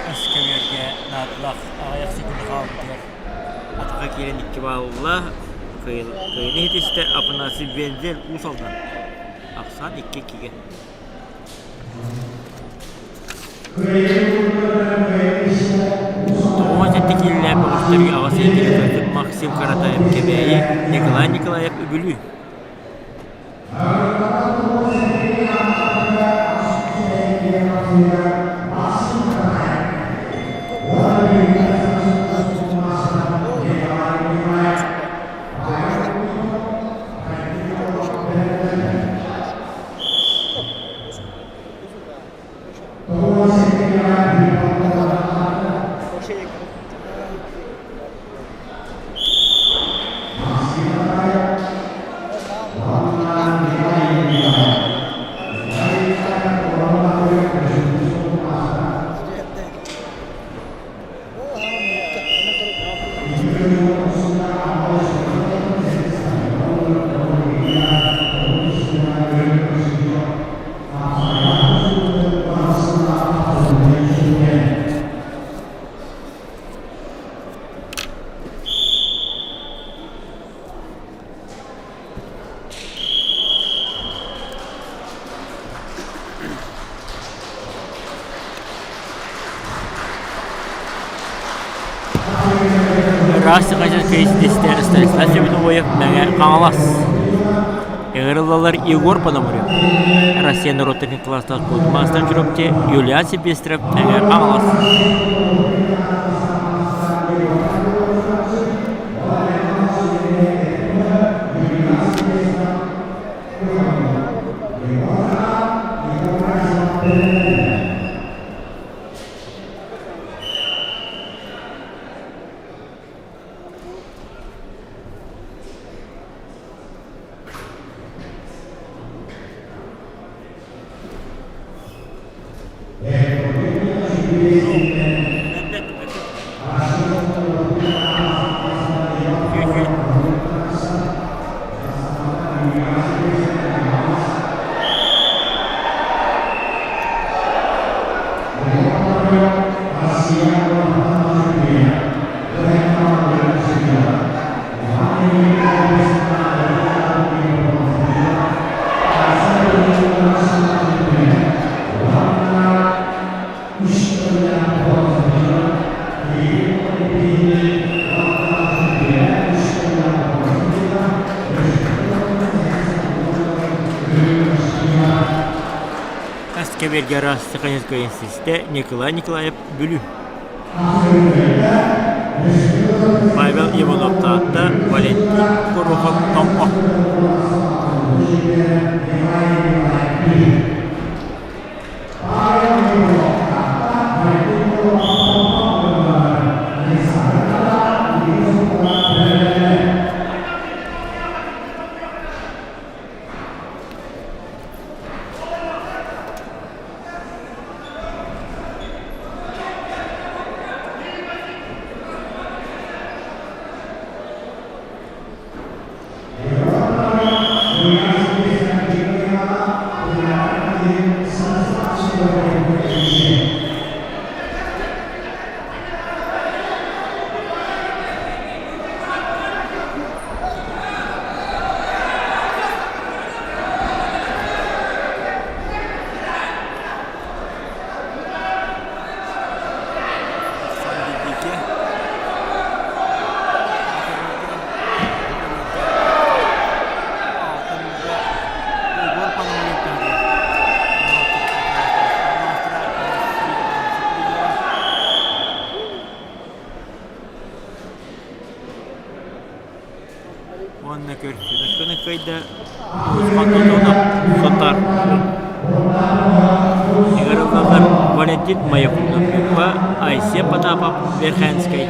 Эскэбиэргэ наадалаах аҕыйах секунда хаалбытыгар атаха киирэн икки баалла кыайыыны ситистэ Афанасий Вензель Уус Алдан ахсаан 2-2-гэ. 97 киилэлээх бөҕөстөргө аҕа сиэтигэр көрсүп Максим Каратаев Кэбээйи, Николай Николаев Үбүлүү. Ыраас Сахаческай истистэр Станислав Семеновоев Мэҥэ Хаҥалас. Ыҥырыллалар Егор Пономарев, Россия норуоттарын кылаастаах спорт маастар Чурапчы Юлиан Сильвестров Мэҥэ Хаҥалас. Кэбиэргэ араас Сахалинскай институтэ Николай Николаев Бүлүү. Павел Иванов Таатта, Валентин Горохов Томпо. Уонна көрсүбэт кыайда Сотар Ыҥырыллаллар Валентин Маякунов Айсен Потапов Верхоянскай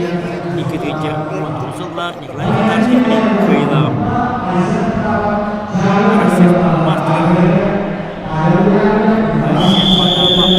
2019 сыллаах Николай Татарских кыайыылааҕа Россия маастара Айсен Потапов.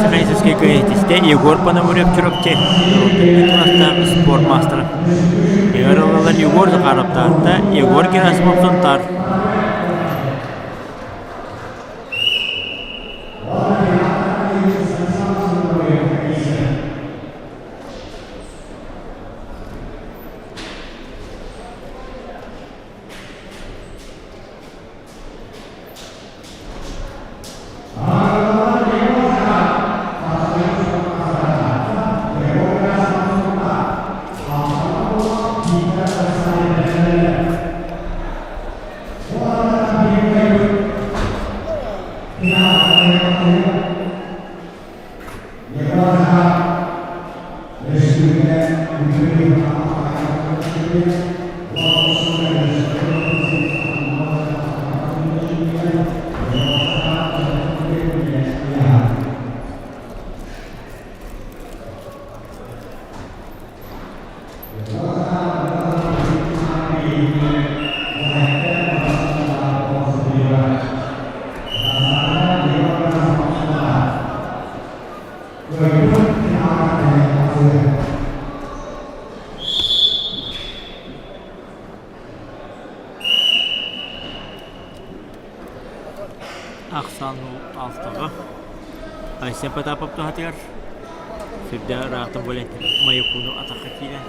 Сахайсовскай кыайытистэ Егор Пономарев Чурапчы норуоттан спорт маастара. Ыҥырыллалар Егор Захаров Таатта, Егор Герасимов Сунтаар. Ахсаан алтаҕа Айсен Потапов туһатыгар сүрдээх ыраахтан буолан Майокуну атахха киирэн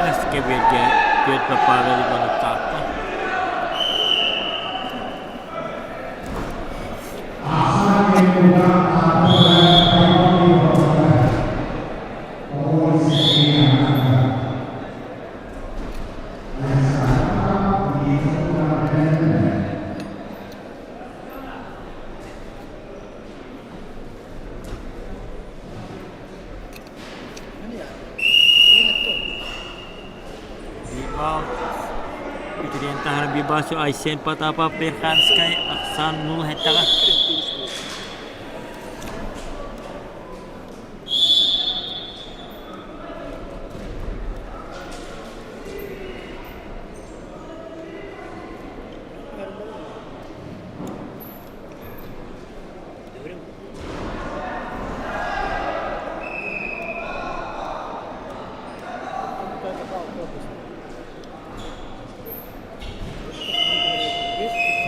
Эскэбиэргэ Петр Павел Иванов Таатта. Үтүрүйэн таһааран Бибасю Айсен Потапов Верханскай ахсаан нул эттэҕэ.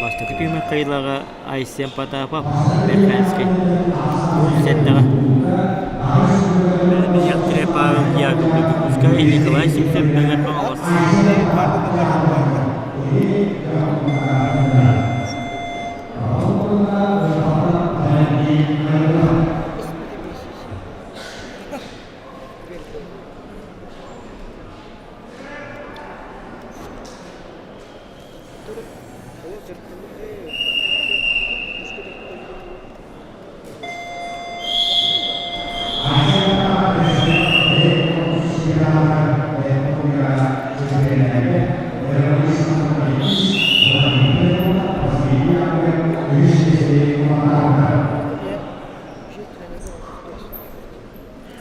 Бастакы түһүмэх кыайыылааҕа Айсен Потапов, Верхоянскай, сэттэҕэ. Бэлэмниэхтэрэ Павел Яковлев Дьокуускай, Николай Сивцев Мэҥэ Хаҥалас.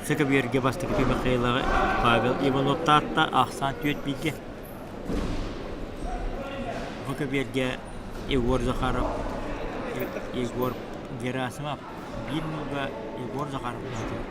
Сыкыбиэргэ бастакы Михайлова Павел Иванов Таатта ахсаан түөрт бииргэ. Бу көбүөргэ Егор Захаров, Егор Герасимов биир ньуга Егор Захаров быһыытын.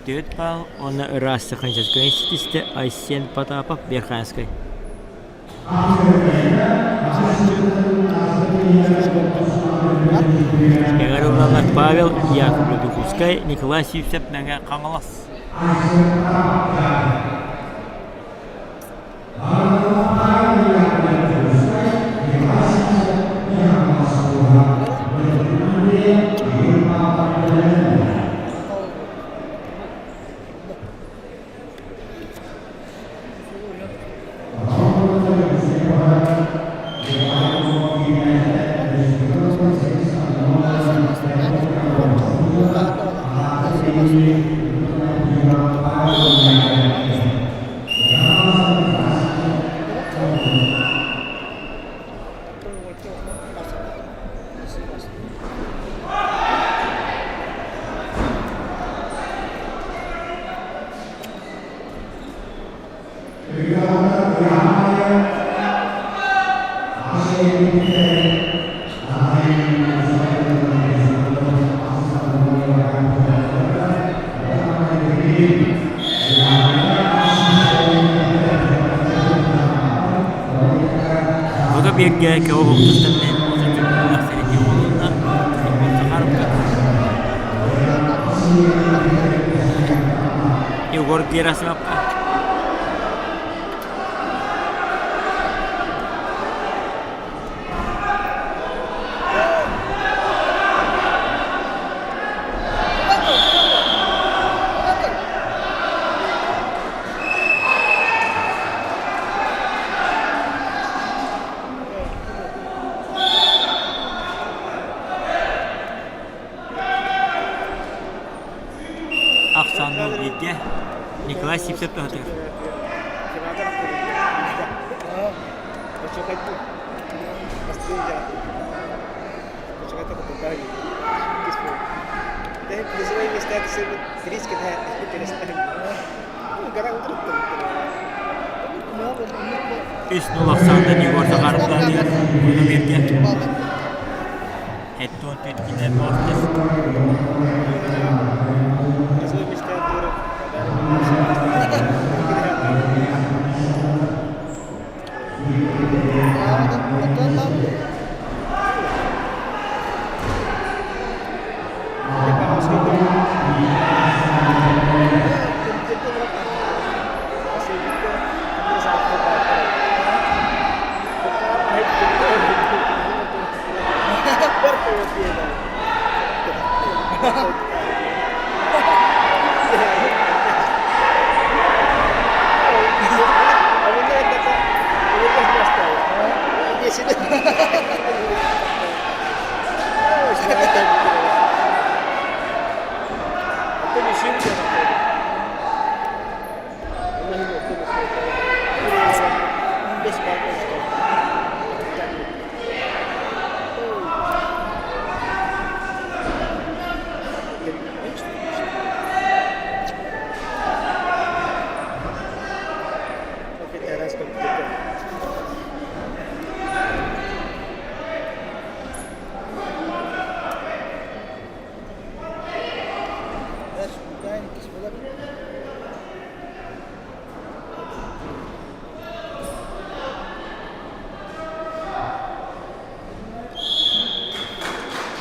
Түөрт баал уонна ыраас Саханческай ситистэ Айсен Потапов Верхоянскай. Эҥэр ылланар Павел Яковлев Дьокуускай, Николай Сивцев Мэҥэ Хаҥалас. Бу биэргэ кэбэ Егор Герасимовка. Ахсаан 0-1-гэ Николай Сивцев туһатыгар. 3-0 ахсаанда Егор Захаров даҕатыгар Владимиргэ 74 киилэ бөҕөстөр.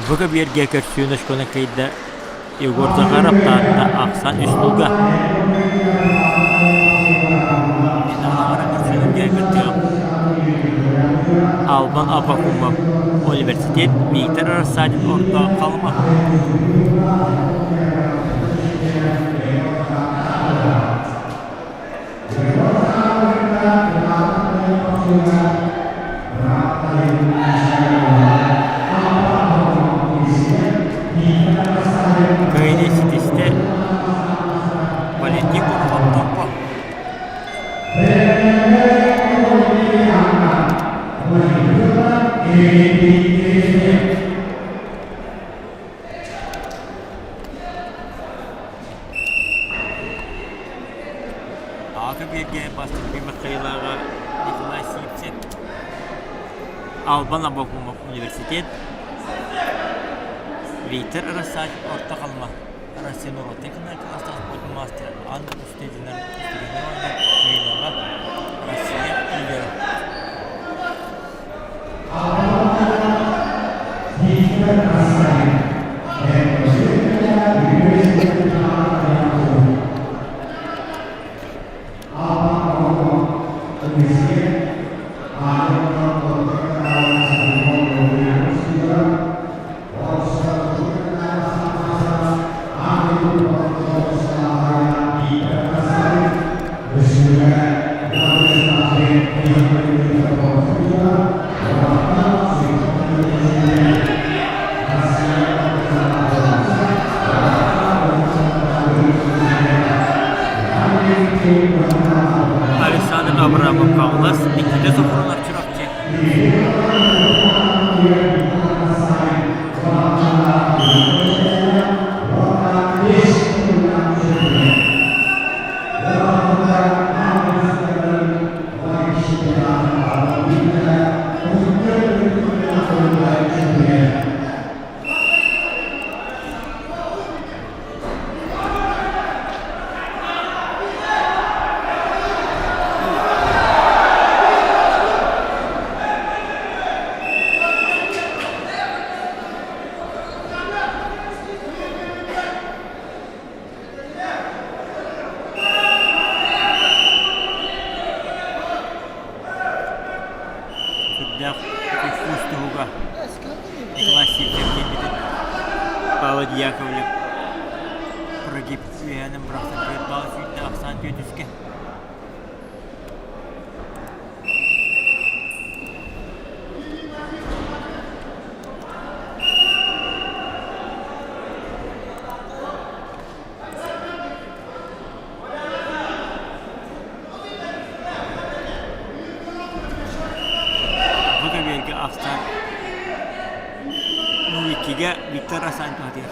Бу көбүөргэ көрсүөн очкону кыайда Егор Захаров Таатта ахсан үс нолга. Албан Аввакумов университет Виктор Рассадин орто Халыма. Кыайыы ситистэ Валентин Курухов Томпо. Аҕата биэргэ бастакы Михаилаҕа Николай Сивцев, Албан Абакумов университет, Виктор Рассадин Орто Халыма, Россия норуоттарын кылаастаах спордун маастара Анна Устудина Михайлова, Россия лидера. Александр Абрамов Хаҥалас Никита Софронов Чурапчы. Сүрдээх уустуга Николай Сивцев киирбитин Павел Яковлев прогиб үөһээнэн бырахсан түөрт баал сүүрдэ ахсаан түөтүскэ. Рассадин туһатыгар.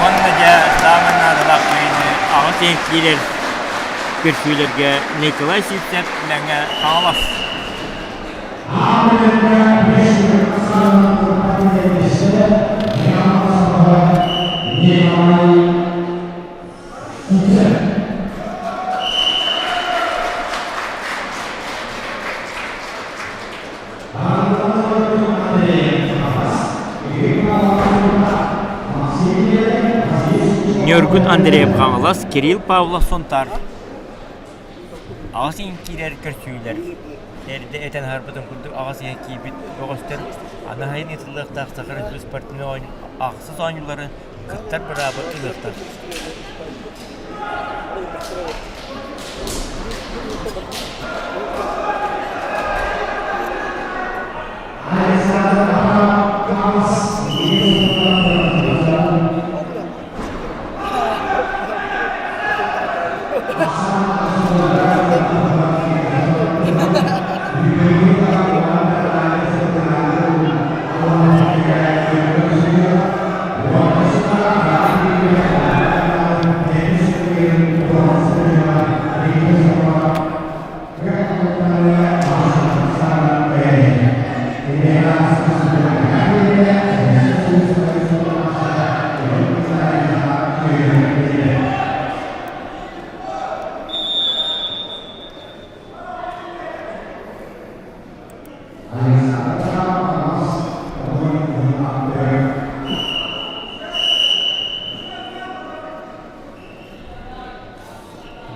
Уонна дьэ саамай наадалаах киһини аҕыс иһин киирэр көрсүүлэргэ Николай Сивцев Мэҥэ Хаҥалас. Ньургун Андреев Хаҥалас, Кирилл Павлов Сунтаар. Аҕыс иһин киирэр көрсүүлэр. Эрдэ этэн аһарбытым курдук аҕыс иһин киирбит бөҕөстөр аны сайын ыытыллыахтаах Саха Республикатын спортивнай ахсыс оонньуулары кыттар быраабы ылыахтар.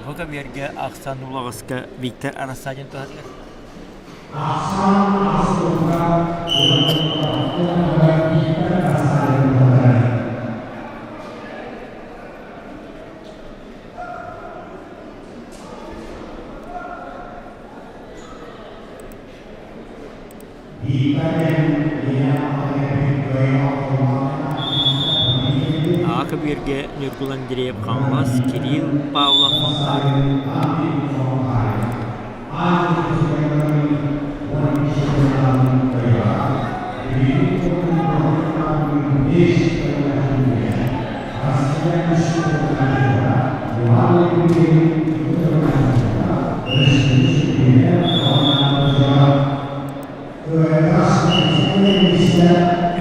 Бу көбүөргэ ахсан улаҕаска Виктор Рассадин туһатыгар. Аҕа көбүөргэ Ньургун Андреев Хаҥалас, Кирилл Павлов Сунтаар.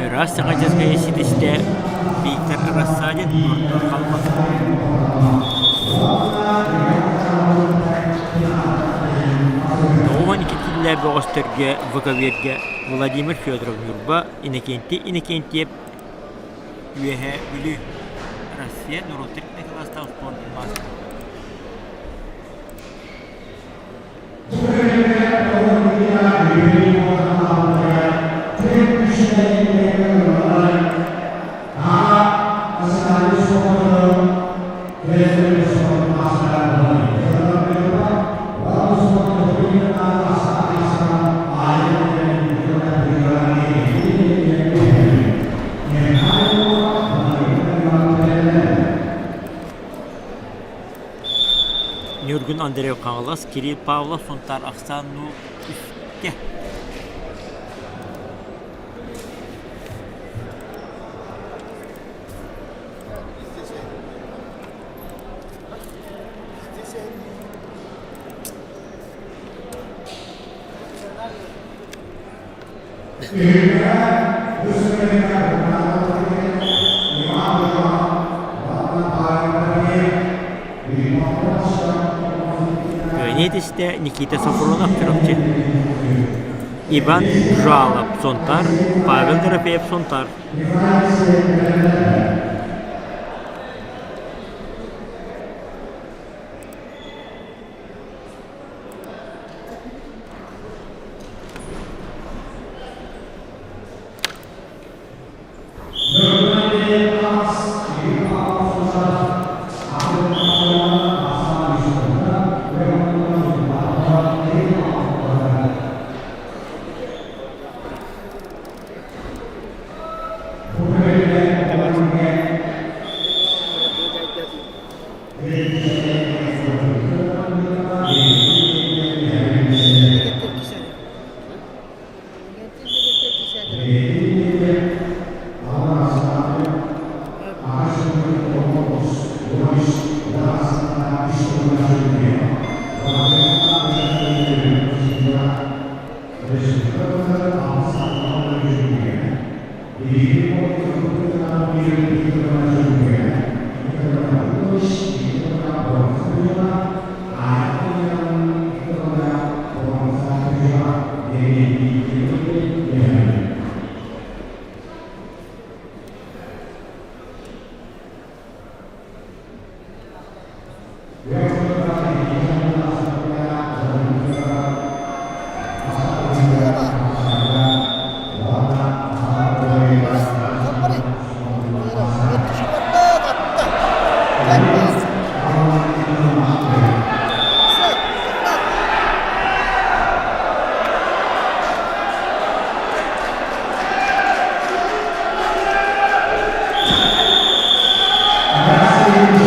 Ыраас саҥа ситистэ Виктор Рассадин орто халбас. 92 киилэ бөҕөстөргө ВКВ-гэ Владимир Федоров Ньурба, Иннокентий Иннокентьев Үөһээ Бүлүү, Россия норуоттар кылаастаах спордун маастара. Ньургун Андреев Хаҥалас, Кирилл Павлов Сунтаар ахсаан 0 үскэ. Кыайыы этистэ Никита Софронов Чурапчы, Иван Жалов Сунтаар, Павел Дорофеев Сунтаар.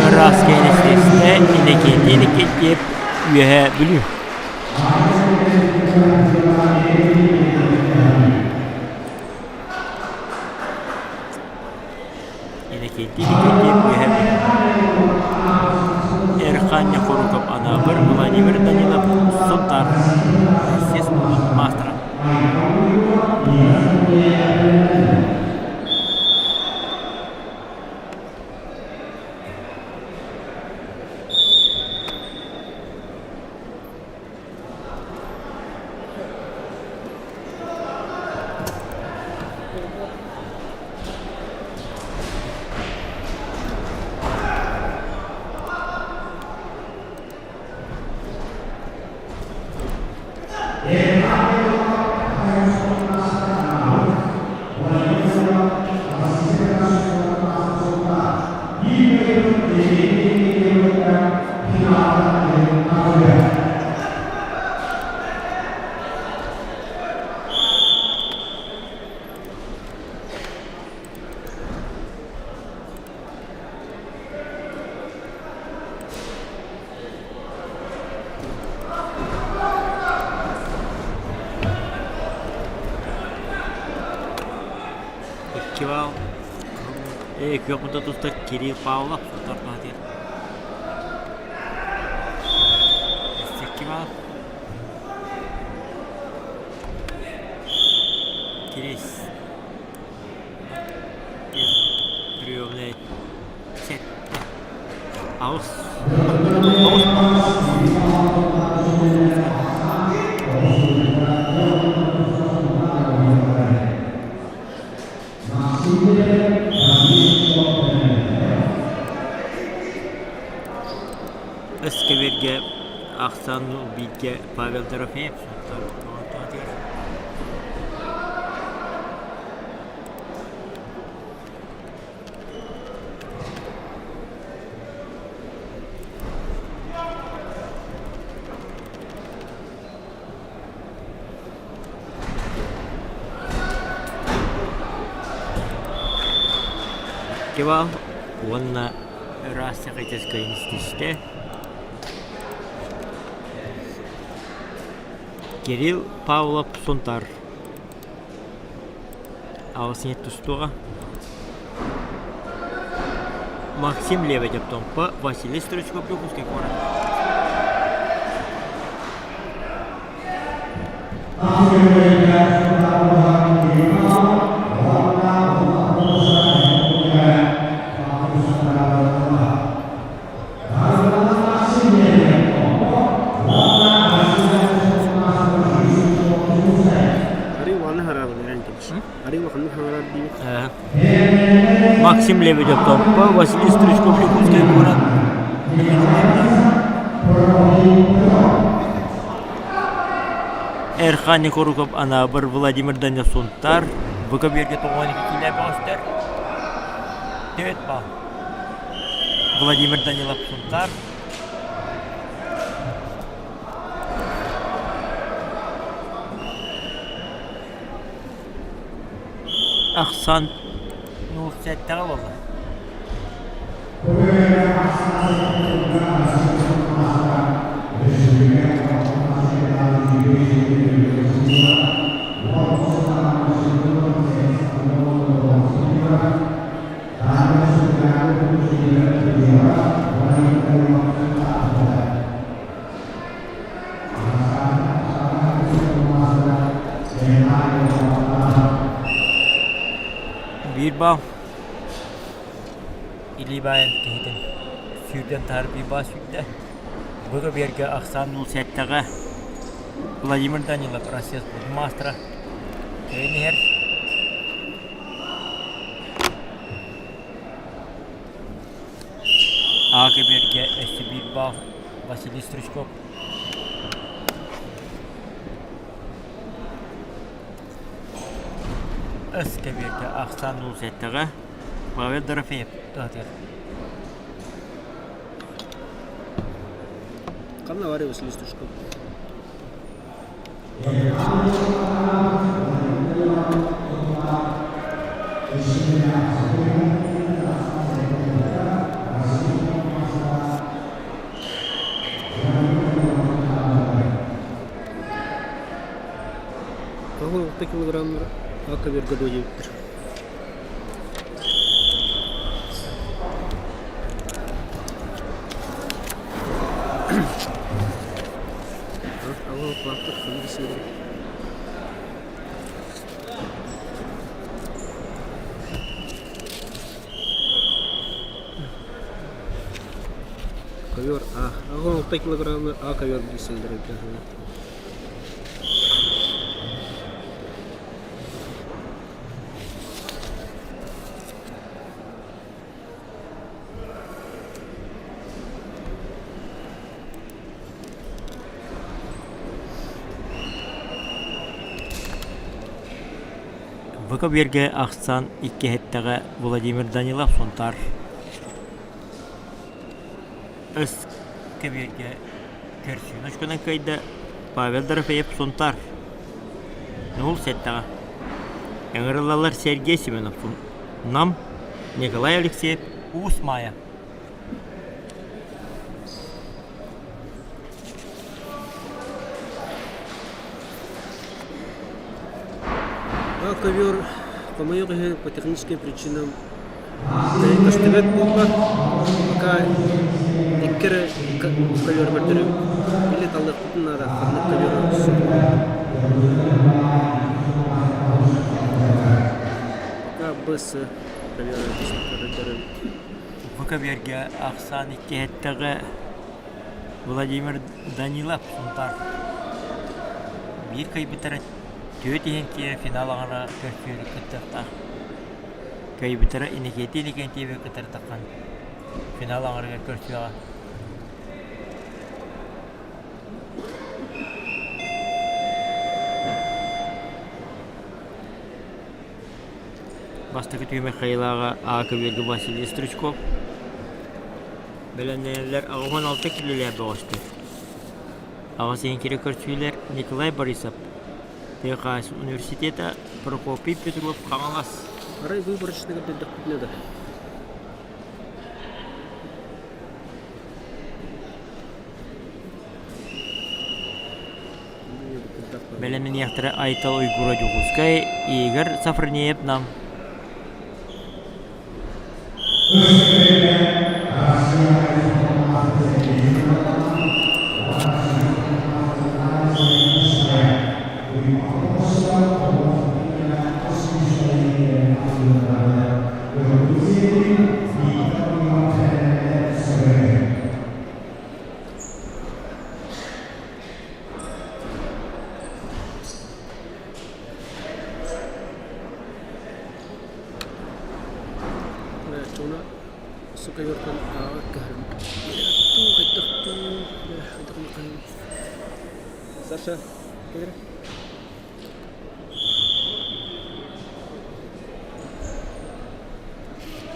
Ыраас кээнэстэ Иннокентий Никитьев Үөһээ Бүлүү. Иннокентий Никитьев Үөһээ Бүлүү. Эрхан Нехоруков Анаабыр Владимир Данилов Сунтаар Россия спордун маастара. Икки баал күөх мунда тустар Кирилл Павлов тартаатыйар. Икки баал. Кирис Приемная сэттэ. Аҕыс. Тоҕус. Эскэбиэргэ ахсан бииргэ Павел Дорофеев Кебал уонна ыраас техническай истистэ. Кирилл Павлов Сунтаар Аҕыс ийэ тустууга Максим Лебедев Томпо, Василий Стручков Дьокуускай куорат. Максим Лебедев Томпо, Василий Стручков Якутскай куорат. Эрхан Егоруков Анаабыр Владимир Данилов Сунтар, ВК-берге тоҕуон киилэ бөҕөстөр. Төрт бал. Владимир Данилов Сунтар. Ахсан 07-ҕэ буолла. Биир баал илии баайан киһитин сүүрдэн таһар биир баа сүүрдэ. Бу көбүөргэ ахсаан 07-ҕэ Владимир Данилов Россия спордун маастара кэлэн иһэр. А көбүөргэ өссө биир баал Василий Стручков. Өс көбүөргэ ахсаан 07-ҕэ Павел Дорофеев туһатыгар. Ханна барый Василий Стручков? Тоҕо алта килограммар ака верга диэбиттэр. Ковер А. 6 килограммы А ковер дейсіңдер екен. Бөкө-биэргэ ахсаан иккиһэттэҕэ Владимир Данилов Сунтаар Өс кэбиэргэ көрсүүнү очконан кыайда Павел Дорофеев Сунтаар Нуул сэттэҕэ Ыҥырыллаллар Сергей Семенов Нам Николай Алексеев Уус Маайа А ковер, хомойуох иһин, по техническим причинам көстүбэт буолла. Пока икки эрэ ковер көрдөрөбүт. Или талыахпытын наада, ханнык ковер Пока БС ковер көрдөрөбүт. Бу көбүөргэ ахсаан иккиһэттэҕэ Владимир Данилов Сунтаар биир кыайбыттара түөрт иһин киирэн финал аҥара көрсүһүүнү кыттыахтаах. Кыайбыттара Иннокентий Иннокентьевы кытары таххан финал аҥарыгар көрсүөҕэ. Бастакы түһүмэх хайылааҕа А көбүөргэ Василий Стручков Бэлэмнэнэллэр 86 киилэлээх бөҕөстөр. Аҕыс иһин көрсүүлэр Николай Борисов, Тыа университета, Прокопий Петров, Хаҥалас. Арай выборочно көрдөрдөхпүтүнэ да. Бэлэмниэхтэрэ Айтал Уйгура Дьокуускай, Игорь Сафронеев Нам. Саша, кэлэр.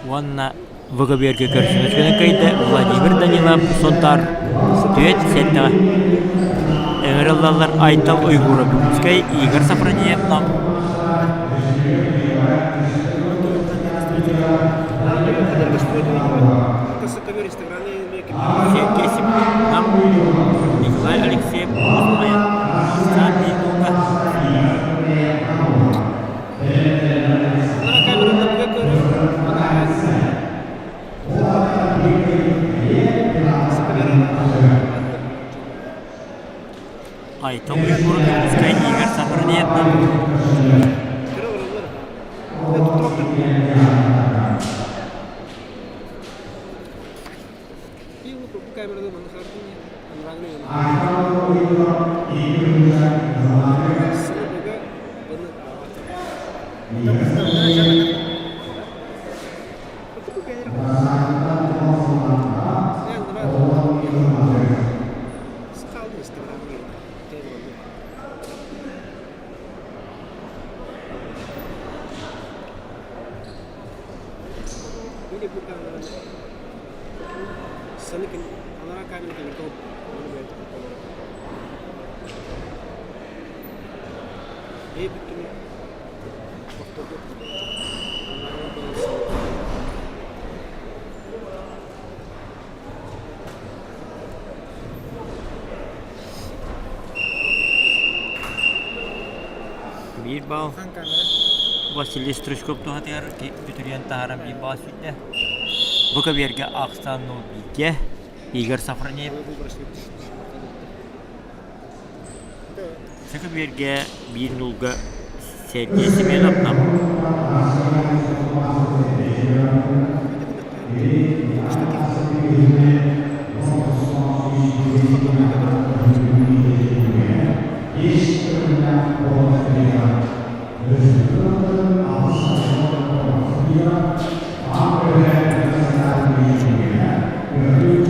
Уонна ВГБ-га көрсүбүт кыайда Владимир Данилов Сунтаар түөрт сэттэҕэ ыҥырыллаллар Айтал Уйгуров Дьокуускай, Игорь Сафронеев Нам. Сергей Семенов Нам, Николай Алексеев Уус-Майа, Ахсаан Бейтуга. Айтал Уйгуров Дьокуускай Игорь Сафронеев Нам. Биир балл Василий Стручков туһатыгар бүтүрүйэн таһааран биир балл сүүйдэ. Бу көбүөргэ ахсаан 0-1-гэ Игорь Сафронеев Көбүөргэ 1-0-га Сергей Семенов Нам.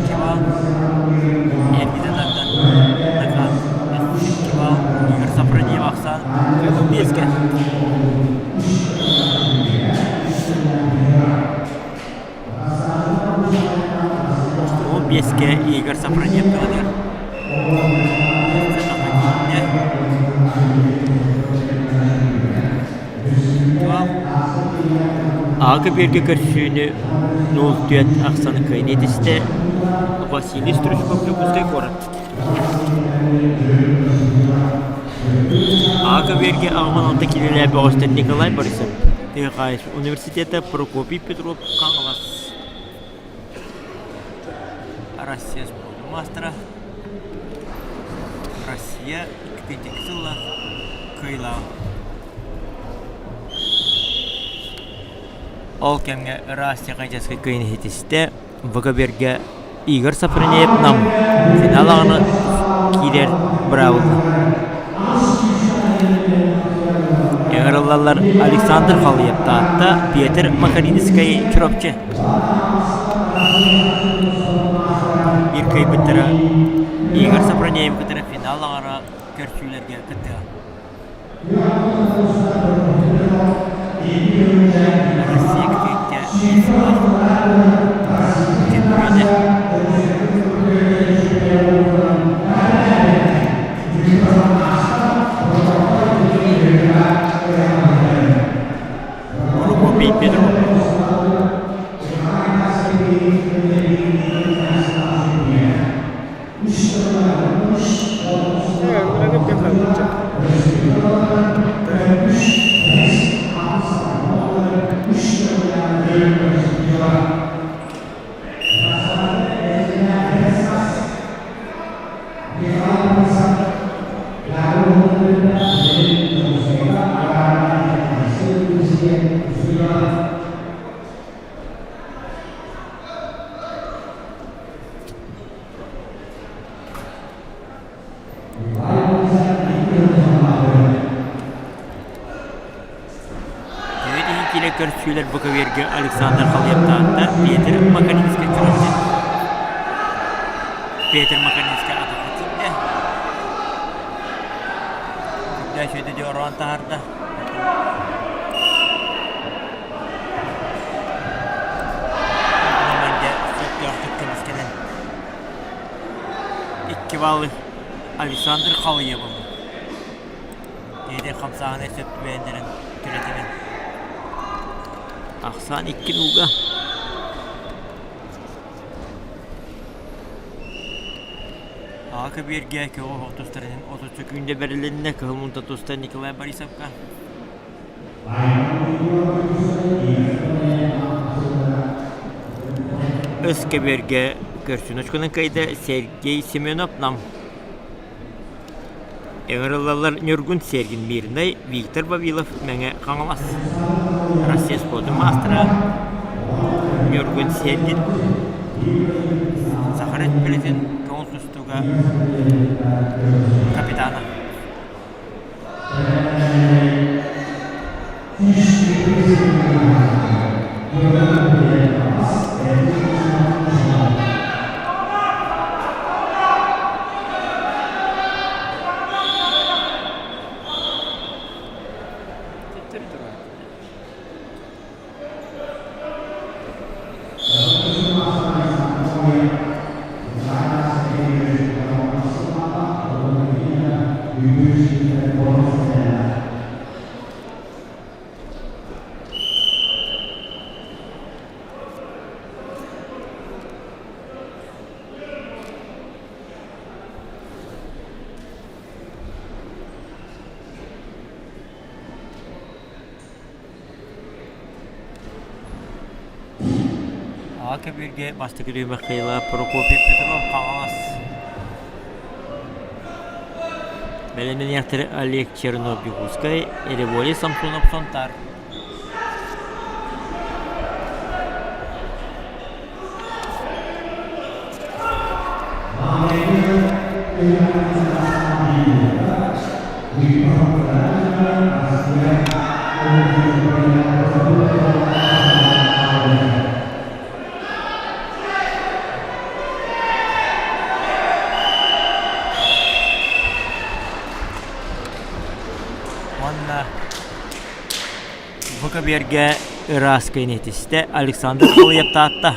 Кивал эргитэ тардан Накат Кивал Игорь Сафронеев ахсаан биэскэ. Ол биэскэ Игорь Сафронеев туһанар. Аҕа көбүөргэ көрсүүнү 0-4 ахсан кыайан этистэ Василий Стручков Дьокуускай куорат. Аҕа көбүөргэ 86 киилэлээх бөҕөстөр Николай Борисов, Тыаҕаев университета Прокопий Петров Хаҥалас Россия спордун маастара Россия икки сыллаах кыайыылааҕа. Ол кэмҥэ ыраас техническай кыайыыны ситистэ ВГБ-га Игорь Сафронеев Нам финал аҕына киирэр быраабылла. Ыҥырыллаллар Александр Халыев Таатта, Петр Макаринскай Чурапчы. Биир кыайбыттара Игорь Сафронеев кытары финал аҥара көрсүүлэргэ кыттыа. Россия кытыыкка чемпиона. Прокопий Петров. көрсүүлэр бу көбүөргэ Александр Халыйаптаатта Петр Макаринскай чурапчы. Петр Макаринскай атахха тиийдэ. Күндэ үчүгэйдик ороон таһаарда. Сөптөөхтүк көмүскэнэн икки баллы Александр Халыев ылла. Петр хамсааһына сөп түбэһиннэрэн түрэтинэн. Ахсаан икки нууга. Аҕа көбүөргэ көҕү оһох тустарынан 30 сөкүүндэ бэрилиннэ Кыһыл мунта тустар Николай Борисовка. Өс көбүөргэ көрсүн очконан кыайда Сергей Семенов Нам. Ыҥырыллаллар Ньургун Сергин Мирнэй, Виктор Вавилов Мэҥэ Хаҥалас. Россия спордун маастара Ньургун Сергин Саха Республикатын көҥүл тустууга капитана. Аҕа көбүөргэ бастакы Михаила Прокопий Петров Хаҥалас Бэлэмнэниэхтэрэ Олег Чернов-Дьокуускай, Револий Самсонов Сунтаар. Уонна бу көбүөргэ ыраас кэнэтистэ Александр Колыев Таатта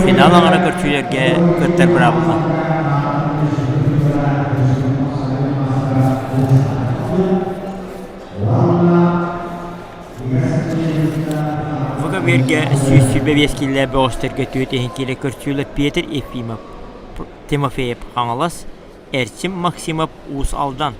финал аҥара көрсүүлэргэ кыттар быраабылла. Бу көбүөргэ 125 киилэ бөҕөстөргө түөрт иһин киилэ көрсүүлэр Петр Ефимов, Тимофеев Хаҥалас, Эрчим Максимов Уус Алдан.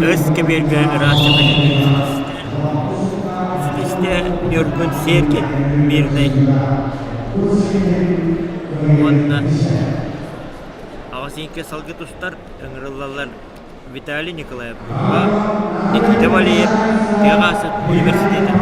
Өс кэбиэргэ ыраас Ситистэ Ньургун Сергин Мирнэй уонна Аҕасиҥка салгы тустар ыҥырыллаллар Виталий Николаев Никита Валеев Тыаҕаасыт университета.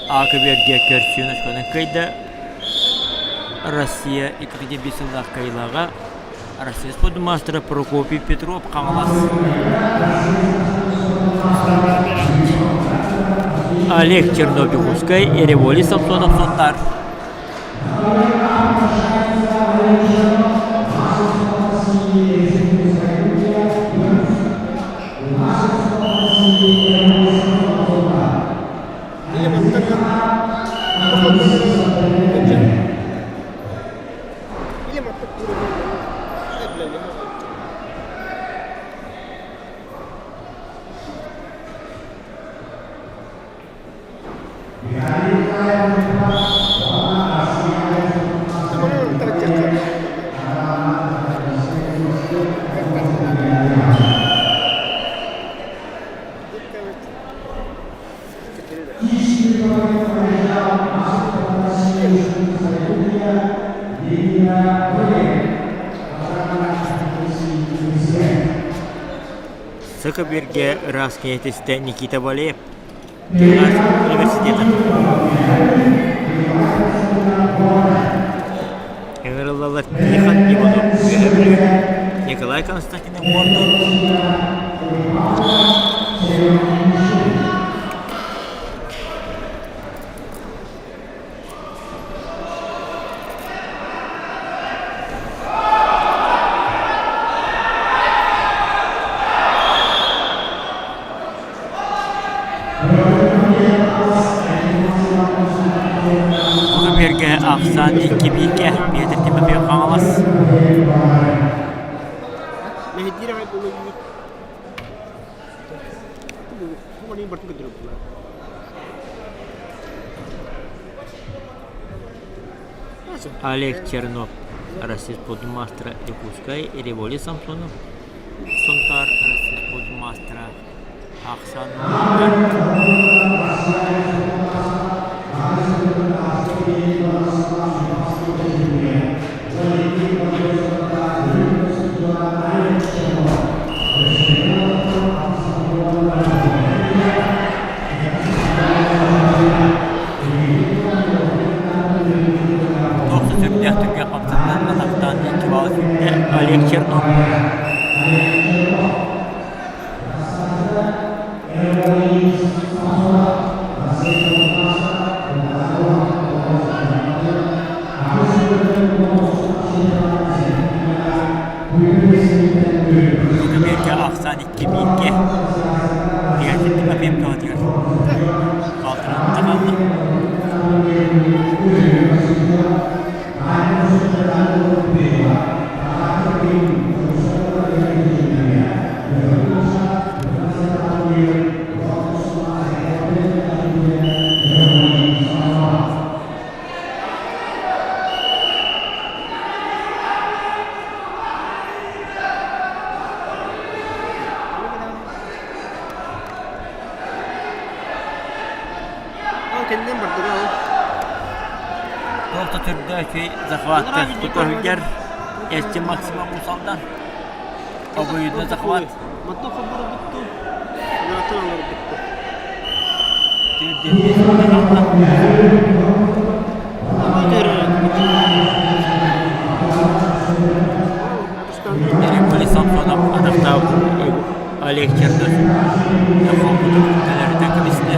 А-көбүөргэ көрсүөн очконан кыайда. Россия 2005 сыллаах кыайыылааҕа Россия спордун маастара Прокопий Петров Хаҥалас. Олег Чернобегускай, Ереволи Самсонов Сунтаар. Сыкыбиргэ ыраас киһитистэ Никита Валеев Техас университета. Ыҥырыллаллар Тихон Иванов Үөһэ Бүлүү, Николай Константинов Горнай. Бу күннэргэ ахсаан икки бииргэ Петр Тимофеев Хаҥалас. Олег Чернов, Россия спортмастера Якутскай, Револи Самсонов, Сунтаар Россия спортмастера Ахсан Туох да сүрдээх түргэн хамсанан атахтаан икки баалы сүүрдэ Олег Чернов. Бүгүҥҥэ ахсаан икки бииргэ Тиэрдит Тимофеев туһатыгар хаалтаран хаалла. Туох да түрдэ үчүгэй захватка тутуһугар Эрчим Максимов Усалдан обоюдно захват. Ереволи Самсонов атахтаабыт Олег Чернов холкутук кэлэритэ кэбистэ.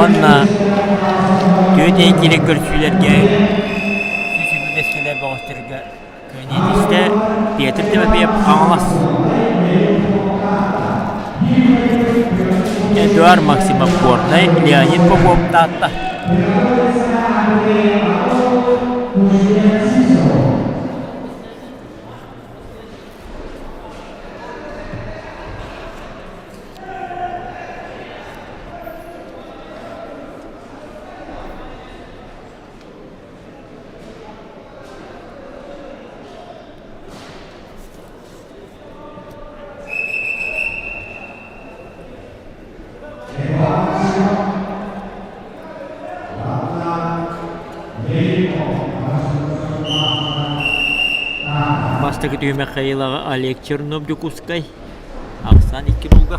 Уонна түөрт киирэ көрсүүлэргэ сүүс бөҕөстөргө Көньиэтистэ Петр Тимофеев Хаҥалас Эдуард Максимов Горнай Леонид Попов Таатта Бастакы түһүмэх хайылаҕа Олег Чернов Дьокуускай, ахсаан икки булга.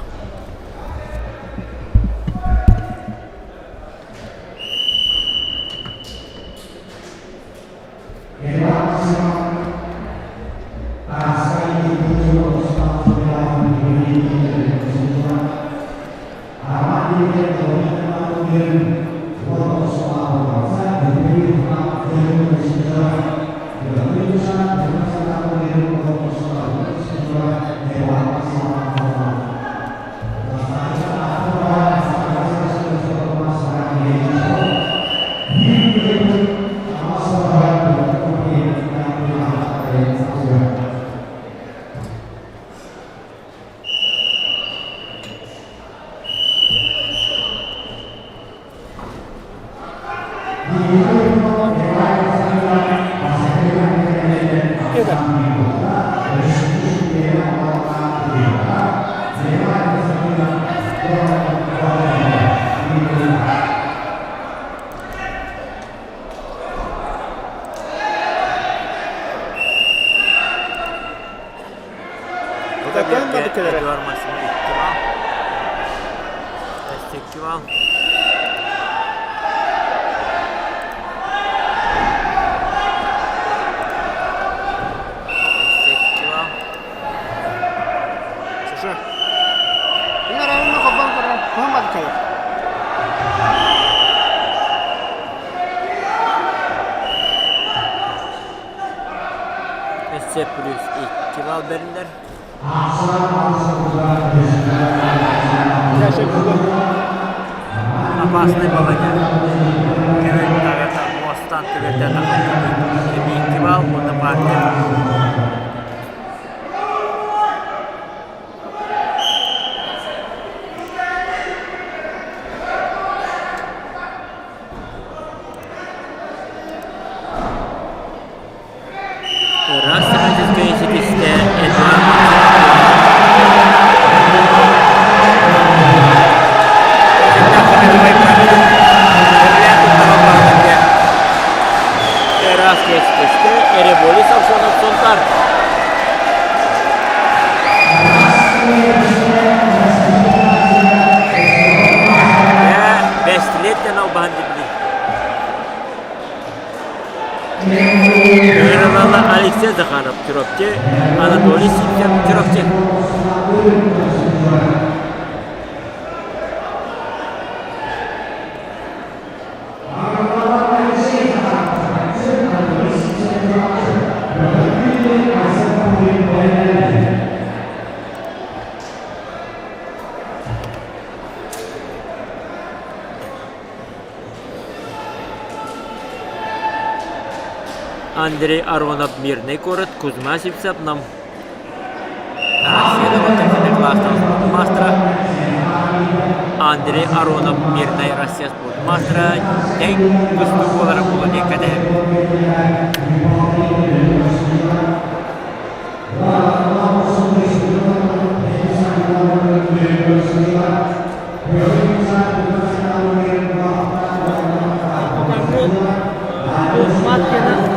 Эдуард Максимов 2 балл. 2 балл. Өссө плюс 2 балл бэриллэр. Опасный баланер. Көмөлтөҕө муостан түбэлтэ тахсыбыт. 2 балл уонна партия. Ыраас сахатыскай ситистэ Эдуард Ыраас ситистэ Эреболи Самсонов Сунтар. Бэстилиэттэн албаһын дибили. Ыҥырылала Алексей Захаров Чурапчы, Анатолий Сивцев Чурапчы. Андрей Аронов Мирный куорат Кузьма Сивцев Нам Россия класстаах спорт маастара Андрей Аронов Мирный Россия спорт маастара тэҥ тустуу буолара буолуо диэн кэтэһэбит.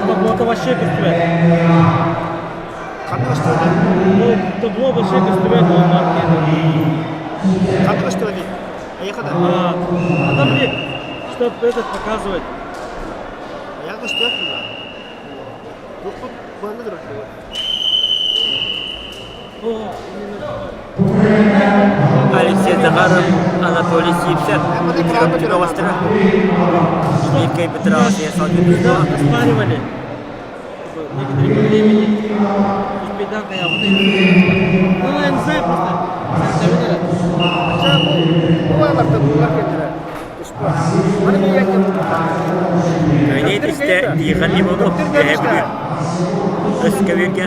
Таблота вообще көстүбэт. Ханна көстүбэт? Ну, табло вообще көстүбэт ол Маткина. Ханна көстүбэт? Эйиэхэ да? А там блин, чтоб этот показывать. Эйиэхэ көстүбэт мына. Туохпут куһаҥҥа турар Алексей Захаров, Анатолий Сивцев, Чурапчы Миккей Петрович Когда оспаривали некоторые времени, успейданка я вот Ну, я не знаю просто. Көнет истэ Тихон Иванов Эһэбүлүү Өскөбүргэ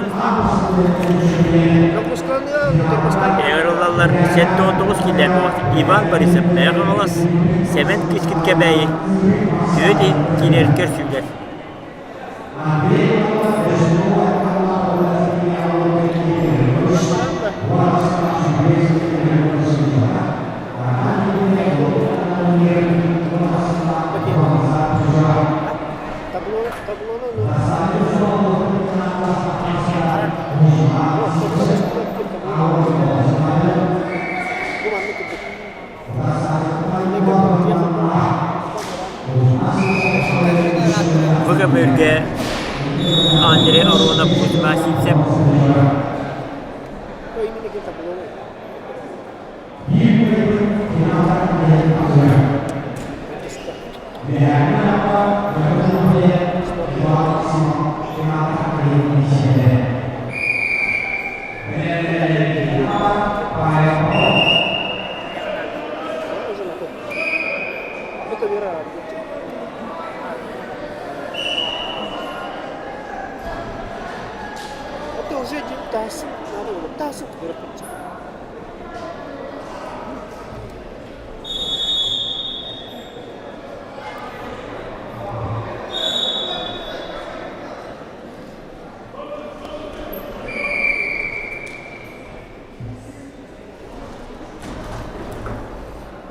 Ыҥырыллаллар 79 киилээх Иван Борисов Мэйэ Хаҥалас, Сэмэн Кычкин Кэбээйи түөрт киинэр көрсүүлэр.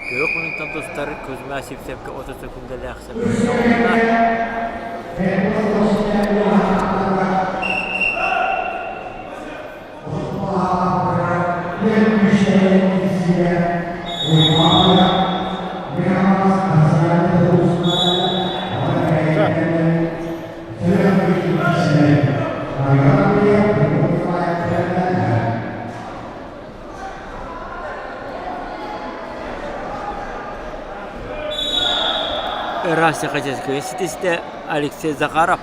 Күөх муннуктан тустар Кузьма Сивцевкэ 30 секундалаах сабыдыалланна. Ыраас Сахатецкая ситистэ Алексей Захаров.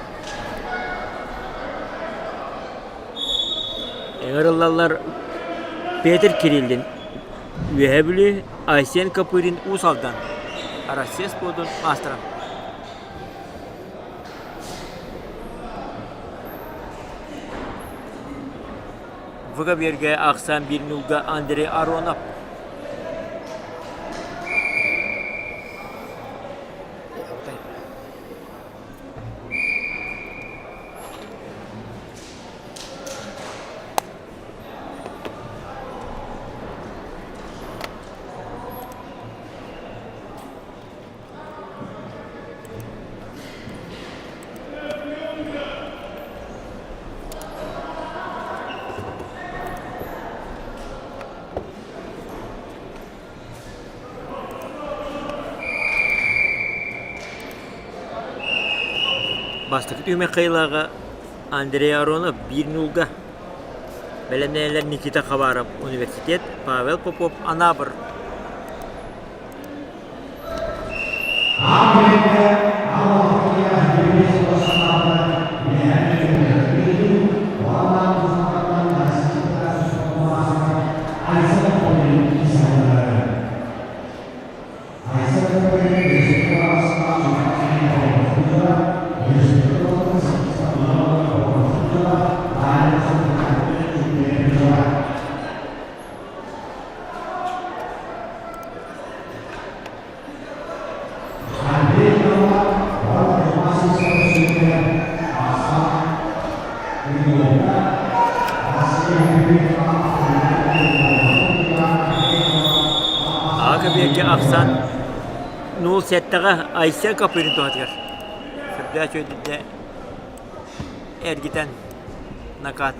Ыҥырыллаллар Петр Кириллин, Үөһээ Бүлүү, Айсен Копырин Уус Алдан, Россия спордун маастара. ВГ-берге ахсаан биир ньулга Андрей Аронов. Бастакы түһүмэх кыайыылааҕа Андрей Аронов биир ньуулга бэлэмнэнэллэр Никита Хабаров университет, Павел Попов Анаабыр. Аҕа ахсаан нуул сэттэҕэ Айсен Копырин туһатыгар сүрдээх үчүгэйдик эргитэн накат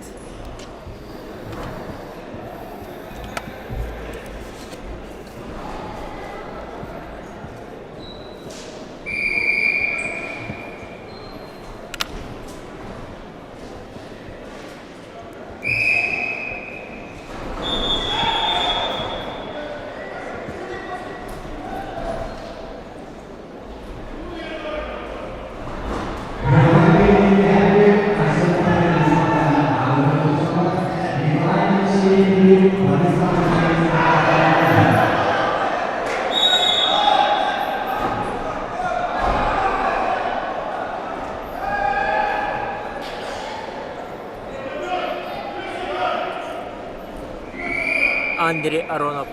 Андрей Аронов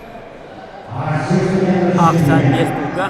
Ахсаан биэс кулга.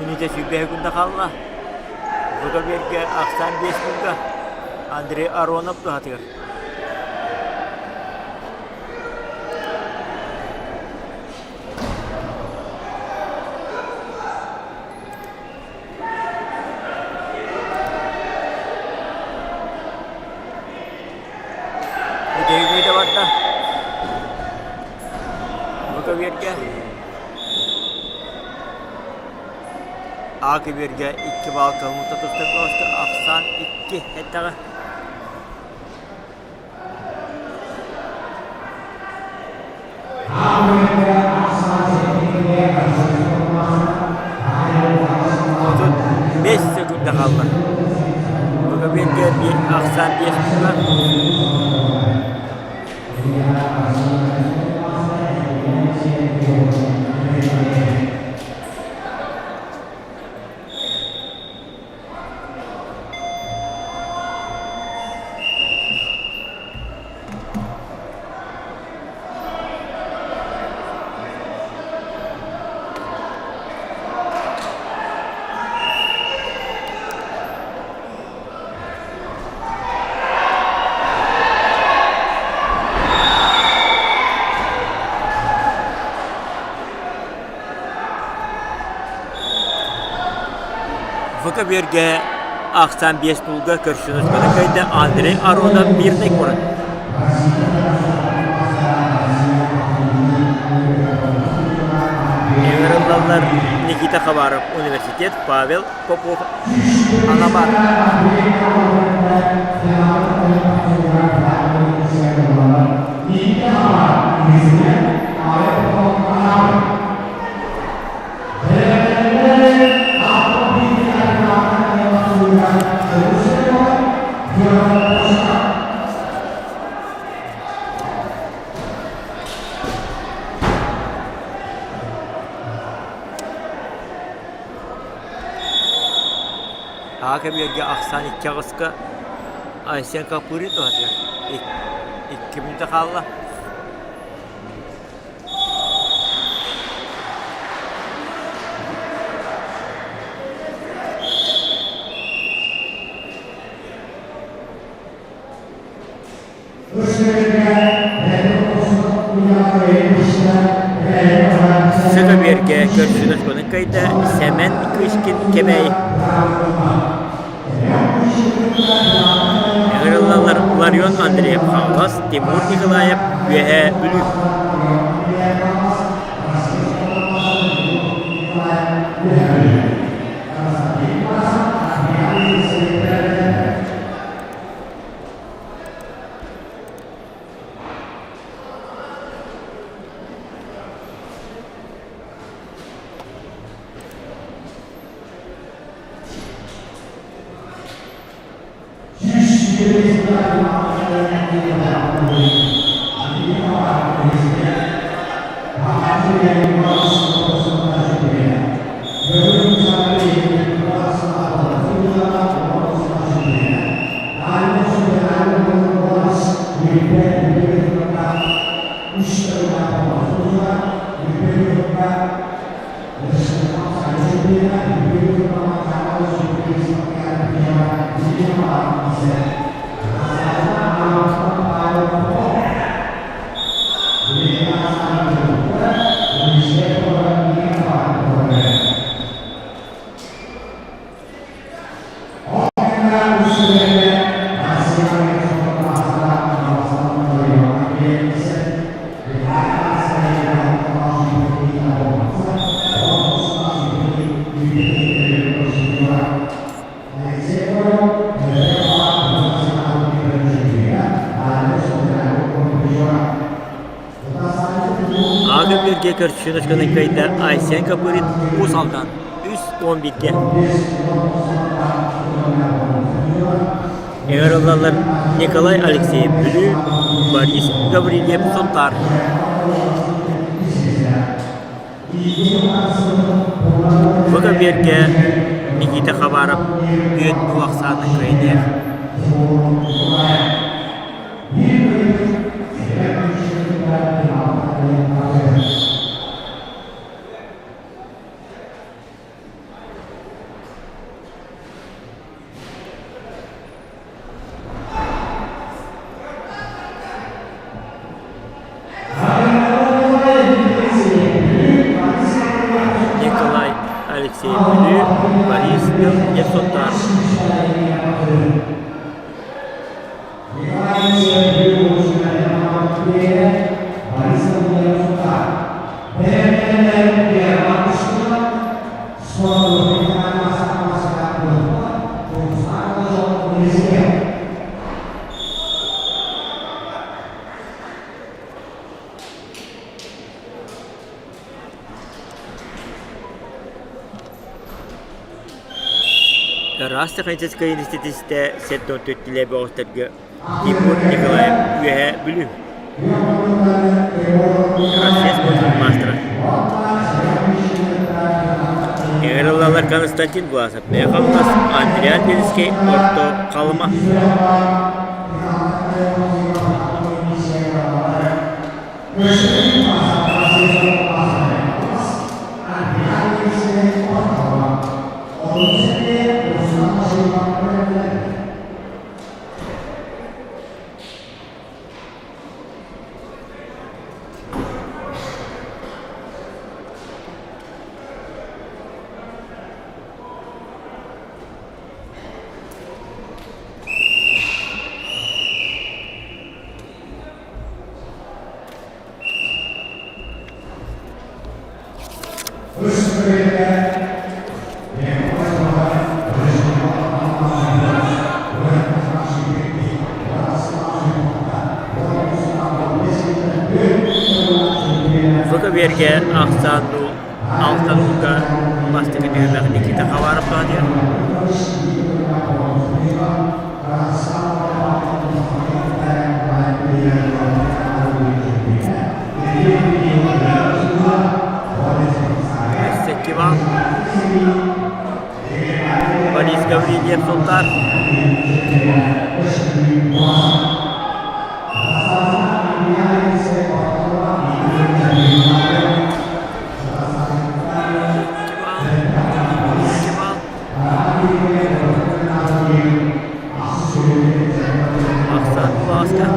Мүнүүтэ сүүрбэһэ күндэ хаалла. Бу ахсаан биэс күнгэ Андрей Аронов туһатыгар. Бүтэһик барда. Бу көбүөргэ А көбүөргэ икки баал кылмыта тустар бөҕөскө ахсаан икки эттэҕэ. 5 нолга. ВК-берге ахсан 5 нолга көрсүнүс кайда Андрей Аронов мирный куорат. Ыҥырыллаллар Никита Хабаров университет Павел Попов Анабар. Аҕа кэмигэргэ ахсаан икки аҕыска Айсен Капырин туһатыгар икки мүнүүтэ хаалла. Сөтөбүөргэ көрсүнэ кыайда Сэмэн Кычкин Кэбэй Ыҥырыллаллар Ларион Андреев Хаҥалас, Тимур Николаев Үөһээ Бүлүү. Ааҕы бииргэ көрсүнүсканы кыайда Айсен Копырин Уус Алдан 3-11-гэ. Ыҥырыллаллар Николай Алексеев Бүлүү, Борис Гаврильев Сунтаар. Бу кэмиэргэ Никита Хабаров бүөт бу ахсааны кыайдыа. Николай Алексеев Бүлүү, Борис Сунтаар. Ыраас техническэй инститистэ 74 килэ бөҕөстөргө Тимур Николаев Үөһээ Бүлүү. Россия спордун маастара. Ыҥырыллаллар Константин Власов, Мэхаллас, Андриан Бельскэй, Орто Халыма. Фото-биэргэ ахсаан дуу, алтан ууга бастакы түһүмэх Никита Хабаров диэн. Фестивал Борис Гаврильев Султан. Ахсаан Булааска.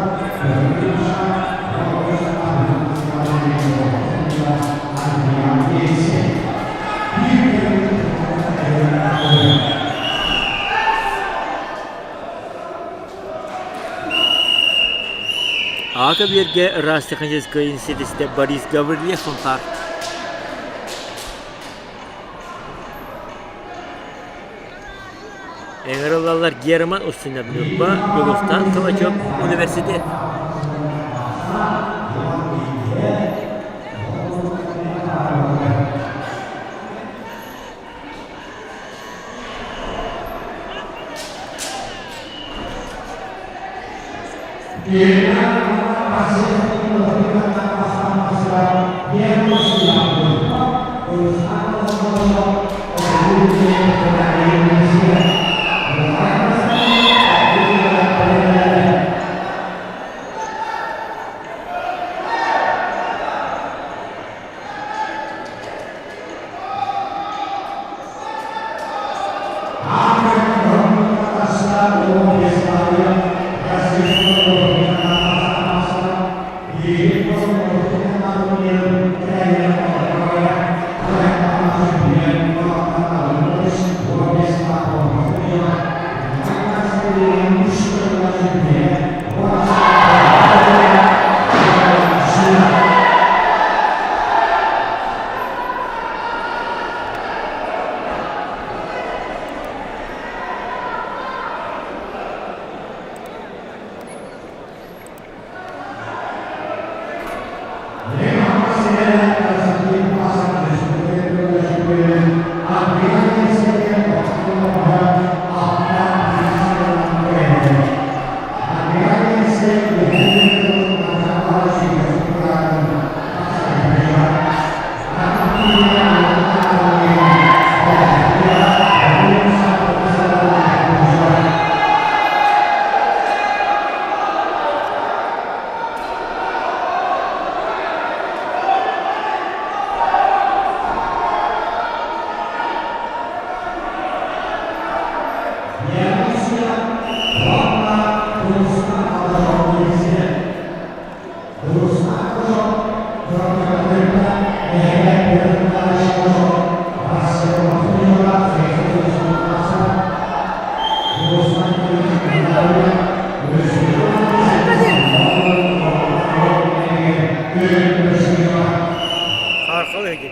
Аата биэргэ ыраас техническэй институтта Борис Гаврильев Сунтаар. Ыҥырыллаллар Герман Устинов Ньурба, Дьулустаан Калачев университет. Хаархал эһиги.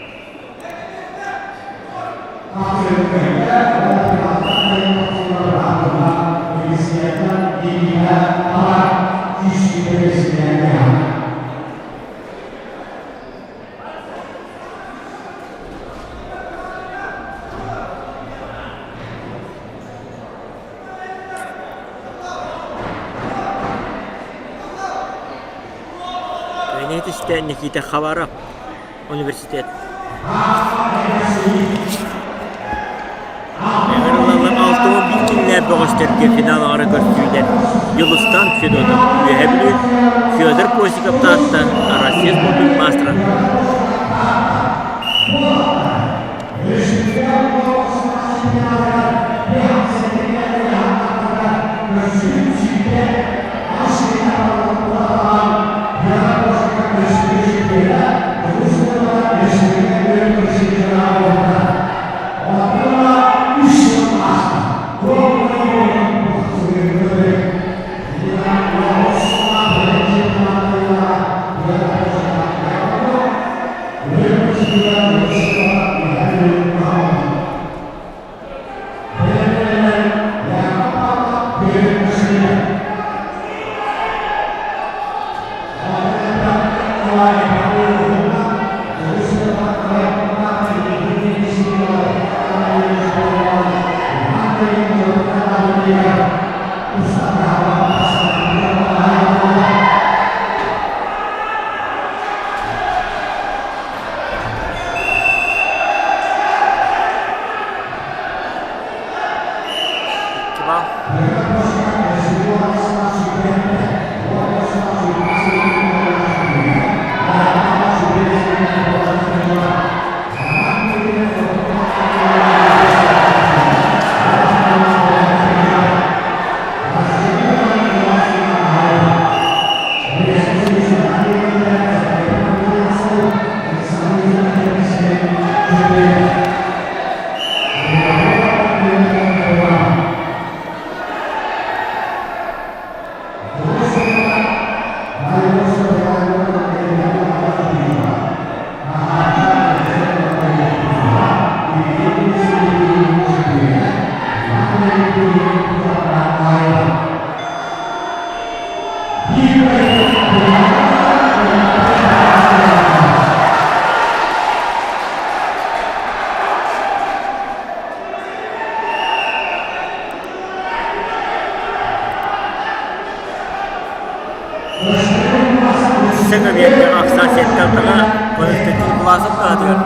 миэстэ Никита Хабаров, университет. Ыҥырыллаллар 61 кииннээх бөҕөстөргө финал аҥара көрсүүлэр Дьулустан Федотов Үөһээ Бүлүү, Федор Косиков Таатта, Россия спордун маастара. Саҥа ахсаан сэттэ-алтаҕа Константин Власов аатыгар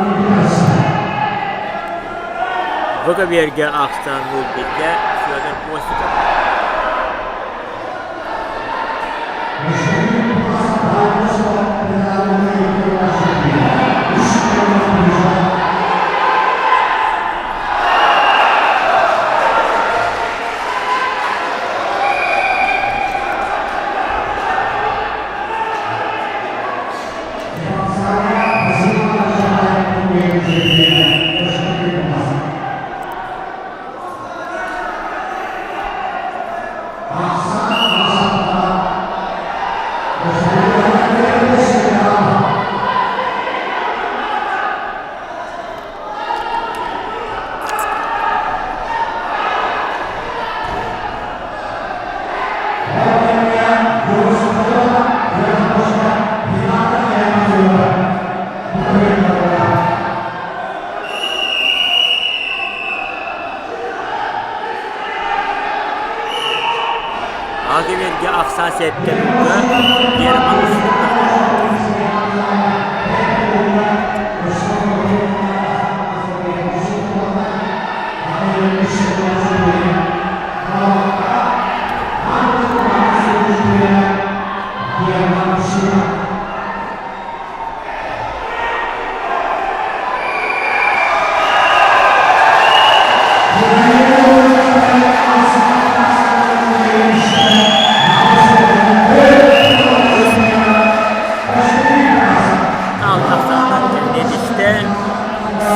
Бу көбүөргэ ахсаан булбутга Федор Постников. Агиверге ахсаа сэттэ Герман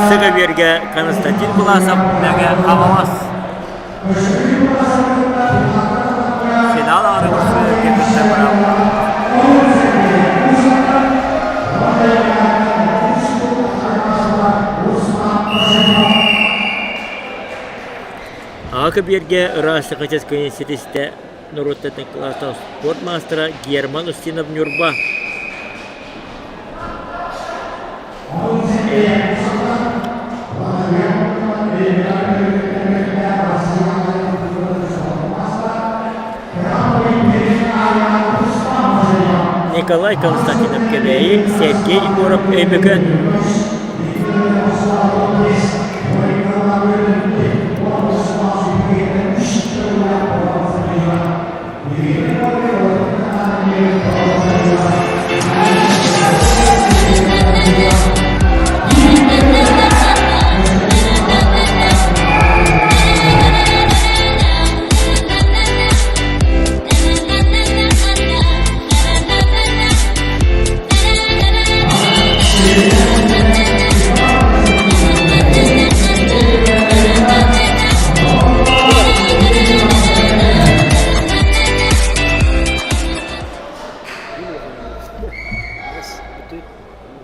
Сыгаберге Константин Власов Мэҥэ Хаҥалас Финал аҕарыгар кытта барар. Аҕа көбүөргэ ыраас Сахаческай ситистэ норуоттан кылаастаах спорт маастара Герман Устинов Ньурба. Николай Константинов Кэбээйи, Сергей Егоров Өймөкөөн.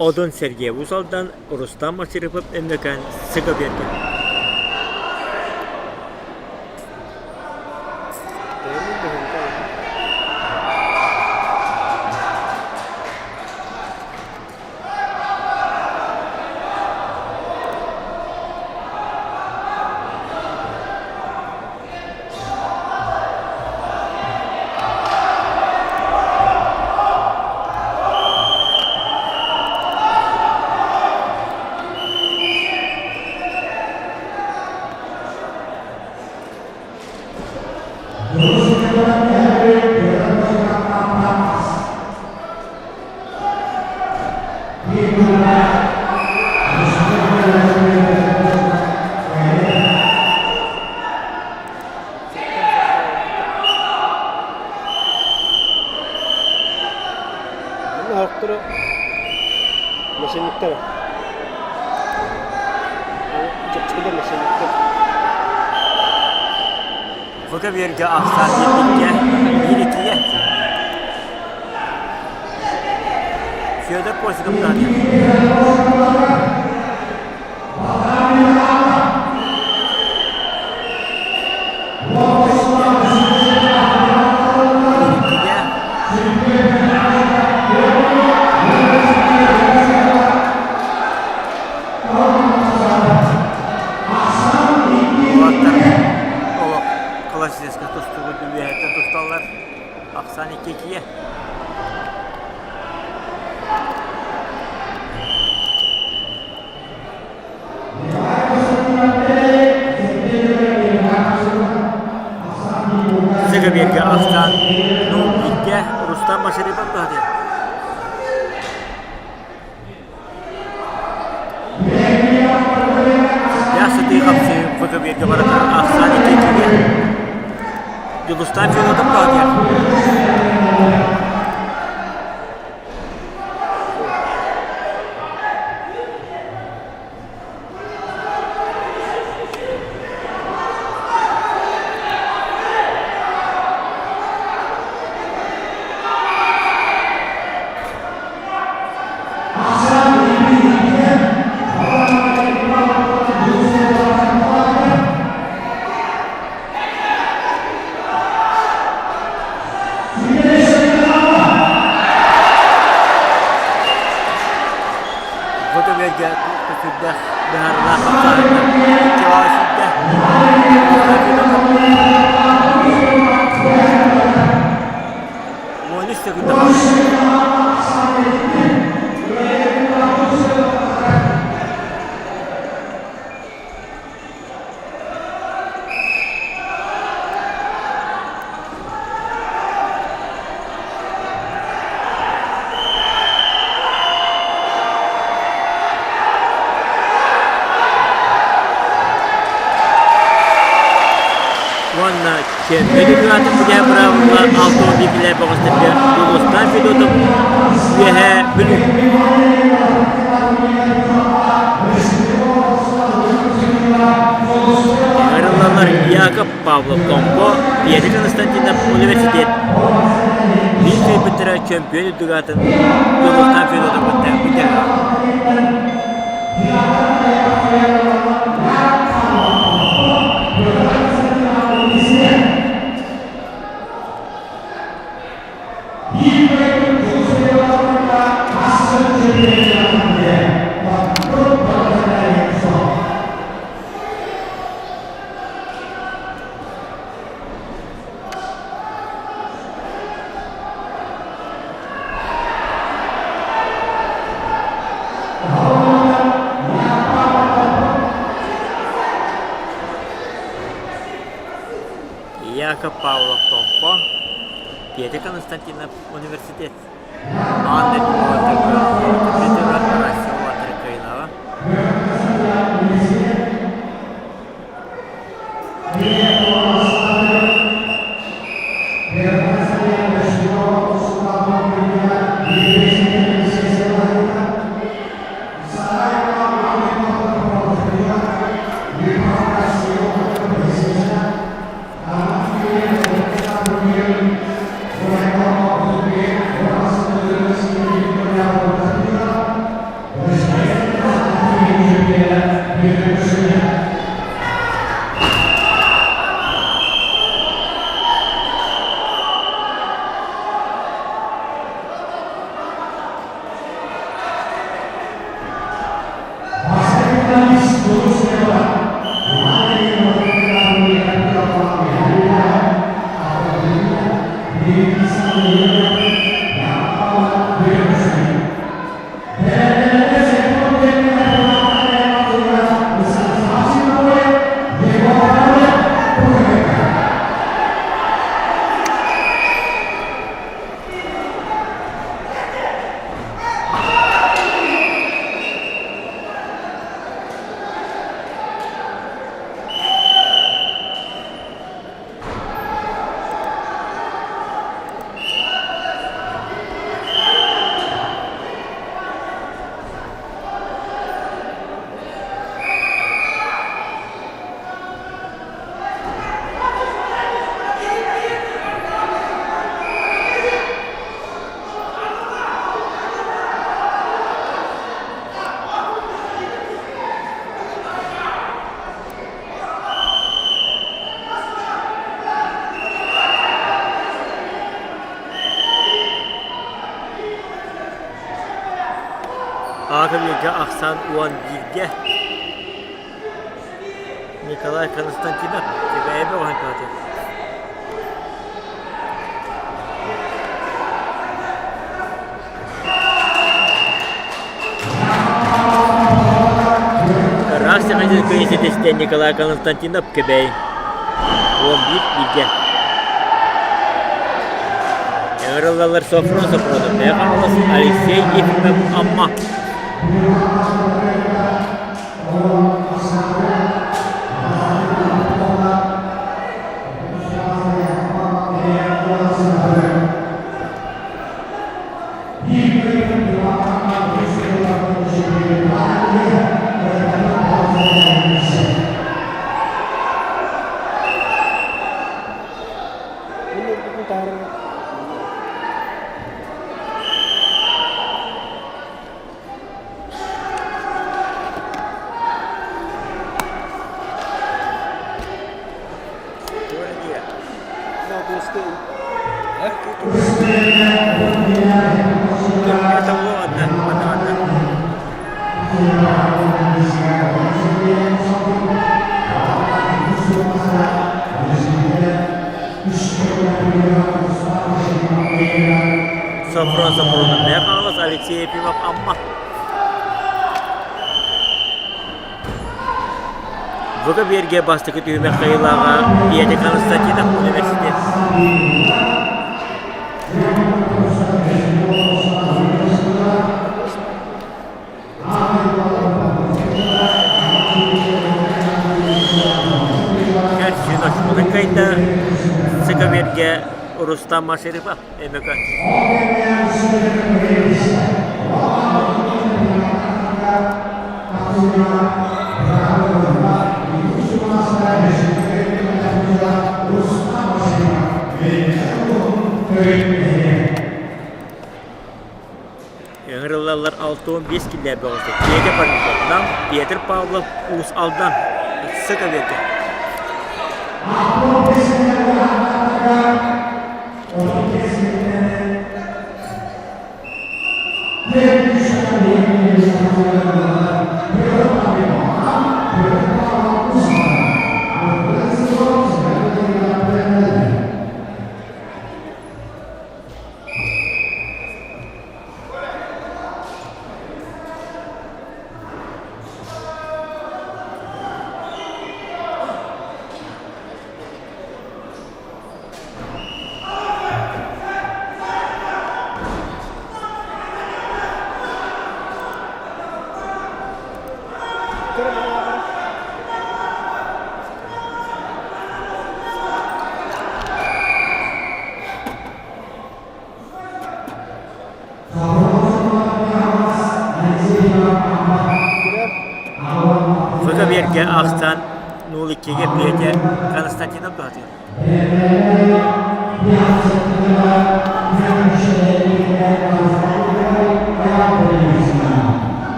Одун Сергей Уус Алдан, Рустам Масирипов Өймөкөөн сыга биэрдэ. Оһохторо мошенниктар. Чопчугудар мошенниктар. Фото биэргэ ахсаан биэрбиккэ биир иккигэ Федор Косиков Уолаттар классическай тустуугу үөһэттэн тусталлар. Ахсаан икки-иккигэ. Сыгыбиэргэ ахсаан 0-2 Рустам Машарипов туһатыа. Сытыы хапсыы ФКБ-га барытын ахсаан икки-иккигэ. Дьулустаан Федотов туһатыа. Фото-бэргэ сүрдээх быһаарыылаах хамсааһыннар икки сүүрдэ. 13 секунда Уонна Чемпионатын бүтэ быраабыла 6 билэр бөҕөстөргө Дьулустаан Федотов Үөһээ Бүлүү. Ыҥырыллаллар Яков Павлов Томпо, Петр Константинов университет. Биир кыайбыттара чөмпүйүөн үрдүк аатын Дьулустаан Федотов кытта бүтэ. Яков Павлов Томпо, Петя Константинов университет. Анна Петровна Тарасова Трыкайлова. Аҕа ахсаан уон бииргэ Николай Константинов Кэбээйи оонньоото. Ыраас саҥа күн ситистэ Николай Константинов Кэбээйи 11 бииргэ. Ыҥырыллаллар Софрон Софронов, Мэҥэ Хаҥалас, Алексей Ефимов Амма. Софрон Сопрунов Михайлов, Алексей Ефимов Амма. Бука биэргэ бастакы түһүмэх хайылааҕа Петя Константинов университет. Кайда Сыкаверге Рустам Машерипов Өмөкөн. Ыҥырыллаллар 65 киллэр бөҕөсө Петя Парниковтан Петр Павлов Уус Алдан Сыкаверге. Фото-биэргэ ахсан 0-2-гэ Петя Константинов туһатыыр.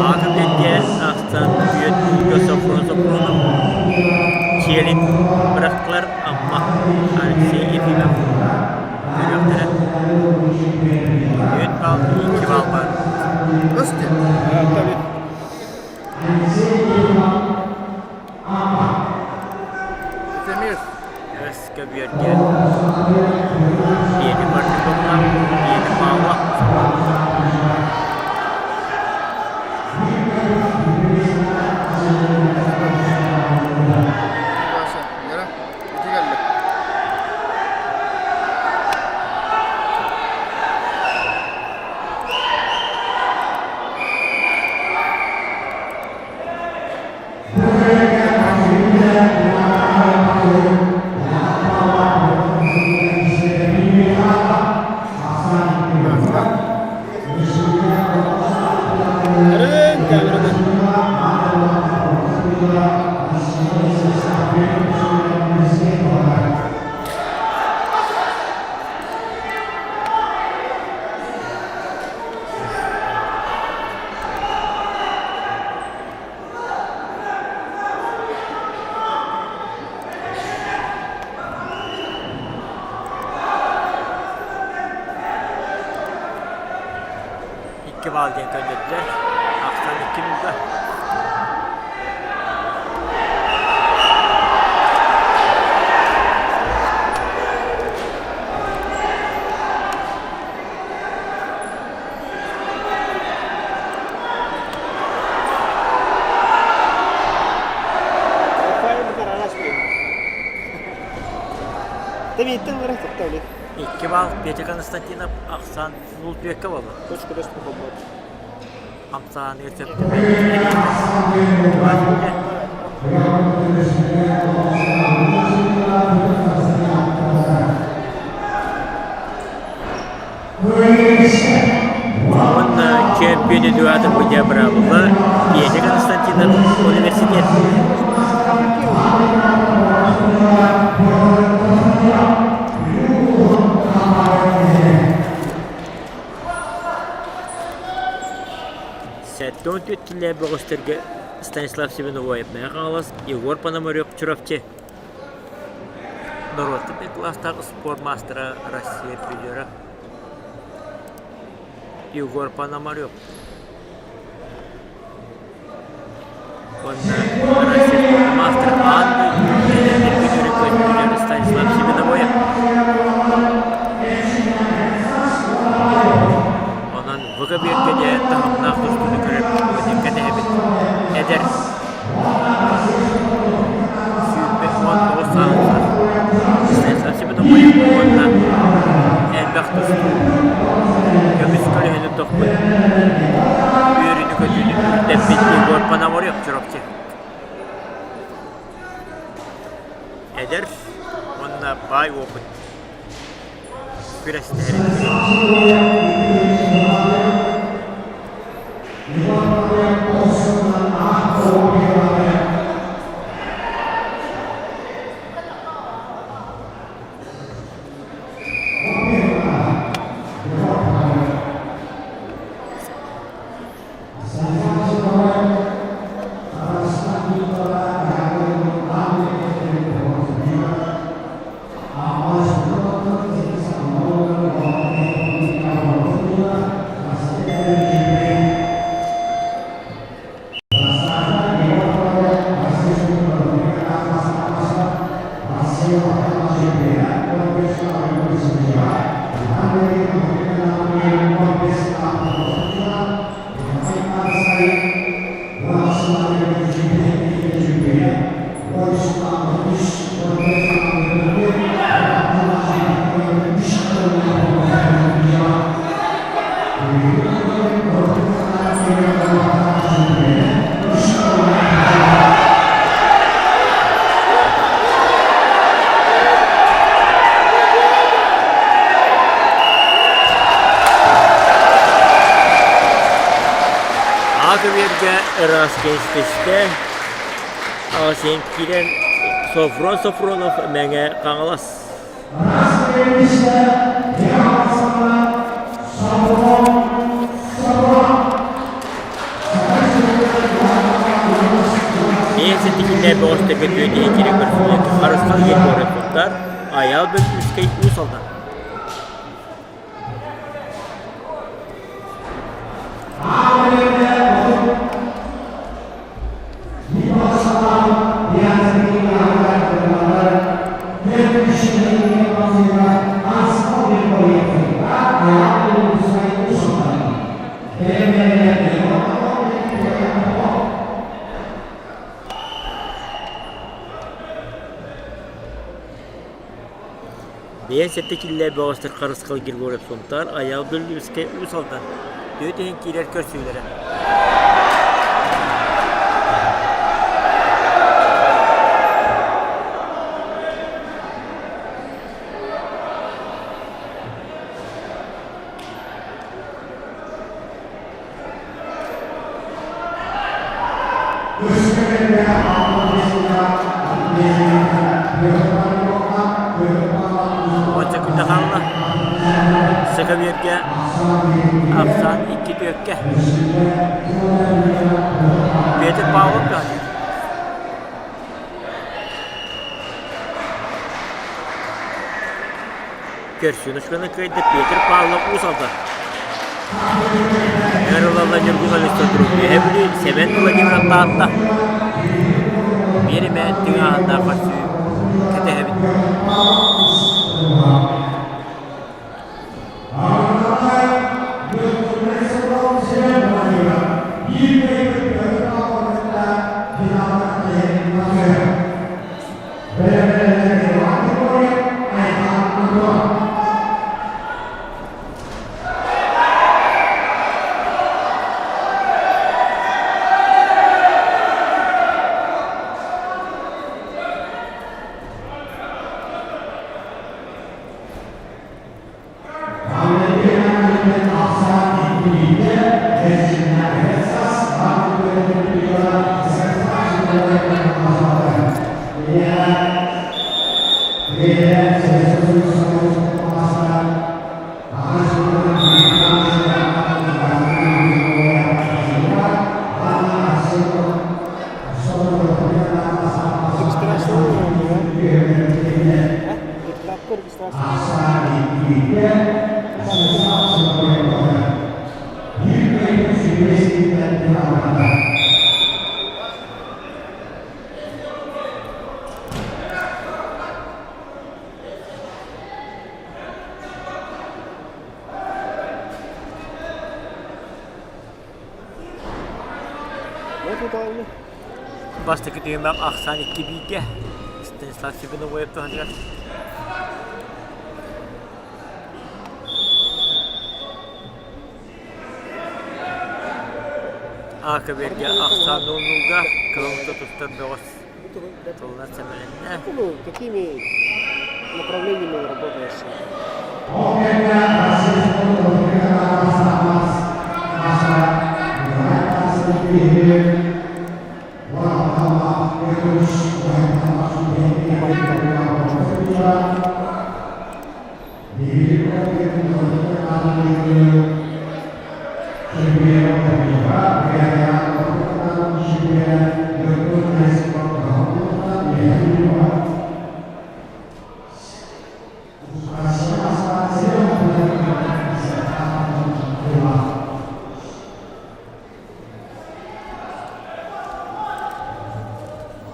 Аатын биэргэ ахсан үөт Софрон Софронов чиэлин бырахтылар Амма Алексей Ефимов Көрүөхтэрэ. Үөт баал, икки баал баар. Өс көбүөргэ Петя Барчуковна, Петя Павлов. Икки баал диэн көннөрдүлэр. Ахсан икки минута. Икки балл Петя Константинов ахсаан Бултуекка буолла. Хамсааныгар сөп Уонна чемпион Эдуард Будябрабова Петя Константинов университет. 74 килэ бөҕөстөргө Станислав Семеновоев Мэҥэ Хаҥалас, Егор Пономарев Чурапчы норуоттан кылаастаах спорт маастара Россия призера Егор Пономарев уонна Россия спорт маастара аан дойду Станислав Семеновоев Онон ВК биэргэ таһымнаах тустууну көрөр кэтэһэбит. Эдэр 19 сааһыттан Станислав Семеновоев уонна элбэх тустуу көмүс көлөһөнү тохпут үөрүүнү-көтүүнү үрдэппит Егор Пономарев Чурапчы. Эдэр уонна баай опыт күрэстэһэрин Аакыбиэргэ ыраас кэстистэ Аҕасен киирэн Софрон Софронов Мэҥэ Хаҥалас. Бэйэм сэтикиллэр бөҕөстөргө түөтэһи киирэн көрсүллэр Харысхал Егоров туттар Айаал Бөлүүскэй Уус Алдан. Бэйэн сэттэ киллэр бөҕөстөр Харысхал Григорьев Сунтаар, Айаал Бүллүүскэй Уус Алдан түөрт иһин киирэр көрсүүлэрэ. Уонча күндэ хаалла. Сакабиэргэ ахсаан икки түөккэ. Петр Павлов даҕаны. Көрсүнүшканы кыайда Петр Павлов Уус Алдан. Өр ылалла Ньургун Александров Үөһэ Бүлүү Сэмэн Владимиров Таатта. Биэримэ тыҥааһыннаах көрсүү кэтэһэбит. Регистрация да? А? Регистрация. Бастакы түһүмэх ахсаан икки бииргэ Станислав Сибиновоев туһатыгар. Аакаберге ахсаан нууннууга кылымта туттар бөҕөс тылынан сэмэлэннэ. Ну, какими направлениями работаешь?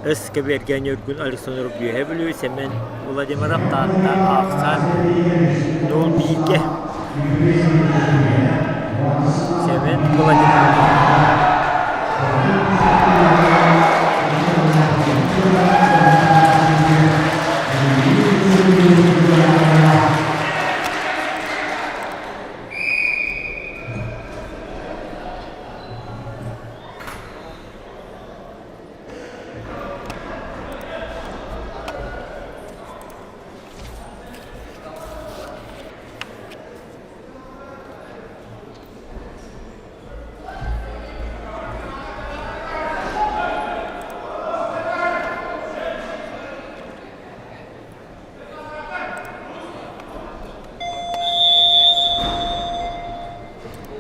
Өс кэбиэргэ Ньургун Александров Үөһэ Бүлүү, Сэмэн Владимиров Таатта Аахсаан Нуул бииргэ Сэмэн Владимиров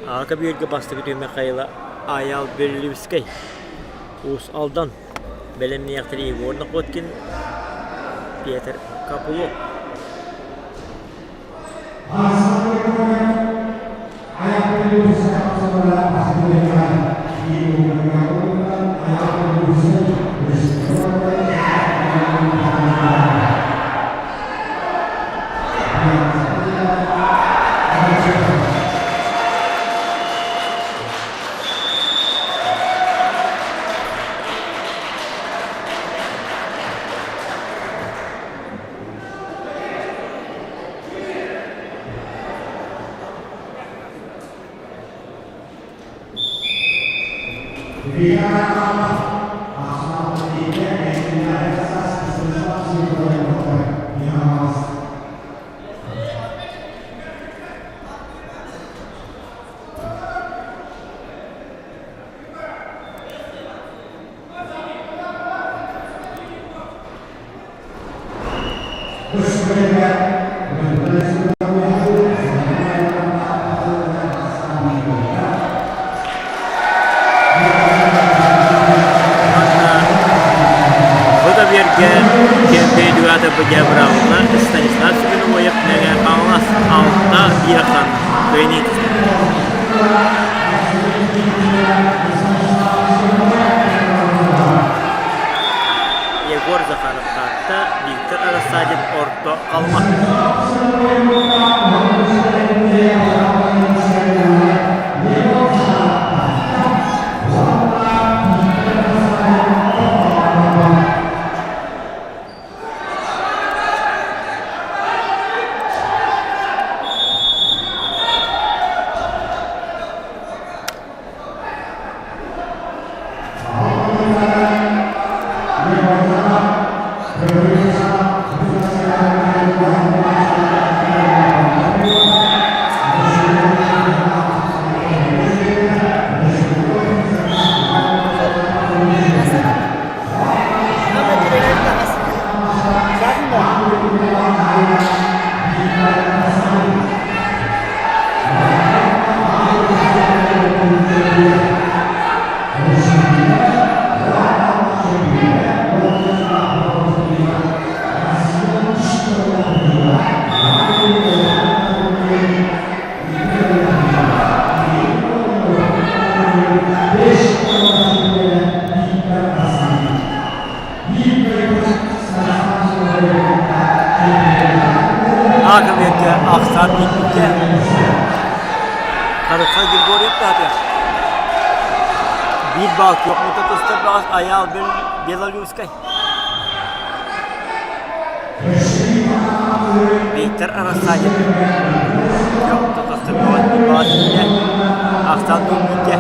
Аҕа көбүөргэ бастакы түһүмэх Михаила Айаал Белолюбскай, Уус Алдан бэлэмниэхтэрэ Егор Находкин, Петр Копылов. Бу да биэргэ Кэмпиэдүгата Быдьабыраалла Станислав Семеновоев Мэҥэ Хаҥалас алта биирхан кыайан Егор Захаров Таатта, Виктор Рассадин Орто Халыма. Акыбетте ахсан иккитте Харыха Григорьев таатыах. Биир баал куопмута тустар баҕас Айаал Белолюбскай. Виктор Рассадин куопмута тустар баҕас биир баҕас иитэ ахсан иккитте.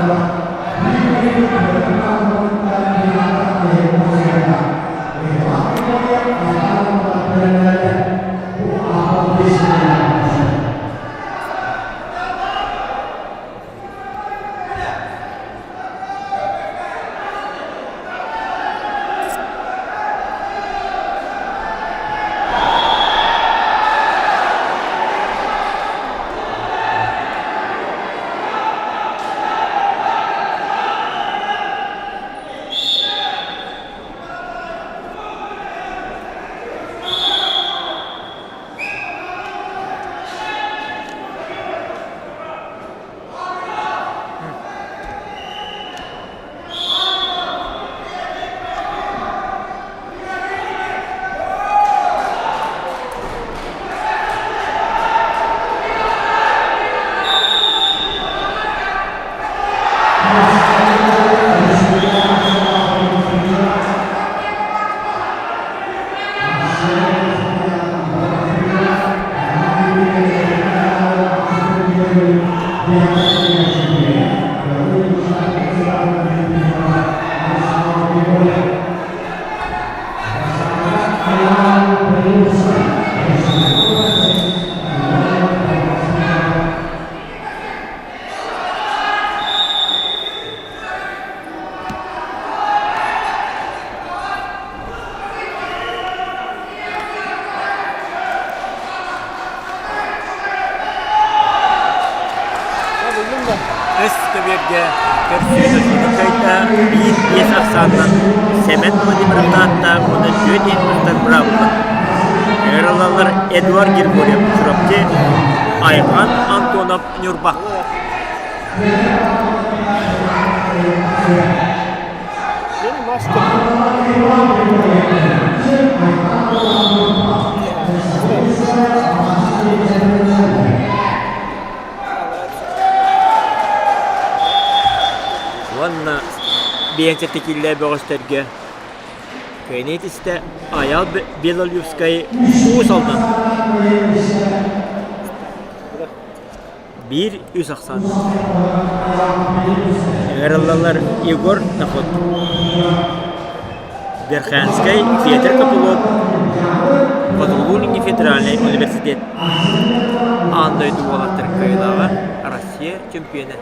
Өс көбүөргэ көрсүһүү кыайда биир биэс ахсаанынан Сэмэн Владимиров Таатта уонна түөрт иһиттэр быраабылар. Ыҥырыллаллар Эдуард Григорьев Чурапчы, Айхан Антонов Ньурба. Уонна биэнсэ киллээ бөҕөстөргө кыайыы түстэ Айал Белолюбскай Уус Алдан Биир үс ахсаан. Ыҥырыллаллар Егор Нахот, Верхоянскай Петр Копылов, Хотугулуу-Илиҥҥи федеральнай университет аан дойду уолаттар кыайыылааҕа, Россия чемпиона,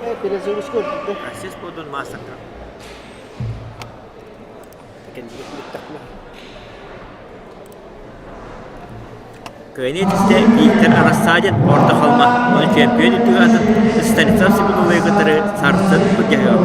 Россия спордун маастардара. Кыайыы түстэ Виктор Рассадин Орто Халыма уонна чөмпүйүөн үрдүк аатын Станислав Семеновы кытары сарсын былдьаһыа.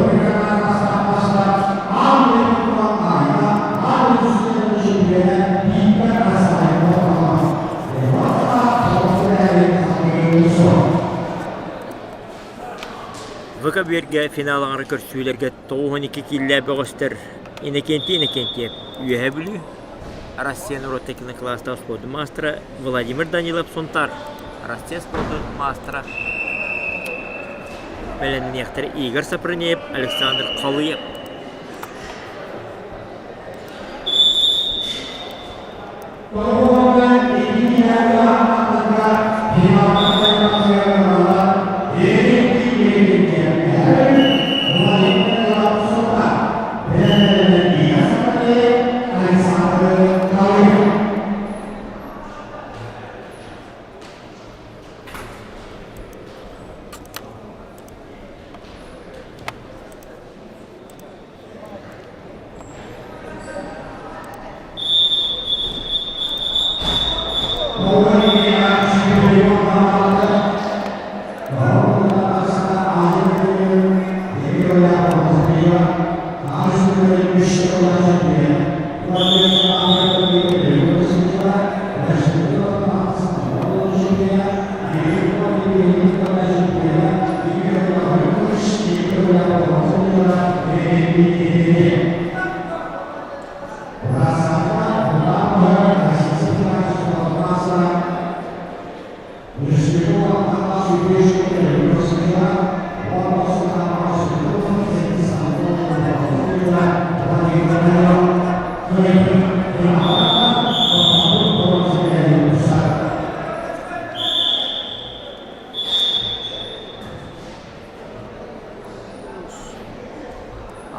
ВК Бүөргэ финал аҥара көрсүүлэргэ 92 кииллээх бөҕөстөр Иннокентий Иннокентьев Үөһээ Бүлүү, Россия норуоттар кинокылаастаах спордун маастара Владимир Данилов Сунтаар, Россия спордун маастара бэлэмниэхтэр Игорь Сапронеев, Александр Халыев.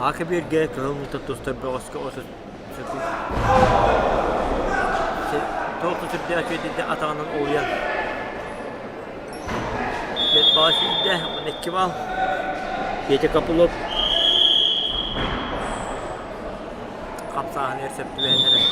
Аакы биэргэ кыһыл мута тустар бөҕөскө отут туох да сүрдээх үчүгэйдик атаҕынан олуйан баҕа сүүрдэ уонна икки баал Петя Копылов хамсааһыныгар сөп түбэһэн эрэр.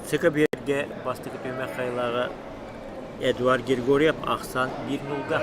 Сыка биэргэ бастакы түһүмэх хайылааҕа Эдуард Григорьев ахсаан биир нулга.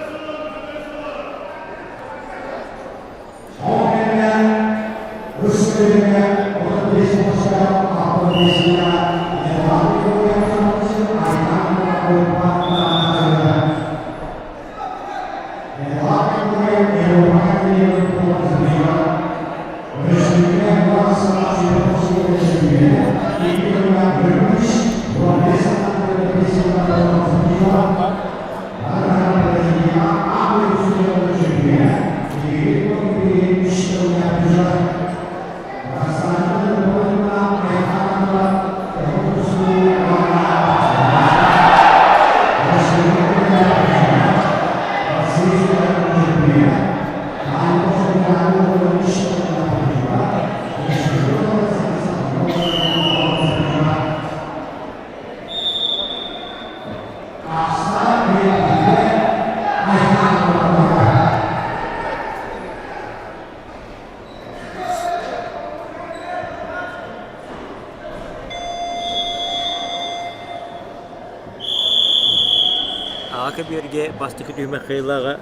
Ака биэргэ бастакы түһүмэх кыайыылааҕа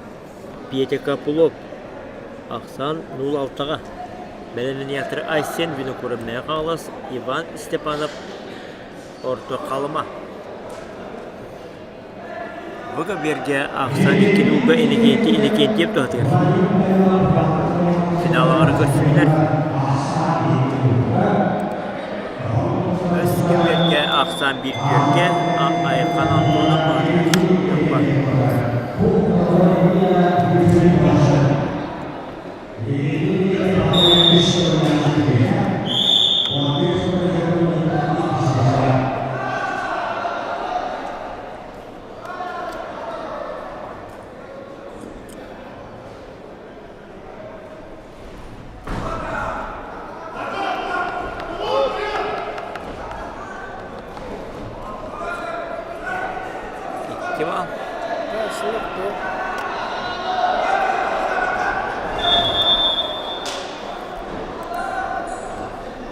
Петя Копылов ахсаан 0-6-ҕа бэлэмнэниэхтэрэ Айсен Винокуров Мэҥэ Хаҥалас, Иван Степанов Орто Халыма. Бу көбүөргэ ахсаан икки нуулга Иннокентий Иннокентьев туһатыгар. Финаллары көрсүллэр. Өс көбүөргэ ахсаан биир түөркэ Айхан Антонов туһатыгар. Икки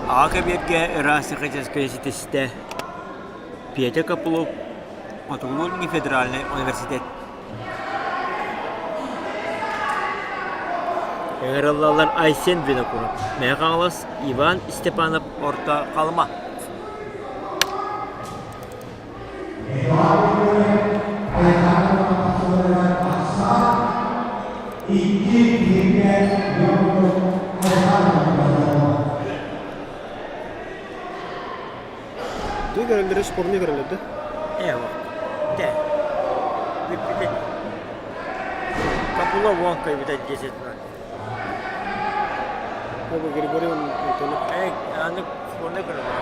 Аҕа кэбиэргэ ыраас сахатическай ситистэ Петя Копылов Хотугулуу-Илиҥҥи федеральнай университет Ыҥырыллаллар Айсен Винокуров, Мэҥэ Хаҥалас, Иван Степанов Орто Халыма. Тугу көрөллөрө спорну көрөллөр да? Ээ, тэ. Бүппүтэ. Капула вон кайбыта десятина. Оба Григорий Антонов. Ээ, аны спорну көрөллөр.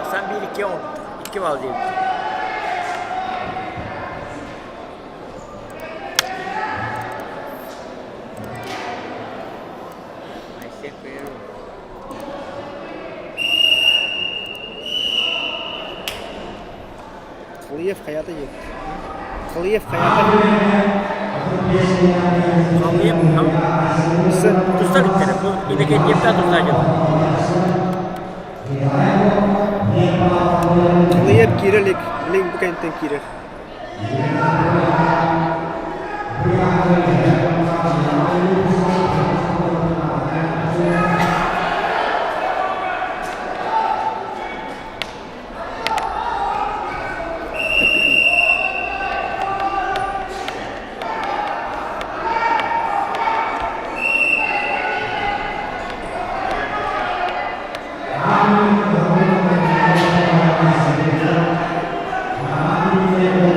Ахсан биир икки он. Икки балл диэбит. Халыев хайата диэбит. Халыев хайата. Халыев тустар иттэрэ. Бу Иннокентьевтаах тустар дьон. Халыев киирэ илик. Билигин бу кэнниттэн киирэр.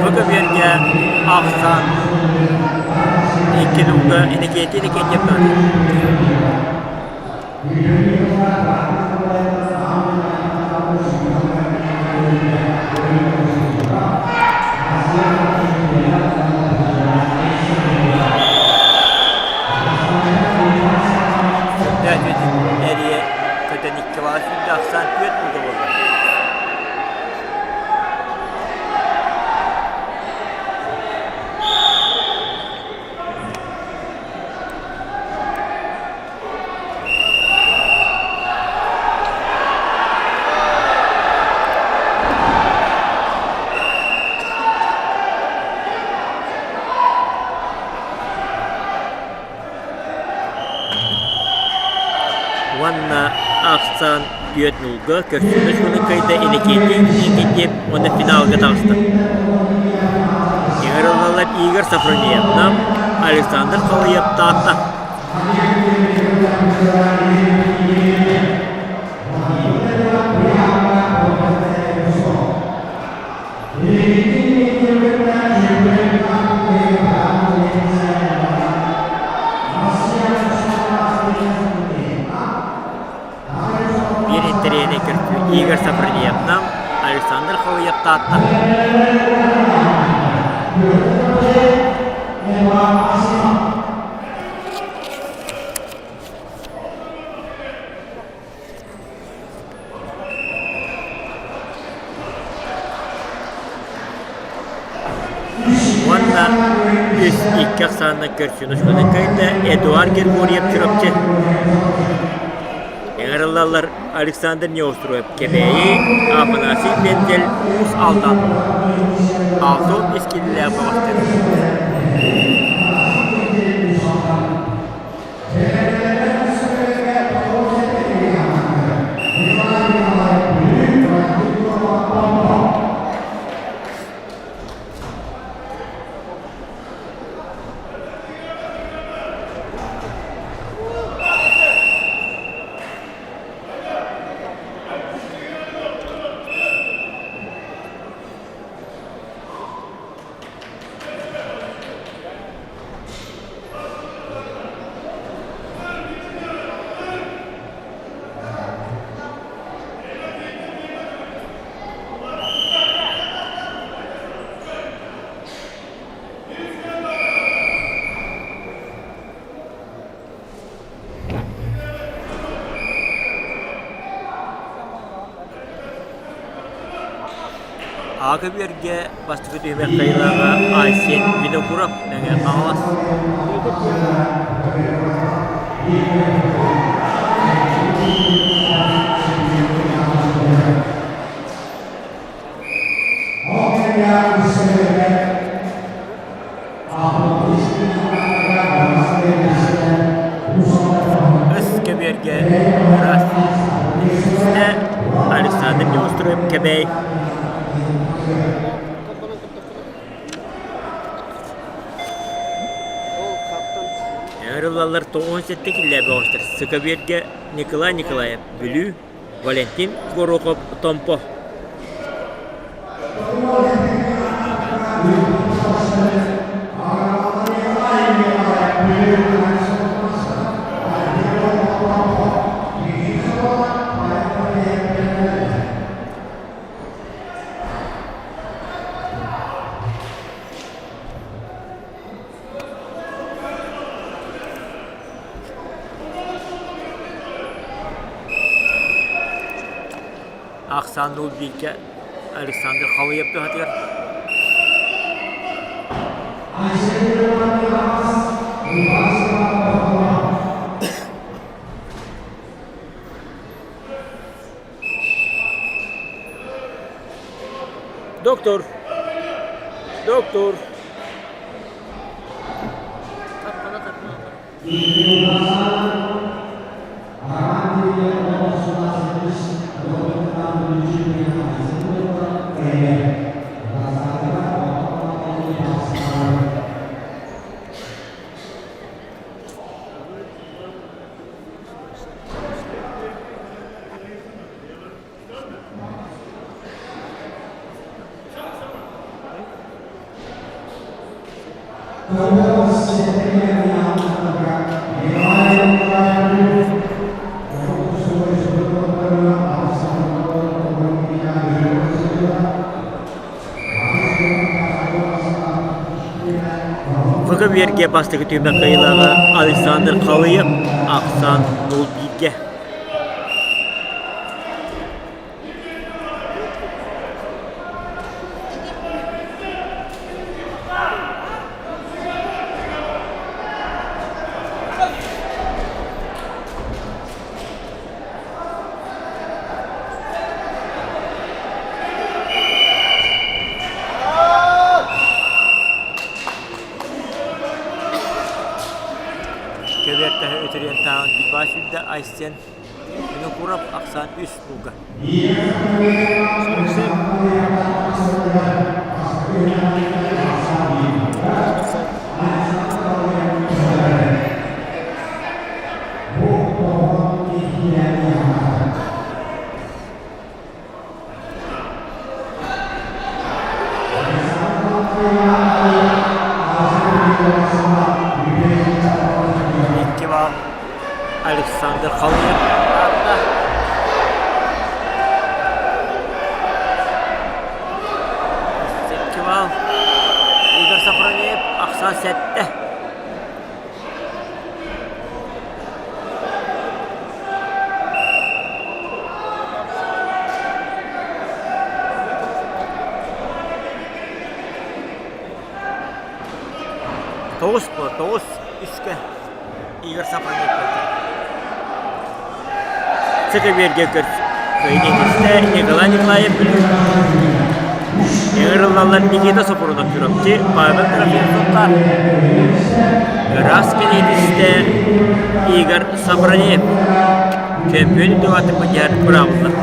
Бу көбүөргэ ахсаан икки нууга Иннокентий Иннокентьев Эрийэ көтөн икки баҕа сүүрдэ ахсаан түөрт нууга буолла. Уонна ахсаан түөрт нуулга көрсүһүү суолун кыайда Иннокентий Иннокентьев уонна финалга таҕыста. Ыҥырыллаллар Игорь Сафроньевна, Александр Халыев Таатта. Биир интэриэһинэй көрсүү Игорь Сафроньевна, Александр Халыев Таатта. Уонна үс икки ахсаанынан көрсүнү кыайда Эдуард Григорьев Чурапчы. Ыҥырыллаллар. Ыҥырыллаллар Александр Неустроев Кэбээйи, Афанасий Мендель Уус Алдан 65 киилэлээх бөҕөстөр. Аҕа көбүөргэ бастакы түһүмэх кыайыылааҕа Айсен Винокуров Мэҥэ Хаҥалас. Өс көбүөргэ ыраас иккистэ Александр Неустроев Кэбээй Ыҥырыллаллар 97 киллээ бөҕөстөр Сыкабиэргэ Николай Николаев Бүлүү Валентин Горохов Томпо Ахсаан Нулбигэ Александр Халыев туһатыгар. Доктор! Доктор! Фото-биэргэ бастакы түһүмэх кыайыылааҕа Александр Халыев ахсаан 0-1-гэ. Көбүөртэһэ үтүрүйэн тааҕын билбаа сүүрдэ Айсен Винокуров ахсаан үс булга. Икки баал Александр Халыев аатта. Икки баал Игорь Сафронеев ахсаан сэттэ. Тоҕус буо, тоҕус үскэ Игорь Сафронов. Цыкаберге кыайыытыста Николай Николаев Бүлүү. Ыҥырыллаллар Никита Сопрунов Чурапчы, Павел Трофимов Сунтаар. Ыраас кэлиитистэ Игорь Савранев. Чөмпүйүөн үрдүк быдьаар быраабыллар.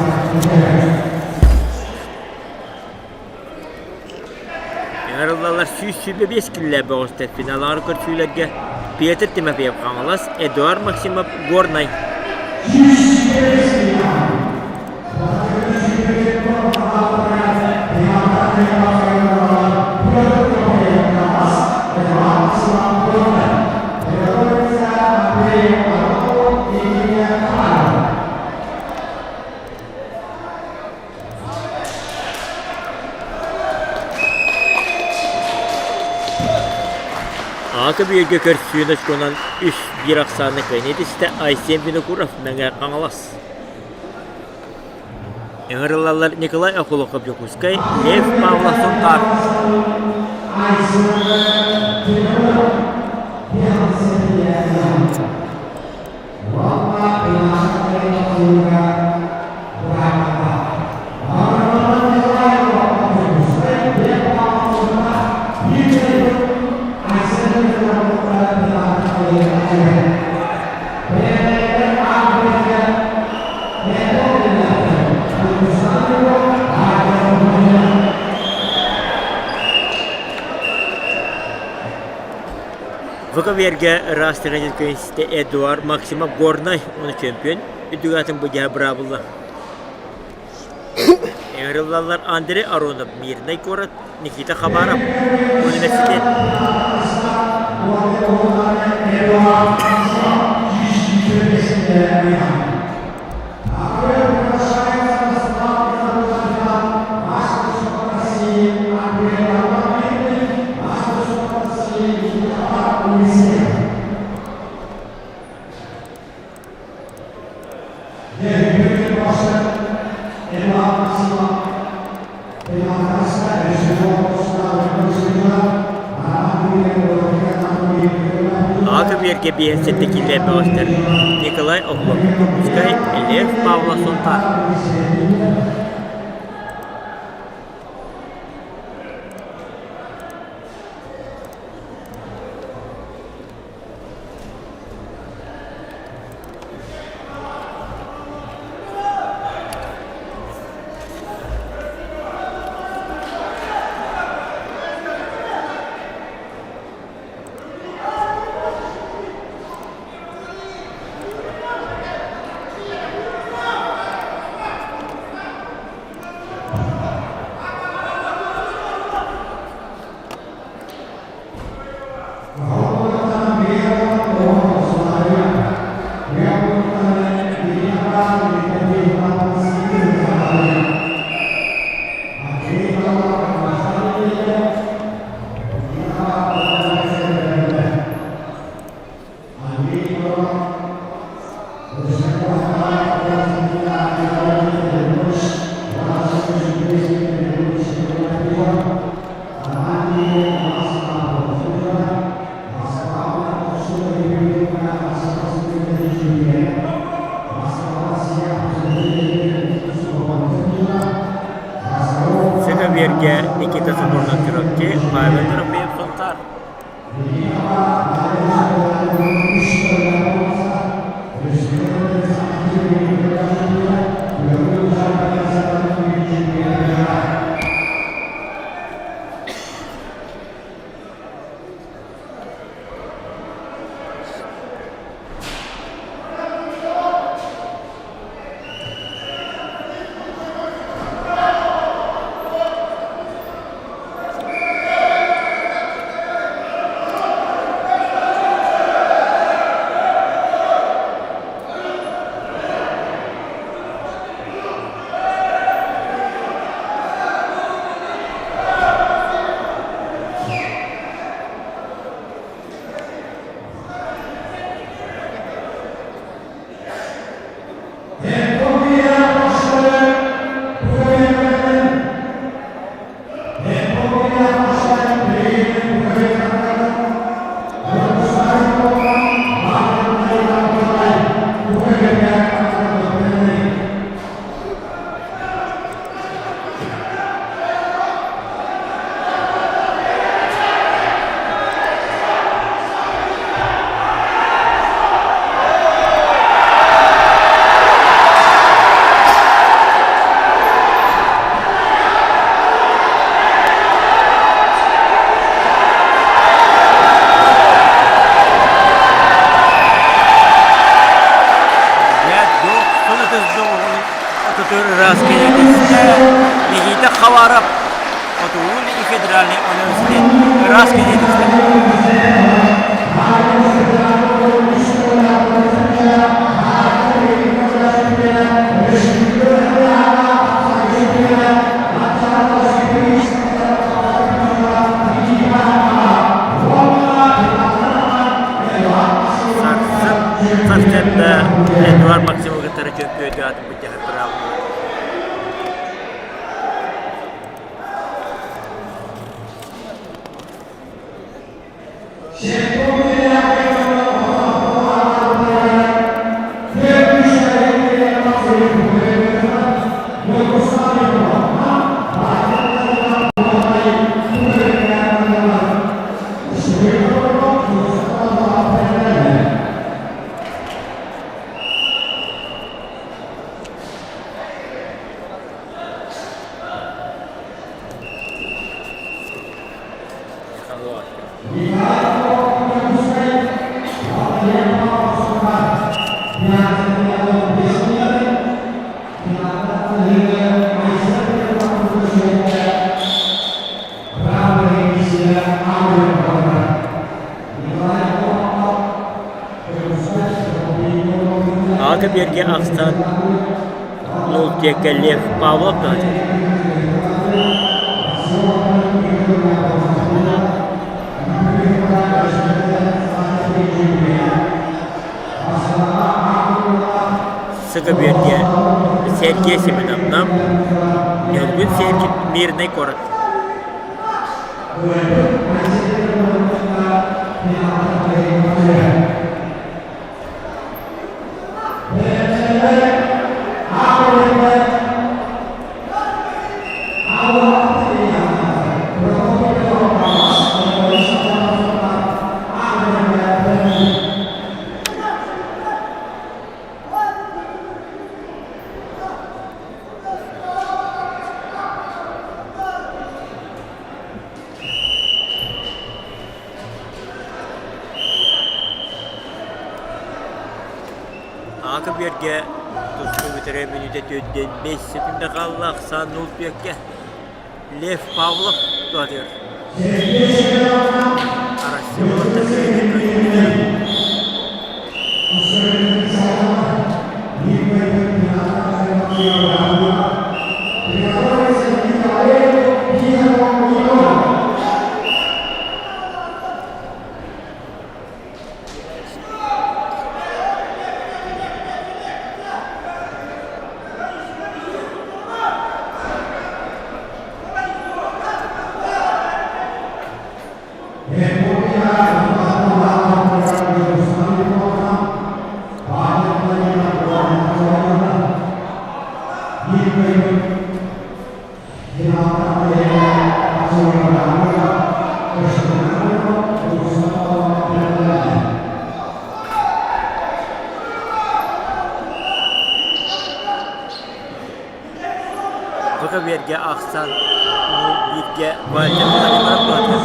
Ыҥырыллаллар 125 киллэ бөҕөстөр финаллары көрсүүлэргэ Петр Тимофеев Хаҥалас, Эдуард Максимов Горнай. Аата бииргэ көрсүүн очконан үс биир ахсаанна кыайан этистэ Айсен Винокуров Мэҥэ Хаҥалас. Ыҥырыллаллар Николай Околоков Дьокуускай, Лев Павлов Сунтаар. ВКВР-гэ ыраастыган истэ Эдуард Максимов Горнай уонна чемпион үрдүк аатын быдьаһа быраабылла. Ыҥырыллаллар Андрей Аронов Мирнэй куорат, Никита Хабаров университет. Аҕа көбүөргэ биэһин киирэр бөҕөстөр Николай Охлопков Дьокуускай, Лев Павлов Сунтаар. Сыгабиэргэ Никита Сокурнов Чурапчы, Павел Трофимов Сунтаар. Ытыс ытытыр ыраас кэлиитэ Никита Хабаров Хотугу-Илиҥҥи федеральнай университет ыраас кэлиитэ Сарсын сарсыарда Эдуард Максимовы кытары чөмпүйүөтү аатын былдьаһар быраабылалар. Аҕа кэбиэргэ ахсан Нултека Лев Павлов даҕаны. Сыкыбүөргэ Сергей Семеновна, Ньургун Сергин Мирный куорат. Аҕа көбүөргэ тустуу бүтэрэ мүнүүтэ төрдүөн бэс секунда хаалла ахсаан 0-4-кэ Лев Павлов туһатыгар. Россия уолаттар Бу кэбиэргэ ахсан бииргэ Валя Владимиров баатыр.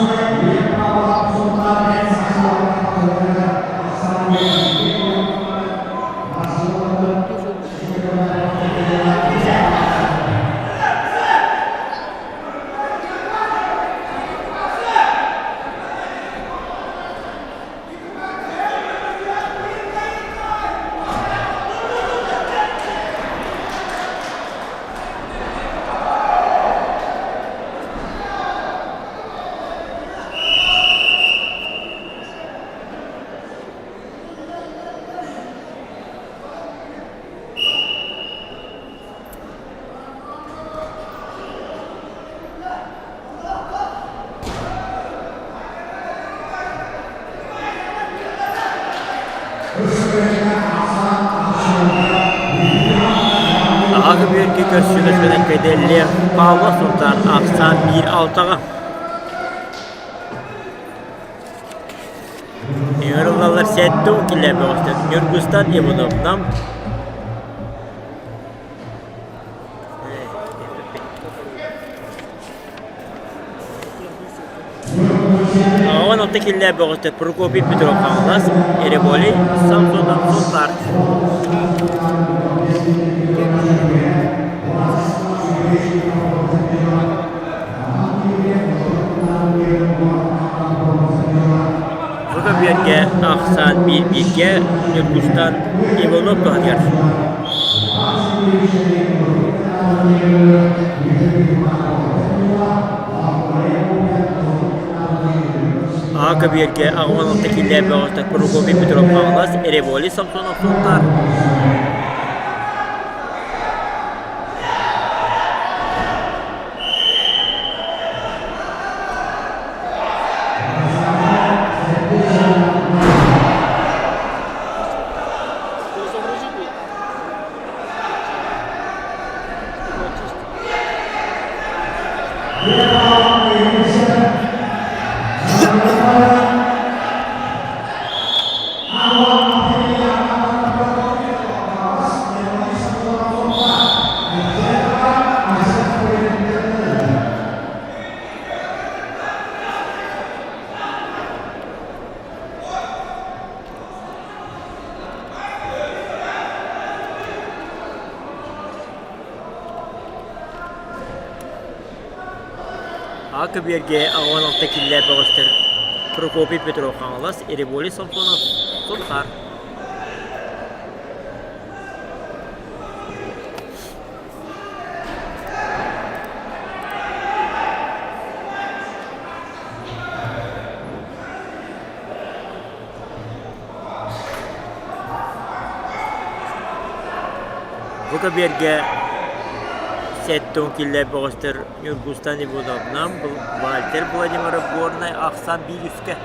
Аҕа көбүөргэ көрсүбэт кэдэллиэх Павлов Султан ахсаан биир алтаҕа. Ыҥырыллаллар сэттэ килэ бөҕөстөр Ньургустан Ивановнам Оҕон алта киллээ бөҕөстөр Прокопий Петров Хаҥалас, Ереболий, Самсонов Сунтаар. Ахсаан биир-бииргэ Ньургустан Иванов туһатыгар. А көбүөргэ 86 киллээх бөҕөстөр Прокопий Петров Хаҥалас, Револий Самсонов Сунтаар. А көбүөргэ 16 киллээх бөҕөстөр Прокопий Петров Хаҥалас, Револий Самсонов Сунтаар. Бу көбүөргэ сэттэ киллэр бөҕөстөр Ньургустан Ивановна, Вальтер Владимиров Горнай ахсаан биир үскэ.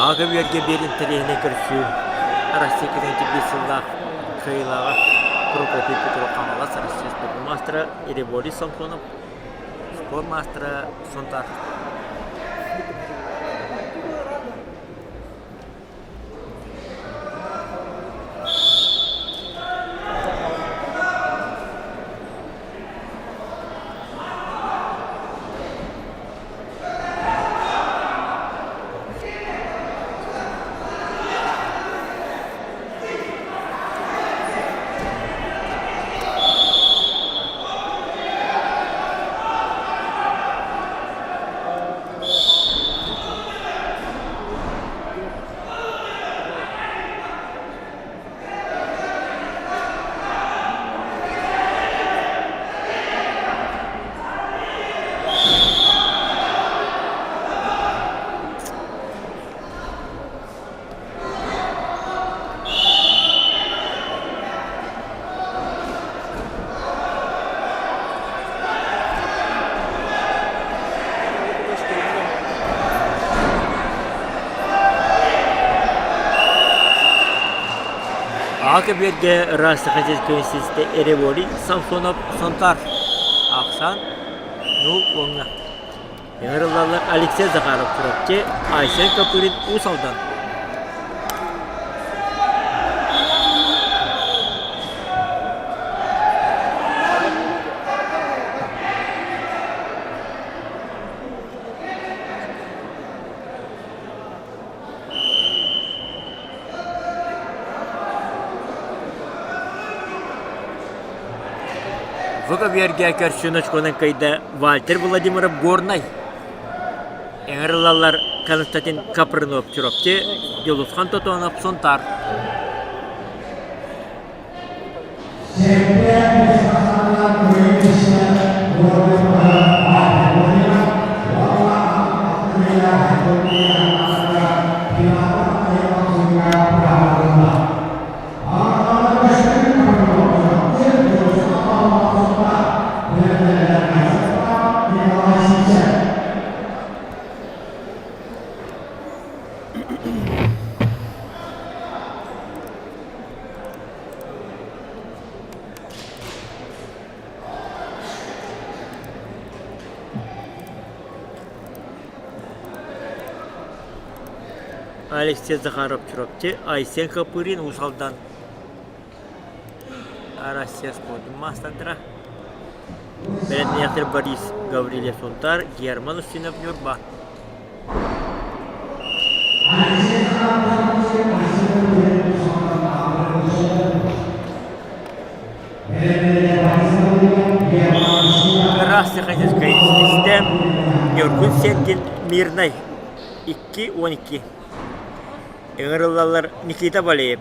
Аҕа үөргэ биир интэриэһинэй көрсүү Россия кэлин сыллаах кыайыылааҕа Прокопий Петров Хаҥалас Россия спорт маастара Револий Самсонов спорт маастара Сунтаар. Аҕа көбүөргэ ыраас саха сирин Эреволий Самсонов Сунтаар Ахсан нул уонна Ыҥырыллаллар Алексей Захаров Чурапчы, Айсен Копырин Уус Алдан. Бу көбүөргэ көрсүн очконан кыайда Вальтер Владимиров Горнай. Ыҥырыллаллар Константин Капрынов Чурапчы, Дьулусхан Тотонов Сунтаар. Алексей Захаров Чурапчы, Айсен Копырин Уус Алдан Россия спордун маастардара. Бэлэмнээхтэр Борис Гаврильев Сунтаар, Герман Устинов Ньурба. Ыраас техническай систем Ньургун Сенкин Мирнай 2-12 Ыҥырыллаллар Никита Валеев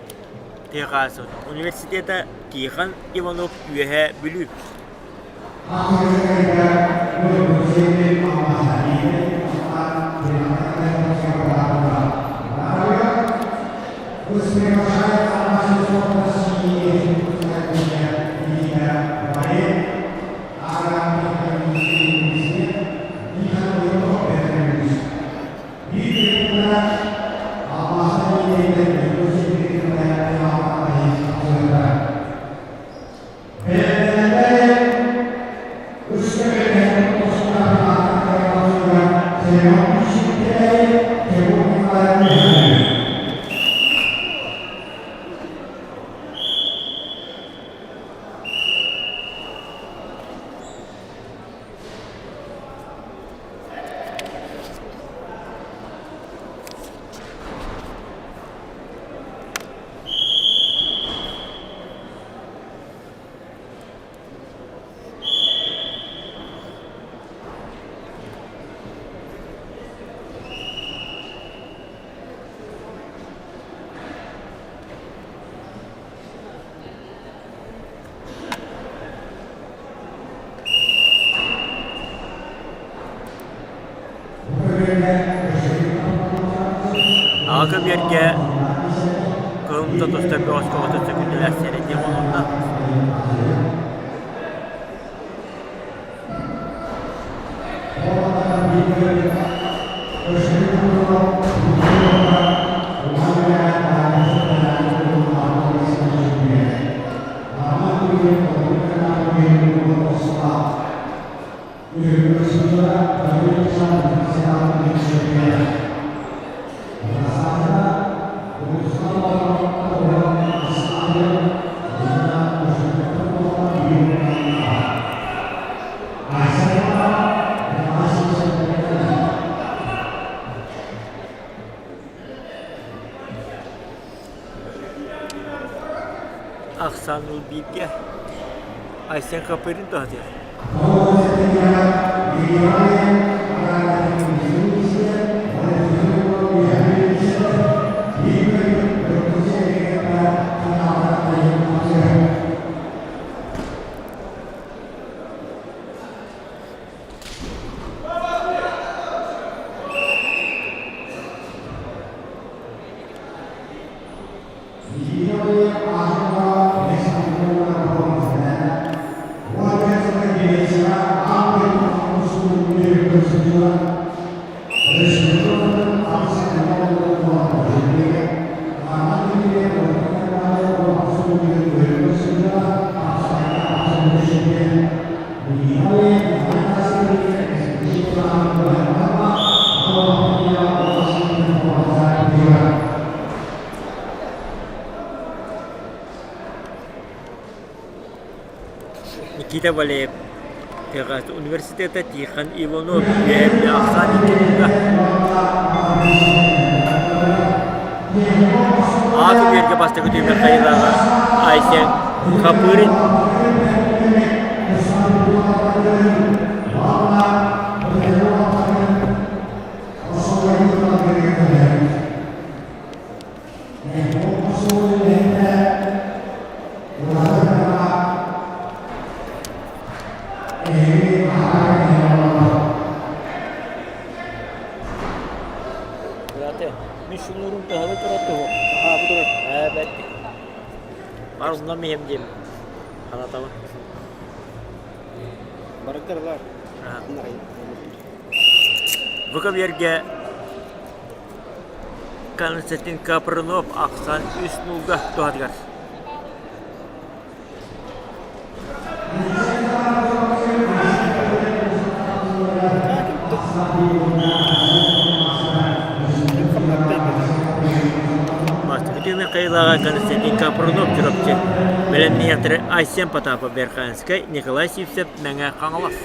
Техас университета Тихон Иванов Үөһээ Бүлүү Аҕа көбүөргэ кылымта тустар бөҕөскө 30 сөкүүндэлээх сэрэтии оҥоһулунна. Ахсаан бииргэ Айсен Копырин туһатыар. Никита Валеев Техас университета Тихон Иванов үөһэ ахсаан икки Ааты биэргэ бастакы түмэр хайылааҕа Айсен Хапырин Мин шунурум таһылы турар туһу. Аа, бу турар. Ээ, бэт. Бар оннан миһем дием. Ханатабын. Барыктар лар. Бу көбүөргэ. Константин Капрынов ахсаан үс нуулга туһатыгар. Бастакы түмэх кыайыылааҕа Константин Капрунов Чурапчы, бэлэмниэхтэрэ Айсен Потапов Верхоянскай, Николай Сивцев Мэҥэ Хаҥалас.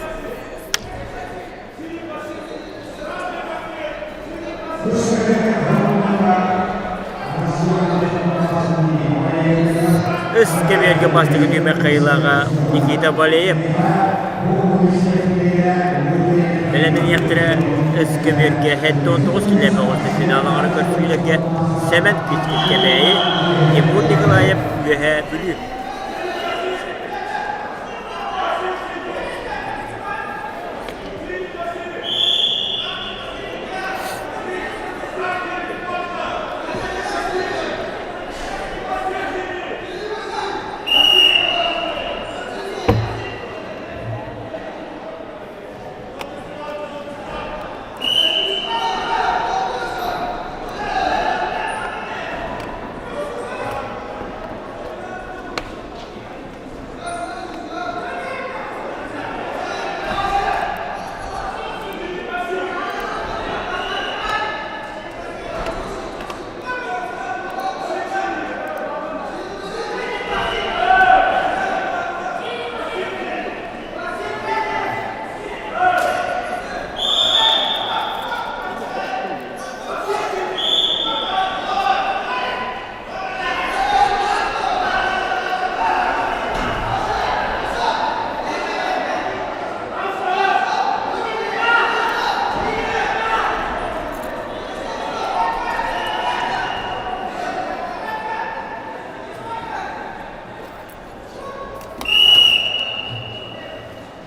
Үс кэбиэргэ бастакы түмэх кыайыылааҕа Никита Валеев. Бэлэмниэхтэрэ үс кэбиэргэ 79 килиэп оҕуста финал аҥара көрсүүлэргэ Сэмэн Кичкин Кэбээйи, Тимур Николаев Үөһээ Бүлүү.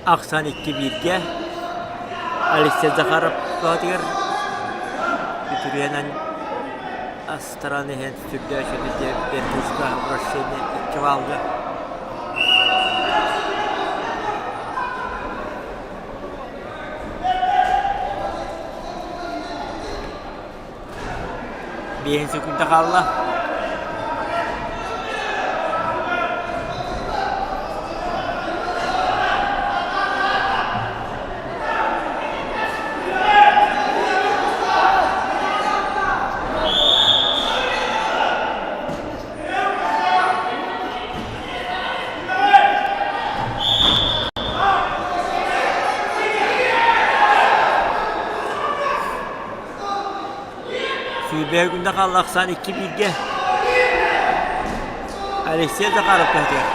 Ахсан икки бииргэ Алексей Захаров туһатыгар үтүрүйэнэн астаран иһэн сүрдээх үчүгэйдик Беркутска обращение икки баалга. Биэһин секунда хаалла. Сүүрбэһэ күндэ хаалла ахсаан икки бииргэ. Алексей Захаров кыһатыгар.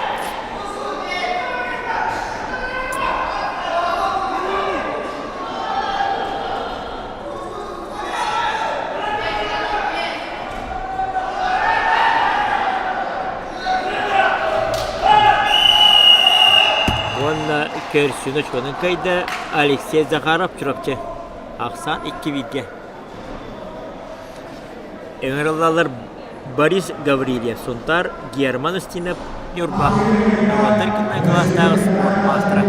Уонна көрсүнэ чуонун кыайда Алексей Захаров Чурапчы. Ахсаан икки бииргэ. Ыҥырыллаллар Борис Гаврильев, Сунтаар, Герман Устинов, Ньурба. Норуоттар кино кылаастааҕы спорт маастара.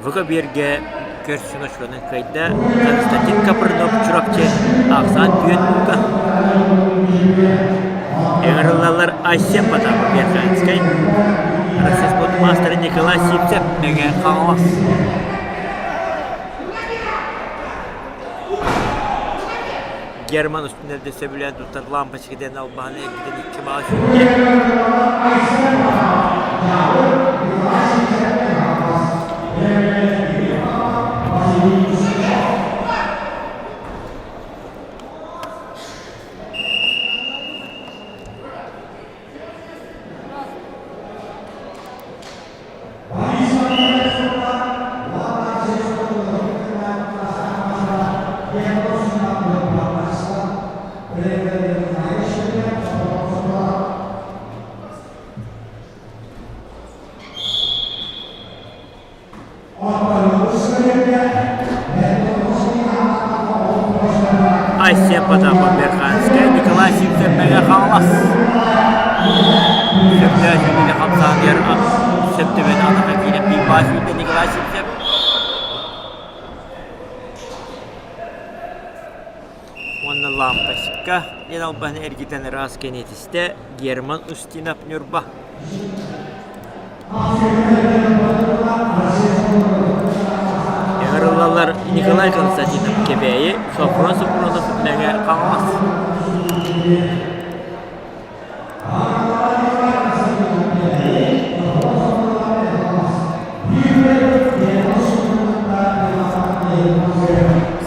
Вк биэргэ көрсүн очконун кыайда Константин Капрынов Чурапчы ахсаан түөн ууга Ыҥырыллаллар Айсен Потапов Верхоянскай, Россия спорт маастара Николай Сивцев Мэҥэ Хаҥалас. Герман устунэрдэ сөбүлээн туттар лампочка диэн албаһын эргитэн икки баҕа сүүрдэ. Айсен Потапов Верханскай, Николай Сивцев Мэҥэ Хаҥалас. Сөптөөх үлэни хамсаатыгар сөп түбэн атака киирэн биир баас үүннэ Николай Сивцев. Уонна лампочка диэн албаһын эргитэн ыраас кэниэтистэ Герман Устинов Ньурба. Ыҥырыллаллар Николай Константинов Кэбээйи, Софрон Сопронов Мэҥэ Хаҥалас.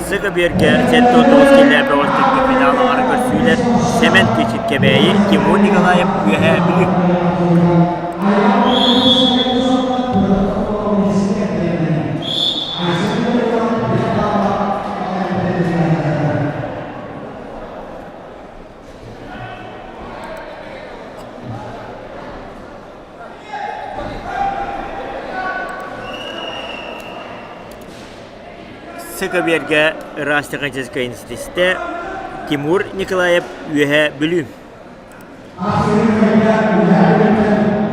Сыга биэргэ 79 киилээх бөҕөстөргө финал аҥара көрсүүлэр Сэмэн Кичит Кэбээйи, Тимур Николаев Үөһээ Бүлүү. Сыкабиэргэ ыраас техническэй институтта Тимур Николаев Үөһээ Бүлүү.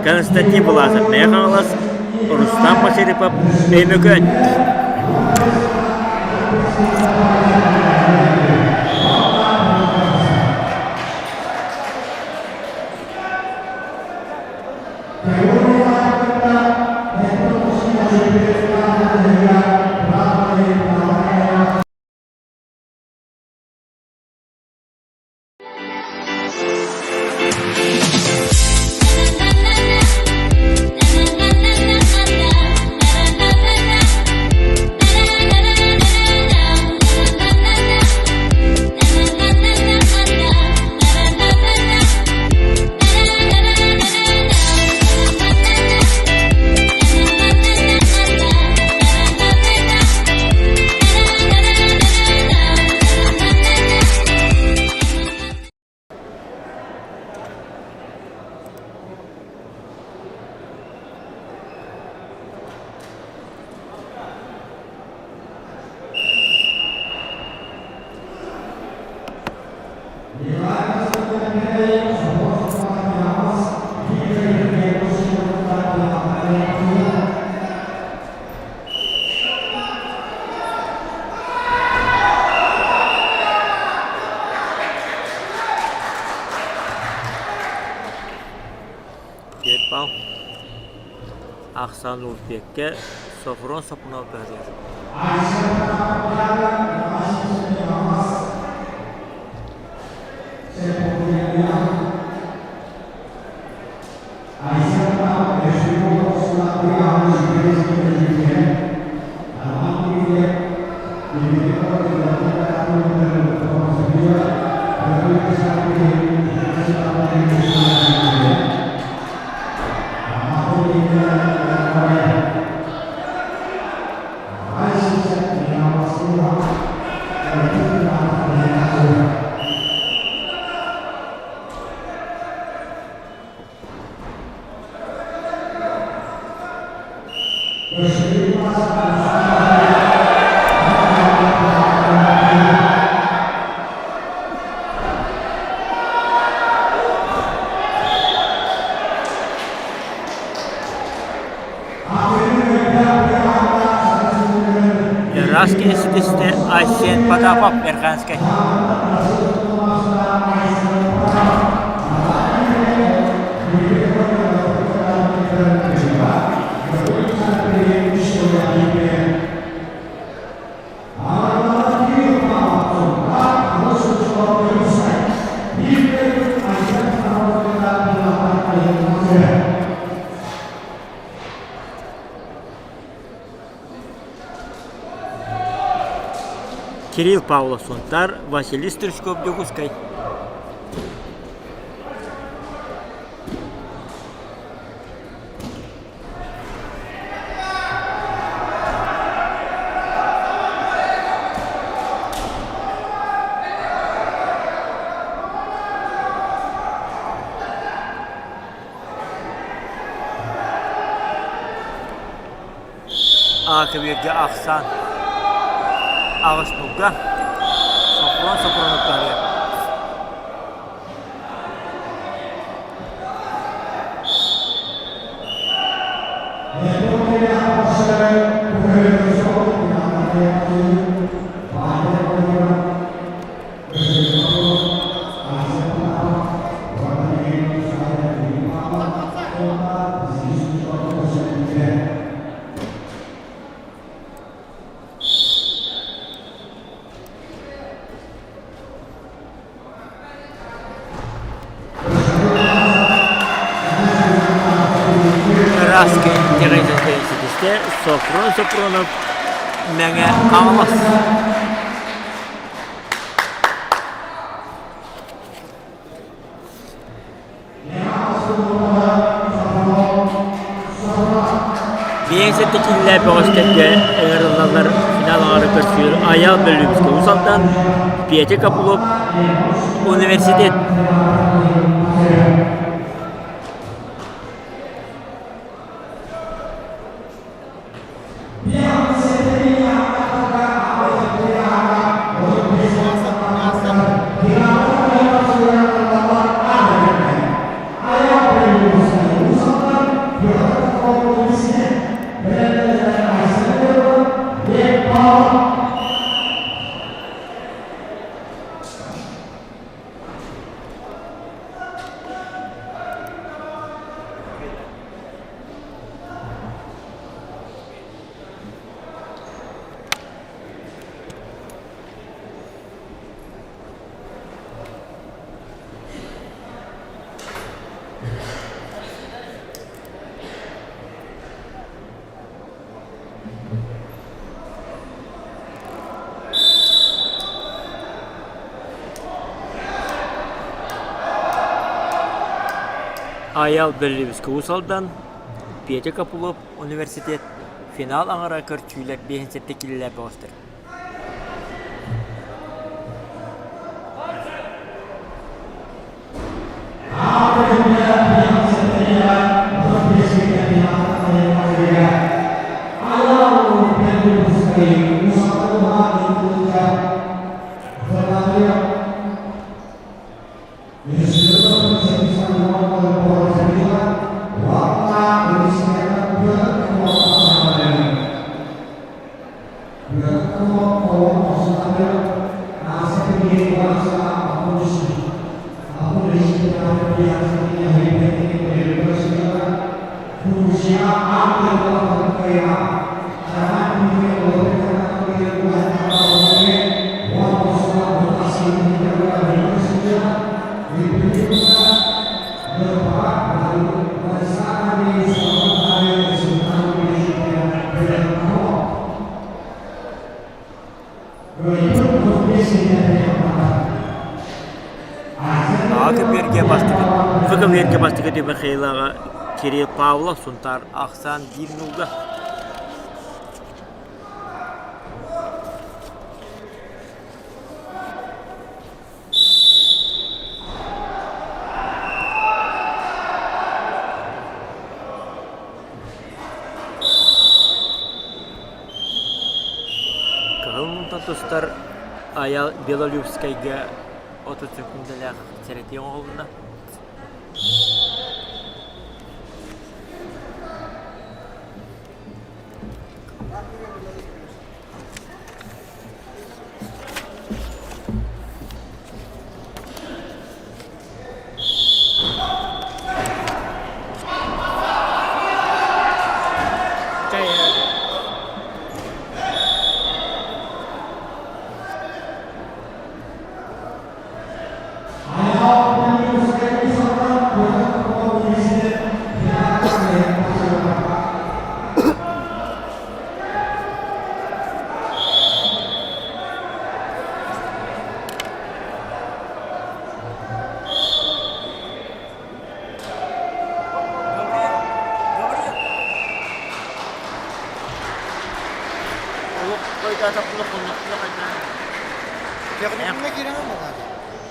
Константин Власов Мэҥэ Хаҥалас, Рустам Машарипов Өймөкөөн. Пал Ахсан Улбекке Софрон Сопунов бөһүлэр. Ыраас киһи ситистэ Айсен Потапов Верханскай. Кирилл Павлов Сунтар, Василий Стручков Дьокуускай. Аакыбыырга ахсаан аҕыс нуга Сопрун Сопрунов таһыйар. Ыраска интэриэстээх Софрон Сопронов Мэҥэ Хаҥалас. Биэсэттэ киллээ бөҕөстөргө ыҥырыллаллар финал аҥары көрсүөр Айаал Бөлүбүскэ Уус Алдан, Петя Копылов университет. Айал Бөллүбүскэ Уус Алдан, Петя Копылов университет финал аҥара көрчүүлэр биэһин сэттэ киилэлээх бөҕөстөр. Аҕа бастакы ФКВ-гэ бастакы Михаилаҕа Кирилл Павлов Сунтаар ахсаан биир нуулга. Кыһыл мунтан тустар Аял Белолюбскайга 30 секундалаах сэрэтии оҥоһулунна.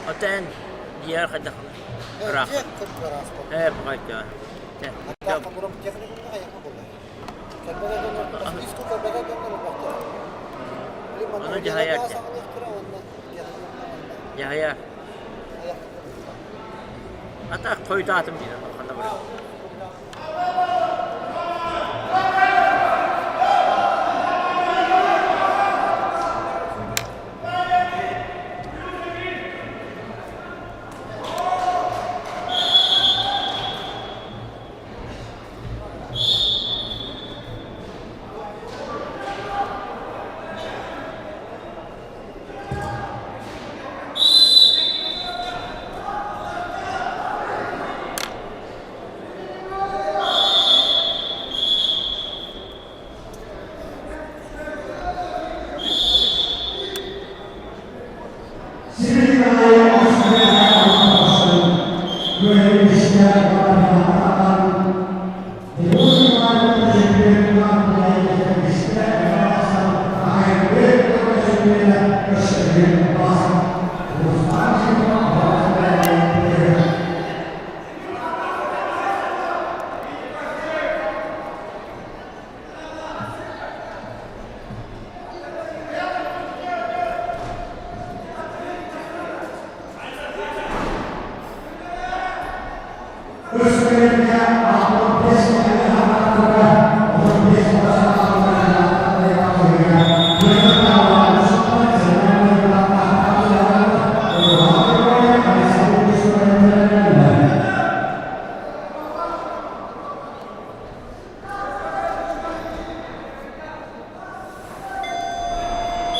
Отен дьиэ хайдах ыраах. Ээ, пахайка. Ону дьаһайар. Дьаһайар. Ата хойутаатым диэн ханна барар.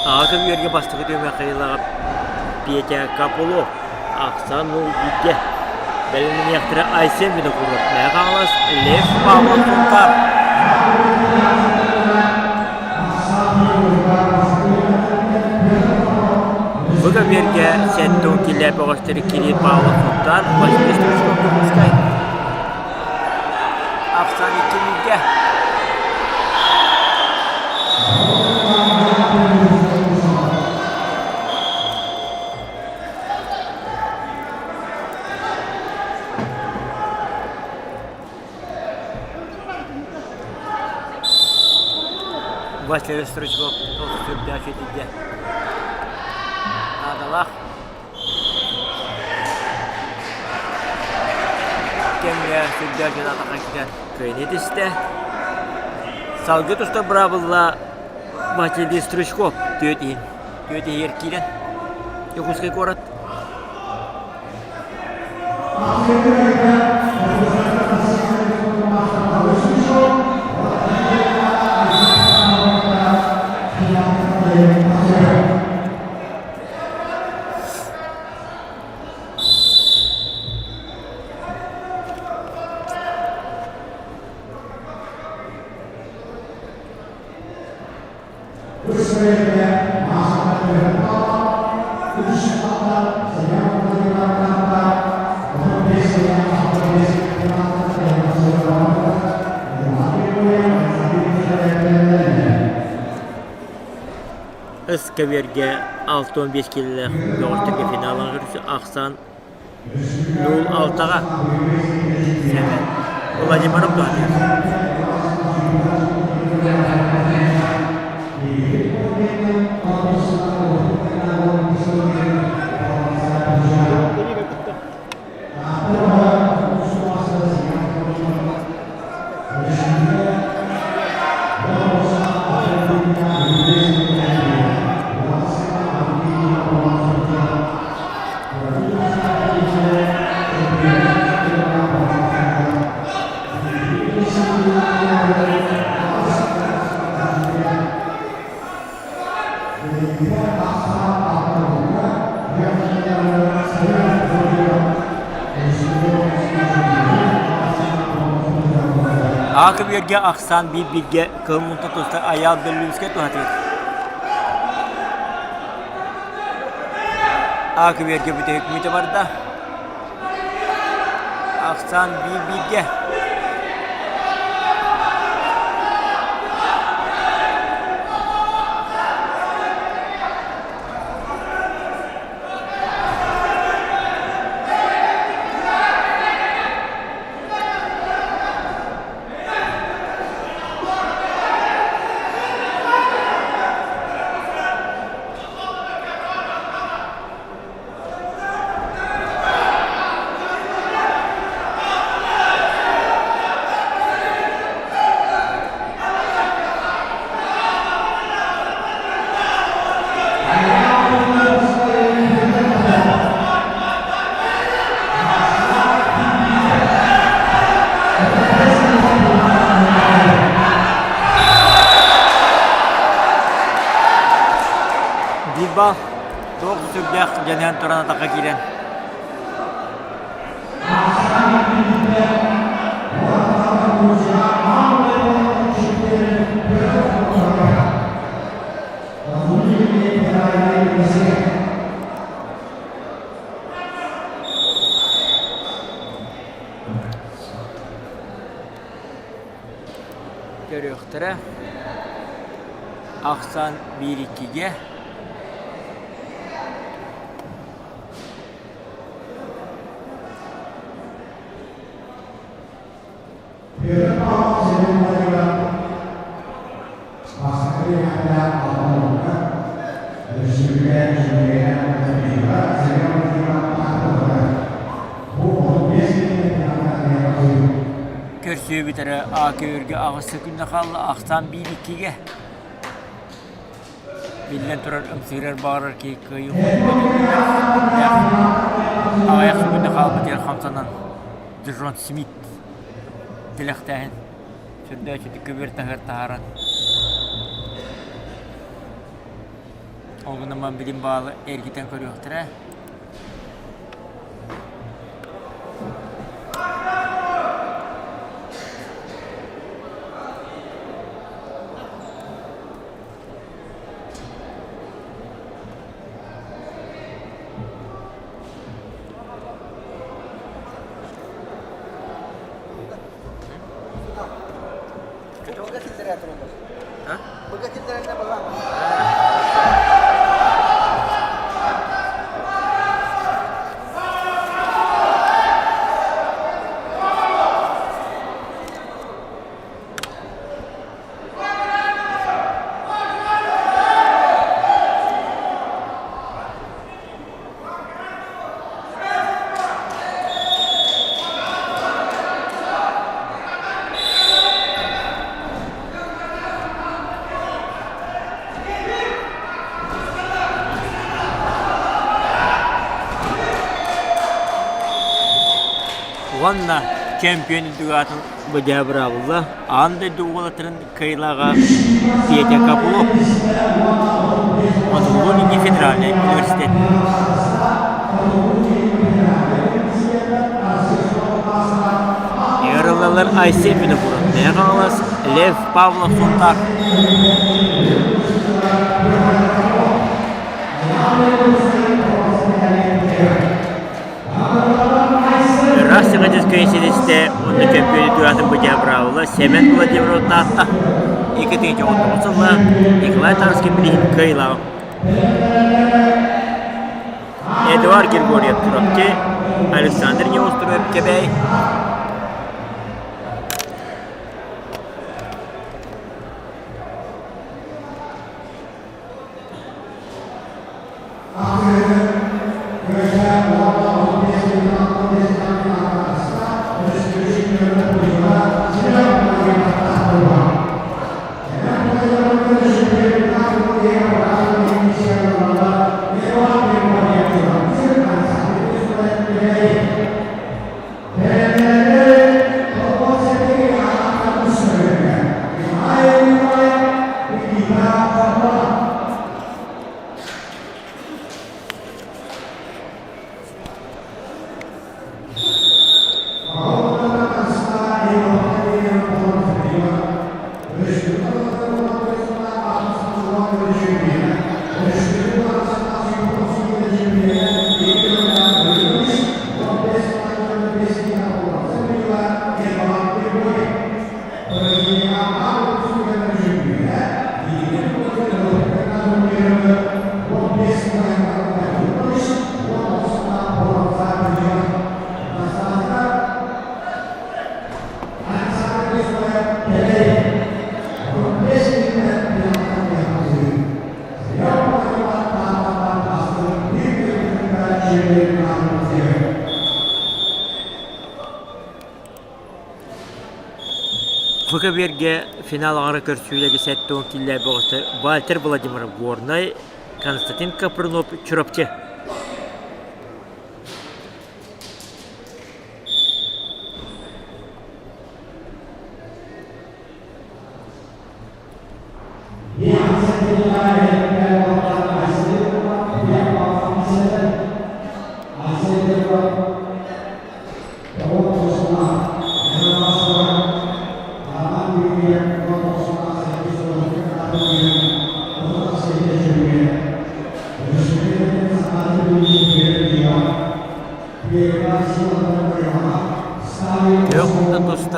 Аҕа көмүөргэ бастакы түһүмэххэ Петя Копылов, Ахсан Нул бииргэ бэлэмнэниэхтэрэ Айсен Винокуров, Мэҥэ Хаҥалас, Лев Павлов Сунтаар. Бу көмүөргэ 70 килэ бөҕөстөрү Кирилл Павлов Сунтаар, Василий Стручков Дьокуускай. Ахсан икки бииргэ. Василий Стручков сүрдээх итирдэ. Наадалаах кэмҥэ сүрдээх дьон атахха киирэн кыайыны түстэ. Салгыы туста быраабылла Василий Стручков түөрт иһин түөрт иһигэр киирэн Дьокуускай куорат Ыскэбиэргэ 65 киилэлээх бөҕөстөргө финалга көрсө ахсаан 0-6-ҕа Сэмэн Владимиров туһатыыр. Аакы-үөргэ ахсаан биир-бииргэ кыл мунта туста Айаал Бөллүүскэ туһатыыр. Аакы-үөргэ бүтэһик мүтэ барда. Ахсаан биир-бииргэ. Туох сүрдээх дьаныһан туран атахха киирэн. Көрүөхтэрэ. Ахсаан биир иккигэ. Көрсүөбүт эрэ АК-өргө аҕыс күннэ хаалла, ахсаан биир иккигэ. Биллэн турар, ымсыырар баҕарар киһи кыайыы аҕыйах күннэ хаалбытыгар хамсанан Джон Смит тилэхтээһин сүрдээччитик көбүөр таһыгар таһааран ол гынан билим баалы эргитэн көрүөхтэрэ. Уонна чемпион үрдүк аатын быдьаабыраабылла аан дойду уолаттарын кыайыылааҕа Петя Копылов Хотугулуу-Илиҥҥи федеральнай университет. Ыарыллалар Айсен Винокуров, Мэҥэ Хаҥалас, Лев Павлов Сунтаар. Ыраах Сахатинскай силистэ уонна чөмпүйүөн тураатын быдьаабыраабыла Сэмэн Владимиров Таатта 2019 сылла Николай Тарскай билиһин кыайыылааҕа. Эдуард Григорьев Чурапчы, Александр Неустроев Кэбээй. Бу көбүөргэ финал аҥара көрсүүлэри 70 киилэ бөҕөтө Вальтер Владимиров Горнай, Константин Капрынов Чурапчы.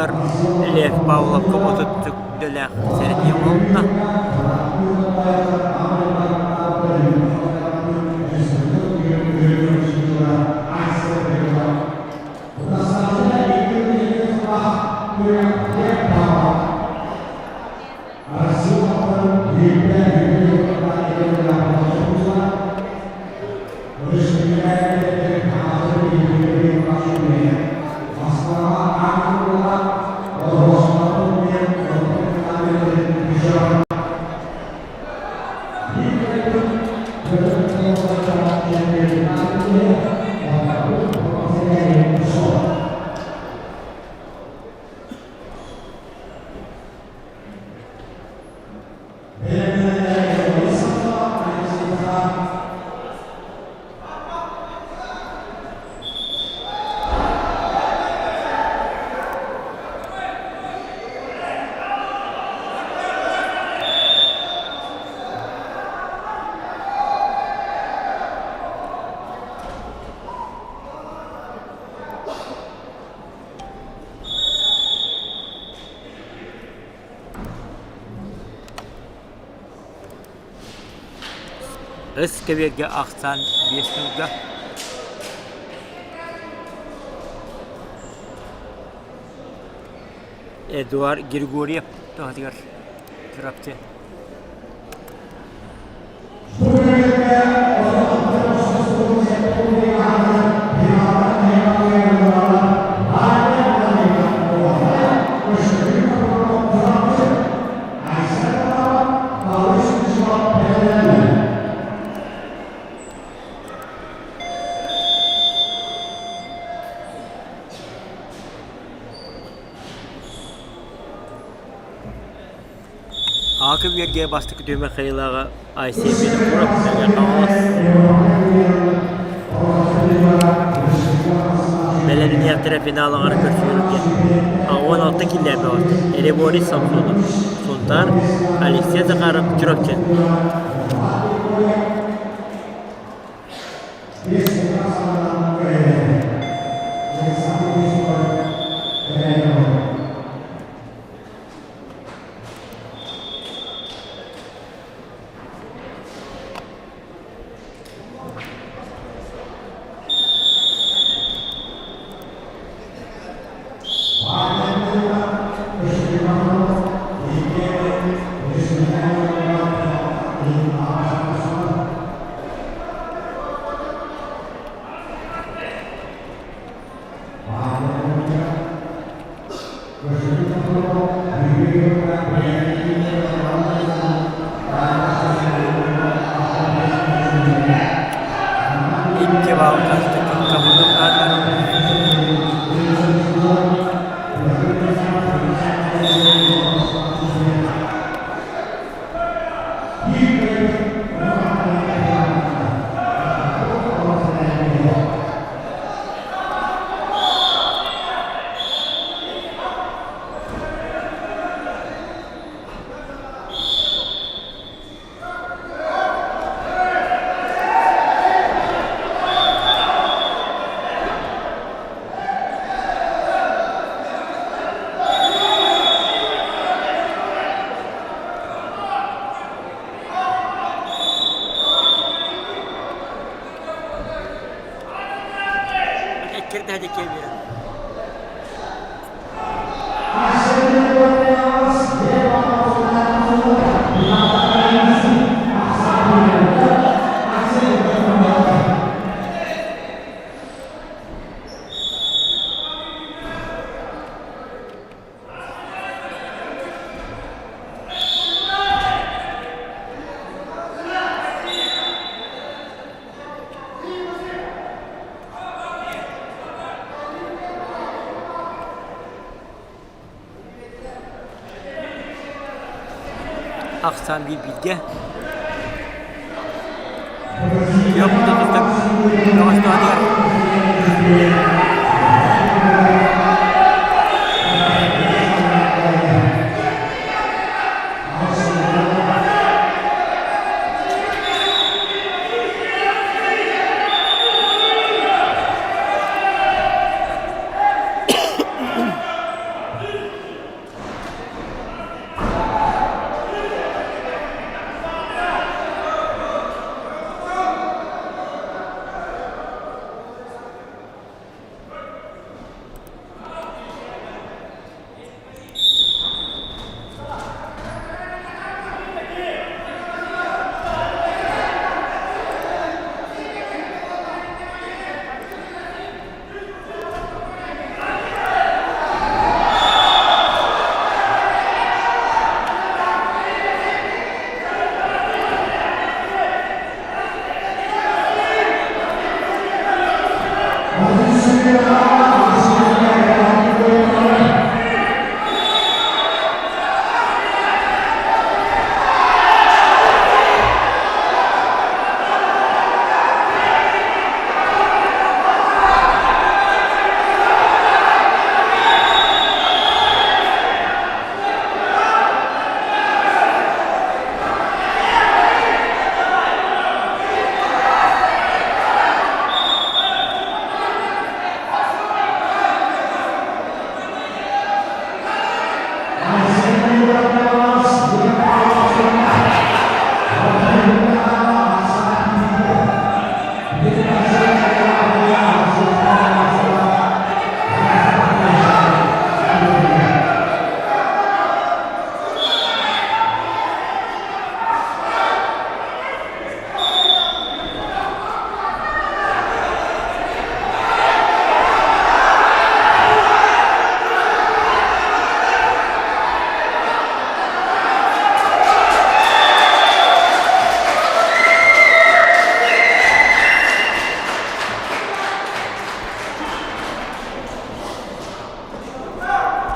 Сунтаар Лев Павловка 30 сүктэлээх сэрэтии оҥоһунна. Өс кэбиэргэ ахсаан биэс сылга Эдуард Григорьев туһатыгар Чурапчы. Аакы үөргэ бастакы түһүмэх хайылааҕа Айсен Винокуров Мэҥэ Хаҥалас бэлэмниэхтэрэ финал аҥара көрсүһүүгэ 16 киллэрбэ барда. Эреборис Самсонов, Сунтаар, Алексей Захаров, Чурапчы. Икки балка кабылык Ахсаан биир бииргэ.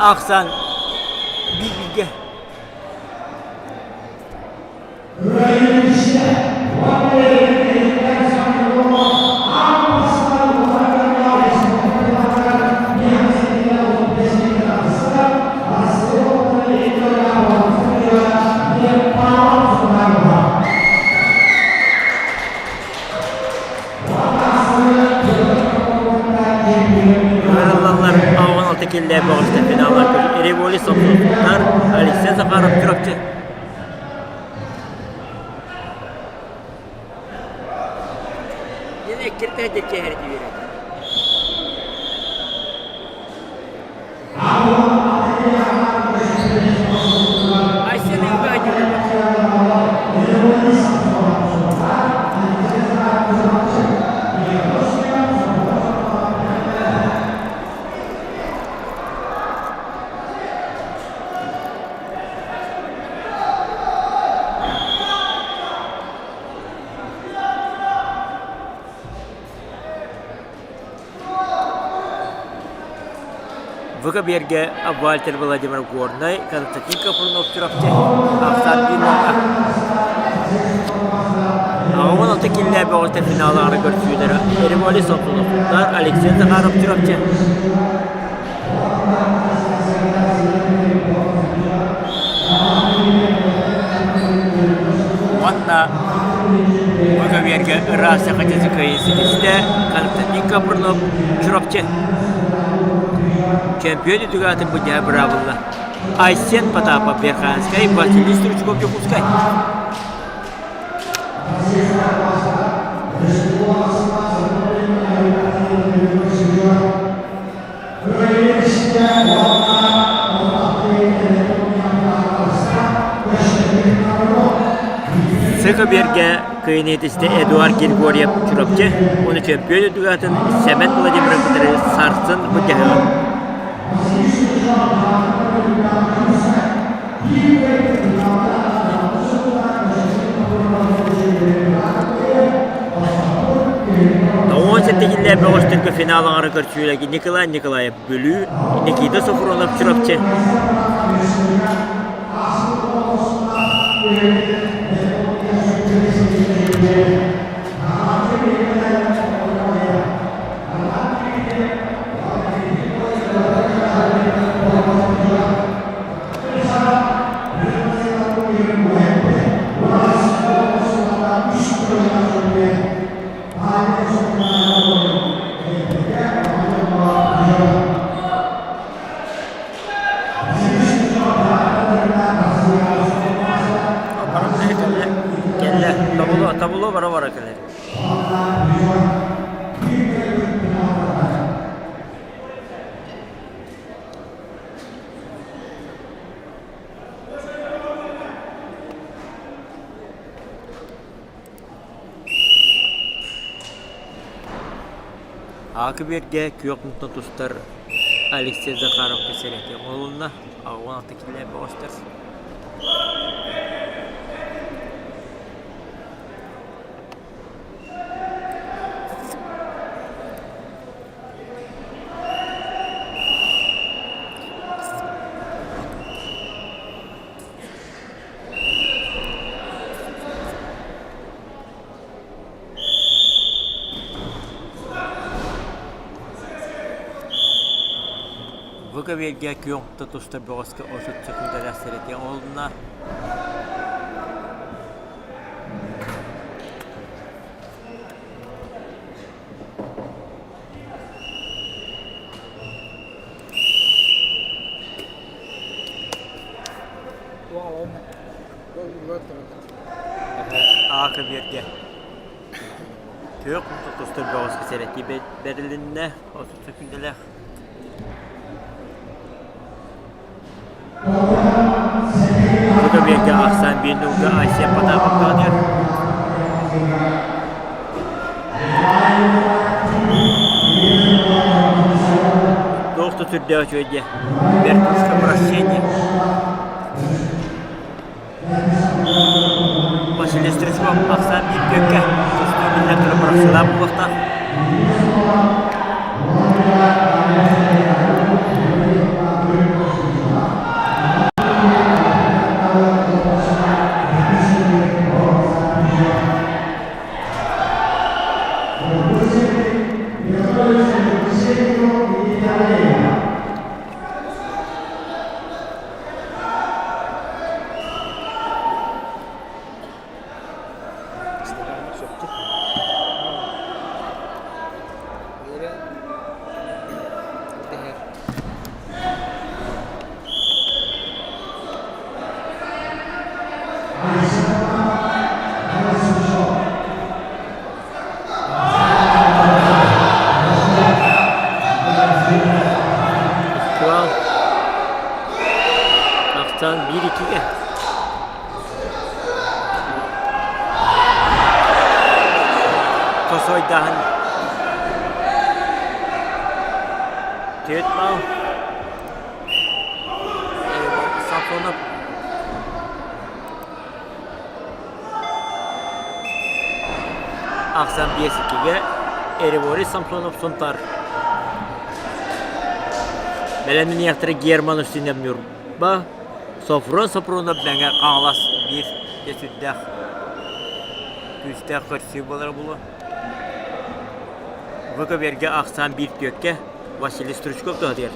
Ахсан бииргэ. Ыҥырыллаллар 16 киллэ бөҕөстөр финаллар Револи Сомсовтар Алексей Захаров Чурапчы. Yine kirte çehreti verir. Айсен Выкаберге Вальтер Владимир Горнай, Константин Капрунов Чурапчы, Ахсар Бинова. Аҕабын алта киллээ бөҕөстөр финаллары көрсүүлэрэ Ереволи Сопсуновтар, Алексей Захаров Чурапчы. Уонна Выкаберге ыраас саха кыайыы ситистэ Константин Капрунов Чурапчы. Чемпион үтүгү быдьаа быраабылла. Айсен Потапов Верхоянскай, Василий Стручков Дьокуускай. Сыха биэргэ кыайыныытисты Эдуард Григорьев Чурапчы уонна чөмпүйүөн үрдүгү Сэмэн Владимиров кытары сарсын былдьаһыаҕа. Тоҕус сэтинньилэр бөҕөстөргө финал аҥара көрсүүлэргэ Николай Николаев Бүлүү, Никита Софронов Чурапчы. Кэллэ, тобулу, тобулу бара-бара кэлэр. Аакы биэргэ күөх мунтан тустар Алексей Захаровка сэрэтиэ оҥоһулунна, 86 киилэ бөҕөстөр. Бу көбүөргэ күөх да тустар бөҕөскө 30 секундалаах сэрэтиэ оҥоһулунна. А көбүөргэ күөх тустар бөҕөскө сэрэтии бэрилиннэ 30 секундалаах. Бу көбүөргэ ахсаан биир ньуурга Айсен Потапов даҕатыгар. Туох да сүрдээх үчүгэй диэ. Вертушка прощения. Василий Стручков ахсаан биир күөккэ тустуу биллэн турар бырахсыылаах буолуохтаах. Ахсаан биир иккигэ. Косойдаһан түөрт баал. Сафонов Ахсан биэс иккигэ Эребори Самсонов Сунтар. Бэлэмниэхтэрэ Герман Устинов Ньурба, Софрон Сопрунов Мэҥэ Хаҥалас биир дьэ сүрдээх күүстээх көрсүү буолара буолуо. Бу көбүөргэ ахсаан биир түөккэ Василий Стручков туһатыгар.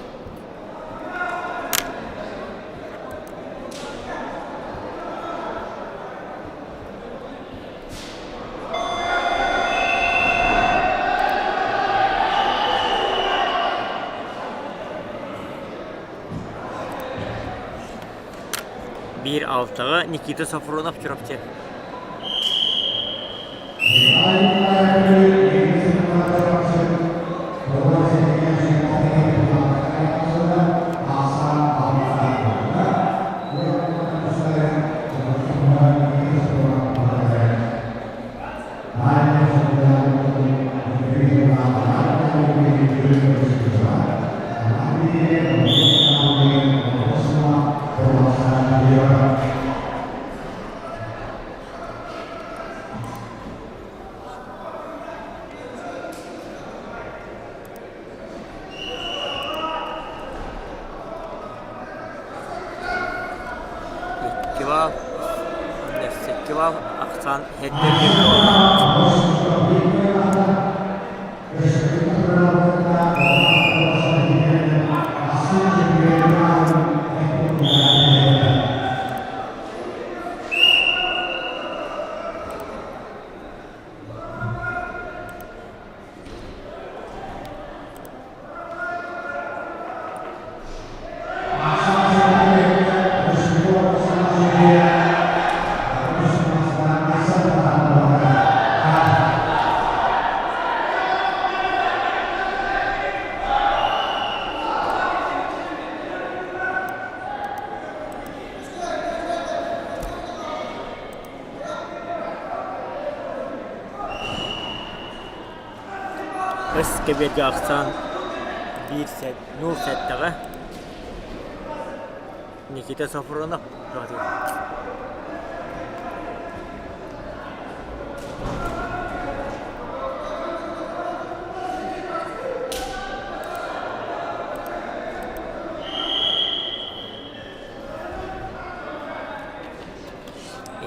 Биир алтаҕа Никита Софронов Чурапчы. Икки бал, икки бал, ахсаан Өс кэбиэргэ ахсаан биир сэт, нуул сэттэҕэ Никита Софронов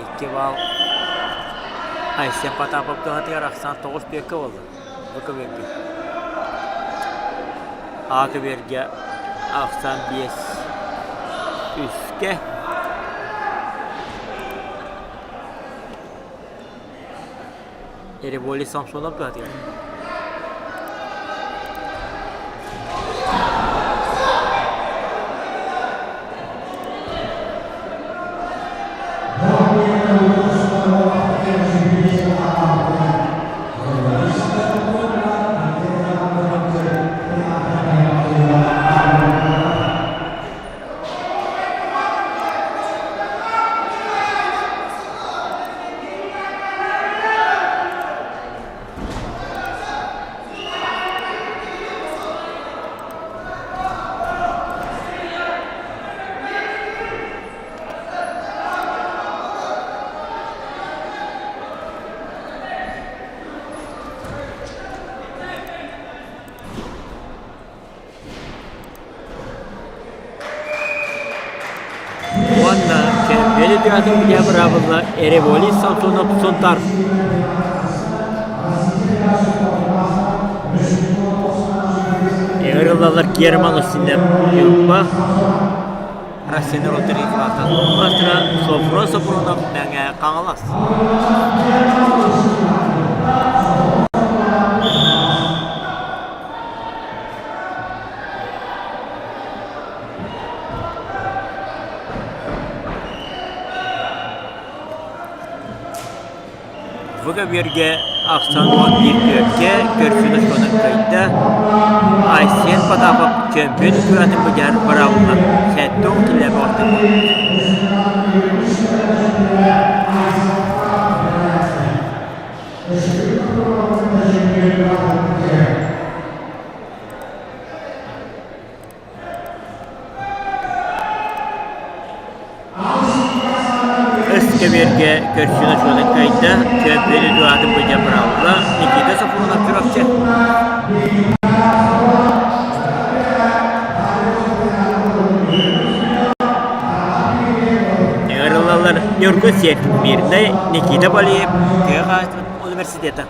Икки баал Айсен Потапов туһатыгар ахсаан тоҕус түөккэ буолла. Бу көбүөргэ. А көбүөргэ. Ахсан биэс үскэ Ереболи Самсонов туһатыгар. Уонна Кэмпиэли тыатын бүтэ быраабылла Эреволи Самсонов Сунтар. Ыҥырыллаллар Герман Устинов Ньурба Россияны Роттерифлатан маастара Софрон Сопрунов Мэҥэ Хаҥалас. Бу көбүөргэ ахсан 11 түөркэ көрсүн очконун кыайда. Айсен Потапов чөмпүйүөн күрэҕин быдьар быраабылынан 70 киллэрэ баҕастык. Өскөбүөргэ көрсүнэ суолун кыайда, чөмпүйүөн Эдуардын быдьар быраабыла Никита Сафронов Чурапчы. Ыҥырыллаллар Ньургун Сиэркин Мирнэй, Никита Балиев, Тыа хаһаайыстыбатын университета.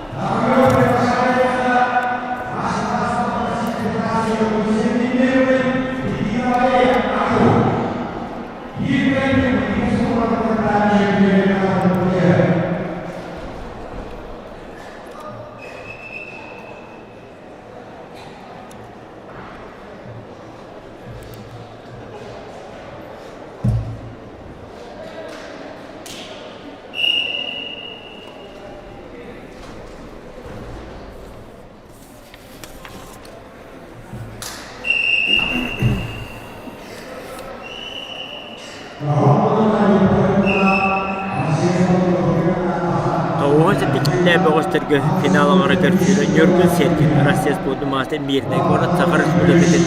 Тоҕуһа сэтикиллээ бөҕөстөргө финал оҥоро көрсүүрэ Ньургун Сергин Россия спордун маастар Мирнэй куорат Саха Республикатын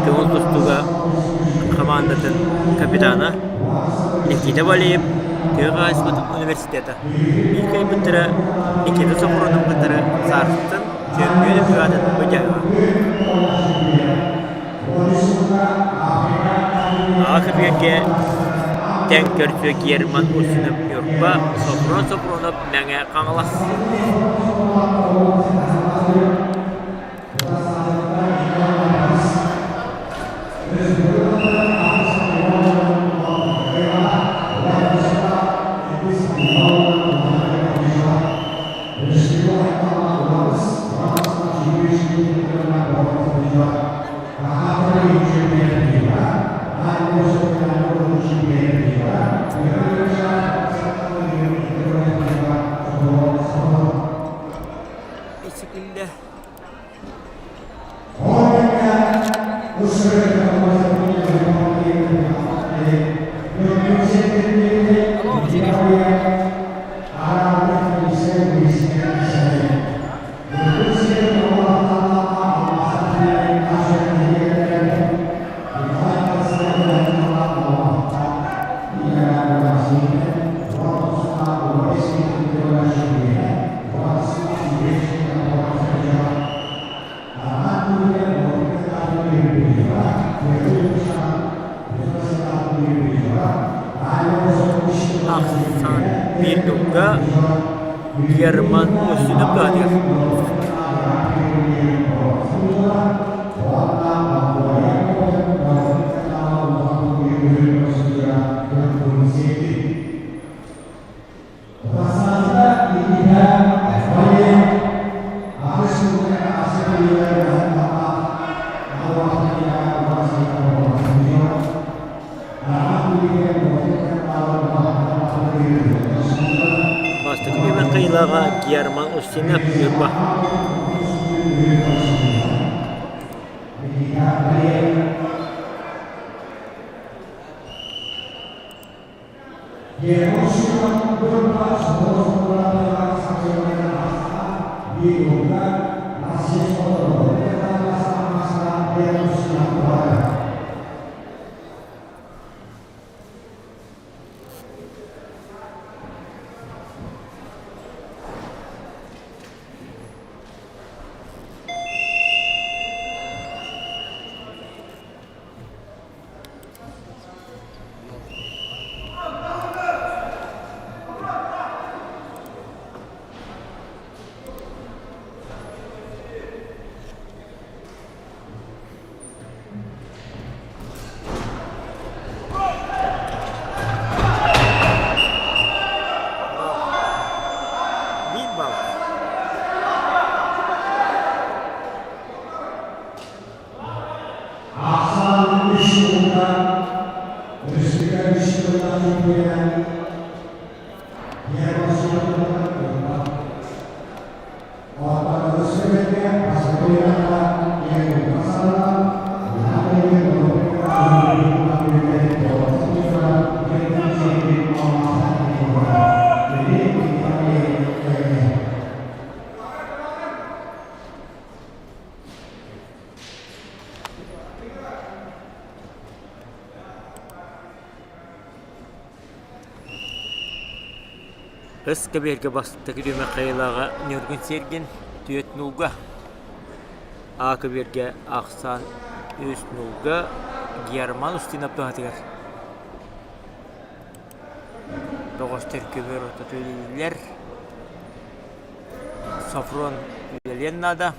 көҥүл тустууга хамаандатын капитана Никита Валеев тыа хаһаайыстыбатын университета Биир кыайбыттара Никита Сопрунов кытары саарыттан чөмпүйүөн өтүүратын быдьаһыга. Аҕа көбүөргэ тэҥ көрсүө Герман Устинов Ньурба, Сопрун Сопрунов Мэҥэ Хаҥалас. Исикиллэ Ахсан биир тылга Герман Устинов каатыгар. Герман Устинов Ньурба. Биир балл. Өс кэбиэргэ бастакы түмэх хайылааҕа Ньургун Сергин түөрт нуулга, А көбүөргэ ахсаан үс нуулга Герман Устинов туһатыгар. Бөҕөстөр көбүөр ортото үлэлииллэр. Софрон үлэлиэн наада.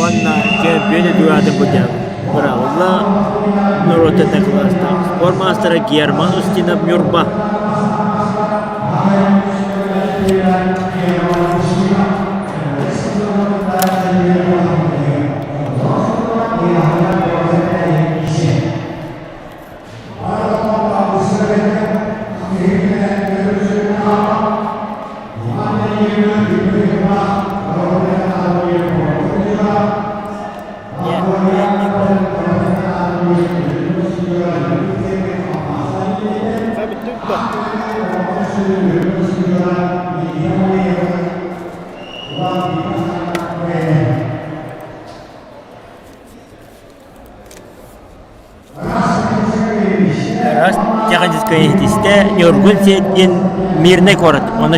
Уонна чөмпүйүөн Эдуарды быраҕылла норуоттан кылаастаах спорт маастара Герман Устинов Ньурба. Раз техническай иһитистэ Ньургун диэн Мирнэй куорат. Онно